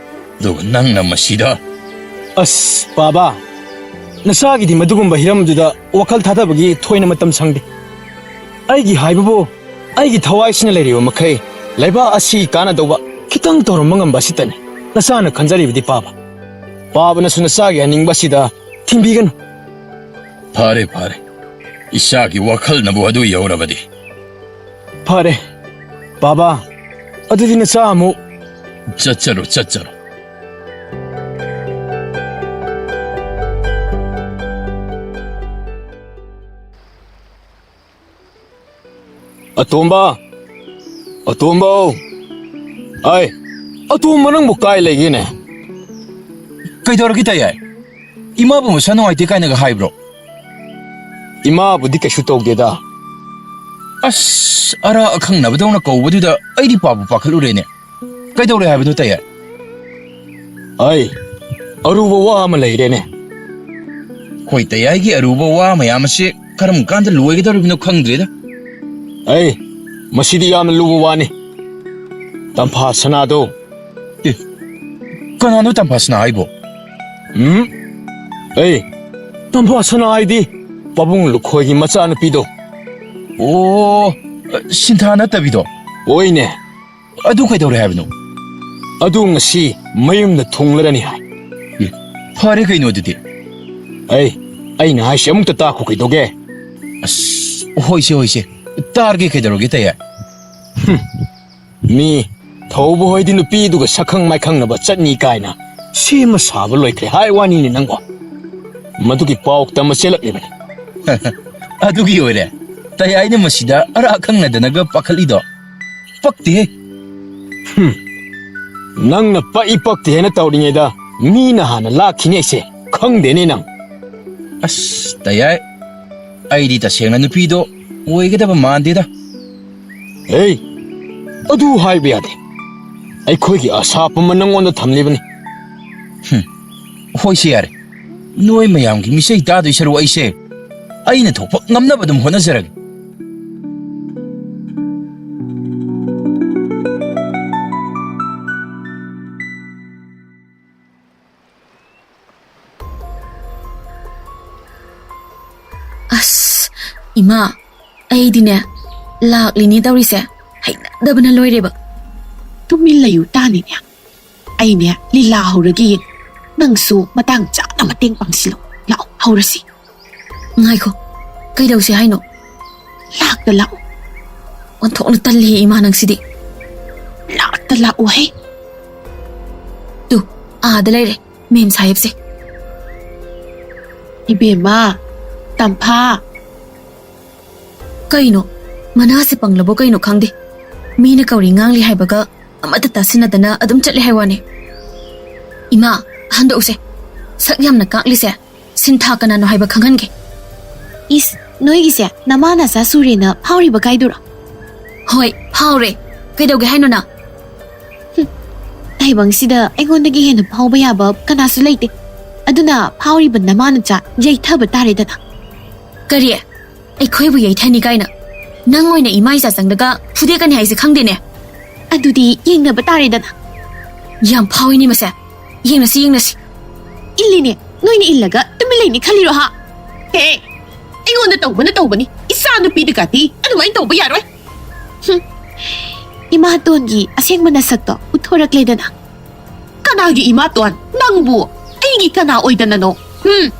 ꯑꯗꯨꯒ ꯅꯪꯅ ꯃꯁꯤꯗ꯫ ꯑꯁ, ꯄꯥꯕꯥ, ꯅꯆꯥꯒꯤꯗꯤ ꯃꯗꯨꯒꯨꯝꯕ ꯍꯤꯔꯝꯗꯨꯗ ꯋꯥꯈꯜ ꯊꯥꯗꯕꯒꯤ ꯊꯣꯏꯅ ꯃꯇꯝ ꯁꯪꯗꯦ꯫ ꯑꯩꯒꯤ ꯍꯥꯏꯕꯕꯨ, ꯑꯩꯒꯤ ꯊꯋꯥꯏꯁꯤꯅ ꯂꯩꯔꯤꯕ ꯃꯈꯩ ꯂꯩꯕꯥꯛ ꯑꯁꯤ ꯀꯥꯟꯅꯗꯧꯕ ꯈꯤꯇꯪ ꯇꯧꯔꯝꯕ ꯉꯝꯕ ꯑꯁꯤꯇꯅꯤ ꯅꯆꯥꯅ ꯈꯟꯖꯔꯤꯕꯗꯤ, ꯄꯥꯕꯥ꯫ ꯄꯥꯕꯅꯁꯨ ꯅꯆꯥꯒꯤ ꯍꯥꯏꯅꯤꯡꯕ ꯑꯁꯤꯗ ꯊꯤꯡꯕꯤꯒꯅꯨ꯫ ꯐꯔꯦ, ꯐꯔꯦ꯫ ꯏꯆꯥꯒꯤ ꯋꯥꯈꯜꯅꯕꯨ ꯑꯗꯨ ꯌꯧꯔꯕꯗꯤ꯫ ꯐꯔꯦ, ꯄꯥꯕꯥ꯫ ꯑꯗꯨꯗꯤ ꯅꯆꯥ ꯑꯃꯨꯛ꯫ ꯆꯠꯆꯔꯣ, ꯆꯠꯆꯔꯣ꯫ ꯑꯇꯣꯝꯕ! ꯑꯇꯣꯝꯕꯧ! ꯑꯩ, ꯑꯇꯣꯝꯕ ꯅꯪꯕꯨ ꯀꯥꯏ ꯂꯩꯒꯦꯅꯦ? ꯀꯩꯗꯧꯔꯒꯦ, ꯇꯌꯥꯏ? ꯏꯃꯥꯕꯨ ꯃꯁꯥ ꯅꯨꯡꯉꯥꯏꯇꯦ ꯀꯥꯏꯅꯒ ꯍꯥꯏꯕ꯭ꯔꯣ? ꯏꯃꯥꯕꯨꯗꯤ ꯀꯩꯁꯨ ꯇꯧꯗꯦꯗ꯫ ꯑꯁ, ꯑꯔꯥ ꯑꯈꯪꯅꯕꯗꯧꯅ ꯀꯧꯕꯗꯨꯗ ꯑꯩꯗꯤ ꯄꯥꯕꯨ ꯄꯥꯈꯠꯂꯨꯔꯦꯅꯦ꯫ ꯀꯩꯗꯧꯔꯦ ꯍꯥꯏꯕꯅꯣ, ꯇꯌꯥꯏ? ꯑꯩ, ꯑꯔꯨꯕ ꯋꯥ ꯑꯃ ꯂꯩꯔꯦꯅꯦ꯫ ꯍꯣꯏ, ꯇꯌꯥꯏꯒꯤ ꯑꯔꯨꯕ ꯋꯥ ꯃꯌꯥꯝ ꯑꯁꯤ ꯀꯔꯝ ꯀꯥꯟꯗ ꯂꯣꯏꯒꯗꯧꯔꯤꯕꯅꯣ ꯈꯪꯗ꯭ꯔꯦꯗ꯫ ꯑꯩ, ꯃꯁꯤꯗꯤ ꯌꯥꯝꯅ ꯂꯨꯕ ꯋꯥꯅꯤ꯫ ꯇꯝꯐꯥ ꯁꯅꯥꯗꯣ꯫ ꯑꯦ, ꯀꯅꯥꯅꯣ ꯇꯝꯐꯥ ꯁꯅꯥ ꯍꯥꯏꯕꯣ? ꯎꯝ? ꯑꯩ, ꯇꯝꯐꯥ ꯁꯅꯥ ꯍꯥꯏꯗꯤ ꯄꯥꯕꯨꯡ ꯂꯨꯈꯣꯏꯒꯤ ꯃꯆꯥꯅꯨꯄꯤꯗꯣ꯫ ꯑꯣ, ꯁꯤꯟꯊꯥ ꯅꯠꯇꯕꯤꯗꯣ? ꯍꯣꯏꯅꯦ꯫ ꯑꯗꯨ ꯀꯩꯗꯧꯔꯦ ꯍꯥꯏꯕꯅꯣ? ꯑꯗꯨ ꯉꯁꯤ ꯃꯌꯨꯝꯗ ꯊꯨꯡꯂꯔꯅꯤ ꯍꯥꯏ꯫ ꯑꯦ, ꯐꯔꯦ ꯀꯩꯅꯣ ꯑꯗꯨꯗꯤ꯫ ꯑꯩ, ꯑꯩꯅ ꯍꯥꯏꯁꯦ ꯑꯃꯨꯛꯇ ꯇꯥꯈꯣ ꯀꯩꯗꯧꯒꯦ? ꯑꯁ, ꯍꯣꯏꯁꯦ, ꯍꯣꯏꯁꯦ꯫ ꯇꯥꯔꯒꯦ ꯀꯩꯗꯧꯔꯒꯦ, ꯇꯌꯥꯏ? ꯍꯨꯝ꯫ ꯃꯤ ꯊꯧꯕ ꯍꯣꯏꯗꯤ ꯅꯨꯄꯤꯗꯨꯒ ꯁꯛꯈꯪ ꯃꯥꯏꯈꯪꯅꯕ ꯆꯠꯅꯤ ꯀꯥꯏꯅ ꯁꯦꯝꯕ ꯁꯥꯕ ꯂꯣꯏꯈ꯭ꯔꯦ ꯍꯥꯏ ꯋꯥꯅꯤꯅꯦ ꯅꯪꯕꯣ꯫ ꯃꯗꯨꯒꯤ ꯄꯥꯎ ꯇꯝꯕ ꯆꯦꯜꯂꯛꯂꯤꯕꯅꯤ꯫ ꯑꯗꯨꯒꯤ ꯑꯣꯏꯔꯦ ꯇꯌꯥꯏꯅ ꯃꯁꯤꯗ ꯑꯔꯥ ꯈꯪꯅꯗꯅꯒ ꯄꯥꯈꯠꯂꯤꯗꯣ꯫ ꯄꯛꯇꯦꯍꯦ꯫ ꯍꯨꯝ꯫ ꯅꯪꯅ ꯄꯛꯏ ꯄꯛꯇꯦ ꯍꯥꯏꯅ ꯇꯧꯔꯤꯉꯩꯗ ꯃꯤꯅ ꯍꯥꯟꯅ ꯂꯥꯛꯈꯤꯅꯤ ꯍꯥꯏꯁꯦ ꯈꯪꯗꯦꯅꯦ ꯅꯪ꯫ ꯑꯁ, ꯇꯌꯥꯏ, ꯑꯩꯗꯤ ꯇꯁꯦꯡꯅ ꯅꯨꯄꯤꯗꯣ ꯑꯣꯏꯒꯗꯕ ꯃꯥꯟꯗꯦꯗ꯫ ꯍꯦ, ꯑꯗꯨ ꯍꯥꯏꯕ ꯌꯥꯗꯦ꯫ ꯑꯩꯈꯣꯏꯒꯤ ꯑꯁꯥ ꯄꯨꯝꯕ ꯅꯪꯉꯣꯟꯗ ꯊꯝꯂꯤꯕꯅꯤ꯫ ꯍꯨꯝ, ꯍꯣꯏꯁꯦ ꯌꯥꯔꯦ꯫ ꯅꯣꯏ ꯃꯌꯥꯝꯒꯤ ꯃꯤꯁꯩ ꯇꯥꯗꯣꯏ ꯁꯔꯨꯛ ꯑꯩꯁꯦ ꯑꯩꯅ ꯊꯣꯛꯄ ꯉꯝꯅꯕ ꯑꯗꯨꯝ ꯍꯣꯠꯅꯖꯔꯒꯦ꯫ ꯑꯁ, ꯏꯃꯥ, ꯑꯩꯗꯤꯅꯦ, ꯂꯥꯛꯂꯤꯅꯦ ꯇꯧꯔꯤꯁꯦ꯫ ꯍꯩꯅꯗꯕꯅ ꯂꯣꯏꯔꯦꯕ꯫ ꯇꯨꯃꯤꯟ ꯂꯩꯌꯨ ꯇꯥꯅꯤꯅꯦ꯫ ꯑꯩꯅꯦ, ꯂꯤꯂꯥ ꯍꯧꯔꯒꯦ꯫ ꯅꯪꯁꯨ ꯃꯇꯥꯡ ꯆꯥꯅ ꯃꯇꯦꯡ ꯄꯥꯡꯁꯤꯜꯂꯣ꯫ ꯂꯥꯛꯑꯣ, ꯍꯧꯔꯁꯤ꯫ ꯉꯥꯏꯈꯣ, ꯀꯩꯗꯧꯁꯦ ꯍꯥꯏꯅꯣ? ꯂꯥꯛꯇ ꯂꯥꯛꯑꯣ꯫ ꯑꯣꯟꯊꯣꯛꯅ ꯇꯜꯂꯤꯍꯦ ꯏꯃꯥ ꯅꯪꯁꯤꯗꯤ꯫ ꯂꯥꯛꯇ ꯂꯥꯛꯑꯣ ꯍꯦ꯫ ꯇꯨ, ꯑꯥꯗ ꯂꯩꯔꯦ ꯃꯦꯝ ꯁꯥꯍꯦꯕꯁꯦ꯫ ꯏꯕꯦꯝꯃ, ꯇꯝꯐꯥ꯫ ꯀꯩꯅꯣ? ꯃꯅꯥꯁꯦ ꯄꯪꯂꯕꯣ ꯀꯩꯅꯣ ꯈꯪꯗꯦ꯫ ꯃꯤꯅ ꯀꯧꯔꯤ ꯉꯥꯡꯂꯤ ꯍꯥꯏꯕꯒ ꯑꯃꯠꯇ ꯇꯥꯁꯤꯟꯅꯗꯅ ꯑꯗꯨꯝ ꯆꯠꯂꯦ ꯍꯥꯏ ꯋꯥꯅꯦ꯫ ꯏꯃꯥ, ꯍꯟꯗꯣꯛꯎꯁꯦ꯫ ꯁꯛ ꯌꯥꯝꯅ ꯀꯥꯛꯂꯤꯁꯦ ꯁꯤꯟꯊꯥ ꯀꯅꯥꯅꯣ ꯍꯥꯏꯕ ꯈꯪꯍꯟꯒꯦ꯫ ꯏꯁ, ꯅꯣꯏꯒꯤꯁꯦ ꯅꯃꯥ ꯅꯆꯥ ꯁꯨꯔꯦꯅ ꯐꯥꯎꯔꯤꯕ ꯀꯥꯏꯗꯨꯔꯣ? ꯍꯣꯏ, ꯐꯥꯎꯔꯦ꯫ ꯀꯩꯗꯧꯒꯦ ꯍꯥꯏꯅꯣ ꯅꯪ? ꯍꯨꯝ, ꯇꯥꯏꯕꯪꯁꯤꯗ ꯑꯩꯉꯣꯟꯗꯒꯤ ꯍꯦꯟꯅ ꯐꯥꯎꯕ ꯌꯥꯕ ꯀꯅꯥꯁꯨ ꯂꯩꯇꯦ꯫ ꯑꯗꯨꯅ ꯐꯥꯎꯔꯤꯕ ꯅꯃꯥ ꯅꯆꯥ ꯌꯩꯊꯕ ꯇꯥꯔꯦꯗꯅ꯫ ꯀꯔꯤ? ꯑꯩꯈꯣꯏꯕꯨ ꯌꯩꯊꯅꯤ ꯀꯥꯏꯅ? ꯅꯪ ꯑꯣꯏꯅ ꯏꯃꯥ ꯏꯆꯥ ꯆꯪꯗꯒ ꯐꯨꯗꯦꯛꯀꯅꯤ ꯍꯥꯏꯁꯦ ꯈꯪꯗꯦꯅꯦ꯫ ꯑꯗꯨꯗꯤ ꯌꯦꯡꯅꯕ ꯇꯥꯔꯦꯗꯅ꯫ ꯌꯥꯝ ꯐꯥꯎꯏꯅꯦ ꯃꯁꯦ꯫ ꯌꯦꯡꯅꯁꯤ, ꯌꯦꯡꯅꯁꯤ꯫ ꯏꯜꯂꯤꯅꯦ, ꯅꯣꯏꯅ ꯏꯜꯂꯒ ꯇꯨꯃꯤꯟ ꯂꯩꯅꯤ ꯈꯜꯂꯤꯔꯣ ꯍꯥ? ꯍꯦ, ꯑꯩꯉꯣꯟꯗ ꯇꯧꯕꯅ ꯇꯧꯕꯅꯤ, ꯏꯆꯥ ꯅꯨꯄꯤꯗꯒꯗꯤ ꯑꯗꯨꯃꯥꯏꯅ ꯇꯧꯕ ꯌꯥꯔꯣꯏ꯫ ꯍꯨꯝ, ꯏꯃꯥꯇꯣꯟꯒꯤ ꯑꯁꯦꯡꯕ ꯅꯁꯛꯇꯣ ꯎꯠꯊꯣꯔꯛꯂꯦꯗꯅ꯫ ꯀꯅꯥꯒꯤ ꯏꯃꯥꯇꯣꯟ? ꯅꯪꯕꯨ ꯑꯩꯒꯤ ꯀꯅꯥ ꯑꯣꯏꯗꯅꯅꯣ? ꯍꯨꯝ꯫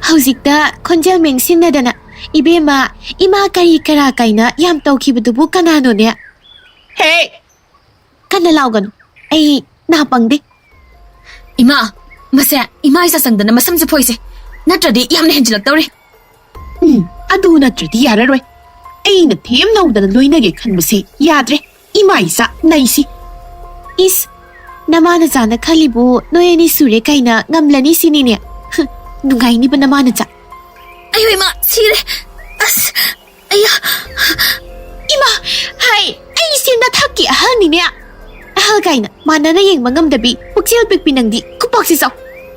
ꯍꯧꯖꯤꯛꯇ ꯈꯣꯟꯖꯦꯜ ꯃꯦꯡꯁꯤꯟꯅꯗꯅ, "ꯏꯕꯦꯝꯃ, ꯏꯃꯥ ꯀꯔꯤ ꯀꯔꯥ" ꯀꯥꯏꯅ ꯌꯥꯝ ꯇꯧꯈꯤꯕꯗꯨꯕꯨ ꯀꯅꯥꯅꯣꯅꯦ? ꯍꯦ! ꯀꯟꯅ ꯂꯥꯎꯒꯅꯨ, ꯑꯩ ꯅꯥ ꯄꯪꯗꯦ꯫ ꯏꯃꯥ, ꯃꯁꯦ ꯏꯃꯥ ꯏꯆꯥ ꯆꯪꯗꯅ ꯃꯁꯝꯁꯦ ꯐꯣꯏꯁꯦ, ꯅꯠꯇ꯭ꯔꯗꯤ ꯌꯥꯝꯅ ꯍꯦꯟꯖꯤꯜꯂꯛꯇꯧꯔꯦ꯫ ꯎꯝ, ꯑꯗꯨ ꯅꯠꯇ꯭ꯔꯗꯤ ꯌꯥꯔꯔꯣꯏ꯫ ꯑꯩꯅ ꯊꯦꯝ ꯅꯧꯗꯅ ꯂꯣꯏꯅꯒꯦ ꯈꯟꯕꯁꯤ ꯌꯥꯗ꯭ꯔꯦ꯫ ꯏꯃꯥ ꯏꯆꯥ ꯅꯩꯁꯤ꯫ ꯏꯁ, ꯅꯃꯥ ꯅꯆꯥꯅ ꯈꯜꯂꯤꯕꯨ ꯅꯣꯏ ꯑꯅꯤ ꯁꯨꯔꯦ ꯀꯥꯏꯅ ꯉꯝꯂꯅꯤ ꯁꯤꯅꯤꯅꯦ꯫ ꯍ, ꯅꯨꯡꯉꯥꯏꯅꯤꯕ ꯅꯃꯥ ꯅꯆꯥ꯫ ꯑꯌꯣ ꯏꯃꯥ, ꯁꯤꯔꯦ꯫ ꯑꯁ, ꯑꯌꯥ꯫ ꯏꯃꯥ, ꯍꯥꯏ, ꯑꯩꯁꯦ ꯅꯊꯛꯀꯤ ꯑꯍꯜꯅꯤꯅꯦ꯫ ꯑꯍꯜ ꯀꯥꯏꯅ ꯃꯥꯟꯅꯅ ꯌꯦꯡꯕ ꯉꯝꯗꯕꯤ, ꯄꯨꯛꯆꯦꯜ ꯄꯤꯛꯄꯤ ꯅꯪꯗꯤ ꯈꯨꯄꯥꯛꯁꯤ ꯆꯥꯎ꯫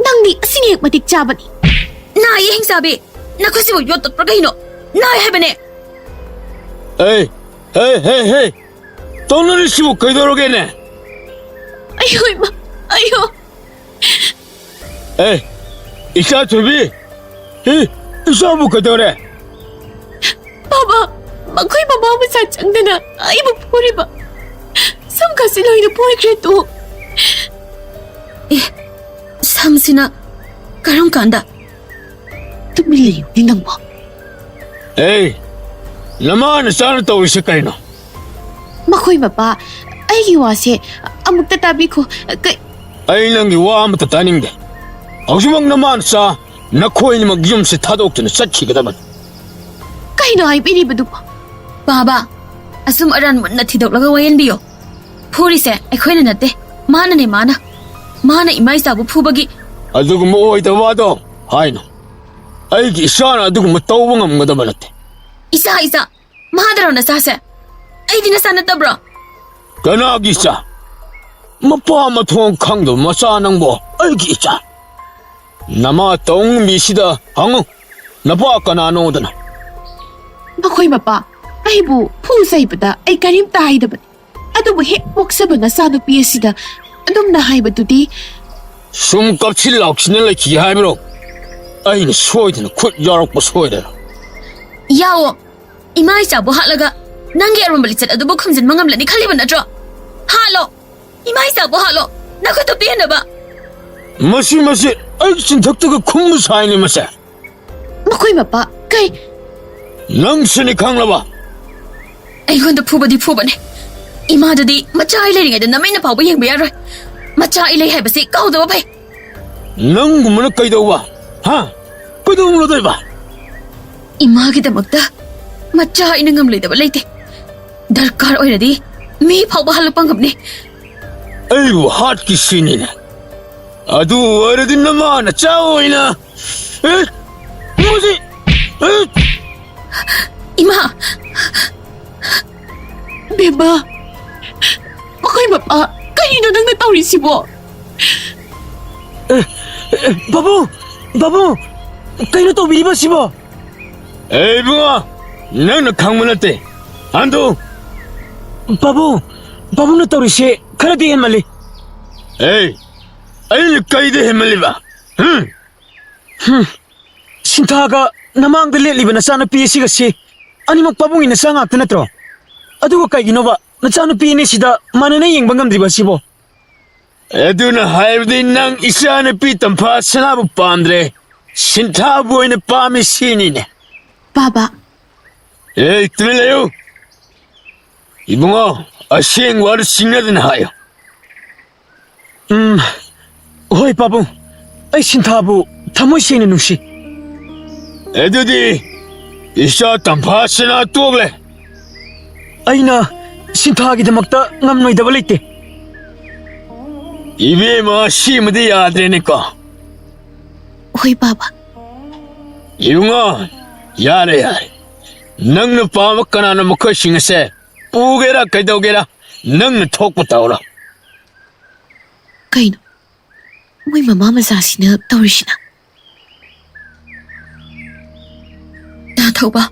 ꯅꯪꯗꯤ ꯑꯁꯤꯅ ꯍꯦꯛ ꯃꯇꯤꯛ ꯆꯥꯕꯅꯤ꯫ ꯅꯥꯏꯌꯦ, ꯍꯤꯡꯆꯥꯕꯤ꯫ ꯅꯈꯨꯠꯁꯤꯕꯨ ꯌꯣꯠ ꯇꯣꯠꯄ꯭ꯔꯥ ꯀꯩꯅꯣ? ꯅꯥꯏ ꯍꯥꯏꯕꯅꯦ꯫ ꯑꯦ, ꯍꯦ, ꯍꯦ, ꯍꯦ꯫ ꯇꯧꯅꯔꯤꯁꯤꯕꯨ ꯀꯩꯗꯧꯔꯒꯦꯅꯦ? ꯑꯌꯣ, ꯏꯃꯥ, ꯑꯌꯣ꯫ ꯑꯦ, ꯏꯆꯥ ꯊꯣꯏꯕꯤ꯫ ꯑꯦ, ꯏꯆꯥꯕꯨ ꯀꯩꯗꯧꯔꯦ? ꯕꯥꯕꯥ, ꯃꯈꯣꯏ ꯃꯃꯥ ꯃꯆꯥ ꯆꯪꯗꯅ ꯑꯩꯕꯨ ꯐꯨꯔꯤꯕ꯫ ꯁꯝꯒꯁꯤ ꯂꯣꯏꯅ ꯐꯣꯏꯈ꯭ꯔꯦ ꯇꯨ꯫ ꯑꯦ, ꯁꯝꯁꯤꯅ ꯀꯔꯝ ꯀꯥꯟꯗ? ꯇꯨꯃꯤꯟ ꯂꯩꯌꯨꯅꯦ ꯅꯪꯕꯣ꯫ ꯑꯦ, ꯅꯃꯥ ꯅꯆꯥꯅ ꯇꯧꯔꯤꯁꯦ ꯀꯩꯅꯣ? ꯃꯈꯣꯏ ꯃꯄꯥ, ꯑꯩꯒꯤ ꯋꯥꯁꯦ ꯑꯃꯨꯛꯇ ꯇꯥꯕꯤꯈꯣ꯫ ꯀꯩ- ꯑꯩ ꯅꯪꯒꯤ ꯋꯥ ꯑꯃꯠꯇ ꯇꯥꯅꯤꯡꯗꯦ꯫ ꯍꯧꯖꯤꯛꯃꯛ ꯅꯃꯥ ꯅꯆꯥ ꯅꯈꯣꯏ ꯑꯅꯤꯃꯛ ꯌꯨꯝꯁꯤ ꯊꯥꯗꯣꯛꯇꯨꯅ ꯆꯠꯈꯤꯒꯗꯕꯅꯤ꯫ ꯀꯩꯅꯣ ꯍꯥꯏꯕꯤꯔꯤꯕꯗꯨꯕꯣ? ꯕꯥꯕꯥ, ꯑꯆꯨꯝ ꯑꯔꯥꯟ ꯃꯨꯟꯅ ꯊꯤꯗꯣꯛꯂꯒ ꯋꯥꯌꯦꯟꯕꯤꯌꯣ꯫ ꯐꯨꯔꯤꯁꯦ ꯑꯩꯈꯣꯏꯅ ꯅꯠꯇꯦ, ꯃꯥꯅꯅꯦ, ꯃꯥꯅ꯫ ꯃꯥꯅ ꯏꯃꯥ ꯏꯆꯥꯕꯨ ꯐꯨꯕꯒꯤ꯫ ꯑꯗꯨꯒꯨꯝꯕ ꯑꯣꯏꯗꯕ ꯋꯥꯗꯣ ꯍꯥꯏꯅꯨ꯫ ꯑꯩꯒꯤ ꯏꯆꯥꯅ ꯑꯗꯨꯒꯨꯝꯕ ꯇꯧꯕ ꯉꯝꯒꯗꯕ ꯅꯠꯇꯦ꯫ ꯏꯆꯥ, ꯏꯆꯥ, ꯃꯥꯗꯔꯣ ꯅꯆꯥꯁꯦ? ꯑꯩꯗꯤ ꯅꯆꯥ ꯅꯠꯇꯕ꯭ꯔꯣ? ꯀꯅꯥꯒꯤ ꯏꯆꯥ? ꯃꯄꯥ ꯃꯊꯣꯡ ꯈꯪꯗꯕ ꯃꯆꯥ ꯅꯪꯕꯣ, ꯑꯩꯒꯤ ꯏꯆꯥ꯫ ꯅꯃꯥ ꯇꯧꯉꯝꯕꯤꯁꯤꯗ ꯍꯪꯉꯨ, ꯅꯄꯥ ꯀꯅꯥꯅꯣꯗꯅ꯫ ꯃꯈꯣꯏ ꯃꯄꯥ, ꯑꯩꯕꯨ ꯐꯨ ꯆꯩꯕꯗ ꯑꯩ ꯀꯔꯤꯝꯇ ꯍꯥꯏꯗꯕꯅꯤ꯫ ꯑꯗꯨꯕꯨ ꯍꯦꯛ ꯄꯣꯛꯆꯕ ꯅꯆꯥꯅꯨꯄꯤ ꯑꯁꯤꯗ ꯑꯗꯨꯝꯅ ꯍꯥꯏꯕꯗꯨꯗꯤ꯫ ꯁꯨꯝ ꯀꯞꯁꯤꯟ ꯂꯥꯎꯁꯤꯟꯅ ꯂꯩꯈꯤꯒꯦ ꯍꯥꯏꯕ꯭ꯔꯣ? ꯑꯩꯅ ꯁꯣꯏꯗꯅ ꯈꯨꯠ ꯌꯥꯎꯔꯛꯄ ꯁꯣꯏꯗꯅ꯫ ꯌꯥꯎꯑꯣ꯫ ꯏꯃꯥ ꯏꯆꯥꯕꯨ ꯍꯥꯠꯂꯒ ꯅꯪꯒꯤ ꯑꯔꯣꯟꯕ ꯂꯤꯆꯠ ꯑꯗꯨꯕꯨ ꯈꯨꯝꯖꯤꯟꯕ ꯉꯝꯂꯅꯤ ꯈꯜꯂꯤꯕ ꯅꯠꯇ꯭ꯔꯣ? ꯍꯥꯠꯂꯣ! ꯏꯃꯥ ꯏꯆꯥꯕꯨ ꯍꯥꯠꯂꯣ! ꯅꯈꯨꯠꯇꯨ ꯄꯦꯟꯅꯕ! ꯃꯁꯤ, ꯃꯁꯤ ꯑꯩꯒꯤ ꯆꯤꯟꯊꯛꯇꯒ ꯈꯨꯝꯕ ꯁꯥꯏꯅꯦ ꯃꯁꯦ꯫ ꯃꯈꯣꯏ ꯃꯄꯥ, ꯀꯩ? ꯅꯪꯁꯨꯅꯤ ꯈꯪꯂꯕ? ꯑꯩꯉꯣꯟꯗ ꯐꯨꯕꯗꯤ ꯐꯨꯕꯅꯦ꯫ ꯏꯃꯥꯗꯨꯗꯤ ꯃꯆꯥ ꯑꯩ ꯂꯩꯔꯤꯉꯩꯗ ꯅꯃꯩꯅ ꯐꯥꯎꯕ ꯌꯦꯡꯕ ꯌꯥꯔꯣꯏ꯫ ꯃꯆꯥ ꯑꯩ ꯂꯩ ꯍꯥꯏꯕꯁꯤ ꯀꯥꯎꯗꯕ ꯐꯩ꯫ ꯅꯪꯒꯨꯝꯕꯅ ꯀꯩꯗꯧꯕ? ꯍꯥ? ꯀꯩꯗꯧꯅꯗꯣꯏꯕ? ꯏꯃꯥꯒꯤꯗꯃꯛꯇ ꯃꯆꯥ ꯑꯩꯅ ꯉꯝꯂꯣꯏꯗꯕ ꯂꯩꯇꯦ꯫ ꯗꯔꯀꯥꯔ ꯑꯣꯏꯔꯗꯤ ꯃꯤ ꯐꯥꯎꯕ ꯍꯜꯂꯛꯄ ꯉꯝꯅꯤ꯫ ꯑꯩꯕꯨ ꯍꯥꯠꯈꯤ ꯁꯤꯅꯤꯅꯦ꯫ ꯑꯗꯨ ꯑꯣꯏꯔꯗꯤ ꯅꯃꯥ ꯅꯆꯥ ꯑꯣꯏꯅ, ꯑꯦ, ꯃꯁꯤ, ꯑꯦ꯫ ꯏꯃꯥ! ꯕꯦꯝꯃ, ꯃꯈꯣꯏ ꯃꯄꯥ, ꯀꯔꯤꯅꯣ ꯅꯪꯅ ꯇꯧꯔꯤꯁꯤꯕꯣ? ꯑꯦ, ꯕꯥꯕꯨ! ꯕꯥꯕꯨ! ꯀꯩꯅꯣ ꯇꯧꯕꯤꯔꯤꯕ ꯑꯁꯤꯕꯣ? ꯑꯦ ꯏꯕꯨꯡꯉꯣ, ꯅꯪꯅ ꯈꯪꯕ ꯅꯠꯇꯦ꯫ ꯑꯟꯗꯨ! ꯕꯥꯕꯨ! ꯕꯥꯕꯨꯅ ꯇꯧꯔꯤꯁꯦ ꯈꯔꯗꯤ ꯍꯦꯟꯃꯜꯂꯤ꯫ ꯑꯦ, ꯑꯩꯅ ꯀꯩꯗ ꯍꯦꯟꯃꯜꯂꯤꯕ? ꯍꯨꯝ? ꯍꯨꯝ꯫ ꯁꯤꯟꯊꯥꯒ ꯅꯃꯥꯡꯗ ꯂꯦꯞꯂꯤꯕ ꯅꯆꯥꯅꯨꯄꯤ ꯑꯁꯤꯒꯁꯤ ꯑꯅꯤꯃꯛ ꯄꯥꯕꯨꯡꯒꯤ ꯅꯆꯥ ꯉꯥꯛꯇ ꯅꯠꯇ꯭ꯔꯣ? ꯑꯗꯨꯒ ꯀꯩꯒꯤꯅꯣꯕ ꯅꯆꯥꯅꯨꯄꯤ ꯑꯅꯤꯁꯤꯗ ꯃꯥꯟꯅꯅ ꯌꯦꯡꯕ ꯉꯝꯗ꯭ꯔꯤꯕ ꯑꯁꯤꯕꯣ? ꯑꯗꯨꯅ ꯍꯥꯏꯕꯗꯤ ꯅꯪ ꯏꯆꯥꯅꯨꯄꯤ ꯇꯝꯐꯥ ꯁꯅꯥꯕꯨ ꯄꯥꯝꯗ꯭ꯔꯦ, ꯁꯤꯟꯊꯥꯕꯨ ꯑꯣꯏꯅ ꯄꯥꯝꯃꯤ ꯁꯤꯅꯤꯅꯦ꯫ ꯄꯥꯕ꯫ ꯑꯦ, ꯇꯨꯃꯤꯟ ꯂꯩꯌꯨ꯫ ꯏꯕꯨꯡꯉꯣ, ꯑꯁꯦꯡꯕ ꯋꯥꯗꯨ ꯆꯤꯡꯅꯗꯅ ꯍꯥꯏꯌꯨ꯫ ꯎꯝ, ꯍꯣꯏ ꯄꯥꯕꯨꯡ, ꯑꯩ ꯁꯤꯟꯊꯥꯕꯨ ꯊꯃꯣꯏ ꯁꯦꯡꯅ ꯅꯨꯡꯁꯤ꯫ ꯑꯗꯨꯗꯤ ꯏꯆꯥ ꯇꯝꯐꯥ ꯁꯅꯥ ꯇꯣꯛꯂꯦ꯫ ꯑꯩꯅ ꯁꯤꯟꯊꯥꯒꯤꯗꯃꯛꯇ ꯉꯝꯂꯣꯏꯗꯕ ꯂꯩꯇꯦ꯫ ꯏꯕꯦꯝꯃ, ꯁꯤꯃꯗꯤ ꯌꯥꯗ꯭ꯔꯦꯅꯦꯀꯣ꯫ ꯍꯣꯏ ꯄꯥꯕ꯫ ꯏꯕꯨꯡꯉꯣ, ꯌꯥꯔꯦ ꯌꯥꯔꯦ, ꯅꯪꯅ ꯄꯥꯝꯕ ꯀꯅꯥꯅꯣ ꯃꯈꯣꯏꯁꯤꯡ ꯑꯁꯦ ꯄꯨꯒꯦꯔꯥ ꯀꯩꯗꯧꯒꯦꯔꯥ ꯅꯪꯅ ꯊꯣꯛꯄ ꯇꯧꯔꯣ꯫ ꯀꯩꯅꯣ ꯃꯣꯏ ꯃꯃꯥ ꯃꯆꯥꯁꯤꯅ ꯇꯧꯔꯤꯁꯤꯅ? ꯗꯥ ꯊꯧꯕ,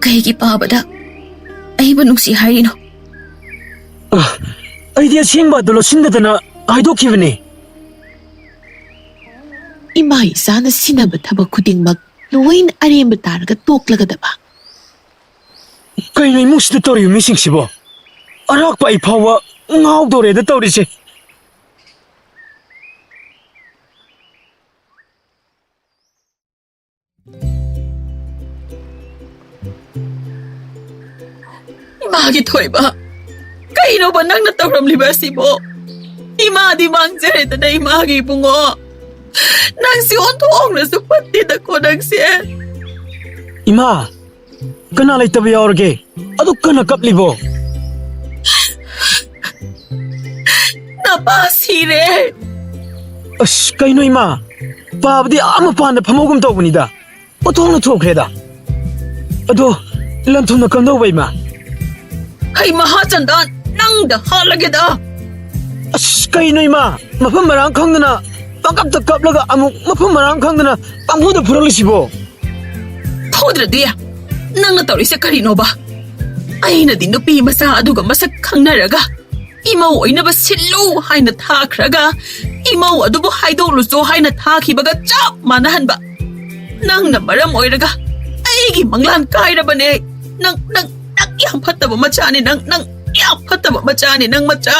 ꯀꯩꯒꯤ ꯄꯥꯕꯗ ꯑꯩꯕꯨ ꯅꯨꯡꯁꯤ ꯍꯥꯏꯔꯤꯅꯣ? ꯑ, ꯑꯩꯗꯤ ꯑꯁꯦꯡꯕ ꯑꯗꯨ ꯂꯣꯠꯁꯤꯟꯗꯗꯅ ꯍꯥꯏꯗꯣꯛꯈꯤꯕꯅꯦ꯫ ꯏꯃꯥ ꯏꯆꯥꯅ ꯁꯤꯟꯅꯕ ꯊꯕꯛ ꯈꯨꯗꯤꯡꯃꯛ ꯂꯣꯏꯅ ꯑꯔꯦꯝꯕ ꯇꯥꯔꯒ ꯇꯣꯛꯂꯒꯗꯕ꯫ ꯀꯩꯅꯣ ꯏꯃꯨꯡꯁꯤꯗ ꯇꯧꯔꯤꯕ ꯃꯤꯁꯤꯡꯁꯤꯕꯣ? ꯑꯔꯥꯛꯄ ꯑꯩ ꯐꯥꯎꯕ ꯉꯥꯎꯗꯧꯔꯦꯗ ꯇꯧꯔꯤꯁꯦ꯫ ꯏꯃꯥꯒꯤ ꯊꯣꯏꯕ, ꯀꯩꯅꯣꯕ ꯅꯪꯅ ꯇꯧꯔꯝꯂꯤꯕ ꯑꯁꯤꯕꯣ? ꯏꯃꯥꯗꯤ ꯃꯥꯡꯖꯔꯦꯗꯅ, ꯏꯃꯥꯒꯤ ꯏꯕꯨꯡꯉꯣ꯫ ꯅꯪꯁꯤ ꯑꯣꯟꯊꯣꯛꯅꯁꯨ ꯐꯠꯇꯦꯗꯀꯣ ꯅꯪꯁꯦ꯫ ꯏꯃꯥ, ꯀꯅꯥ ꯂꯩꯇꯕ ꯌꯥꯎꯔꯒꯦ? ꯑꯗꯨꯛ ꯀꯟꯅ ꯀꯞꯂꯤꯕꯣ? ꯅꯄꯥ ꯁꯤꯔꯦ꯫ ꯑꯁ, ꯀꯩꯅꯣ ꯏꯃꯥ? ꯄꯥꯕꯗꯤ ꯑꯥ ꯃꯄꯥꯟꯗ ꯐꯝꯍꯧꯒꯨꯝ ꯇꯧꯕꯅꯤꯗ꯫ ꯎꯊꯣꯛꯅ ꯊꯣꯛꯈ꯭ꯔꯦꯗ꯫ ꯑꯗꯣ, ꯂꯟ-ꯊꯨꯝꯅ ꯀꯝꯗꯧꯕ ꯏꯃꯥ? ꯍꯩ ꯃꯍꯥꯆꯟꯗꯥꯟ, ꯅꯪꯗ ꯍꯥꯠꯂꯒꯦꯗ꯫ ꯑꯁ, ꯀꯩꯅꯣ ꯏꯃꯥ? ꯃꯐꯝ ꯃꯔꯥꯡ ꯈꯪꯗꯅ ꯄꯪꯀꯞꯇ ꯀꯞꯂꯒ ꯑꯃꯨꯛ ꯃꯐꯝ ꯃꯔꯥꯡ ꯈꯪꯗꯅ ꯄꯪꯐꯨꯗ ꯐꯨꯔꯛꯂꯤꯁꯤꯕꯣ? ꯐꯨꯗ꯭ꯔꯗꯤ ꯅꯪꯅ ꯇꯧꯔꯤꯁꯦ ꯀꯔꯤꯅꯣꯕ? ꯑꯩꯅꯗꯤ ꯅꯨꯄꯤ ꯃꯆꯥ ꯑꯗꯨꯒ ꯃꯁꯛ ꯈꯪꯅꯔꯒ ꯏꯃꯧ ꯑꯣꯏꯅꯕ ꯁꯤꯜꯂꯨ ꯍꯥꯏꯅ ꯊꯥꯈ꯭ꯔꯒ, ꯏꯃꯧ ꯑꯗꯨꯕꯨ ꯍꯥꯏꯗꯣꯛꯂꯨꯆꯣ ꯍꯥꯏꯅ ꯊꯥꯈꯤꯕꯒ ꯆꯞ ꯃꯥꯟꯅꯍꯟꯕ꯫ ꯅꯪꯅ ꯃꯔꯝ ꯑꯣꯏꯔꯒ ꯑꯩꯒꯤ ꯃꯪꯂꯥꯟ ꯀꯥꯏꯔꯕꯅꯦ꯫ ꯅꯪ, ꯅꯪ, ꯅꯪ ꯌꯥꯝ ꯐꯠꯇꯕ ꯃꯆꯥꯅꯤ, ꯅꯪ, ꯅꯪ ꯌꯥꯝ ꯐꯠꯇꯕ ꯃꯆꯥꯅꯤ, ꯅꯪ ꯃꯆꯥ꯫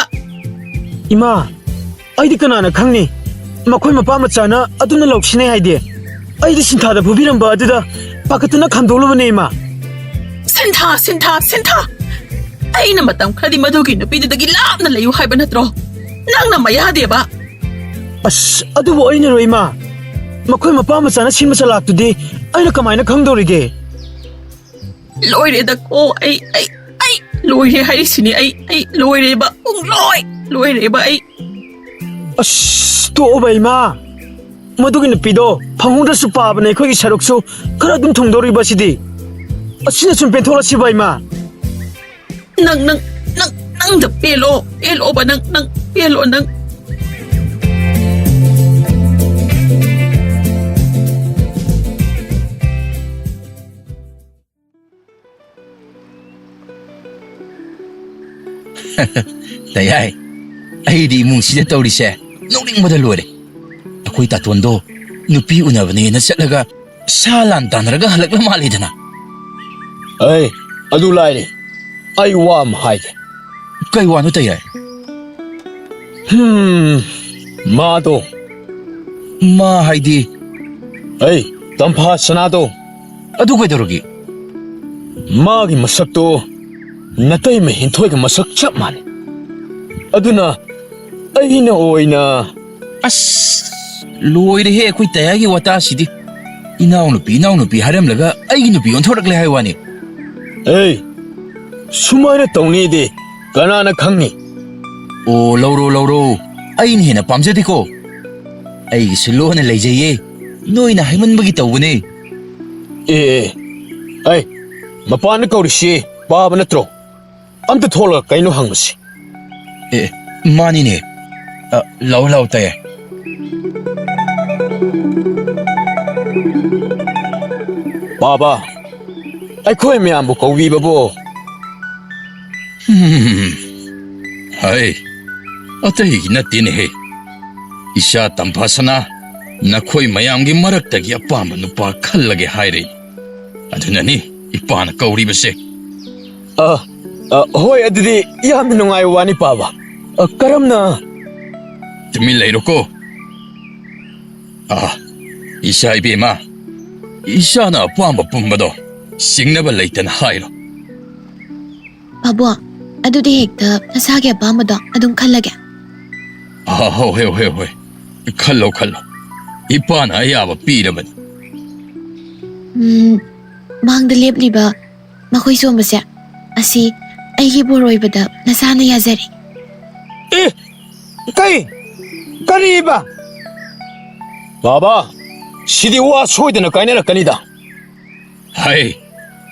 ꯏꯃꯥ, ꯑꯩꯗꯤ ꯀꯅꯥꯅ ꯈꯪꯅꯤ? ꯃꯈꯣꯏ ꯃꯄꯥ ꯃꯆꯥꯅ ꯑꯗꯨꯅ ꯂꯧꯁꯤꯟꯅꯩ ꯍꯥꯏꯗꯤ꯫ ꯑꯩꯗꯤ ꯁꯤꯟꯊꯥꯗ ꯐꯨꯕꯤꯔꯝꯕ ꯑꯗꯨꯗ ꯄꯥꯈꯠꯇꯅ ꯈꯥꯝꯗꯣꯛꯂꯨꯕꯅꯦ, ꯏꯃꯥ꯫ ꯁꯤꯟꯊꯥ, ꯁꯤꯟꯊꯥ, ꯁꯤꯟꯊꯥ! ꯑꯩꯅ ꯃꯇꯝ ꯈꯔꯗꯤ ꯃꯗꯨꯒꯤ ꯅꯨꯄꯤꯗꯨꯗꯒꯤ ꯂꯥꯞꯅ ꯂꯩꯌꯨ ꯍꯥꯏꯕ ꯅꯠꯇ꯭ꯔꯣ? ꯅꯪꯅ ꯃꯌꯥꯗꯦꯕ꯫ ꯑꯁ, ꯑꯗꯨꯕꯨ ꯑꯩꯅꯔꯣ, ꯏꯃꯥ? ꯃꯈꯣꯏ ꯃꯄꯥ ꯃꯆꯥꯅ ꯁꯤꯟꯕ ꯆꯂꯥꯛꯇꯨꯗꯤ ꯑꯩꯅ ꯀꯃꯥꯏꯅ ꯈꯪꯗꯧꯔꯤꯒꯦ? ꯂꯣꯏꯔꯦꯗꯀꯣ, ꯑꯩ, ꯑꯩ, ꯑꯩ ꯂꯣꯏꯔꯦ ꯍꯥꯏꯔꯤꯁꯤꯅꯤ, ꯑꯩ, ꯑꯩ ꯂꯣꯏꯔꯦꯕ, ꯄꯨꯡꯂꯣꯏ ꯂꯣꯏꯔꯦꯕ ꯑꯩ꯫ ꯑꯁ, ꯇꯣꯛꯑꯣꯕ, ꯏꯃꯥ꯫ ꯃꯗꯨꯒꯤ ꯅꯨꯄꯤꯗꯣ ꯐꯪꯍꯧꯗ꯭ꯔꯁꯨ ꯄꯥꯕꯅꯦ, ꯑꯩꯈꯣꯏꯒꯤ ꯁꯔꯨꯛꯁꯨ ꯈꯔ ꯑꯗꯨꯝ ꯊꯨꯡꯗꯧꯔꯤꯕ ꯁꯤꯗꯤ꯫ ꯑꯁꯤꯅ ꯁꯨꯝ ꯄꯦꯟꯊꯣꯛꯂꯁꯤꯕ, ꯏꯃꯥ꯫ ꯅꯪ, ꯅꯪ, ꯅꯪ, ꯅꯪꯗ ꯄꯦꯜꯂꯣ, ꯄꯦꯜꯂꯣꯕ, ꯅꯪ, ꯅꯪ ꯄꯦꯜꯂꯣ, ꯅꯪ꯫ ꯇꯌꯥꯏ, ꯑꯩꯗꯤ ꯏꯃꯨꯡꯁꯤꯗ ꯇꯧꯔꯤꯁꯦ ꯅꯣꯛꯅꯤꯡꯕꯗ ꯂꯣꯏꯔꯦ꯫ ꯑꯩꯈꯣꯏ ꯇꯥꯇꯣꯟꯗꯣ ꯅꯨꯄꯤ ꯎꯅꯕꯅꯦꯅ ꯆꯠꯂꯒ ꯁꯥ ꯂꯥꯟ ꯇꯥꯟꯅꯔꯒ ꯍꯜꯂꯛꯂ ꯃꯥꯜꯂꯦꯗꯅ꯫ ꯑꯩ, ꯑꯗꯨ ꯂꯥꯏꯔꯤ, ꯑꯩ ꯋꯥ ꯑꯃ ꯍꯥꯏꯒꯦ꯫ ꯀꯩ ꯋꯥꯅꯣ, ꯇꯌꯥꯏ? ꯍꯝ, ꯃꯥꯗꯣ꯫ ꯃꯥ ꯍꯥꯏꯗꯤ? ꯑꯩ, ꯇꯝꯐꯥ ꯁꯅꯥꯗꯣ꯫ ꯑꯗꯨ ꯀꯩꯗꯧꯔꯒꯦ? ꯃꯥꯒꯤ ꯃꯁꯛꯇꯣ ꯅꯇꯩꯃ ꯍꯦꯟꯊꯣꯏꯒ ꯃꯁꯛ ꯆꯞ ꯃꯥꯟꯅꯩ꯫ ꯑꯗꯨꯅ ꯑꯩꯅ ꯑꯣꯏꯅ꯫ ꯑꯁ, ꯂꯣꯏꯔꯦꯍꯦ ꯑꯩꯈꯣꯏ ꯇꯌꯥꯏꯒꯤ ꯋꯥꯇꯥꯁꯤꯗꯤ꯫ ꯏꯅꯥꯎꯅꯨꯄꯤ, ꯏꯅꯥꯎꯅꯨꯄꯤ ꯍꯥꯏꯔꯝꯂꯒ ꯑꯩꯒꯤ ꯅꯨꯄꯤ ꯑꯣꯟꯊꯣꯔꯛꯂꯦ ꯍꯥꯏ ꯋꯥꯅꯤ꯫ ꯑꯦ, ꯁꯨꯃꯥꯏꯅ ꯇꯧꯅꯤꯗꯤ ꯀꯅꯥꯅ ꯈꯪꯉꯤ? ꯑꯣ, ꯂꯧꯔꯣ, ꯂꯧꯔꯣ꯫ ꯑꯩꯅ ꯍꯦꯟꯅ ꯄꯥꯝꯖꯗꯦꯀꯣ꯫ ꯑꯩꯒꯤꯁꯨ ꯂꯣꯟꯅ ꯂꯩꯖꯩꯌꯦ꯫ ꯅꯣꯏꯅ ꯍꯥꯏꯃꯟꯕꯒꯤ ꯇꯧꯕꯅꯦ꯫ ꯑꯦ, ꯑꯦ, ꯑꯩ, ꯃꯄꯥꯟꯗ ꯀꯧꯔꯤꯁꯤ ꯄꯥꯕ ꯅꯠꯇ꯭ꯔꯣ? ꯑꯝꯇ ꯊꯣꯛꯂꯒ ꯀꯩꯅꯣ ꯍꯪꯉꯨꯁꯤ꯫ ꯑꯦ, ꯃꯥꯅꯤꯅꯦ꯫ ꯑ, ꯂꯥꯛꯑꯣ, ꯂꯥꯛꯑꯣ, ꯇꯌꯥꯏ꯫ ꯄꯥꯕ, ꯑꯩꯈꯣꯏ ꯃꯌꯥꯝꯕꯨ ꯀꯧꯕꯤꯕꯕꯨ꯫ ꯍꯝ, ꯍꯩ, ꯑꯇꯩꯒꯤ ꯅꯠꯇꯦꯅꯦꯍꯦ꯫ ꯏꯆꯥ ꯇꯝꯐꯥꯁꯅꯥ, ꯅꯈꯣꯏ ꯃꯌꯥꯝꯒꯤ ꯃꯔꯛꯇꯒꯤ ꯑꯄꯥꯝꯕ ꯅꯨꯄꯥ ꯈꯜꯂꯒꯦ ꯍꯥꯏꯔꯦ꯫ ꯑꯗꯨꯅꯅꯤ ꯏꯄꯥꯅ ꯀꯧꯔꯤꯕꯁꯦ꯫ ꯑ, ꯑ, ꯍꯣꯏ, ꯑꯗꯨꯗꯤ ꯌꯥꯝꯅ ꯅꯨꯡꯉꯥꯏꯕ ꯋꯥꯅꯤ, ꯄꯥꯕ꯫ ꯑ, ꯀꯔꯝꯅ? ꯇꯨꯃꯤꯟ ꯂꯩꯔꯣꯀꯣ꯫ ꯑ, ꯏꯆꯥ ꯏꯕꯦꯝꯃ, ꯏꯆꯥꯅ ꯑꯄꯥꯝꯕ ꯄꯨꯝꯕꯗꯣ ꯆꯤꯡꯅꯕ ꯂꯩꯇꯅ ꯍꯥꯏꯔꯣ꯫ ꯄꯥꯕꯣꯛ, ꯑꯗꯨꯗꯤ ꯍꯦꯛꯇ ꯅꯁꯥꯒꯤ ꯑꯄꯥꯝꯕꯗꯣ ꯑꯗꯨꯝ ꯈꯜꯂꯒꯦ꯫ ꯑ, ꯍꯣꯏ, ꯍꯣꯏ, ꯍꯣꯏ, ꯍꯣꯏ꯫ ꯈꯜꯂꯣ, ꯈꯜꯂꯣ꯫ ꯏꯄꯥꯅ ꯑꯌꯥꯕ ꯄꯤꯔꯕꯅꯤ꯫ ꯎꯝ, ꯃꯥꯡꯗ ꯂꯦꯞꯂꯤꯕ ꯃꯈꯣꯏ ꯁꯣꯝꯕꯁꯦ, ꯑꯁꯤ ꯑꯩꯒꯤ ꯕꯣꯔ ꯑꯣꯏꯕꯗ ꯅꯁꯥꯅ ꯌꯥꯖꯔꯦ꯫ ꯑꯦ, ꯀꯩ? ꯀꯔꯤꯕ? ꯕꯥꯕꯥ, ꯁꯤꯗꯤ ꯋꯥ ꯁꯣꯏꯗꯅ ꯀꯥꯏꯅꯔꯛꯀꯅꯤꯗ꯫ ꯍꯩ,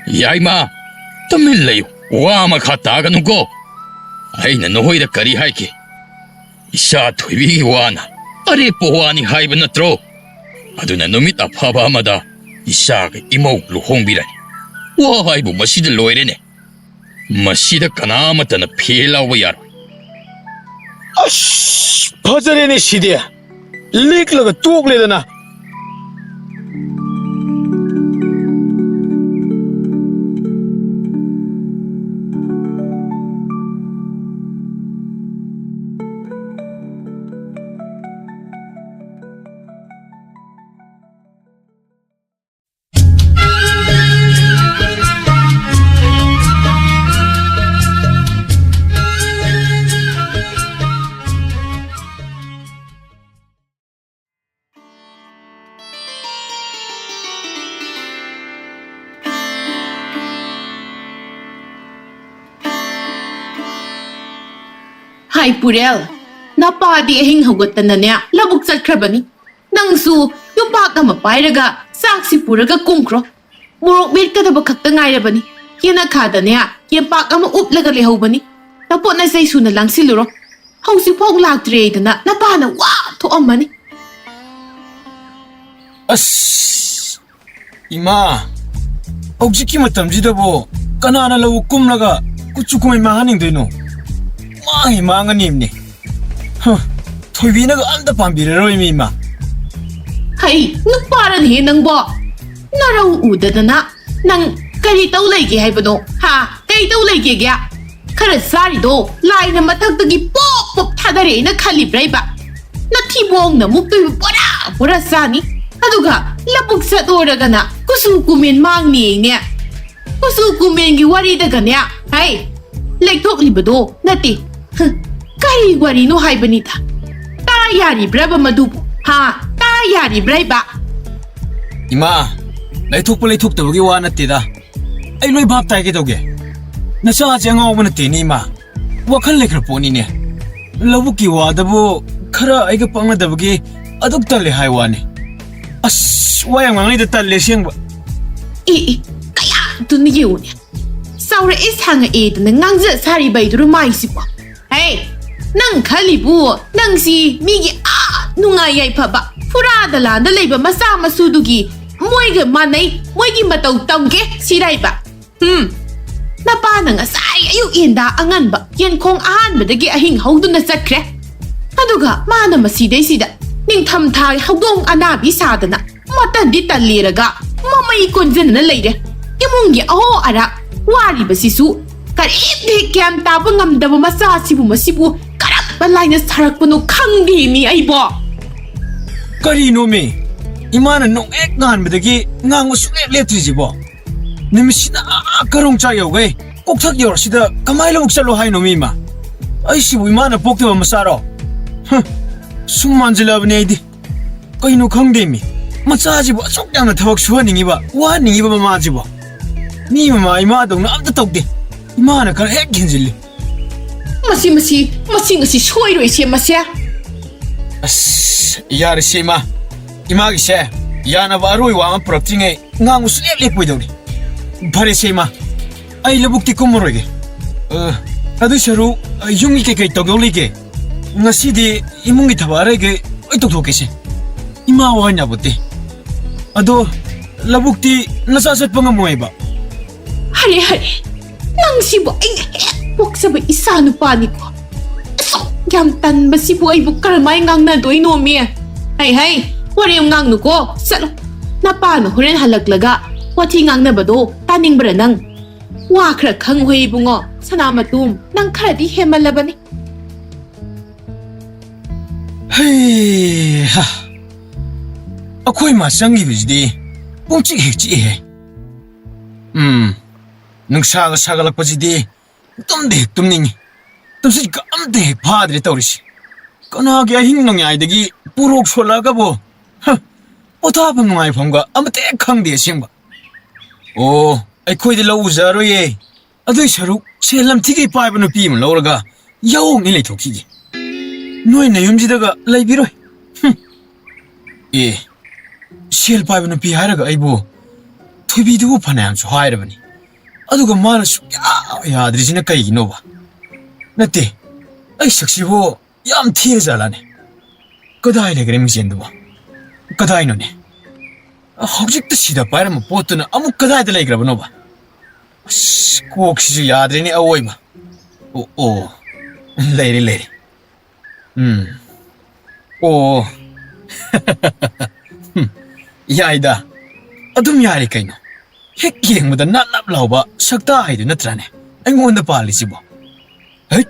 ꯌꯥꯏꯃ, ꯇꯨꯃꯤꯟ ꯂꯩꯌꯨ, ꯋꯥ ꯃꯈꯥ ꯇꯥꯒꯅꯨꯀꯣ꯫ ꯑꯩꯅ ꯅꯈꯣꯏꯗ ꯀꯔꯤ ꯍꯥꯏꯈꯤ? ꯏꯆꯥ ꯊꯣꯏꯕꯤꯒꯤ ꯋꯥꯅ ꯑꯔꯦꯞꯄ ꯋꯥꯅꯤ ꯍꯥꯏꯕ ꯅꯠꯇ꯭ꯔꯣ? ꯑꯗꯨꯅ ꯅꯨꯃꯤꯠ ꯑꯐꯕ ꯑꯃꯗ ꯏꯆꯥꯒ ꯏꯃꯧ ꯂꯨꯍꯣꯡꯕꯤꯔꯅꯤ꯫ ꯋꯥ ꯍꯥꯏꯕꯨ ꯃꯁꯤꯗ ꯂꯣꯏꯔꯦꯅꯦ꯫ ꯃꯁꯤꯗ ꯀꯅꯥ ꯑꯃꯠꯇꯅ ꯐꯦꯜ ꯂꯥꯎꯕ ꯌꯥꯔꯣꯏ꯫ ꯑꯁ, ꯐꯖꯔꯦꯅꯦ ꯁꯤꯗꯤ꯫ ꯂꯤꯛꯂꯒ ꯇꯣꯛꯂꯦꯗꯅ꯫ ꯍꯥꯏ ꯄꯨꯔꯦꯜ, ꯅꯄꯥꯗꯤ ꯑꯍꯤꯡ ꯍꯧꯒꯠꯇꯅꯅꯦ ꯂꯧꯕꯨꯛ ꯆꯠꯈ꯭ꯔꯕꯅꯤ꯫ ꯅꯪꯁꯨ ꯌꯣꯄꯥꯛ ꯑꯃ ꯄꯥꯏꯔꯒ ꯆꯥꯛꯁꯤ ꯄꯨꯔꯒ ꯀꯨꯝꯈ꯭ꯔꯣ꯫ ꯃꯣꯔꯣꯛ ꯃꯦꯠꯀꯗꯕ ꯈꯛꯇ ꯉꯥꯏꯔꯕꯅꯤ꯫ ꯌꯦꯅꯈꯥꯗꯅꯦ ꯌꯦꯝꯄꯥꯛ ꯑꯃ ꯎꯞꯂꯒ ꯂꯩꯍꯧꯕꯅꯤ꯫ ꯅꯄꯣꯠ ꯅꯆꯩ ꯁꯨꯅ ꯂꯥꯡꯁꯤꯜꯂꯨꯔꯣ꯫ ꯍꯧꯖꯤꯛꯐꯥꯎ ꯂꯥꯛꯇ꯭ꯔꯦꯗꯅ ꯅꯄꯥꯅ ꯋꯥ ꯊꯣꯛꯑꯝꯃꯅꯤ꯫ ꯑꯁ! ꯏꯃꯥ! ꯍꯧꯖꯤꯛꯀꯤ ꯃꯇꯝꯁꯤꯗꯕꯨ ꯀꯅꯥꯅ ꯂꯧ ꯀꯨꯝꯂꯒ ꯀꯨꯆꯨ ꯀꯨꯃꯦꯟ ꯃꯥꯡꯍꯟꯅꯤꯡꯗꯣꯏꯅꯣ? ꯃꯥꯡꯉꯤ ꯃꯥꯡꯉꯅꯤꯕꯅꯦ꯫ ꯍ, ꯊꯣꯏꯕꯤꯅꯒ ꯑꯝꯇ ꯄꯥꯝꯕꯤꯔꯔꯣꯏ ꯃꯤ ꯏꯃꯥ꯫ ꯍꯩ, ꯅꯨꯄꯥꯔꯅꯦꯍꯦ ꯅꯪꯕꯣ? ꯅꯔꯧ ꯎꯗꯗꯅ ꯅꯪ ꯀꯔꯤ ꯇꯧ ꯂꯩꯒꯦ ꯍꯥꯏꯕꯅꯣ? ꯍꯥ? ꯀꯩ ꯇꯧ ꯂꯩꯒꯦꯒꯦ? ꯈꯔ ꯆꯥꯔꯤꯗꯣ ꯂꯥꯏꯅ ꯃꯊꯛꯇꯒꯤ ꯄꯣꯞ ꯄꯣꯞ ꯊꯥꯗꯔꯛꯑꯦꯅ ꯈꯜꯂꯤꯕ꯭ꯔꯥ ꯏꯕ? ꯅꯊꯤꯕꯣꯡꯅ ꯃꯨꯛꯇꯣꯏꯕ ꯕꯣꯔꯥ ꯕꯣꯔꯥ ꯆꯥꯅꯤ꯫ ꯑꯗꯨꯒ ꯂꯧꯕꯨꯛ ꯆꯠꯂꯨꯔꯒꯅ ꯀꯨꯆꯨ ꯀꯨꯃꯦꯟ ꯃꯥꯡꯅꯤꯅꯦ꯫ ꯀꯨꯆꯨ ꯀꯨꯃꯦꯟꯒꯤ ꯋꯥꯔꯤꯗꯒꯅꯦ, ꯍꯩ, ꯂꯩꯊꯣꯛꯂꯤꯕꯗꯣ ꯅꯠꯇꯦ꯫ ꯍ, ꯀꯔꯤ ꯋꯥꯔꯤꯅꯣ ꯍꯥꯏꯕꯅꯤꯗ? ꯇꯥ ꯌꯥꯔꯤꯕ꯭ꯔꯕ ꯃꯗꯨꯕꯨ? ꯍꯥ? ꯇꯥ ꯌꯥꯔꯤꯕ꯭ꯔꯥ ꯏꯕ? ꯏꯃꯥ, ꯂꯩꯊꯣꯛꯄ ꯂꯩꯊꯣꯛꯇꯕꯒꯤ ꯋꯥ ꯅꯠꯇꯦꯗ꯫ ꯑꯩ ꯂꯣꯏ ꯚꯥꯞ ꯇꯥꯏ ꯀꯩꯗꯧꯒꯦ? ꯅꯆꯥꯁꯦ ꯑꯉꯥꯎꯕ ꯅꯠꯇꯦꯅꯦ ꯏꯃꯥ꯫ ꯋꯥꯈꯜ ꯂꯩꯈ꯭ꯔ ꯄꯣꯠꯅꯤꯅꯦ꯫ ꯂꯧꯕꯨꯛꯀꯤ ꯋꯥꯗꯕꯨ ꯈꯔ ꯑꯩꯒ ꯄꯛꯅꯗꯕꯒꯤ ꯑꯗꯨꯛ ꯇꯜꯂꯦ ꯍꯥꯏ ꯋꯥꯅꯤ꯫ ꯑꯁ, ꯋꯥ ꯌꯥꯝ ꯉꯥꯡꯅꯩꯗ, ꯇꯜꯂꯦ ꯑꯁꯦꯡꯕ꯫ ꯑꯦ, ꯑꯦ, ꯀꯌꯥꯗꯨꯅ ꯌꯦꯡꯉꯨꯅꯦ꯫ ꯆꯥꯎꯔꯛꯑꯦ ꯁꯥꯡꯉꯛꯑꯦꯗꯅ ꯉꯥꯡꯖ ꯁꯥꯔꯤꯕꯩꯗꯨꯔꯣ ꯃꯥꯏꯁꯤꯕꯣ? ꯍꯦ, ꯅꯪ ꯈꯜꯂꯤꯕꯨ ꯅꯪꯁꯤ ꯃꯤꯒꯤ ꯑꯥ ꯅꯨꯡꯉꯥꯏ ꯌꯥꯏꯐꯕ ꯐꯨꯔꯥ ꯗꯂꯥꯟꯗ ꯂꯩꯕ ꯃꯆꯥ ꯃꯁꯨꯗꯨꯒꯤ ꯃꯣꯏꯒ ꯃꯥꯟꯅꯩ, ꯃꯣꯏꯒꯤ ꯃꯇꯧ ꯇꯝꯒꯦ ꯁꯤꯔꯥꯏꯕ? ꯎꯝ, ꯅꯄꯥꯅ ꯉꯁꯥꯏ ꯑꯌꯨꯛ ꯌꯦꯟꯗꯥ ꯑꯉꯟꯕ ꯌꯦꯟꯈꯣꯡ ꯑꯍꯥꯟꯕꯗꯒꯤ ꯑꯍꯤꯡ ꯍꯧꯗꯨꯅ ꯆꯠꯈ꯭ꯔꯦ꯫ ꯑꯗꯨꯒ ꯃꯥꯅ ꯃꯁꯤꯗꯩꯁꯤꯗ ꯅꯤꯡꯊꯝꯊꯥ ꯍꯧꯗꯣꯡ ꯑꯅꯥꯕꯤ ꯁꯥꯗꯅ ꯃꯇꯟꯗꯤ ꯇꯜꯂꯦꯔꯒ ꯃꯃꯩ ꯀꯣꯟꯖꯟꯅ ꯂꯩꯔꯦ꯫ ꯏꯃꯨꯡꯒꯤ ꯑꯍꯣ ꯑꯔꯥꯛ ꯋꯥꯔꯤꯕꯁꯤꯁꯨ ꯀꯔꯤꯝꯇ ꯍꯦꯛ ꯒ꯭ꯌꯥꯟ ꯇꯥꯕ ꯉꯝꯗꯕ ꯃꯆꯥꯁꯤꯕꯨ ꯃꯁꯤꯕꯨ ꯀꯔꯝꯕ ꯂꯥꯏꯅ ꯁꯥꯔꯛꯄꯅꯣ ꯈꯪꯗꯦ ꯃꯤ ꯑꯩꯕꯣ꯫ ꯀꯔꯤꯅꯣꯃꯤ? ꯏꯃꯥꯅ ꯅꯣꯡꯍꯦꯛ ꯉꯥꯟꯕꯗꯒꯤ ꯉꯥꯡꯕ ꯁꯨꯡꯂꯦꯞ ꯂꯦꯞꯇ꯭ꯔꯤꯁꯤꯕꯣ? ꯅꯨꯃꯤꯠꯁꯤꯅ ꯑꯥ ꯀꯔꯣꯡ ꯆꯥꯛ ꯌꯧꯒꯩ ꯀꯣꯛꯊꯛ ꯌꯧꯔꯁꯤꯗ ꯀꯃꯥꯏꯅ ꯂꯧꯕꯨꯛ ꯆꯠꯂꯣ ꯍꯥꯏꯅꯣ ꯃꯤ ꯏꯃꯥ? ꯑꯩꯁꯤꯕꯨ ꯏꯃꯥꯅ ꯄꯣꯛꯇꯕ ꯃꯆꯥꯔꯣ? ꯍ, ꯁꯨꯝ ꯃꯥꯟꯁꯤꯜꯂꯛꯑꯕꯅꯦ ꯑꯩꯗꯤ꯫ ꯀꯩꯅꯣ ꯈꯪꯗꯦꯃꯤ, ꯃꯆꯥꯁꯤꯕꯨ ꯑꯁꯨꯛ ꯌꯥꯝꯅ ꯊꯕꯛ ꯁꯨꯍꯟꯅꯤꯡꯉꯤꯕ, ꯋꯥꯍꯟꯅꯤꯡꯉꯤꯕ ꯃꯃꯥꯁꯤꯕꯨ꯫ ꯃꯤ ꯃꯃꯥ ꯏꯃꯥꯗꯧꯅ ꯑꯝꯇ ꯇꯧꯗꯦ꯫ ꯏꯃꯥꯅ ꯈꯔ ꯍꯦꯛ ꯍꯦꯟꯖꯤꯜꯂꯤ꯫ ꯃꯁꯤ, ꯃꯁꯤ, ꯃꯁꯤ ꯉꯁꯤ ꯁꯣꯏꯔꯣꯏꯁꯦ ꯃꯁꯦ꯫ ꯑꯁ, ꯌꯥꯔꯦꯁꯦ ꯏꯃꯥ꯫ ꯏꯃꯥꯒꯤꯁꯦ ꯌꯥꯅꯕ ꯑꯔꯣꯏꯕ ꯑꯃ ꯄꯨꯔꯛꯇ꯭ꯔꯤꯉꯩ ꯉꯥꯡꯕ ꯁꯨꯡꯂꯦꯞ ꯂꯦꯞꯄꯣꯏꯗꯧꯔꯤ꯫ ꯐꯔꯦꯁꯦ ꯏꯃꯥ, ꯑꯩ ꯂꯧꯕꯨꯛꯇꯤ ꯀꯨꯝꯃꯔꯣꯏꯒꯦ꯫ ꯑ, ꯑꯗꯨꯏ ꯁꯔꯨꯛ, ꯑ, ꯌꯨꯝꯒꯤ ꯀꯩꯀꯩ ꯇꯧꯗꯧ ꯂꯩꯒꯦ? ꯉꯁꯤꯗꯤ ꯏꯃꯨꯡꯒꯤ ꯊꯕꯛ ꯑꯔꯩꯈꯩ ꯂꯣꯏ ꯇꯧꯊꯣꯛꯀꯦꯁꯦ꯫ ꯏꯃꯥ ꯋꯥ ꯉꯥꯏꯅꯕꯗꯤ꯫ ꯑꯗꯣ ꯂꯧꯕꯨꯛꯇꯤ ꯅꯆꯥ ꯆꯠꯄ ꯉꯝꯃꯣꯏꯕ꯫ ꯍꯔꯦ, ꯍꯔꯦ, ꯅꯪꯁꯤꯕꯨ ꯑꯩꯅ ꯍꯦꯛ ꯄꯣꯛꯆꯕ ꯏꯆꯥ ꯅꯨꯄꯥꯅꯤꯀꯣ꯫ ꯑꯁꯨꯛ ꯌꯥꯝ ꯇꯟꯕꯁꯤꯕꯨ ꯑꯩꯕꯨ ꯀꯔꯝꯍꯥꯏ ꯉꯥꯡꯅꯗꯣꯏꯅꯣꯃꯤ? ꯍꯩ, ꯍꯩ, ꯋꯥꯔꯦꯝ ꯉꯥꯡꯅꯨꯀꯣ, ꯆꯠꯂꯣ꯫ ꯅꯄꯥꯅ ꯍꯣꯔꯦꯟ ꯍꯜꯂꯛꯂꯒ ꯋꯥꯊꯤ ꯉꯥꯡꯅꯕꯗꯣ ꯇꯥꯅꯤꯡꯕ꯭ꯔꯥ ꯅꯪ? ꯋꯥ ꯈꯔ ꯈꯪꯉꯨꯍꯦ ꯏꯕꯨꯡꯉꯣ, ꯁꯅꯥꯃꯇꯨꯝ, ꯅꯪ ꯈꯔꯗꯤ ꯍꯦꯟꯃꯜꯂꯕꯅꯤ꯫ ꯍꯩ ꯍꯥ, ꯑꯩꯈꯣꯏ ꯃꯥ ꯆꯪꯈꯤꯕꯁꯤꯗꯤ ꯄꯨꯡꯆꯤꯛ ꯍꯦꯛ ꯆꯤꯛꯏꯍꯦ꯫ ꯎꯝ, ꯅꯨꯡꯁꯥꯒ ꯁꯥꯒꯠꯂꯛꯄꯁꯤꯗꯤ ꯇꯨꯝꯗ ꯍꯦꯛ ꯇꯨꯝꯅꯤꯡꯉꯤ꯫ ꯇꯨꯝꯁꯤꯠꯀ ꯑꯝꯇ ꯍꯦꯛ ꯐꯥꯗ꯭ꯔꯦ ꯇꯧꯔꯤꯁꯤ꯫ ꯀꯅꯥꯒꯤ ꯑꯍꯤꯡ ꯅꯣꯡꯌꯥꯏꯗꯒꯤ ꯄꯨꯔꯣꯛ ꯁꯣꯜꯂꯛꯑꯒꯕꯨ, ꯍ, ꯄꯣꯊꯥꯐꯝ ꯅꯨꯡꯉꯥꯏꯐꯝꯒ ꯑꯃꯇ ꯍꯦꯛ ꯈꯪꯗꯦ ꯑꯁꯦꯡꯕ꯫ ꯑꯣ, ꯑꯩꯈꯣꯏꯗꯤ ꯂꯧ ꯎꯖꯔꯣꯏꯌꯦ꯫ ꯑꯗꯨꯏ ꯁꯔꯨꯛ ꯁꯦꯜ ꯂꯝꯊꯤꯒꯩ ꯄꯥꯏꯕ ꯅꯨꯄꯤ ꯑꯃ ꯂꯧꯔꯒ ꯌꯥꯑꯣꯡ ꯏꯟ ꯂꯩꯊꯣꯛꯈꯤꯒꯦ꯫ ꯅꯣꯏ ꯅꯌꯨꯝꯁꯤꯗꯒ ꯂꯩꯕꯤꯔꯣꯏ꯫ ꯍꯨꯝ꯫ ꯑꯦ, ꯁꯦꯜ ꯄꯥꯏꯕ ꯅꯨꯄꯤ ꯍꯥꯏꯔꯒ ꯑꯩꯕꯨ ꯊꯣꯏꯕꯤꯗꯨꯕꯨ ꯐꯅꯌꯥꯝꯁꯨ ꯍꯥꯏꯔꯕꯅꯤ꯫ ꯑꯗꯨꯒ ꯃꯥꯅ ꯁꯨꯛꯌꯥ ꯌꯥꯗ꯭ꯔꯤꯁꯤꯅ ꯀꯩꯒꯤꯅꯣꯕ? ꯅꯠꯇꯦ, ꯑꯩ ꯁꯛꯁꯤꯕꯨ ꯌꯥꯝ ꯊꯤꯔ ꯖꯥꯠꯂꯥꯅꯦ? ꯀꯗꯥꯏ ꯂꯩꯈ꯭ꯔꯦ ꯃꯤꯡꯁꯦꯟꯗꯨꯕꯣ? ꯀꯗꯥꯏꯅꯣꯅꯦ? ꯍꯧꯖꯤꯛꯇ ꯁꯤꯗ ꯄꯥꯏꯔꯝꯕ ꯄꯣꯠꯇꯨꯅ ꯑꯃꯨꯛ ꯀꯗꯥꯏꯗ ꯂꯩꯈ꯭ꯔꯕꯅꯣꯕ? ꯑꯁ, ꯀꯣꯛꯁꯤꯁꯨ ꯌꯥꯗ꯭ꯔꯦꯅꯦ ꯑꯑꯣꯏꯕ꯫ ꯑꯣ, ꯑꯣ, ꯂꯩꯔꯦ, ꯂꯩꯔꯦ꯫ ꯎꯝ꯫ ꯑꯣ꯫ ꯍꯨꯝ, ꯌꯥꯏꯗ꯫ ꯑꯗꯨꯝ ꯌꯥꯔꯦ ꯀꯩꯅꯣ꯫ ꯍꯦꯛ ꯌꯦꯡꯕꯗ ꯅꯞ ꯅꯞ ꯂꯥꯎꯕ ꯁꯛꯇꯥ ꯍꯥꯏꯗꯨ ꯅꯠꯇ꯭ꯔꯥꯅꯦ ꯑꯩꯉꯣꯟꯗ ꯄꯥꯜꯂꯤꯁꯤꯕꯣ? ꯍꯩꯠ!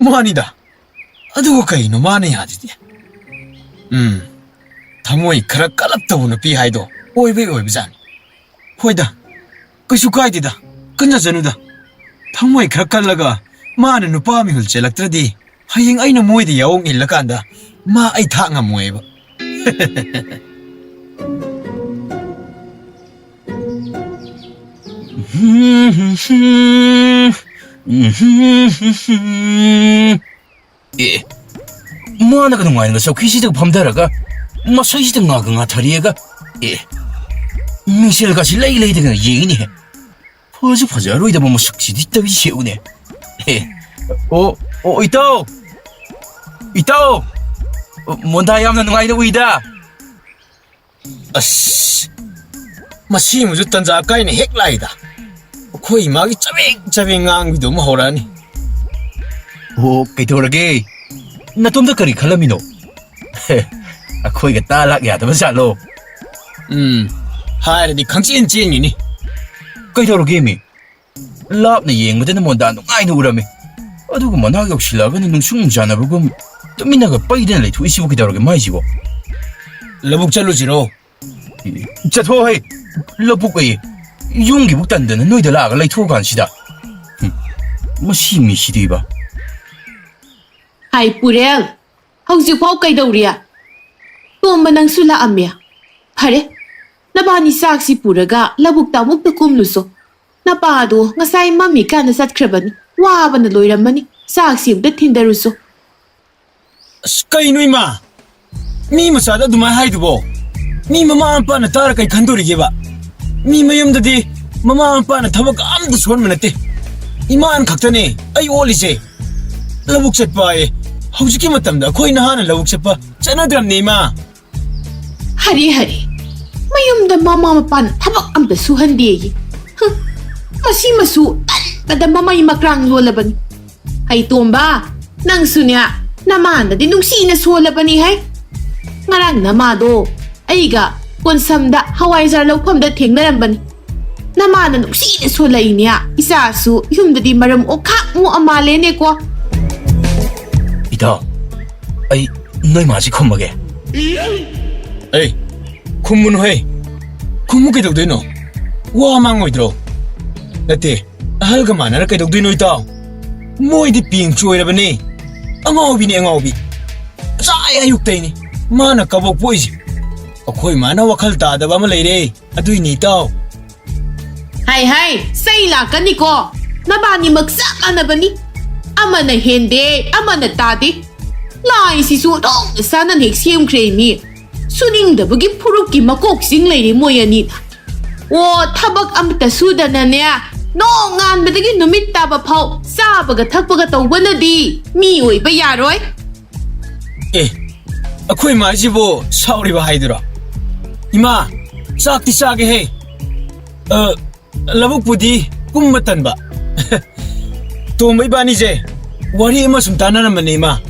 ꯃꯥꯅꯤꯗ꯫ ꯑꯗꯨꯒ ꯀꯩꯅꯣ ꯃꯥꯅ ꯌꯥꯗ꯭ꯔꯤꯗꯤ? ꯎꯝ, ꯊꯃꯣꯏ ꯈꯔ ꯀꯜꯂꯞ ꯇꯧꯕ ꯅꯨꯄꯤ ꯍꯥꯏꯗꯣ ꯑꯣꯏꯕꯩ ꯑꯣꯏꯕꯖꯥꯠꯅꯤ꯫ ꯍꯣꯏꯗ, ꯀꯩꯁꯨ ꯀꯥꯏꯗꯦꯗ, ꯀꯟꯅꯖꯅꯨꯗ꯫ ꯊꯃꯣꯏ ꯈꯔ ꯀꯜꯂꯒ ꯃꯥꯅ ꯅꯨꯄꯥ ꯃꯤꯍꯨꯜ ꯆꯦꯜꯂꯛꯇ꯭ꯔꯗꯤ ꯍꯌꯦꯡ ꯑꯩꯅ ꯃꯣꯏꯗ ꯌꯥꯑꯣꯡ ꯏꯜꯂꯀꯥꯟꯗ ꯃꯥ ꯑꯩ ꯊꯥꯛ ꯉꯝꯃꯣꯏꯕ꯫ ꯑꯦ, ꯃꯥꯅꯒ ꯅꯨꯡꯉꯥꯏꯅꯒ ꯆꯧꯀꯤꯁꯤꯗ ꯐꯝꯊꯔꯒ ꯃꯁꯩꯁꯤꯗ ꯉꯥꯒ ꯉꯥꯊꯔꯤꯑꯒ, ꯑꯦ, ꯃꯤꯡꯁꯦꯜꯒꯁꯤ ꯂꯩ ꯂꯩꯗꯒ ꯌꯦꯡꯉꯤꯅꯦꯍꯦ꯫ ꯐꯁꯨ ꯐꯖꯔꯣꯏꯗꯕ ꯃꯁꯛꯁꯤꯗꯤ ꯇꯧꯏ ꯁꯦ ꯎꯅꯦ꯫ ꯑꯦ, ꯑꯣ, ꯑꯣ, ꯏꯇꯥꯎ! ꯏꯇꯥꯎ! ꯃꯣꯟꯗꯥ ꯌꯥꯝꯅ ꯅꯨꯡꯉꯥꯏꯅ ꯎꯏꯗ꯫ ꯑꯁ, ꯃꯁꯤ ꯑꯃꯁꯨ ꯇꯟꯖꯥ ꯀꯥꯏꯅ ꯍꯦꯛ ꯂꯥꯛꯏꯗ꯫ ꯑꯩꯈꯣꯏ ꯏꯃꯥꯒꯤ ꯆꯕꯦꯡ ꯆꯕꯦꯡ ꯉꯥꯡꯕꯤꯗꯣ ꯑꯃ ꯍꯧꯔꯛꯑꯅꯤ꯫ ꯑꯣ, ꯀꯩꯗꯧꯔꯒꯦ? ꯅꯇꯣꯝꯇ ꯀꯔꯤ ꯈꯜꯂꯝꯃꯤꯅꯣ? ꯑꯩꯈꯣꯏꯒ ꯇꯥ ꯂꯥꯛ ꯌꯥꯗꯕ ꯖꯥꯠꯂꯣ? ꯎꯝ, ꯍꯥꯏꯔꯗꯤ ꯈꯪꯆꯦꯟ ꯆꯦꯟꯈꯤꯅꯤ꯫ ꯀꯩꯗꯧꯔꯒꯦ ꯃꯤ? ꯂꯥꯞꯅ ꯌꯦꯡꯕꯗꯅ ꯃꯣꯟꯗꯥ ꯅꯨꯡꯉꯥꯏꯅ ꯎꯔꯝꯃꯤ, ꯑꯗꯨꯒ ꯃꯅꯥꯛ ꯌꯧꯁꯤꯜꯂꯛꯑꯒꯅ ꯅꯨꯡꯁꯨꯛ ꯅꯨꯡꯖꯥꯅꯕꯒꯨꯝ ꯇꯨꯃꯤꯟꯅꯒ ꯄꯩꯗꯅ ꯂꯩꯊꯣꯛꯏꯁꯤꯕꯨ ꯀꯩꯗꯧꯔꯒꯦ ꯃꯥꯏꯁꯤꯕꯣ? ꯂꯧꯕꯨꯛ ꯆꯠꯂꯨꯁꯤꯔꯣ? ꯆꯠꯊꯣꯛꯑꯣꯍꯦ, ꯂꯧꯕꯨꯛ ꯑꯌꯦ, ꯌꯨꯝꯒꯤꯕꯨ ꯇꯟꯗꯅ ꯅꯣꯏꯗ ꯂꯥꯛꯑꯒ ꯂꯩꯊꯣꯛꯑꯀꯥꯟꯁꯤꯗ꯫ ꯍꯨꯝ, ꯃꯁꯤ ꯃꯤꯁꯤꯗꯤꯕ꯫ ꯍꯥꯏ ꯄꯨꯔꯦꯜ, ꯍꯧꯖꯤꯛꯐꯥꯎ ꯀꯩꯗꯧꯔꯤ? ꯇꯣꯝꯕ, ꯅꯪꯁꯨ ꯂꯥꯛꯑꯝꯃꯦ꯫ ꯐꯔꯦ, ꯅꯕꯥꯅꯤ ꯆꯥꯛꯁꯤ ꯄꯨꯔꯒ ꯂꯧꯕꯨꯛꯇ ꯑꯃꯨꯛꯇ ꯀꯨꯝꯂꯨꯁꯣ꯫ ꯅꯄꯥꯗꯣ ꯉꯁꯥꯏ ꯃꯝꯃꯤꯀꯥꯟꯗ ꯆꯠꯈ꯭ꯔꯕꯅꯤ, ꯋꯥꯕꯅ ꯂꯣꯏꯔꯝꯃꯅꯤ꯫ ꯆꯥꯛꯁꯤ ꯑꯃꯨꯛꯇ ꯊꯤꯟꯗꯔꯨꯁꯣ꯫ ꯑꯁ, ꯀꯩꯅꯣ ꯏꯃꯥ? ꯃꯤ ꯃꯆꯥꯗ ꯑꯗꯨꯃꯥꯏꯅ ꯍꯥꯏꯗꯨꯕꯣ? ꯃꯤ ꯃꯃꯥ ꯃꯄꯥꯅ ꯇꯥꯔ ꯀꯩ ꯈꯟꯗꯣꯔꯤꯒꯦꯕ? ꯃꯤ ꯃꯌꯨꯝꯗꯗꯤ ꯃꯃꯥ ꯃꯄꯥꯅ ꯊꯕꯛ ꯑꯝꯇ ꯁꯨꯍꯟꯕ ꯅꯠꯇꯦ꯫ ꯏꯃꯥꯅ ꯈꯛꯇꯅꯦ ꯑꯩ ꯑꯣꯠꯂꯤꯁꯦ꯫ ꯂꯧꯕꯨꯛ ꯆꯠꯄ ꯍꯥꯏꯌꯦ, ꯍꯧꯖꯤꯛꯀꯤ ꯃꯇꯝꯗ ꯑꯩꯈꯣꯏ ꯅꯍꯥꯅ ꯂꯧꯕꯨꯛ ꯆꯠꯄ ꯆꯠꯅꯗ꯭ꯔꯕꯅꯦ ꯏꯃꯥ꯫ ꯍꯔꯦ ꯍꯔꯦ, ꯃꯌꯨꯝꯗ ꯃꯃꯥ ꯃꯄꯥꯅ ꯊꯕꯛ ꯑꯝꯇ ꯁꯨꯍꯟꯗꯦꯌꯦ꯫ ꯍꯨꯝ, ꯃꯁꯤ ꯃꯁꯨ ꯇꯟꯕꯗ ꯃꯃꯩ ꯃꯀ꯭ꯔꯥꯡ ꯂꯣꯜꯂꯕꯅꯤ꯫ ꯍꯩ ꯇꯣꯝꯕ, ꯅꯪꯁꯨꯅꯦ ꯅꯃꯥꯅꯗꯤ ꯅꯨꯡꯁꯤꯅ ꯁꯣꯜꯂꯕꯅꯤ ꯍꯩ꯫ ꯉꯔꯥꯡ ꯅꯃꯥꯗꯣ ꯑꯩꯒ ꯀꯣꯟꯁꯝꯗ ꯍꯋꯥꯏꯖꯥꯔ ꯂꯧꯐꯝꯗ ꯊꯦꯡꯅꯔꯝꯕꯅꯤ꯫ ꯅꯃꯥꯅ ꯅꯨꯡꯁꯤꯅ ꯁꯣꯜꯂꯛꯏꯅꯦ꯫ ꯏꯆꯥꯁꯨ ꯌꯨꯝꯗꯗꯤ ꯃꯔꯝ ꯑꯣꯛꯈꯥꯛ ꯃꯣꯛꯑ ꯃꯥꯜꯂꯦꯅꯦꯀꯣ꯫ ꯏꯇꯥꯎ, ꯑꯩ ꯅꯣꯏ ꯃꯥꯁꯤ ꯈꯨꯝꯃꯒꯦ꯫ ꯑꯩ, ꯈꯨꯝꯃꯨꯅꯨ ꯍꯩ꯫ ꯈꯨꯝꯃꯨ ꯀꯩꯗꯧꯗꯣꯏꯅꯣ? ꯋꯥ ꯃꯥꯡꯉꯣꯏꯗ꯭ꯔꯣ? ꯅꯠꯇꯦ, ꯑꯍꯜꯒ ꯃꯥꯟꯅꯔ ꯀꯩꯗꯧꯗꯣꯏꯅꯣ ꯏꯇꯥꯎ? ꯃꯣꯏꯗꯤ ꯄꯦꯡ ꯆꯣꯏꯔꯕꯅꯦ꯫ ꯑꯉꯥꯎꯕꯤꯅꯦ ꯑꯉꯥꯎꯕꯤ꯫ ꯉꯁꯥꯏ ꯑꯌꯨꯛꯇꯩꯅꯦ ꯃꯥꯅ ꯀꯕꯣꯛ ꯄꯣꯛꯏꯁꯦ꯫ ꯑꯩꯈꯣꯏ ꯃꯥꯅ ꯋꯥꯈꯜ ꯇꯥꯗꯕ ꯑꯃ ꯂꯩꯔꯦ꯫ ꯑꯗꯨꯏꯅꯤ ꯏꯇꯥꯎ꯫ ꯍꯥꯏ ꯍꯥꯏ, ꯆꯩ ꯂꯥꯛꯀꯅꯤꯀꯣ꯫ ꯅꯕꯥꯅꯤꯃꯛ ꯆꯞ ꯃꯥꯟꯅꯕꯅꯤ꯫ ꯑꯃꯅ ꯍꯦꯟꯗꯦ, ꯑꯃꯅ ꯇꯥꯗꯦ꯫ ꯂꯥꯏꯁꯤꯁꯨ ꯑꯣꯟꯊꯣꯛꯅ ꯆꯥꯟꯅꯅ ꯍꯦꯛ ꯁꯦꯝꯈ꯭ꯔꯦ ꯃꯤ꯫ ꯁꯨꯅꯤꯡꯗꯕꯒꯤ ꯐꯨꯔꯨꯞꯀꯤ ꯃꯀꯣꯛ ꯆꯤꯡ ꯂꯩꯔꯦ ꯃꯣꯏ ꯑꯅꯤ꯫ ꯑꯣ, ꯊꯕꯛ ꯑꯃꯇ ꯁꯨꯗꯅꯅꯦ, ꯅꯣꯡ ꯉꯥꯟꯕꯗꯒꯤ ꯅꯨꯃꯤꯠ ꯇꯥꯕ ꯐꯥꯎ ꯆꯥꯕꯒ ꯊꯛꯄꯒ ꯇꯧꯕꯅꯗꯤ ꯃꯤ ꯑꯣꯏꯕ ꯌꯥꯔꯣꯏ꯫ ꯑꯦ, ꯑꯩꯈꯣꯏ ꯃꯥꯁꯤꯕꯨ ꯁꯥꯎꯔꯤꯕ ꯍꯥꯏꯗꯨꯔꯣ? ꯏꯃꯥ, ꯆꯥꯛꯇꯤ ꯆꯥꯒꯦꯍꯦ꯫ ꯑ, ꯂꯧꯕꯨꯛꯄꯨꯗꯤ ꯀꯨꯝꯕ ꯇꯟꯕ꯫ ꯇꯣꯝꯕ ꯏꯕꯥꯅꯤꯁꯦ ꯋꯥꯔꯤ ꯑꯃ ꯁꯨꯝ ꯇꯥꯟꯅꯔꯝꯕꯅꯦ, ꯏꯃꯥ꯫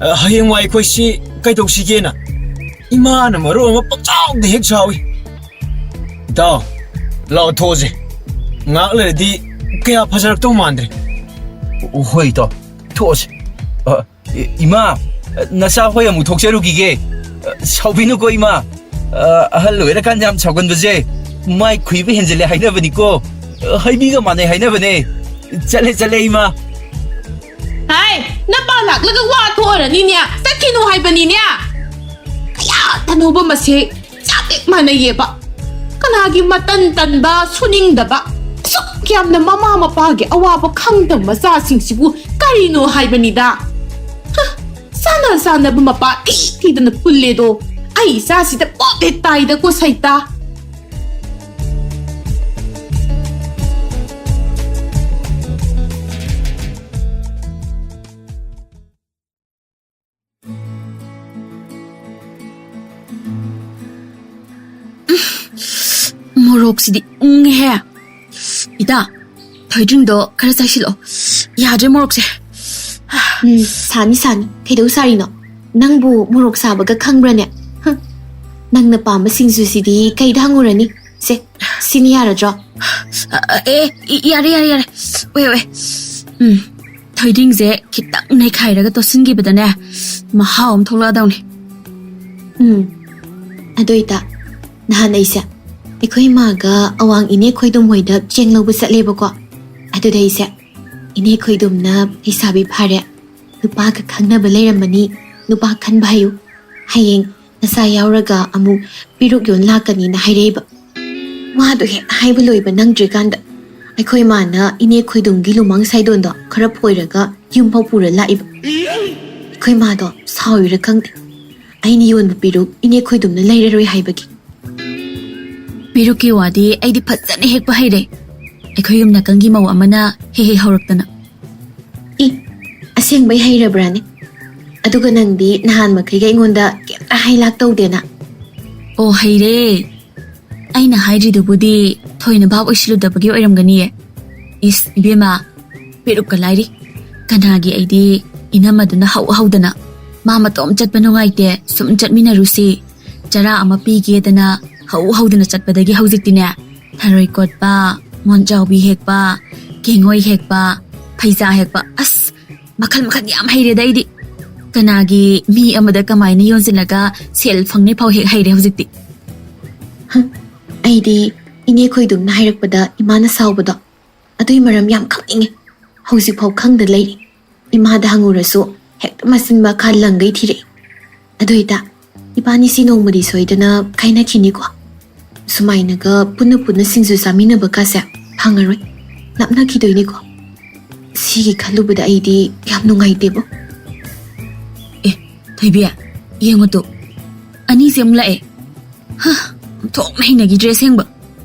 ꯑ, ꯍꯌꯦꯡꯋꯥꯏ ꯑꯩꯈꯣꯏꯁꯤ ꯀꯩꯗꯧꯁꯤꯒꯦꯅ꯫ ꯏꯃꯥꯅ ꯃꯔꯣꯜ ꯑꯃ ꯄꯪꯆꯥꯎꯗ ꯍꯦꯛ ꯆꯥꯎꯏ꯫ ꯏꯇꯥꯎ, ꯂꯥꯛꯑꯣ, ꯊꯣꯛꯑꯁꯦ꯫ ꯉꯥꯏꯍꯥꯛ ꯂꯩꯔꯗꯤ ꯀꯌꯥ ꯐꯖꯔꯛꯇꯧ ꯃꯥꯟꯗ꯭ꯔꯦ꯫ ꯍꯣꯏ, ꯏꯇꯥꯎ, ꯊꯣꯛꯑꯁꯦ꯫ ꯑ, ꯏ-, ꯏꯃꯥ, ꯅꯆꯥ ꯍꯣꯏ ꯑꯃꯨꯛ ꯊꯣꯛꯆꯔꯨꯈꯤꯒꯦ꯫ ꯑ, ꯁꯥꯎꯕꯤꯅꯨꯀꯣ, ꯏꯃꯥ꯫ ꯑ, ꯑꯍꯜ ꯑꯣꯏꯔꯀꯥꯟꯗ ꯌꯥꯝ ꯁꯥꯎꯒꯟꯕꯁꯦ ꯃꯥꯏ ꯈꯨꯏꯕ ꯍꯦꯟꯖꯤꯜꯂꯦ ꯍꯥꯏꯅꯕꯅꯤꯀꯣ꯫ ꯑ, ꯍꯩꯕꯤꯒ ꯃꯥꯟꯅꯩ ꯍꯥꯏꯅꯕꯅꯦ꯫ ꯆꯠꯂꯦ, ꯆꯠꯂꯦ, ꯏꯃꯥ꯫ ꯍꯥꯏ, ꯅꯄꯥ ꯂꯥꯛꯂꯒ ꯋꯥ ꯊꯣꯛꯑꯔꯅꯤꯅꯦ꯫ ꯆꯠꯈꯤꯅꯨ ꯍꯥꯏꯕꯅꯤꯅꯦ꯫ ꯀꯌꯥ ꯇꯅꯧꯕ ꯃꯁꯦ ꯆꯞ ꯍꯦꯛ ꯃꯥꯟꯅꯩꯌꯦꯕ꯫ ꯀꯅꯥꯒꯤ ꯃꯇꯟ ꯇꯟꯕ, ꯁꯨꯅꯤꯡꯗꯕ, ꯑꯁꯨꯛ ꯌꯥꯝꯅ ꯃꯃꯥ ꯃꯄꯥꯒꯤ ꯑꯋꯥꯕ ꯈꯪꯗꯕ ꯃꯆꯥꯁꯤꯡꯁꯤꯕꯨ ꯀꯔꯤꯅꯣ ꯍꯥꯏꯕꯅꯤꯗ꯫ ꯍ, ꯆꯥꯟꯅ ꯆꯥꯟꯅꯕ ꯃꯄꯥ ꯊꯤ ꯊꯤꯗꯅ ꯄꯨꯜꯂꯦꯗꯣ꯫ ꯑꯩ ꯏꯆꯥꯁꯤꯗ ꯄꯣꯠ ꯍꯦꯛ ꯇꯥꯏꯗꯀꯣ ꯁꯩꯇꯥ꯫ ꯃꯣꯔꯣꯛꯁꯤꯗꯤ ꯎꯪꯉꯦꯍꯦ꯫ ꯏꯇꯥ, ꯊꯣꯏꯗ꯭ꯔꯤꯡꯗꯣ ꯈꯔ ꯆꯥꯏꯁꯤꯜꯂꯛꯑꯣ꯫ ꯌꯥꯗ꯭ꯔꯦ ꯃꯣꯔꯣꯛꯁꯦ꯫ ꯎꯝ, ꯁꯥꯅꯤ, ꯁꯥꯅꯤ꯫ ꯀꯩꯗꯧ ꯁꯥꯔꯤꯅꯣ? ꯅꯪꯕꯨ ꯃꯣꯔꯣꯛ ꯁꯥꯕꯒ ꯈꯪꯕ꯭ꯔꯅꯦ? ꯍꯝ, ꯅꯪꯅ ꯄꯥꯝꯕ ꯁꯤꯡꯖꯨꯁꯤꯗꯤ ꯀꯩꯗ ꯍꯪꯉꯨꯔꯅꯤ? ꯁꯦ, ꯁꯤꯅ ꯌꯥꯔꯗ꯭ꯔꯣ? ꯑ, ꯑ, ꯑꯦ, ꯏ-, ꯌꯥꯔꯦ, ꯌꯥꯔꯦ, ꯌꯥꯔꯦ꯫ ꯑꯣꯏ, ꯑꯣꯏ꯫ ꯎꯝ, ꯊꯣꯏꯗꯤꯡꯁꯦ ꯈꯤꯇꯪ ꯅꯩꯈꯥꯏꯔꯒ ꯇꯣꯠꯁꯤꯟꯈꯤꯕꯗꯅꯦ, ꯃꯍꯥꯎ ꯑꯃ ꯊꯣꯛꯂꯛꯑꯗꯧꯅꯤ꯫ ꯎꯝ, ꯑꯗꯨ ꯏꯇꯥ, ꯅꯍꯥꯟ ꯑꯩꯁꯦ ꯑꯩꯈꯣꯏ ꯏꯃꯥꯒ ꯑꯋꯥꯡ ꯏꯅꯦ ꯈꯣꯏꯗꯨꯝ ꯍꯣꯏꯗ ꯆꯦꯡ ꯂꯧꯕ ꯆꯠꯂꯦꯕꯀꯣ꯫ ꯑꯗꯨꯗ ꯑꯩꯁꯦ, "ꯏꯅꯦ ꯈꯣꯏꯗꯨꯝꯅ ꯂꯩꯁꯥꯕꯤ ꯐꯥꯔꯦ, ꯅꯨꯄꯥꯒ ꯈꯪꯅꯕ ꯂꯩꯔꯝꯃꯅꯤ, ꯅꯨꯄꯥ ꯈꯟꯕ ꯍꯩꯌꯨ꯫ ꯍꯌꯦꯡ ꯅꯆꯥ ꯌꯥꯎꯔꯒ ꯑꯃꯨꯛ ꯄꯤꯔꯨꯛ ꯌꯣꯟ ꯂꯥꯛꯀꯅꯤꯅ" ꯍꯥꯏꯔꯛꯏꯕ꯫ ꯋꯥꯗꯣ ꯍꯦꯛ ꯍꯥꯏꯕ ꯂꯣꯏꯕ ꯅꯪꯗ꯭ꯔꯤꯀꯥꯟꯗ ꯑꯩꯈꯣꯏ ꯏꯃꯥꯅ ꯏꯅꯦ ꯈꯣꯏꯗꯨꯝꯒꯤ ꯂꯨꯃꯥꯡ ꯁꯥꯏꯗꯣꯟꯗꯣ ꯈꯔ ꯐꯣꯏꯔꯒ ꯌꯨꯝꯐꯥꯎ ꯄꯨꯔ ꯂꯥꯛꯏꯕ꯫ ꯑꯩꯈꯣꯏ ꯏꯃꯥꯗꯣ ꯁꯥꯎꯔꯤꯔ ꯈꯪꯗꯦ, ꯑꯩꯅ ꯌꯣꯟꯕ ꯄꯤꯔꯨꯛ ꯏꯅꯦ ꯈꯣꯏꯗꯨꯝꯅ ꯂꯩꯔꯔꯣꯏ ꯍꯥꯏꯕꯒꯤ꯫ ꯄꯤꯔꯨꯛꯀꯤ ꯋꯥꯗꯤ ꯑꯩꯗꯤ ꯐꯖꯅ ꯍꯦꯛꯄ ꯍꯩꯔꯦ꯫ ꯑꯩꯈꯣꯏ ꯌꯨꯝ ꯅꯥꯀꯟꯒꯤ ꯃꯧ ꯑꯃꯅ ꯍꯦꯛ ꯍꯦꯛ ꯍꯧꯔꯛꯇꯅ꯫ ꯏ, ꯑꯁꯦꯡꯕꯩ ꯍꯩꯔꯕ꯭ꯔꯥꯅꯦ? ꯑꯗꯨꯒ ꯅꯪꯗꯤ ꯅꯍꯥꯟ ꯃꯈꯩꯒ ꯑꯩꯉꯣꯟꯗ ꯀꯩꯝꯇ ꯍꯥꯏ ꯂꯥꯛ ꯇꯧꯗꯦꯅ꯫ ꯑꯣ, ꯍꯩꯔꯦ꯫ ꯑꯩꯅ ꯍꯥꯏꯗ꯭ꯔꯤꯗꯨꯕꯨꯗꯤ ꯊꯣꯏꯅ ꯚꯥꯞ ꯑꯣꯏꯁꯤꯜꯂꯨꯗꯕꯒꯤ ꯑꯣꯏꯔꯝꯒꯅꯤꯌꯦ꯫ ꯏꯁ, ꯏꯕꯦꯝꯃ, ꯄꯦꯔꯨꯛꯀ ꯂꯥꯏꯔꯤ꯫ ꯀꯅꯥꯒꯤ ꯑꯩꯗꯤ ꯏꯅꯝꯃꯗꯨꯅ ꯍꯧ ꯍꯧꯗꯅ, "ꯃꯥ ꯃꯇꯣꯝ ꯆꯠꯄ ꯅꯨꯡꯉꯥꯏꯇꯦ, ꯁꯨꯝ ꯆꯠꯃꯤꯟꯅꯔꯨꯁꯤ, ꯆꯔꯥ ꯑꯃ ꯄꯤꯒꯦꯗꯅ" ꯍꯧ ꯍꯧꯗꯅ ꯆꯠꯄꯗꯒꯤ ꯍꯧꯖꯤꯛꯇꯤꯅꯦ, ꯊꯔꯣꯏ ꯀꯣꯠꯄ, ꯃꯣꯟꯖꯥꯎꯕꯤ ꯍꯦꯛꯄ, ꯀꯦꯡꯉꯣꯏ ꯍꯦꯛꯄ, ꯐꯩꯖꯥ ꯍꯦꯛꯄ, ꯑꯁ, ꯃꯈꯜ ꯃꯈꯜ ꯌꯥꯝ ꯍꯩꯔꯦꯗ ꯑꯩꯗꯤ꯫ ꯀꯅꯥꯒꯤ ꯃꯤ ꯑꯃꯗ ꯀꯃꯥꯏꯅ ꯌꯣꯟꯁꯤꯜꯂꯒ ꯁꯦꯜ ꯐꯪꯅꯤ ꯐꯥꯎ ꯍꯦꯛ ꯍꯩꯔꯦ ꯍꯧꯖꯤꯛꯇꯤ꯫ ꯍꯝ, ꯑꯩꯗꯤ ꯏꯅꯦ ꯈꯣꯏꯗꯨꯝꯅ ꯍꯥꯏꯔꯛꯄꯗ ꯏꯃꯥꯅ ꯁꯥꯎꯕꯗꯣ, ꯑꯗꯨꯏ ꯃꯔꯝ ꯌꯥꯝ ꯈꯪꯅꯤꯡꯉꯦ꯫ ꯍꯧꯖꯤꯛꯐꯥꯎ ꯈꯪꯗ ꯂꯩꯔꯤ꯫ ꯏꯃꯥꯗ ꯍꯪꯉꯨꯔꯁꯨ ꯍꯦꯛꯇ ꯃꯆꯤꯟ ꯃꯈꯥ ꯂꯪꯒꯩ ꯊꯤꯔꯛꯏ꯫ ꯑꯗꯨ ꯏꯇꯥ, ꯏꯕꯥꯅꯤꯁꯤ ꯅꯣꯡꯃꯗꯤ ꯁꯣꯏꯗꯅ ꯀꯥꯏꯅꯈꯤꯅꯤꯀꯣ꯫ ꯁꯨꯃꯥꯏꯅꯒ ꯄꯨꯟꯅ ꯄꯨꯟꯅ ꯁꯤꯡꯖꯨ ꯆꯥꯃꯤꯟꯅꯕ ꯀꯥꯁꯦ ꯐꯪꯉꯔꯣꯏ꯫ ꯂꯥꯞꯅꯈꯤꯗꯣꯏꯅꯤꯀꯣ꯫ ꯁꯤꯒꯤ ꯈꯜꯂꯨꯕꯗ ꯑꯩꯗꯤ ꯌꯥꯝ ꯅꯨꯡꯉꯥꯏꯇꯦꯕꯣ꯫ ꯑꯦ, ꯊꯣꯏꯕꯤ, ꯌꯦꯡꯉꯨ ꯇꯨ, ꯑꯅꯤꯁꯦ ꯑꯃꯨꯛ ꯂꯥꯛꯑꯦ꯫ ꯍ, ꯊꯣꯛꯅ ꯍꯩꯅꯈꯤꯗ꯭ꯔꯦ ꯑꯁꯦꯡꯕ꯫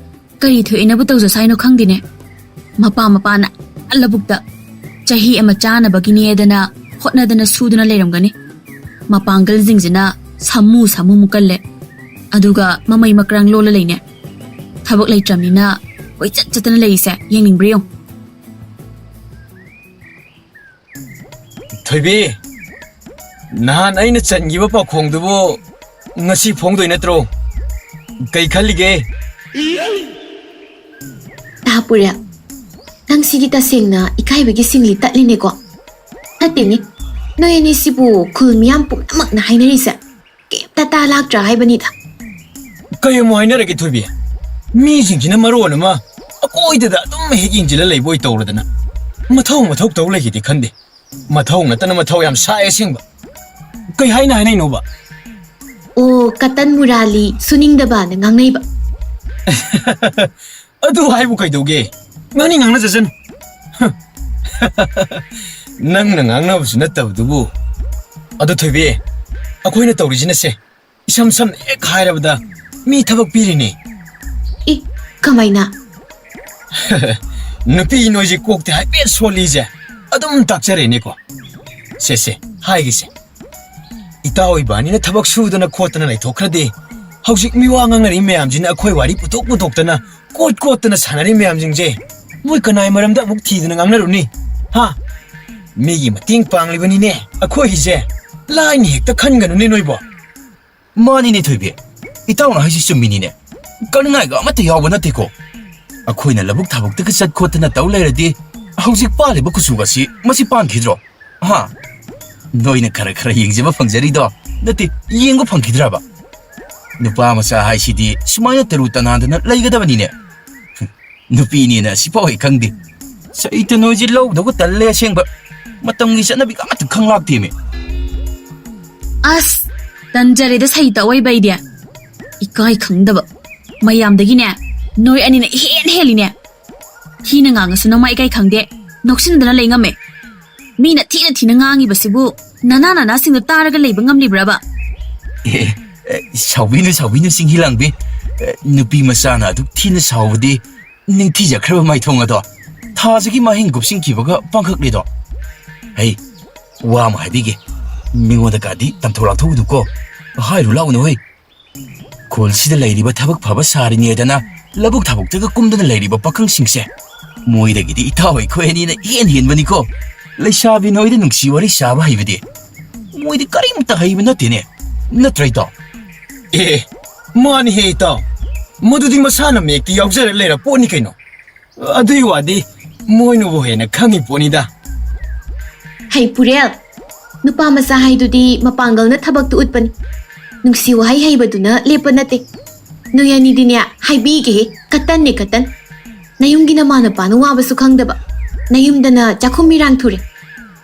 ꯀꯔꯤ ꯊꯣꯛꯑꯦꯅꯕꯨ ꯇꯧꯖꯁꯥꯏꯅꯣ ꯈꯪꯗꯦꯅꯦ꯫ ꯃꯄꯥ ꯃꯄꯥꯅ ꯑꯥ ꯂꯧꯕꯨꯛꯇ ꯆꯍꯤ ꯑꯃ ꯆꯥꯅꯕꯒꯤꯅꯦꯗꯅ ꯍꯣꯠꯅꯗꯅ ꯁꯨꯗꯅ ꯂꯩꯔꯝꯒꯅꯤ꯫ ꯃꯄꯥꯡꯒꯜꯁꯤꯡꯁꯤꯅ ꯁꯥꯃꯨ ꯁꯥꯃꯨꯃꯨꯛ ꯀꯜꯂꯦ꯫ ꯑꯗꯨꯒ ꯃꯃꯩ ꯃꯀ꯭ꯔꯥꯡ ꯂꯣꯜꯂ ꯂꯩꯅꯦ꯫ ꯊꯕꯛ ꯂꯩꯇ꯭ꯔꯕꯅꯤꯅ ꯀꯣꯏꯆꯠ ꯆꯠꯇꯅ ꯂꯩꯔꯤꯁꯦ ꯌꯦꯡꯅꯤꯡꯕ꯭ꯔꯥ ꯌꯦꯡꯉꯨ꯫ ꯊꯣꯏꯕꯤ, ꯅꯍꯥꯟ ꯑꯩꯅ ꯆꯟꯈꯤꯕ ꯄꯥꯎꯈꯣꯡꯗꯨꯕꯨ ꯉꯁꯤ ꯐꯣꯡꯗꯣꯏ ꯅꯠꯇ꯭ꯔꯣ? ꯀꯩ ꯈꯜꯂꯤꯒꯦ? ꯇꯥꯄꯨꯔꯦ, ꯅꯪ ꯁꯤꯗꯤ ꯇꯁꯦꯡꯅ ꯏꯀꯥꯏꯕꯒꯤ ꯁꯤꯡꯂꯤ ꯇꯠꯂꯤꯅꯦꯀꯣ꯫ ꯅꯠꯇꯦꯅꯦ, ꯅꯣꯏ ꯑꯅꯤꯁꯤꯕꯨ ꯈꯨꯜ ꯃꯤꯌꯥꯝ ꯄꯨꯝꯅꯃꯛꯅ ꯍꯥꯏꯅꯔꯤꯁꯦ ꯀꯩꯝꯇ ꯇꯥ ꯂꯥꯛꯇ꯭ꯔꯥ ꯍꯥꯏꯕꯅꯤꯗ꯫ ꯀꯩ ꯑꯃꯨꯛ ꯍꯥꯏꯅꯔꯒꯦ ꯊꯣꯏꯕꯤ? ꯃꯤꯁꯤꯡꯁꯤꯅ ꯃꯔꯣꯟ ꯑꯃ ꯑꯀꯣꯏꯗꯗ ꯑꯗꯨꯝ ꯍꯦꯛ ꯌꯦꯡꯁꯤꯜꯂ ꯂꯩꯕ ꯑꯣꯏ ꯇꯧꯔꯗꯅ꯫ ꯃꯊꯧ ꯃꯊꯧ ꯇꯧ ꯂꯩꯈꯤꯗꯦ ꯈꯟꯗꯦ꯫ ꯃꯊꯧ ꯅꯠꯇꯅ ꯃꯊꯧ ꯌꯥꯝ ꯁꯥꯏ ꯑꯁꯦꯡꯕ꯫ ꯀꯩ ꯍꯥꯏꯅ ꯍꯥꯏꯅꯩꯅꯣꯕ? ꯑꯣ, ꯀꯇꯟ ꯃꯨꯔꯥꯂꯤ ꯁꯨꯅꯤꯡꯗꯕꯅ ꯉꯥꯡꯅꯩꯕ꯫ ꯑꯗꯨ ꯍꯥꯏꯕꯨ ꯀꯩꯗꯧꯒꯦ? ꯉꯥꯡꯅꯤꯡ ꯉꯥꯡꯅꯖꯁꯅꯨ꯫ ꯅꯪꯅ ꯉꯥꯡꯅꯕꯁꯨ ꯅꯠꯇꯕꯗꯨꯕꯨ꯫ ꯑꯗꯨ ꯊꯣꯏꯕꯤ, ꯑꯩꯈꯣꯏꯅ ꯇꯧꯔꯤꯁꯤꯅꯁꯦ, ꯏꯁꯝ ꯁꯝꯅ ꯍꯦꯛ ꯍꯥꯏꯔꯕꯗ, ꯃꯤ ꯊꯕꯛ ꯄꯤꯔꯤꯅꯦ꯫ ꯏ, ꯀꯃꯥꯏꯅ? ꯅꯨꯄꯤ ꯅꯣꯏꯁꯦ ꯀꯣꯛꯇꯤ ꯍꯥꯏꯐꯦꯠ ꯁꯣꯜꯂꯤꯁꯦ ꯑꯗꯨꯝ ꯇꯥꯛꯆꯔꯦꯅꯦꯀꯣ꯫ ꯁꯦ, ꯁꯦ, ꯍꯥꯏꯒꯦꯁꯦ꯫ ꯏꯇꯥꯎ ꯏꯕꯥꯅꯤꯅ ꯊꯕꯛ ꯁꯨꯗꯅ ꯈꯣꯠꯇꯅ ꯂꯩꯊꯣꯛꯈ꯭ꯔꯗꯤ, ꯍꯧꯖꯤꯛ ꯃꯤꯋꯥ ꯉꯥꯡꯅꯔꯤ ꯃꯌꯥꯝꯁꯤꯅ ꯑꯩꯈꯣꯏ ꯋꯥꯔꯤ ꯄꯨꯊꯣꯛ ꯄꯨꯊꯣꯛꯇꯅ, ꯀꯣꯠ ꯀꯣꯠꯇꯅ ꯁꯥꯟꯅꯔꯤ ꯃꯌꯥꯝꯁꯤꯡꯁꯦ, ꯃꯣꯏ ꯀꯅꯥꯏ ꯃꯔꯝꯗ ꯑꯃꯨꯛ ꯊꯤꯗꯅ ꯉꯥꯡꯅꯔꯨꯅꯤ? ꯍꯥ? ꯃꯤꯒꯤ ꯃꯇꯦꯡ ꯄꯥꯡꯂꯤꯕꯅꯤꯅꯦ ꯑꯩꯈꯣꯏꯒꯤꯁꯦ꯫ ꯂꯥꯏꯅ ꯍꯦꯛꯇ ꯈꯟꯒꯅꯨꯅꯦ ꯅꯣꯏꯕꯣ꯫ ꯃꯥꯅꯤꯅꯦ ꯊꯣꯏꯕꯤ, ꯏꯇꯥꯎꯅ ꯍꯥꯏꯁꯤ ꯆꯨꯝꯃꯤꯅꯤꯅꯦ꯫ ꯀꯟꯅꯉꯥꯏꯒ ꯑꯃꯠꯇ ꯌꯥꯎꯕ ꯅꯠꯇꯦꯀꯣ꯫ ꯑꯩꯈꯣꯏꯅ ꯂꯧꯕꯨꯛ ꯊꯕꯛꯇꯒ ꯆꯠ ꯈꯣꯠꯇꯅ ꯇꯧ ꯂꯩꯔꯗꯤ, ꯍꯧꯖꯤꯛ ꯄꯥꯜꯂꯤꯕ ꯀꯨꯆꯨꯒꯁꯤ ꯃꯁꯤ ꯄꯥꯟꯈꯤꯗ꯭ꯔꯣ? ꯍꯥ? ꯅꯣꯏꯅ ꯈꯔ ꯈꯔ ꯌꯦꯡꯖꯕ ꯐꯪꯖꯔꯤꯗꯣ ꯅꯠꯇꯦ, ꯌꯦꯡꯕ ꯐꯪꯈꯤꯗ꯭ꯔꯕ? ꯅꯨꯄꯥ ꯃꯆꯥ ꯍꯥꯏꯁꯤꯗꯤ ꯁꯨꯃꯥꯏꯅ ꯇꯔꯨ ꯇꯅꯥꯟꯗꯅ ꯂꯩꯒꯗꯕꯅꯤꯅꯦ꯫ ꯅꯨꯄꯤꯅꯦꯅ ꯁꯤꯐꯥꯎ ꯍꯦꯛ ꯈꯪꯗꯦ꯫ ꯁꯩꯇ ꯅꯣꯏꯁꯦ ꯂꯧꯗꯧꯒ ꯇꯜꯂꯦ ꯑꯁꯦꯡꯕ꯫ ꯃꯇꯝꯒꯤ ꯆꯠꯅꯕꯤꯒ ꯑꯃꯠꯇ ꯈꯪꯂꯥꯛꯇꯦꯃꯤ꯫ ꯑꯁ, ꯇꯟꯖꯔꯦꯗ ꯁꯩꯇ ꯑꯣꯏꯕ ꯑꯩꯗꯤ꯫ ꯏꯀꯥꯏ ꯈꯪꯗꯕ꯫ ꯃꯌꯥꯝꯗꯒꯤꯅꯦ, ꯅꯣꯏ ꯑꯅꯤꯅ ꯏꯍꯦꯟ ꯍꯦꯜꯂꯤꯅꯦ꯫ ꯊꯤꯅ ꯉꯥꯡꯉꯁꯨ ꯅꯃꯥ ꯏꯀꯥꯏ ꯈꯪꯗꯦ꯫ ꯅꯣꯛꯁꯤꯟꯗꯅ ꯂꯩ ꯉꯝꯃꯦ꯫ ꯃꯤꯅ ꯊꯤꯅ ꯊꯤꯅ ꯉꯥꯡꯉꯤꯕꯁꯤꯕꯨ ꯅꯅꯥ ꯅꯅꯥꯁꯤꯡꯗꯣ ꯇꯥꯔꯒ ꯂꯩꯕ ꯉꯝꯂꯤꯕ꯭ꯔꯕ? ꯑꯦ, ꯑꯦ, ꯁꯥꯎꯕꯤꯅꯨ, ꯁꯥꯎꯕꯤꯅꯨ, ꯆꯤꯡꯍꯤ ꯂꯥꯡꯕꯤ꯫ ꯑꯦ, ꯅꯨꯄꯤ ꯃꯆꯥꯅ ꯑꯗꯨꯛ ꯊꯤꯅ ꯁꯥꯎꯕꯗꯤ ꯅꯤꯡꯊꯤꯖꯈ꯭ꯔꯕ ꯃꯥꯏꯊꯣꯡ ꯑꯗꯣ ꯊꯥꯖꯒꯤ ꯃꯍꯤꯡ ꯀꯨꯞꯁꯤꯟꯈꯤꯕꯒ ꯄꯥꯡꯈꯛꯂꯤꯗꯣ꯫ ꯍꯩ, ꯋꯥ ꯑꯃ ꯍꯥꯏꯕꯤꯒꯦ, ꯃꯤꯉꯣꯟꯗ ꯀꯥꯗꯤ ꯇꯝꯊꯣꯛ ꯂꯥꯛꯊꯣꯛꯎꯅꯨꯀꯣ꯫ ꯍꯥꯏꯔꯨ ꯂꯥꯛꯎꯅꯨ ꯍꯩ꯫ ꯈꯨꯜꯁꯤꯗ ꯂꯩꯔꯤꯕ ꯊꯕꯛ ꯐꯕ ꯁꯥꯔꯤꯅꯦꯗꯅ ꯂꯧꯕꯨꯛ ꯊꯕꯛꯇꯒ ꯀꯨꯝꯗꯅ ꯂꯩꯔꯤꯕ ꯄꯥꯈꯪꯁꯤꯡꯁꯦ, ꯃꯣꯏꯗꯒꯤꯗꯤ ꯏꯇꯥꯎ ꯑꯩꯈꯣꯏ ꯑꯅꯤꯅ ꯏꯍꯦꯟ ꯍꯦꯟꯕꯅꯤꯀꯣ꯫ ꯂꯩꯁꯥꯕꯤ ꯅꯣꯏꯗ ꯅꯨꯡꯁꯤ ꯋꯥꯔꯤ ꯁꯥꯕ ꯍꯩꯕꯗꯤ ꯃꯣꯏꯗꯤ ꯀꯔꯤꯝꯇ ꯍꯩꯕ ꯅꯠꯇꯦꯅꯦ, ꯅꯠꯇ꯭ꯔ ꯏꯇꯥꯎ? ꯑꯦ, ꯃꯥꯅꯤꯍꯦ ꯏꯇꯥꯎ, ꯃꯗꯨꯗꯤ ꯃꯁꯥꯅ ꯃꯌꯦꯛꯇ ꯌꯥꯎꯖꯔ ꯂꯩꯔ ꯄꯣꯠꯅꯤ ꯀꯩꯅꯣ꯫ ꯑꯗꯨꯏ ꯋꯥꯗꯤ ꯃꯣꯏꯅꯕꯨ ꯍꯦꯟꯅ ꯈꯪꯉꯤ ꯄꯣꯠꯅꯤꯗ꯫ ꯍꯩ ꯄꯨꯔꯦꯜ, ꯅꯨꯄꯥ ꯃꯆꯥ ꯍꯥꯏꯗꯨꯗꯤ ꯃꯄꯥꯡꯒꯜꯅ ꯊꯕꯛꯇꯨ ꯎꯠꯄꯅꯤ꯫ ꯅꯨꯡꯁꯤ ꯋꯥꯍꯩ ꯍꯩꯕꯗꯨꯅ ꯂꯦꯞꯄ ꯅꯠꯇꯦ꯫ ꯅꯣꯏ ꯑꯅꯤꯗꯤꯅꯦ, ꯍꯥꯏꯕꯤꯒꯦꯍꯦ, ꯀꯇꯟꯅꯦ ꯀꯇꯟ꯫ ꯅꯌꯨꯝꯒꯤ ꯅꯃꯥ ꯅꯄꯥꯅ ꯋꯥꯕꯁꯨ ꯈꯪꯗꯕ, ꯅꯌꯨꯝꯗꯅ ꯆꯥꯛꯈꯨꯝ ꯃꯤꯔꯥꯡ ꯊꯨꯔꯦ꯫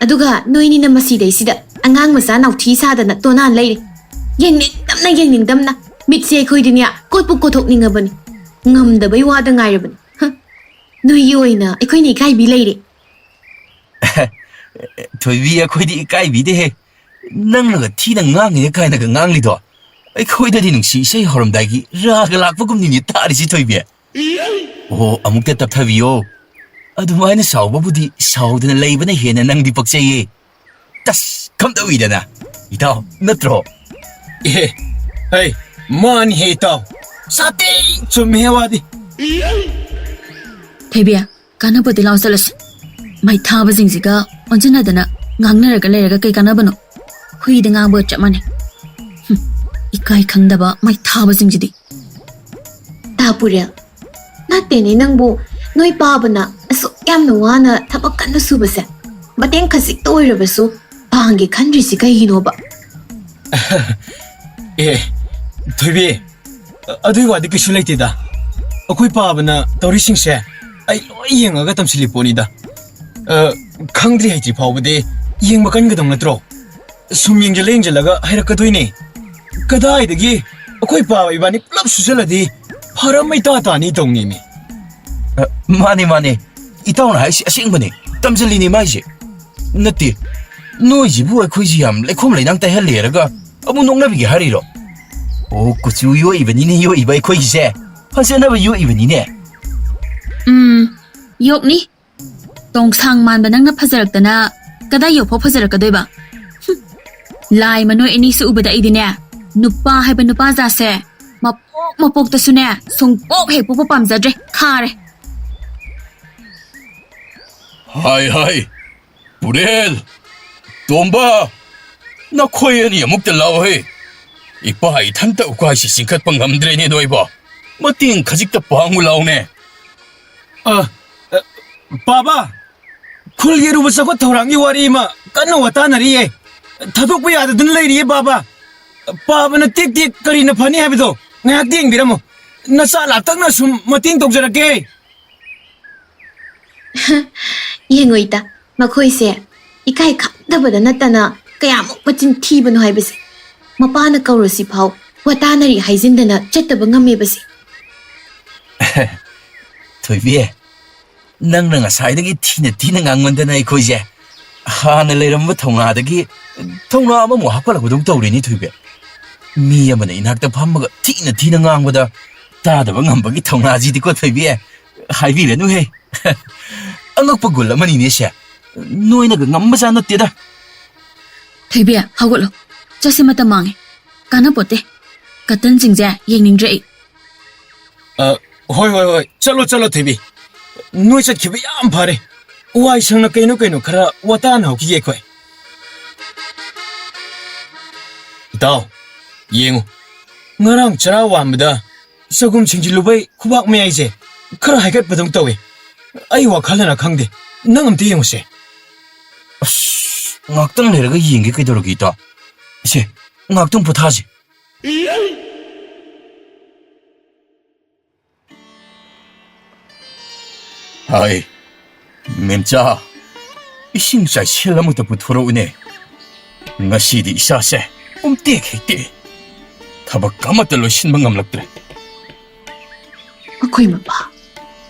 ꯑꯗꯨꯒ ꯅꯣꯏꯅꯤꯅ ꯃꯁꯤꯗꯩꯁꯤꯗ ꯑꯉꯥꯡ ꯃꯆꯥ ꯅꯥꯎꯊꯤ ꯁꯥꯗꯅ ꯇꯣꯅꯥꯟ ꯂꯩꯔꯦ꯫ ꯌꯦꯡꯅꯤꯡꯗꯝꯅ, ꯌꯦꯡꯅꯤꯡꯗꯝꯅ ꯃꯤꯠꯁꯦ ꯑꯩꯈꯣꯏꯗꯤꯅꯦ ꯀꯣꯠꯄꯨ ꯀꯣꯠꯊꯣꯛꯅꯤꯡꯉꯕꯅꯤ꯫ ꯉꯝꯗꯕꯩ ꯋꯥꯗ ꯉꯥꯏꯔꯕꯅꯤ꯫ ꯍ, ꯅꯣꯏꯒꯤ ꯑꯣꯏꯅ ꯑꯩꯈꯣꯏꯅ ꯏꯀꯥꯏꯕꯤ ꯂꯩꯔꯦ꯫ ꯊꯣꯏꯕꯤ, ꯑꯩꯈꯣꯏꯗꯤ ꯏꯀꯥꯏꯕꯤꯗꯦꯍꯦ꯫ ꯅꯪꯅꯒ ꯊꯤꯅ ꯉꯥꯡꯉꯤꯅꯦ ꯀꯥꯏꯅꯒ ꯉꯥꯡꯂꯤꯗꯣ, ꯑꯩꯈꯣꯏꯗꯗꯤ ꯅꯨꯡꯁꯤ ꯏꯁꯩ ꯍꯧꯔꯝꯗꯥꯏꯒꯤ ꯔꯥꯒ ꯂꯥꯛꯄꯒꯨꯝꯅꯤꯅꯦ ꯇꯥꯔꯤꯁꯤ, ꯊꯣꯏꯕꯤ꯫ ꯑꯣ, ꯑꯃꯨꯛꯇ ꯇꯞꯊꯕꯤꯌꯣ꯫ ꯑꯗꯨꯃꯥꯏꯅ ꯁꯥꯎꯕꯕꯨꯗꯤ ꯁꯥꯎꯗꯅ ꯂꯩꯕꯅ ꯍꯦꯟꯅ ꯅꯪꯗꯤ ꯄꯛꯆꯩꯌꯦ꯫ ꯇꯁ! ꯀꯝꯗꯧꯏꯗꯅ, ꯏꯇꯥꯎ, ꯅꯠꯇ꯭ꯔꯣ? ꯑꯦ, ꯍꯩ, ꯃꯥꯅꯤ ꯍꯦ ꯏꯇꯥꯎ, ꯁꯥꯊꯤ ꯆꯨꯝꯃꯤ ꯍꯦ ꯋꯥꯗꯤ꯫ ꯊꯣꯏꯕꯤ, ꯀꯥꯟꯅꯕꯗꯤ ꯂꯥꯎ ꯆꯠꯂꯁꯤ꯫ ꯃꯩ ꯊꯥꯕꯁꯤꯡꯁꯤꯒ ꯑꯣꯟꯁꯤꯟꯅꯗꯅ ꯉꯥꯡꯅꯔꯒ ꯂꯩꯔꯒ ꯀꯩ ꯀꯥꯟꯅꯕꯅꯣ? ꯍꯨꯏꯗ ꯉꯥꯡꯕꯒ ꯆꯞ ꯃꯥꯟꯅꯩ꯫ ꯍꯨꯝ, ꯏꯀꯥꯏ ꯈꯪꯗꯕ ꯃꯩ ꯊꯥꯕꯁꯤꯡꯁꯤꯗꯤ꯫ ꯇꯥ ꯄꯨꯔꯦꯜ, ꯅꯠꯇꯦꯅꯦ ꯅꯪꯕꯨ, ꯅꯣꯏ ꯄꯥꯕꯅ ꯑꯁꯨꯛ ꯌꯥꯝꯅ ꯋꯥꯅ ꯊꯕꯛ ꯀꯟꯅ ꯁꯨꯕꯁꯦ ꯃꯇꯦꯡ ꯈꯖꯤꯛꯇ ꯑꯣꯏꯔꯕꯁꯨ ꯄꯥꯡꯒꯦ ꯈꯟꯗ꯭ꯔꯤꯁꯤ ꯀꯩꯒꯤꯅꯣꯕ? ꯑꯦ, ꯊꯣꯏꯕꯤ, ꯑꯗꯨꯏ ꯋꯥꯗꯤ ꯀꯩꯁꯨ ꯂꯩꯇꯦꯗ꯫ ꯑꯩꯈꯣꯏ ꯄꯥꯕꯅ ꯇꯧꯔꯤꯁꯤꯡꯁꯦ ꯑꯩ ꯂꯣꯏ ꯌꯦꯡꯉꯒ ꯇꯝꯁꯤꯜꯂꯤ ꯄꯣꯠꯅꯤꯗ꯫ ꯑ, ꯈꯪꯗ꯭ꯔꯤ ꯍꯩꯇ꯭ꯔꯤ ꯐꯥꯎꯕꯗꯤ ꯌꯦꯡꯕ ꯀꯟꯒꯗꯧ ꯅꯠꯇ꯭ꯔꯣ? ꯁꯨꯝ ꯌꯦꯡꯖꯜꯂ ꯌꯦꯡꯖꯜꯂꯒ ꯍꯩꯔꯛꯀꯗꯣꯏꯅꯦ꯫ ꯀꯗꯥꯏꯗꯒꯤ ꯑꯩꯈꯣꯏ ꯄꯥꯕ ꯏꯕꯥꯅꯤ ꯄꯨꯂꯞ ꯁꯨꯖꯜꯂꯗꯤ ꯐꯔꯝ ꯃꯩꯇꯥ ꯇꯥꯅꯤ ꯇꯧꯅꯤꯃꯤ꯫ ꯑ, ꯃꯥꯅꯦ, ꯃꯥꯅꯦ꯫ ꯏꯇꯥꯎꯅ ꯍꯥꯏꯁꯤ ꯑꯁꯦꯡꯕꯅꯦ꯫ ꯇꯝꯖꯜꯂꯤꯅꯦ ꯃꯥꯏꯁꯦ꯫ ꯅꯠꯇꯦ, ꯅꯣꯏꯁꯤꯕꯨ ꯑꯩꯈꯣꯏꯁꯤ ꯌꯥꯝ ꯂꯩꯈꯣꯝ ꯂꯩꯅꯥꯡ ꯇꯩꯍꯜꯂꯦꯔꯒ ꯑꯃꯨꯛ ꯅꯣꯛꯅꯕꯤꯒꯦ ꯍꯥꯏꯔꯤꯔꯣ? ꯑꯣ, ꯀꯨꯆꯨ ꯌꯣꯛꯏꯕꯅꯤꯅꯦ, ꯌꯣꯛꯏꯕ ꯑꯩꯈꯣꯏꯒꯤꯁꯦ꯫ ꯐꯖꯅꯕ ꯌꯣꯛꯏꯕꯅꯤꯅꯦ꯫ ꯎꯝ, ꯌꯣꯛꯅꯤ꯫ ꯇꯣꯡꯁꯥꯡ ꯃꯥꯟꯕ ꯅꯪꯅ ꯐꯖꯔꯛꯇꯅ ꯀꯗꯥꯏ ꯌꯧꯐꯥꯎ ꯐꯖꯔꯛꯀꯗꯣꯏꯕ? ꯍꯨꯝ꯫ ꯂꯥꯏ ꯃꯅꯣꯏ ꯑꯅꯤꯁꯨ ꯎꯕꯗ ꯑꯩꯗꯤꯅꯦ, ꯅꯨꯄꯥ ꯍꯥꯏꯕ ꯅꯨꯄꯥ ꯖꯥꯠꯁꯦ ꯃꯄꯣꯛ ꯃꯄꯣꯛꯇꯁꯨꯅꯦ ꯁꯨꯡꯄꯣꯛ ꯍꯦꯛ ꯄꯣꯛꯄ ꯄꯥꯝꯖꯗ꯭ꯔꯦ꯫ ꯈꯥꯔꯦ꯫ ꯍꯥꯏ, ꯍꯥꯏ꯫ ꯄꯨꯔꯦꯜ, ꯇꯣꯝꯕ, ꯅꯈꯣꯏ ꯑꯅꯤ ꯑꯃꯨꯛꯇ ꯂꯥꯛꯑꯣꯍꯦ꯫ ꯏꯄꯥ ꯏꯊꯟꯇ ꯎꯀꯥꯏꯁꯤ ꯆꯤꯡꯈꯠꯄ ꯉꯝꯗ꯭ꯔꯦꯅꯦ ꯅꯣꯏꯕꯣ꯫ ꯃꯇꯦꯡ ꯈꯖꯤꯛꯇ ꯄꯥꯡꯉꯨ ꯂꯥꯎꯅꯦ꯫ ꯑ, ꯑ, ꯄꯥꯕ, ꯈꯨꯜꯒꯤ ꯑꯔꯨꯕ ꯆꯥꯎꯈꯠ ꯊꯧꯔꯥꯡꯒꯤ ꯋꯥꯔꯤ ꯑꯃ ꯀꯟꯅ ꯋꯥꯇꯥꯅꯔꯤꯌꯦ꯫ ꯊꯥꯗꯣꯛꯄ ꯌꯥꯗꯗꯨꯅ ꯂꯩꯔꯤꯌꯦ ꯄꯥꯕ꯫ ꯄꯥꯕꯅ ꯇꯦꯛ ꯇꯦꯛ ꯀꯔꯤꯅ ꯐꯅꯤ ꯍꯥꯏꯕꯗꯣ ꯉꯥꯏꯍꯥꯛꯇꯤ ꯌꯦꯡꯕꯤꯔꯝꯃꯣ꯫ ꯅꯆꯥ ꯂꯥꯛꯇꯛꯅ ꯁꯨꯝ ꯃꯇꯦꯡ ꯇꯧꯖꯔꯛꯀꯦ꯫ ꯌꯦꯡꯉꯣ ꯏꯇꯥ, ꯃꯈꯣꯏꯁꯦ ꯏꯀꯥꯏ ꯈꯪꯗꯕꯗ ꯅꯠꯇꯅ ꯀꯌꯥꯃꯨꯛ ꯃꯆꯤꯟ ꯊꯤꯕꯅꯣ ꯍꯥꯏꯕꯁꯦ꯫ ꯃꯄꯥꯅ ꯀꯧꯔꯁꯤꯐꯥꯎ ꯋꯥꯇꯥꯅꯔꯤ ꯍꯥꯏꯖꯤꯟꯗꯅ ꯆꯠꯇꯕ ꯉꯝꯃꯦꯕꯁꯦ꯫ ꯊꯣꯏꯕꯤ, ꯅꯪꯅ ꯉꯁꯥꯏꯗꯒꯤ ꯊꯤꯅ ꯊꯤꯅ ꯉꯥꯡꯃꯟꯗꯅ ꯑꯩꯈꯣꯏꯁꯦ ꯍꯥꯟꯅ ꯂꯩꯔꯝꯕ ꯊꯧꯅꯥꯗꯒꯤ ꯊꯧꯅꯥ ꯑꯃꯃꯨꯛ ꯍꯥꯞꯀꯠꯂꯛꯄꯗꯧ ꯇꯧꯔꯦꯅꯦ ꯊꯣꯏꯕꯤ꯫ ꯃꯤ ꯑꯃꯅ ꯏꯅꯥꯛꯇ ꯐꯝꯃꯒ ꯊꯤꯅ ꯊꯤꯅ ꯉꯥꯡꯕꯗ ꯇꯥꯗꯕ ꯉꯝꯕꯒꯤ ꯊꯧꯅꯥꯁꯤꯗꯤꯀꯣ ꯊꯣꯏꯕꯤ, ꯍꯥꯏꯕꯤꯔꯅꯨꯍꯦ꯫ ꯑꯉꯛꯄ ꯒꯨꯜ ꯑꯃꯅꯤꯅꯦ ꯁꯦ꯫ ꯅꯣꯏꯅꯒ ꯉꯝꯕꯖꯥꯠ ꯅꯠꯇꯦꯗ꯫ ꯊꯣꯏꯕꯤ, ꯍꯧꯒꯠꯂꯣ꯫ ꯆꯠꯁꯤ, ꯃꯇꯝ ꯃꯥꯡꯉꯦ꯫ ꯀꯥꯟꯅꯄꯣꯠꯇꯦ꯫ ꯀꯇꯟꯁꯤꯡꯁꯦ ꯌꯦꯡꯅꯤꯡꯗ꯭ꯔꯦ ꯑꯩ꯫ ꯑ, ꯍꯣꯏ, ꯍꯣꯏ, ꯍꯣꯏ, ꯆꯠꯂꯣ, ꯆꯠꯂꯣ, ꯊꯣꯏꯕꯤ꯫ ꯅꯣꯏ ꯆꯠꯈꯤꯕ ꯌꯥꯝ ꯐꯔꯦ꯫ ꯋꯥꯏ ꯁꯪꯅ ꯀꯩꯅꯣ ꯀꯩꯅꯣ ꯈꯔ ꯋꯥꯇꯥꯅ ꯍꯧꯈꯤꯒꯦ ꯑꯩꯈꯣꯏ꯫ ꯏꯇꯥꯎ, ꯌꯦꯡꯉꯨ, ꯉꯔꯥꯡ ꯆꯔꯥ ꯋꯥꯟꯕꯗ ꯆꯒꯨꯝ ꯁꯤꯡꯖꯤꯜꯂꯨꯕꯩ ꯈꯨꯕꯥꯛ ꯃꯌꯥꯏꯁꯦ ꯈꯔ ꯍꯥꯏꯒꯠꯄꯗꯧ ꯇꯧꯋꯦ꯫ ꯑꯩ ꯋꯥꯈꯜꯅꯔ ꯈꯪꯗꯦ, ꯅꯪ ꯑꯝꯇ ꯌꯦꯡꯉꯨꯁꯦ꯫ ꯑꯁ, ꯉꯥꯛꯇꯪ ꯂꯩꯔꯒ ꯌꯦꯡꯒꯦ, ꯀꯩꯗꯧꯔꯒꯦ, ꯏꯇꯥꯎ? ꯏꯁꯦ, ꯉꯥꯛꯇꯪ ꯄꯣꯊꯥꯁꯦ꯫ ꯍꯥꯏ, ꯃꯦꯝꯆꯥ, ꯏꯁꯤꯡ ꯆꯥꯏꯁꯦꯜ ꯑꯃꯇ ꯄꯨꯊꯣꯔꯛꯎꯅꯦ꯫ ꯉꯁꯤꯗꯤ ꯏꯁꯥꯁꯦ ꯄꯨꯝꯇꯦꯛ ꯍꯦꯛ ꯇꯦꯛꯑꯦ꯫ ꯊꯕꯛ ꯑꯃꯠꯇ ꯂꯣꯏꯁꯤꯟꯕ ꯉꯝꯂꯛꯇ꯭ꯔꯦ꯫ ꯃꯈꯣꯏ ꯃꯄꯥ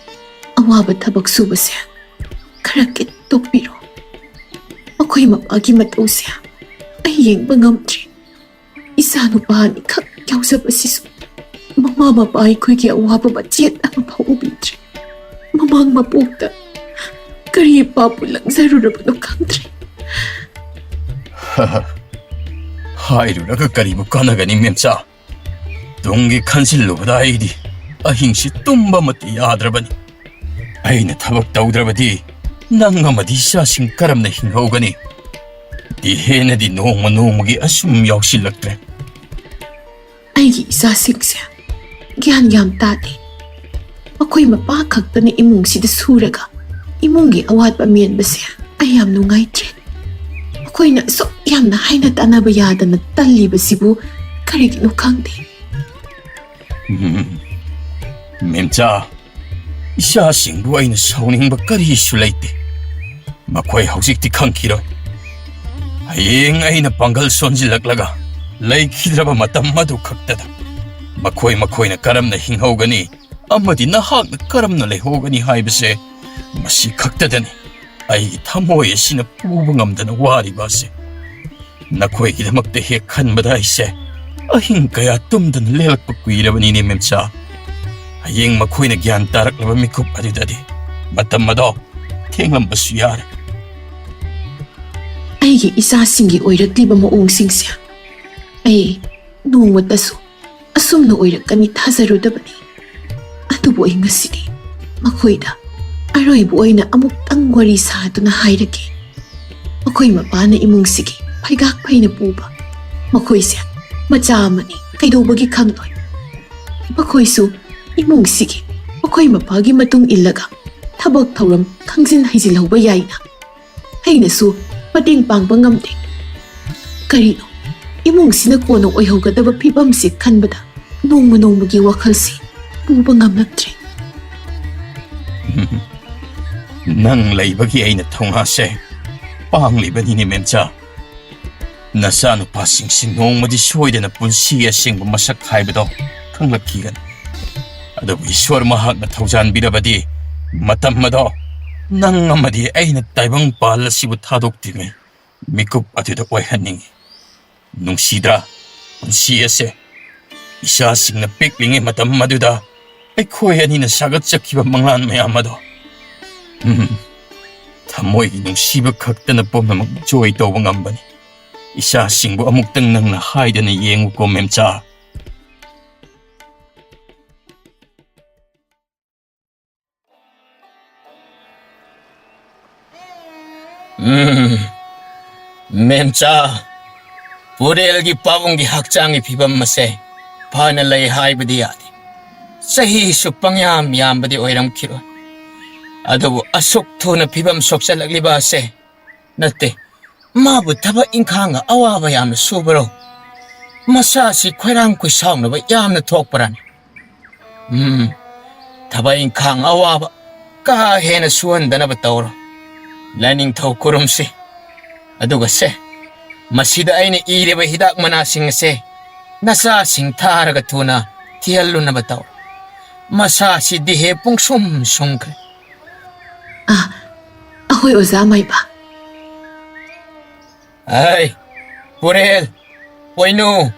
ꯑꯋꯥꯕ ꯊꯕꯛ ꯁꯨꯕꯁꯦ ꯈꯔ ꯈꯤꯠ ꯇꯣꯛꯄꯤꯔꯣ꯫ ꯃꯈꯣꯏ ꯃꯄꯥꯒꯤ ꯃꯇꯧꯁꯦ ꯑꯩ ꯌꯦꯡꯕ ꯉꯝꯗ꯭ꯔꯦ꯫ ꯏꯆꯥ ꯅꯨꯄꯥ ꯑꯅꯤꯈꯛ ꯌꯥꯎꯖꯕꯁꯤꯁꯨ ꯃꯃꯥ ꯃꯄꯥ ꯑꯩꯈꯣꯏꯒꯤ ꯑꯋꯥꯕ ꯃꯆꯦꯠ ꯑꯃꯐꯥꯎ ꯎꯕꯤꯗ꯭ꯔꯦ꯫ ꯃꯃꯥꯡ ꯃꯄꯣꯛꯇ ꯀꯔꯤ ꯄꯥꯞꯄꯨ ꯂꯪꯖꯔꯨꯔꯕꯅꯣ ꯈꯪꯗ꯭ꯔꯦ꯫ ꯍꯥꯏꯔꯨꯔꯒ ꯀꯔꯤꯕꯨ ꯀꯥꯟꯅꯒꯅꯤ, ꯃꯦꯝꯆꯥ? ꯇꯨꯡꯒꯤ ꯈꯟꯖꯤꯜꯂꯨꯕꯗ ꯑꯩꯗꯤ ꯑꯍꯤꯡꯁꯤ ꯇꯨꯝꯕꯃꯠꯇ ꯌꯥꯗ꯭ꯔꯕꯅꯤ꯫ ꯑꯩꯅ ꯊꯕꯛ ꯇꯧꯗ꯭ꯔꯕꯗꯤ ꯅꯪ ꯑꯃꯗꯤ ꯏꯆꯥꯁꯤꯡ ꯀꯔꯝꯅ ꯍꯤꯡꯍꯧꯒꯅꯤ? ꯗꯤ ꯍꯦꯟꯅꯗꯤ ꯅꯣꯡꯃ ꯅꯣꯡꯃꯒꯤ ꯑꯁꯨꯝ ꯌꯥꯎꯁꯤꯜꯂꯛꯇ꯭ꯔꯦ꯫ ꯑꯩꯒꯤ ꯏꯆꯥꯁꯤꯡꯁꯦ ꯒ꯭ꯌꯥꯟ ꯌꯥꯝ ꯇꯥꯗꯦ꯫ ꯃꯈꯣꯏ ꯃꯄꯥ ꯈꯛꯇꯅ ꯏꯃꯨꯡꯁꯤꯗ ꯁꯨꯔꯒ ꯏꯃꯨꯡꯒꯤ ꯑꯋꯥꯠꯄ ꯃꯦꯟꯕꯁꯦ ꯑꯩ ꯌꯥꯝ ꯅꯨꯡꯉꯥꯏꯇ꯭ꯔꯦ꯫ ꯃꯈꯣꯏꯅ ꯑꯁꯨꯛ ꯌꯥꯝꯅ ꯍꯥꯏꯅ ꯇꯥꯅꯕ ꯌꯥꯗꯅ ꯇꯜꯂꯤꯕꯁꯤꯕꯨ ꯀꯔꯤꯒꯤꯅꯣ ꯈꯪꯗꯦ꯫ ꯎꯝ, ꯃꯦꯝꯆꯥ, ꯏꯆꯥꯁꯤꯡꯕꯨ ꯑꯩꯅ ꯁꯥꯎꯅꯤꯡꯕ ꯀꯔꯤꯁꯨ ꯂꯩꯇꯦ꯫ ꯃꯈꯣꯏ ꯍꯧꯖꯤꯛꯇꯤ ꯈꯪꯈꯤꯔꯣꯏ꯫ ꯍꯌꯦꯡ ꯑꯩꯅ ꯄꯥꯡꯒꯜ ꯁꯣꯟꯖꯤꯜꯂꯛꯂꯒ ꯂꯩꯈꯤꯗ꯭ꯔꯕ ꯃꯇꯝ ꯑꯗꯨ ꯈꯛꯇꯗ ꯃꯈꯣꯏ ꯃꯈꯣꯏꯅ ꯀꯔꯝꯅ ꯍꯤꯡꯍꯧꯒꯅꯤ ꯑꯃꯗꯤ ꯅꯍꯥꯛꯅ ꯀꯔꯝꯅ ꯂꯩꯍꯧꯒꯅꯤ ꯍꯥꯏꯕꯁꯦ ꯃꯁꯤ ꯈꯛꯇꯗꯅꯤ ꯑꯩꯒꯤ ꯊꯃꯣꯏ ꯑꯁꯤꯅ ꯄꯨꯕ ꯉꯝꯗꯅ ꯋꯥꯔꯤꯕ ꯑꯁꯦ꯫ ꯅꯈꯣꯏꯒꯤꯗꯃꯛꯇ ꯍꯦꯛ ꯈꯟꯕꯗ ꯑꯩꯁꯦ ꯑꯍꯤꯡ ꯀꯌꯥ ꯇꯨꯝꯗꯅ ꯂꯦꯜꯂꯛꯄ ꯀꯨꯏꯔꯕꯅꯤꯅꯦ, ꯃꯦꯝꯆꯥ꯫ ꯍꯌꯦꯡ ꯃꯈꯣꯏꯅ ꯒ꯭ꯌꯥꯟ ꯇꯥꯔꯛꯂꯕ ꯃꯤꯀꯨꯞ ꯑꯗꯨꯗꯗꯤ ꯃꯇꯝ ꯑꯗꯣ ꯊꯦꯡꯂꯝꯕꯁꯨ ꯌꯥꯔꯦ꯫ ꯑꯩꯒꯤ ꯏꯆꯥꯁꯤꯡꯒꯤ ꯑꯣꯏꯔꯛꯂꯤꯕ ꯃꯑꯣꯡꯁꯤꯡꯁꯦ ꯑꯩ ꯅꯣꯡꯃꯇꯁꯨ ꯑꯁꯨꯝꯅ ꯑꯣꯏꯔꯛꯀꯅꯤ ꯊꯥꯖꯔꯨꯗꯕꯅꯤ꯫ ꯑꯗꯨꯕꯨ ꯑꯩ ꯉꯁꯤꯗꯤ ꯃꯈꯣꯏꯗ ꯑꯔꯣꯏꯕ ꯑꯣꯏꯅ ꯑꯃꯨꯛꯇꯪ ꯋꯥꯔꯤ ꯁꯥꯗꯨꯅ ꯍꯥꯏꯔꯒꯦ꯫ ꯃꯈꯣꯏ ꯃꯄꯥꯅ ꯏꯃꯨꯡꯁꯤꯒꯤ ꯐꯩꯒꯥꯛ ꯐꯩꯅ ꯄꯨꯕ꯫ ꯃꯈꯣꯏꯁꯦ ꯃꯆꯥ ꯑꯃꯅꯤ, ꯀꯩꯗꯧꯕꯒꯤ ꯈꯪꯂꯣꯏ? ꯃꯈꯣꯏꯁꯨ ꯏꯃꯨꯡꯁꯤꯒꯤ ꯃꯈꯣꯏ ꯃꯄꯥꯒꯤ ꯃꯇꯨꯡ ꯏꯜꯂꯒ ꯊꯕꯛ ꯊꯧꯔꯝ ꯈꯪꯖꯤꯟ ꯍꯩꯖꯤꯜꯍꯧꯕ ꯌꯥꯏꯅ꯫ ꯑꯩꯅꯁꯨ ꯃꯇꯦꯡ ꯄꯥꯡꯕ ꯉꯝꯗꯦ꯫ ꯀꯔꯤꯅꯣ, ꯏꯃꯨꯡꯁꯤꯅ ꯀꯣꯟꯅ ꯑꯣꯏꯍꯧꯒꯗꯕ ꯐꯤꯕꯝꯁꯤ ꯈꯟꯕꯗ ꯅꯣꯡꯃ ꯅꯣꯡꯃꯒꯤ ꯋꯥꯈꯜꯁꯤ ꯄꯨꯕ ꯉꯝꯂꯛꯇ꯭ꯔꯦ꯫ ꯅꯪ ꯂꯩꯕꯒꯤ ꯑꯩꯅ ꯊꯧꯅꯥꯁꯦ ꯄꯥꯡꯂꯤꯕꯅꯤꯅꯦ, ꯃꯦꯝꯆꯥ꯫ ꯅꯆꯥꯅꯨꯄꯥꯁꯤꯡꯁꯤ ꯅꯣꯡꯃꯗꯤ ꯁꯣꯏꯗꯅ ꯄꯨꯟꯁꯤ ꯑꯁꯦꯡꯕ ꯃꯁꯛ ꯍꯥꯏꯕꯗꯣ ꯈꯪꯂꯛꯈꯤꯒꯅꯤ꯫ ꯑꯗꯨꯕꯨ ꯏꯁꯣꯔ ꯃꯍꯥꯛꯅ ꯊꯧꯖꯥꯟꯕꯤꯔꯕꯗꯤ ꯃꯇꯝ ꯑꯗꯣ ꯅꯪ ꯑꯃꯗꯤ ꯑꯩꯅ ꯇꯥꯏꯕꯪ ꯄꯥꯜ ꯑꯁꯤꯕꯨ ꯊꯥꯗꯣꯛꯇ꯭ꯔꯤꯉꯩ ꯃꯤꯀꯨꯞ ꯑꯗꯨꯗ ꯑꯣꯏꯍꯟꯅꯤꯡꯏ꯫ ꯅꯨꯡꯁꯤꯗ꯭ꯔꯥ ꯄꯨꯟꯁꯤ ꯑꯁꯦ? ꯏꯆꯥꯁꯤꯡꯅ ꯄꯤꯛꯂꯤꯉꯩ ꯃꯇꯝ ꯑꯗꯨꯗ ꯑꯩꯈꯣꯏ ꯑꯅꯤꯅ ꯁꯥꯒꯠꯆꯈꯤꯕ ꯃꯪꯂꯥꯟ ꯃꯌꯥꯝ ꯑꯗꯣ꯫ ꯎꯝ, ꯊꯃꯣꯏꯒꯤ ꯅꯨꯡꯁꯤꯕ ꯈꯛꯇꯅ ꯄꯨꯝꯅꯃꯛ ꯖꯣꯏ ꯇꯧꯕ ꯉꯝꯕꯅꯤ꯫ ꯏꯆꯥꯁꯤꯡꯕꯨ ꯑꯃꯨꯛꯇꯪ ꯅꯪꯅ ꯍꯥꯏꯗꯅ ꯌꯦꯡꯉꯨꯀꯣ, ꯃꯦꯝꯆꯥ꯫ ꯎꯝ, ꯃꯦꯝꯆꯥ, ꯄꯨꯔꯦꯜꯒꯤ ꯄꯥꯕꯨꯡꯒꯤ ꯍꯛꯆꯥꯡꯒꯤ ꯐꯤꯕꯝ ꯑꯁꯦ ꯐꯅ ꯂꯩ ꯍꯥꯏꯕꯗꯤ ꯌꯥꯗꯦ꯫ ꯆꯍꯤꯁꯨ ꯄꯪꯌꯥꯝ ꯌꯥꯝꯕꯗꯤ ꯑꯣꯏꯔꯝꯈꯤꯔꯣꯏ꯫ ꯑꯗꯨꯕꯨ ꯑꯁꯨꯛ ꯊꯨꯅ ꯐꯤꯕꯝ ꯁꯣꯛꯆꯜꯂꯛꯂꯤꯕ ꯑꯁꯦ ꯅꯠꯇꯦ, ꯃꯥꯕꯨ ꯊꯕꯛ ꯏꯪꯈꯥꯡꯒ ꯑꯋꯥꯕ ꯌꯥꯝꯅ ꯁꯨꯕꯔꯣ? ꯃꯁꯥꯁꯤ ꯈꯣꯏꯔꯥꯡ ꯈꯣꯏꯁꯥꯎꯅꯕ ꯌꯥꯝꯅ ꯊꯣꯛꯄꯔꯥꯅꯤ? ꯎꯝ, ꯊꯕꯛ ꯏꯪꯈꯥꯡ ꯑꯋꯥꯕ ꯀꯥ ꯍꯦꯟꯅ ꯁꯨꯍꯟꯗꯅꯕ ꯇꯧꯔꯣ꯫ ꯂꯥꯏꯅꯤꯡꯊꯧ ꯈꯨꯔꯨꯝꯁꯤ꯫ ꯑꯗꯨꯒ ꯁꯦ, ꯃꯁꯤꯗ ꯑꯩꯅ ꯏꯔꯤꯕ ꯍꯤꯗꯥꯛ ꯃꯅꯥꯁꯤꯡ ꯑꯁꯦ ꯅꯆꯥꯁꯤꯡ ꯊꯥꯔꯒ ꯊꯨꯅ ꯊꯤꯍꯜꯂꯨꯅꯕ ꯇꯧꯔꯣ꯫ ꯃꯁꯥꯁꯤ ꯗꯤꯍꯦ ꯄꯨꯡꯁꯨꯝ ꯁꯨꯝꯈ꯭ꯔꯦ꯫ ꯑꯥ, ꯑꯍꯣꯏ ꯑꯣꯖꯥ ꯃꯥꯏꯕ꯫ ꯑꯩ, ꯄꯨꯔꯦꯜ, ꯄꯣꯏꯅꯨ,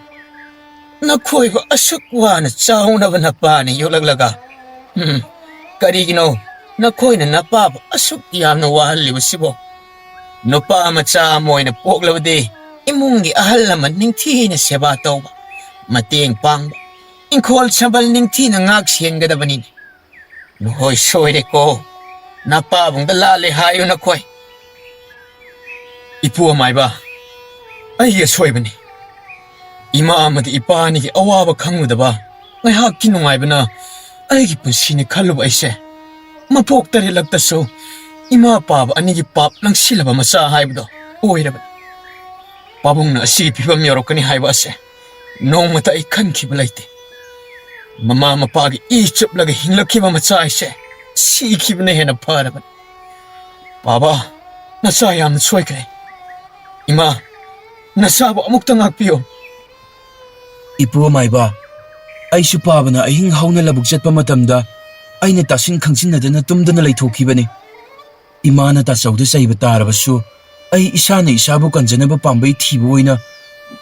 ꯅꯈꯣꯏꯕꯨ ꯑꯁꯨꯛ ꯋꯥꯅ ꯆꯥꯎꯅꯕ ꯅꯄꯥꯅ ꯌꯣꯛꯂꯛꯂꯒ, ꯎꯝ, ꯀꯔꯤꯒꯤꯅꯣ ꯅꯈꯣꯏꯅ ꯅꯄꯥꯕꯨ ꯑꯁꯨꯛ ꯌꯥꯝꯅ ꯋꯥꯍꯜꯂꯤꯕꯁꯤꯕꯣ? ꯅꯨꯄꯥ ꯃꯆꯥ ꯑꯃ ꯑꯣꯏꯅ ꯄꯣꯛꯂꯕꯗꯤ ꯏꯃꯨꯡꯒꯤ ꯑꯍꯜ ꯂꯃꯟ ꯅꯤꯡꯊꯤꯅ ꯁꯦꯕꯥ ꯇꯧꯕ, ꯃꯇꯦꯡ ꯄꯥꯡꯕ, ꯏꯪꯈꯣꯜ ꯁꯝꯕꯜ ꯅꯤꯡꯊꯤꯅ ꯉꯥꯛ ꯁꯦꯟꯒꯗꯕꯅꯤꯅꯦ꯫ ꯅꯈꯣꯏ ꯁꯣꯏꯔꯦꯀꯣ, ꯅꯄꯥꯕꯨꯡꯗ ꯂꯥꯜꯂꯦ ꯍꯥꯏꯌꯨ ꯅꯈꯣꯏ꯫ ꯏꯄꯨ ꯑꯃꯥꯏꯕ, ꯑꯩꯒꯤ ꯑꯁꯣꯏꯕꯅꯤ꯫ ꯏꯃꯥ ꯑꯃꯗꯤ ꯏꯄꯥ ꯑꯅꯤꯒꯤ ꯑꯋꯥꯕ ꯈꯪꯂꯨꯗꯕ ꯉꯥꯏꯍꯥꯛꯀꯤ ꯅꯨꯡꯉꯥꯏꯕꯅ ꯑꯩꯒꯤ ꯄꯨꯟꯁꯤꯅꯤ ꯈꯜꯂꯨꯕ ꯑꯩꯁꯦ, ꯃꯄꯣꯛ ꯇꯔꯦꯠꯂꯛꯇꯁꯨ ꯏꯃꯥ ꯄꯥꯕ ꯑꯅꯤꯒꯤ ꯄꯥꯞ ꯂꯪꯁꯤꯜꯂꯕ ꯃꯆꯥ ꯍꯥꯏꯕꯗꯣ ꯑꯣꯏꯔꯕꯅꯤ꯫ ꯄꯥꯕꯨꯡꯅ ꯑꯁꯤꯒꯤ ꯐꯤꯕꯝ ꯌꯧꯔꯛꯀꯅꯤ ꯍꯥꯏꯕ ꯑꯁꯦ ꯅꯣꯡꯃꯇ ꯑꯩ ꯈꯟꯈꯤꯕ ꯂꯩꯇꯦ꯫ ꯃꯃꯥ ꯃꯄꯥꯒꯤ ꯏ ꯆꯨꯞꯂꯒ ꯍꯤꯡꯂꯛꯈꯤꯕ ꯃꯆꯥ ꯍꯥꯏꯁꯦ ꯁꯤꯈꯤꯕꯅ ꯍꯦꯟꯅ ꯐꯔꯕꯅꯤ꯫ ꯄꯥꯕ, ꯅꯆꯥ ꯌꯥꯝꯅ ꯁꯣꯏꯈ꯭ꯔꯦ꯫ ꯏꯃꯥ, ꯅꯆꯥꯕꯨ ꯑꯃꯨꯛꯇ ꯉꯥꯛꯄꯤꯌꯨ꯫ ꯏꯄꯨ ꯑꯃꯥꯏꯕ, ꯑꯩꯁꯨ ꯄꯥꯕꯅ ꯑꯍꯤꯡ ꯍꯧꯅ ꯂꯧꯕꯨꯛ ꯆꯠꯄ ꯃꯇꯝꯗ ꯑꯩꯅ ꯇꯥꯁꯤꯟ ꯈꯪꯖꯤꯟꯅꯗꯅ ꯇꯨꯝꯗꯅ ꯂꯩꯊꯣꯛꯈꯤꯕꯅꯤ꯫ ꯏꯃꯥꯅ ꯇꯥꯆꯧꯗ ꯆꯩꯕ ꯇꯥꯔꯕꯁꯨ ꯑꯩ ꯏꯁꯥꯅ ꯏꯁꯥꯕꯨ ꯀꯟꯖꯅꯕ ꯄꯥꯝꯕꯩ ꯊꯤꯕ ꯑꯣꯏꯅ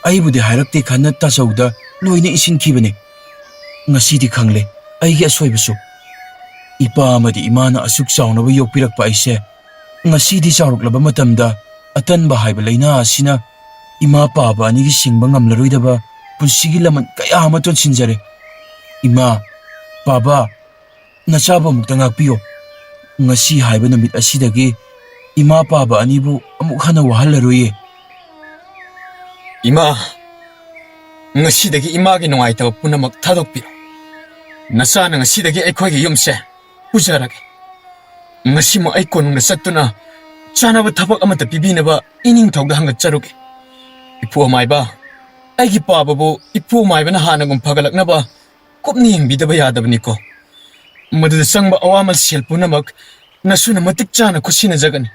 ꯑꯩꯕꯨꯗꯤ ꯍꯥꯏꯔꯛꯇꯦ ꯈꯟꯅ ꯇꯥꯆꯧꯗ ꯂꯣꯏꯅ ꯏꯟꯁꯤꯟꯈꯤꯕꯅꯤ꯫ ꯉꯁꯤꯗꯤ ꯈꯪꯂꯦ ꯑꯩꯒꯤ ꯑꯁꯣꯏꯕꯁꯨ꯫ ꯏꯄꯥ ꯑꯃꯗꯤ ꯏꯃꯥꯅ ꯑꯁꯨꯛ ꯆꯥꯎꯅꯕ ꯌꯣꯛꯄꯤꯔꯛꯄ ꯑꯩꯁꯦ ꯉꯁꯤꯗꯤ ꯆꯥꯎꯔꯛꯂꯕ ꯃꯇꯝꯗ ꯑꯇꯟꯕ ꯍꯥꯏꯕ ꯂꯥꯏꯅꯥ ꯑꯁꯤꯅ ꯏꯃꯥ ꯄꯥꯕ ꯑꯅꯤꯒꯤ ꯁꯤꯡꯕ ꯉꯝꯂꯔꯣꯏꯗꯕ ꯄꯨꯟꯁꯤꯒꯤ ꯂꯃꯟ ꯀꯌꯥ ꯑꯃ ꯇꯣꯟꯁꯤꯟꯖꯔꯦ꯫ ꯏꯃꯥ, ꯄꯥꯕ, ꯅꯆꯥꯕꯨ ꯑꯃꯨꯛꯇ ꯉꯥꯛꯄꯤꯌꯨ꯫ ꯉꯁꯤ ꯍꯥꯏꯕ ꯅꯨꯃꯤꯠ ꯑꯁꯤꯗꯒꯤ ꯏꯃꯥ ꯄꯥꯕ ꯑꯅꯤꯕꯨ ꯑꯃꯨꯛ ꯍꯟꯅ ꯋꯥꯍꯜꯂꯔꯣꯏꯌꯦ꯫ ꯏꯃꯥ, ꯉꯁꯤꯗꯒꯤ ꯏꯃꯥꯒꯤ ꯅꯨꯡꯉꯥꯏꯇꯕ ꯄꯨꯝꯅꯃꯛ ꯊꯥꯗꯣꯛꯄꯤꯔꯣ꯫ ꯅꯆꯥꯅ ꯉꯁꯤꯗꯒꯤ ꯑꯩꯈꯣꯏꯒꯤ ꯌꯨꯝꯁꯦ ꯄꯨꯖꯔꯒꯦ꯫ ꯉꯁꯤꯃꯛ ꯑꯩ ꯀꯣꯅꯨꯡꯗ ꯆꯠꯇꯨꯅ ꯆꯥꯅꯕ ꯊꯕꯛ ꯑꯃꯠꯇ ꯄꯤꯕꯤꯅꯕ ꯏꯅꯤꯡꯊꯧꯗ ꯍꯪꯒꯠꯆꯔꯨꯒꯦ꯫ ꯏꯄꯨ ꯑꯃꯥꯏꯕ, ꯑꯩꯒꯤ ꯄꯥꯕꯕꯨ ꯏꯄꯨ ꯑꯃꯥꯏꯕꯅ ꯍꯥꯟꯅꯒꯨꯝ ꯐꯒꯠꯂꯛꯅꯕ ꯀꯨꯞꯅ ꯌꯦꯡꯕꯤꯗꯕ ꯌꯥꯗꯕꯅꯤꯀꯣ꯫ ꯃꯗꯨꯗ ꯆꯪꯕ ꯑꯋꯥꯃꯜ ꯁꯦꯜ ꯄꯨꯝꯅꯃꯛ ꯅꯁꯨꯅ ꯃꯇꯤꯛ ꯆꯥꯅ ꯈꯨꯠꯁꯤꯟꯅꯖꯒꯅꯤ꯫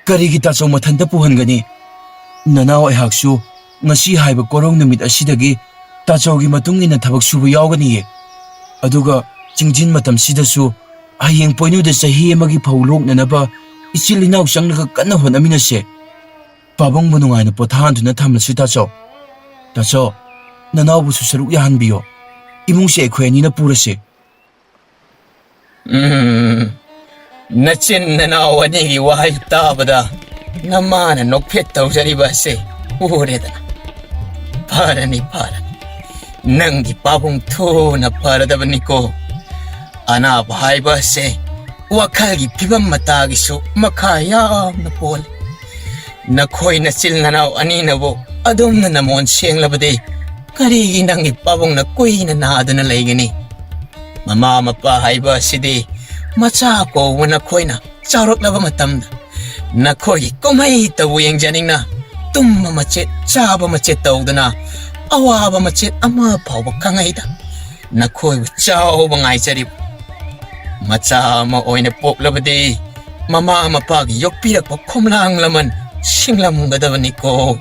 ꯀꯔꯤꯒꯤ ꯇꯥꯆꯧ ꯃꯊꯟꯇ ꯄꯨꯍꯟꯒꯅꯤ? ꯅꯅꯥꯎ ꯑꯩꯍꯥꯛꯁꯨ ꯉꯁꯤ ꯍꯥꯏꯕ ꯀꯣꯔꯧ ꯅꯨꯃꯤꯠ ꯑꯁꯤꯗꯒꯤ ꯇꯥꯆꯧꯒꯤ ꯃꯇꯨꯡ ꯏꯟꯅ ꯊꯕꯛ ꯁꯨꯕ ꯌꯥꯎꯒꯅꯤꯌꯦ꯫ ꯑꯗꯨꯒ ꯆꯤꯡꯖꯤꯟ ꯃꯇꯝꯁꯤꯗꯁꯨ ꯍꯌꯦꯡ ꯄꯣꯏꯅꯨꯗ ꯆꯍꯤ ꯑꯃꯒꯤ ꯐꯧ ꯂꯣꯛꯅꯅꯕ ꯏꯆꯤꯜ ꯏꯅꯥꯎ ꯆꯪꯂꯒ ꯀꯟꯅ ꯍꯣꯠꯅꯃꯤꯟꯅꯁꯦ꯫ ꯄꯥꯕꯨꯡꯕꯨ ꯅꯨꯡꯉꯥꯏꯅ ꯄꯣꯊꯥꯍꯟꯗꯨꯅ ꯊꯝꯂꯁꯤ ꯇꯥꯆꯧ꯫ ꯇꯥꯆꯧ, ꯅꯅꯥꯎꯕꯨꯁꯨ ꯁꯔꯨꯛ ꯌꯥꯍꯟꯕꯤꯌꯣ꯫ ꯏꯃꯨꯡꯁꯦ ꯑꯩꯈꯣꯏ ꯑꯅꯤꯅ ꯄꯨꯔꯁꯦ꯫ ꯎꯝ, ꯅꯆꯤꯟ ꯅꯅꯥꯎ ꯑꯅꯤꯒꯤ ꯋꯥꯍꯩ ꯇꯥꯕꯗ ꯅꯃꯥꯅ ꯅꯣꯛꯐꯦꯠ ꯇꯧꯖꯔꯤꯕ ꯑꯁꯦ ꯎꯔꯦꯗꯅ꯫ ꯐꯔꯅꯤ, ꯐꯔꯅꯤ꯫ ꯅꯪꯒꯤ ꯄꯥꯕꯨꯡ ꯊꯨꯅ ꯐꯔꯗꯕꯅꯤꯀꯣ꯫ ꯑꯅꯥꯕ ꯍꯥꯏꯕ ꯑꯁꯦ ꯋꯥꯈꯜꯒꯤ ꯐꯤꯕꯝ ꯃꯇꯥꯒꯤꯁꯨ ꯃꯈꯥ ꯌꯥꯝꯅ ꯄꯣꯜꯂꯤ꯫ ꯅꯈꯣꯏ ꯅꯆꯤꯜ ꯅꯅꯥꯎ ꯑꯅꯤꯅꯕꯨ ꯑꯗꯨꯝꯅ ꯅꯃꯣꯟ ꯁꯦꯡꯂꯕꯗꯤ ꯀꯔꯤꯒꯤ ꯅꯪꯒꯤ ꯄꯥꯕꯨꯡꯅ ꯀꯨꯏꯅ ꯅꯥꯗꯨꯅ ꯂꯩꯒꯅꯤ? ꯃꯃꯥ ꯃꯄꯥ ꯍꯥꯏꯕ ꯑꯁꯤꯗꯤ ꯃꯆꯥ ꯀꯧꯕ ꯅꯈꯣꯏꯅ ꯆꯥꯎꯔꯛꯂꯕ ꯃꯇꯝꯗ ꯅꯈꯣꯏꯒꯤ ꯀꯨꯝꯍꯩ ꯇꯧꯕ ꯌꯦꯡꯖꯅꯤꯡꯅ ꯇꯨꯝꯕ ꯃꯆꯦꯠ, ꯆꯥꯕ ꯃꯆꯦꯠ ꯇꯧꯗꯨꯅ ꯑꯋꯥꯕ ꯃꯆꯦꯠ ꯑꯃ ꯐꯥꯎꯕ ꯈꯪꯍꯩꯗ ꯅꯈꯣꯏꯕꯨ ꯆꯥꯎꯕ ꯉꯥꯏꯖꯔꯤꯕ ꯃꯆꯥ ꯑꯃ ꯑꯣꯏꯅ ꯄꯣꯛꯂꯕꯗꯤ ꯃꯃꯥ ꯃꯄꯥꯒꯤ ꯌꯣꯛꯄꯤꯔꯛꯄ ꯈꯣꯝꯂꯥꯡ ꯂꯃꯟ ꯁꯤꯡꯂꯝꯒꯗꯕꯅꯤꯀꯣ꯫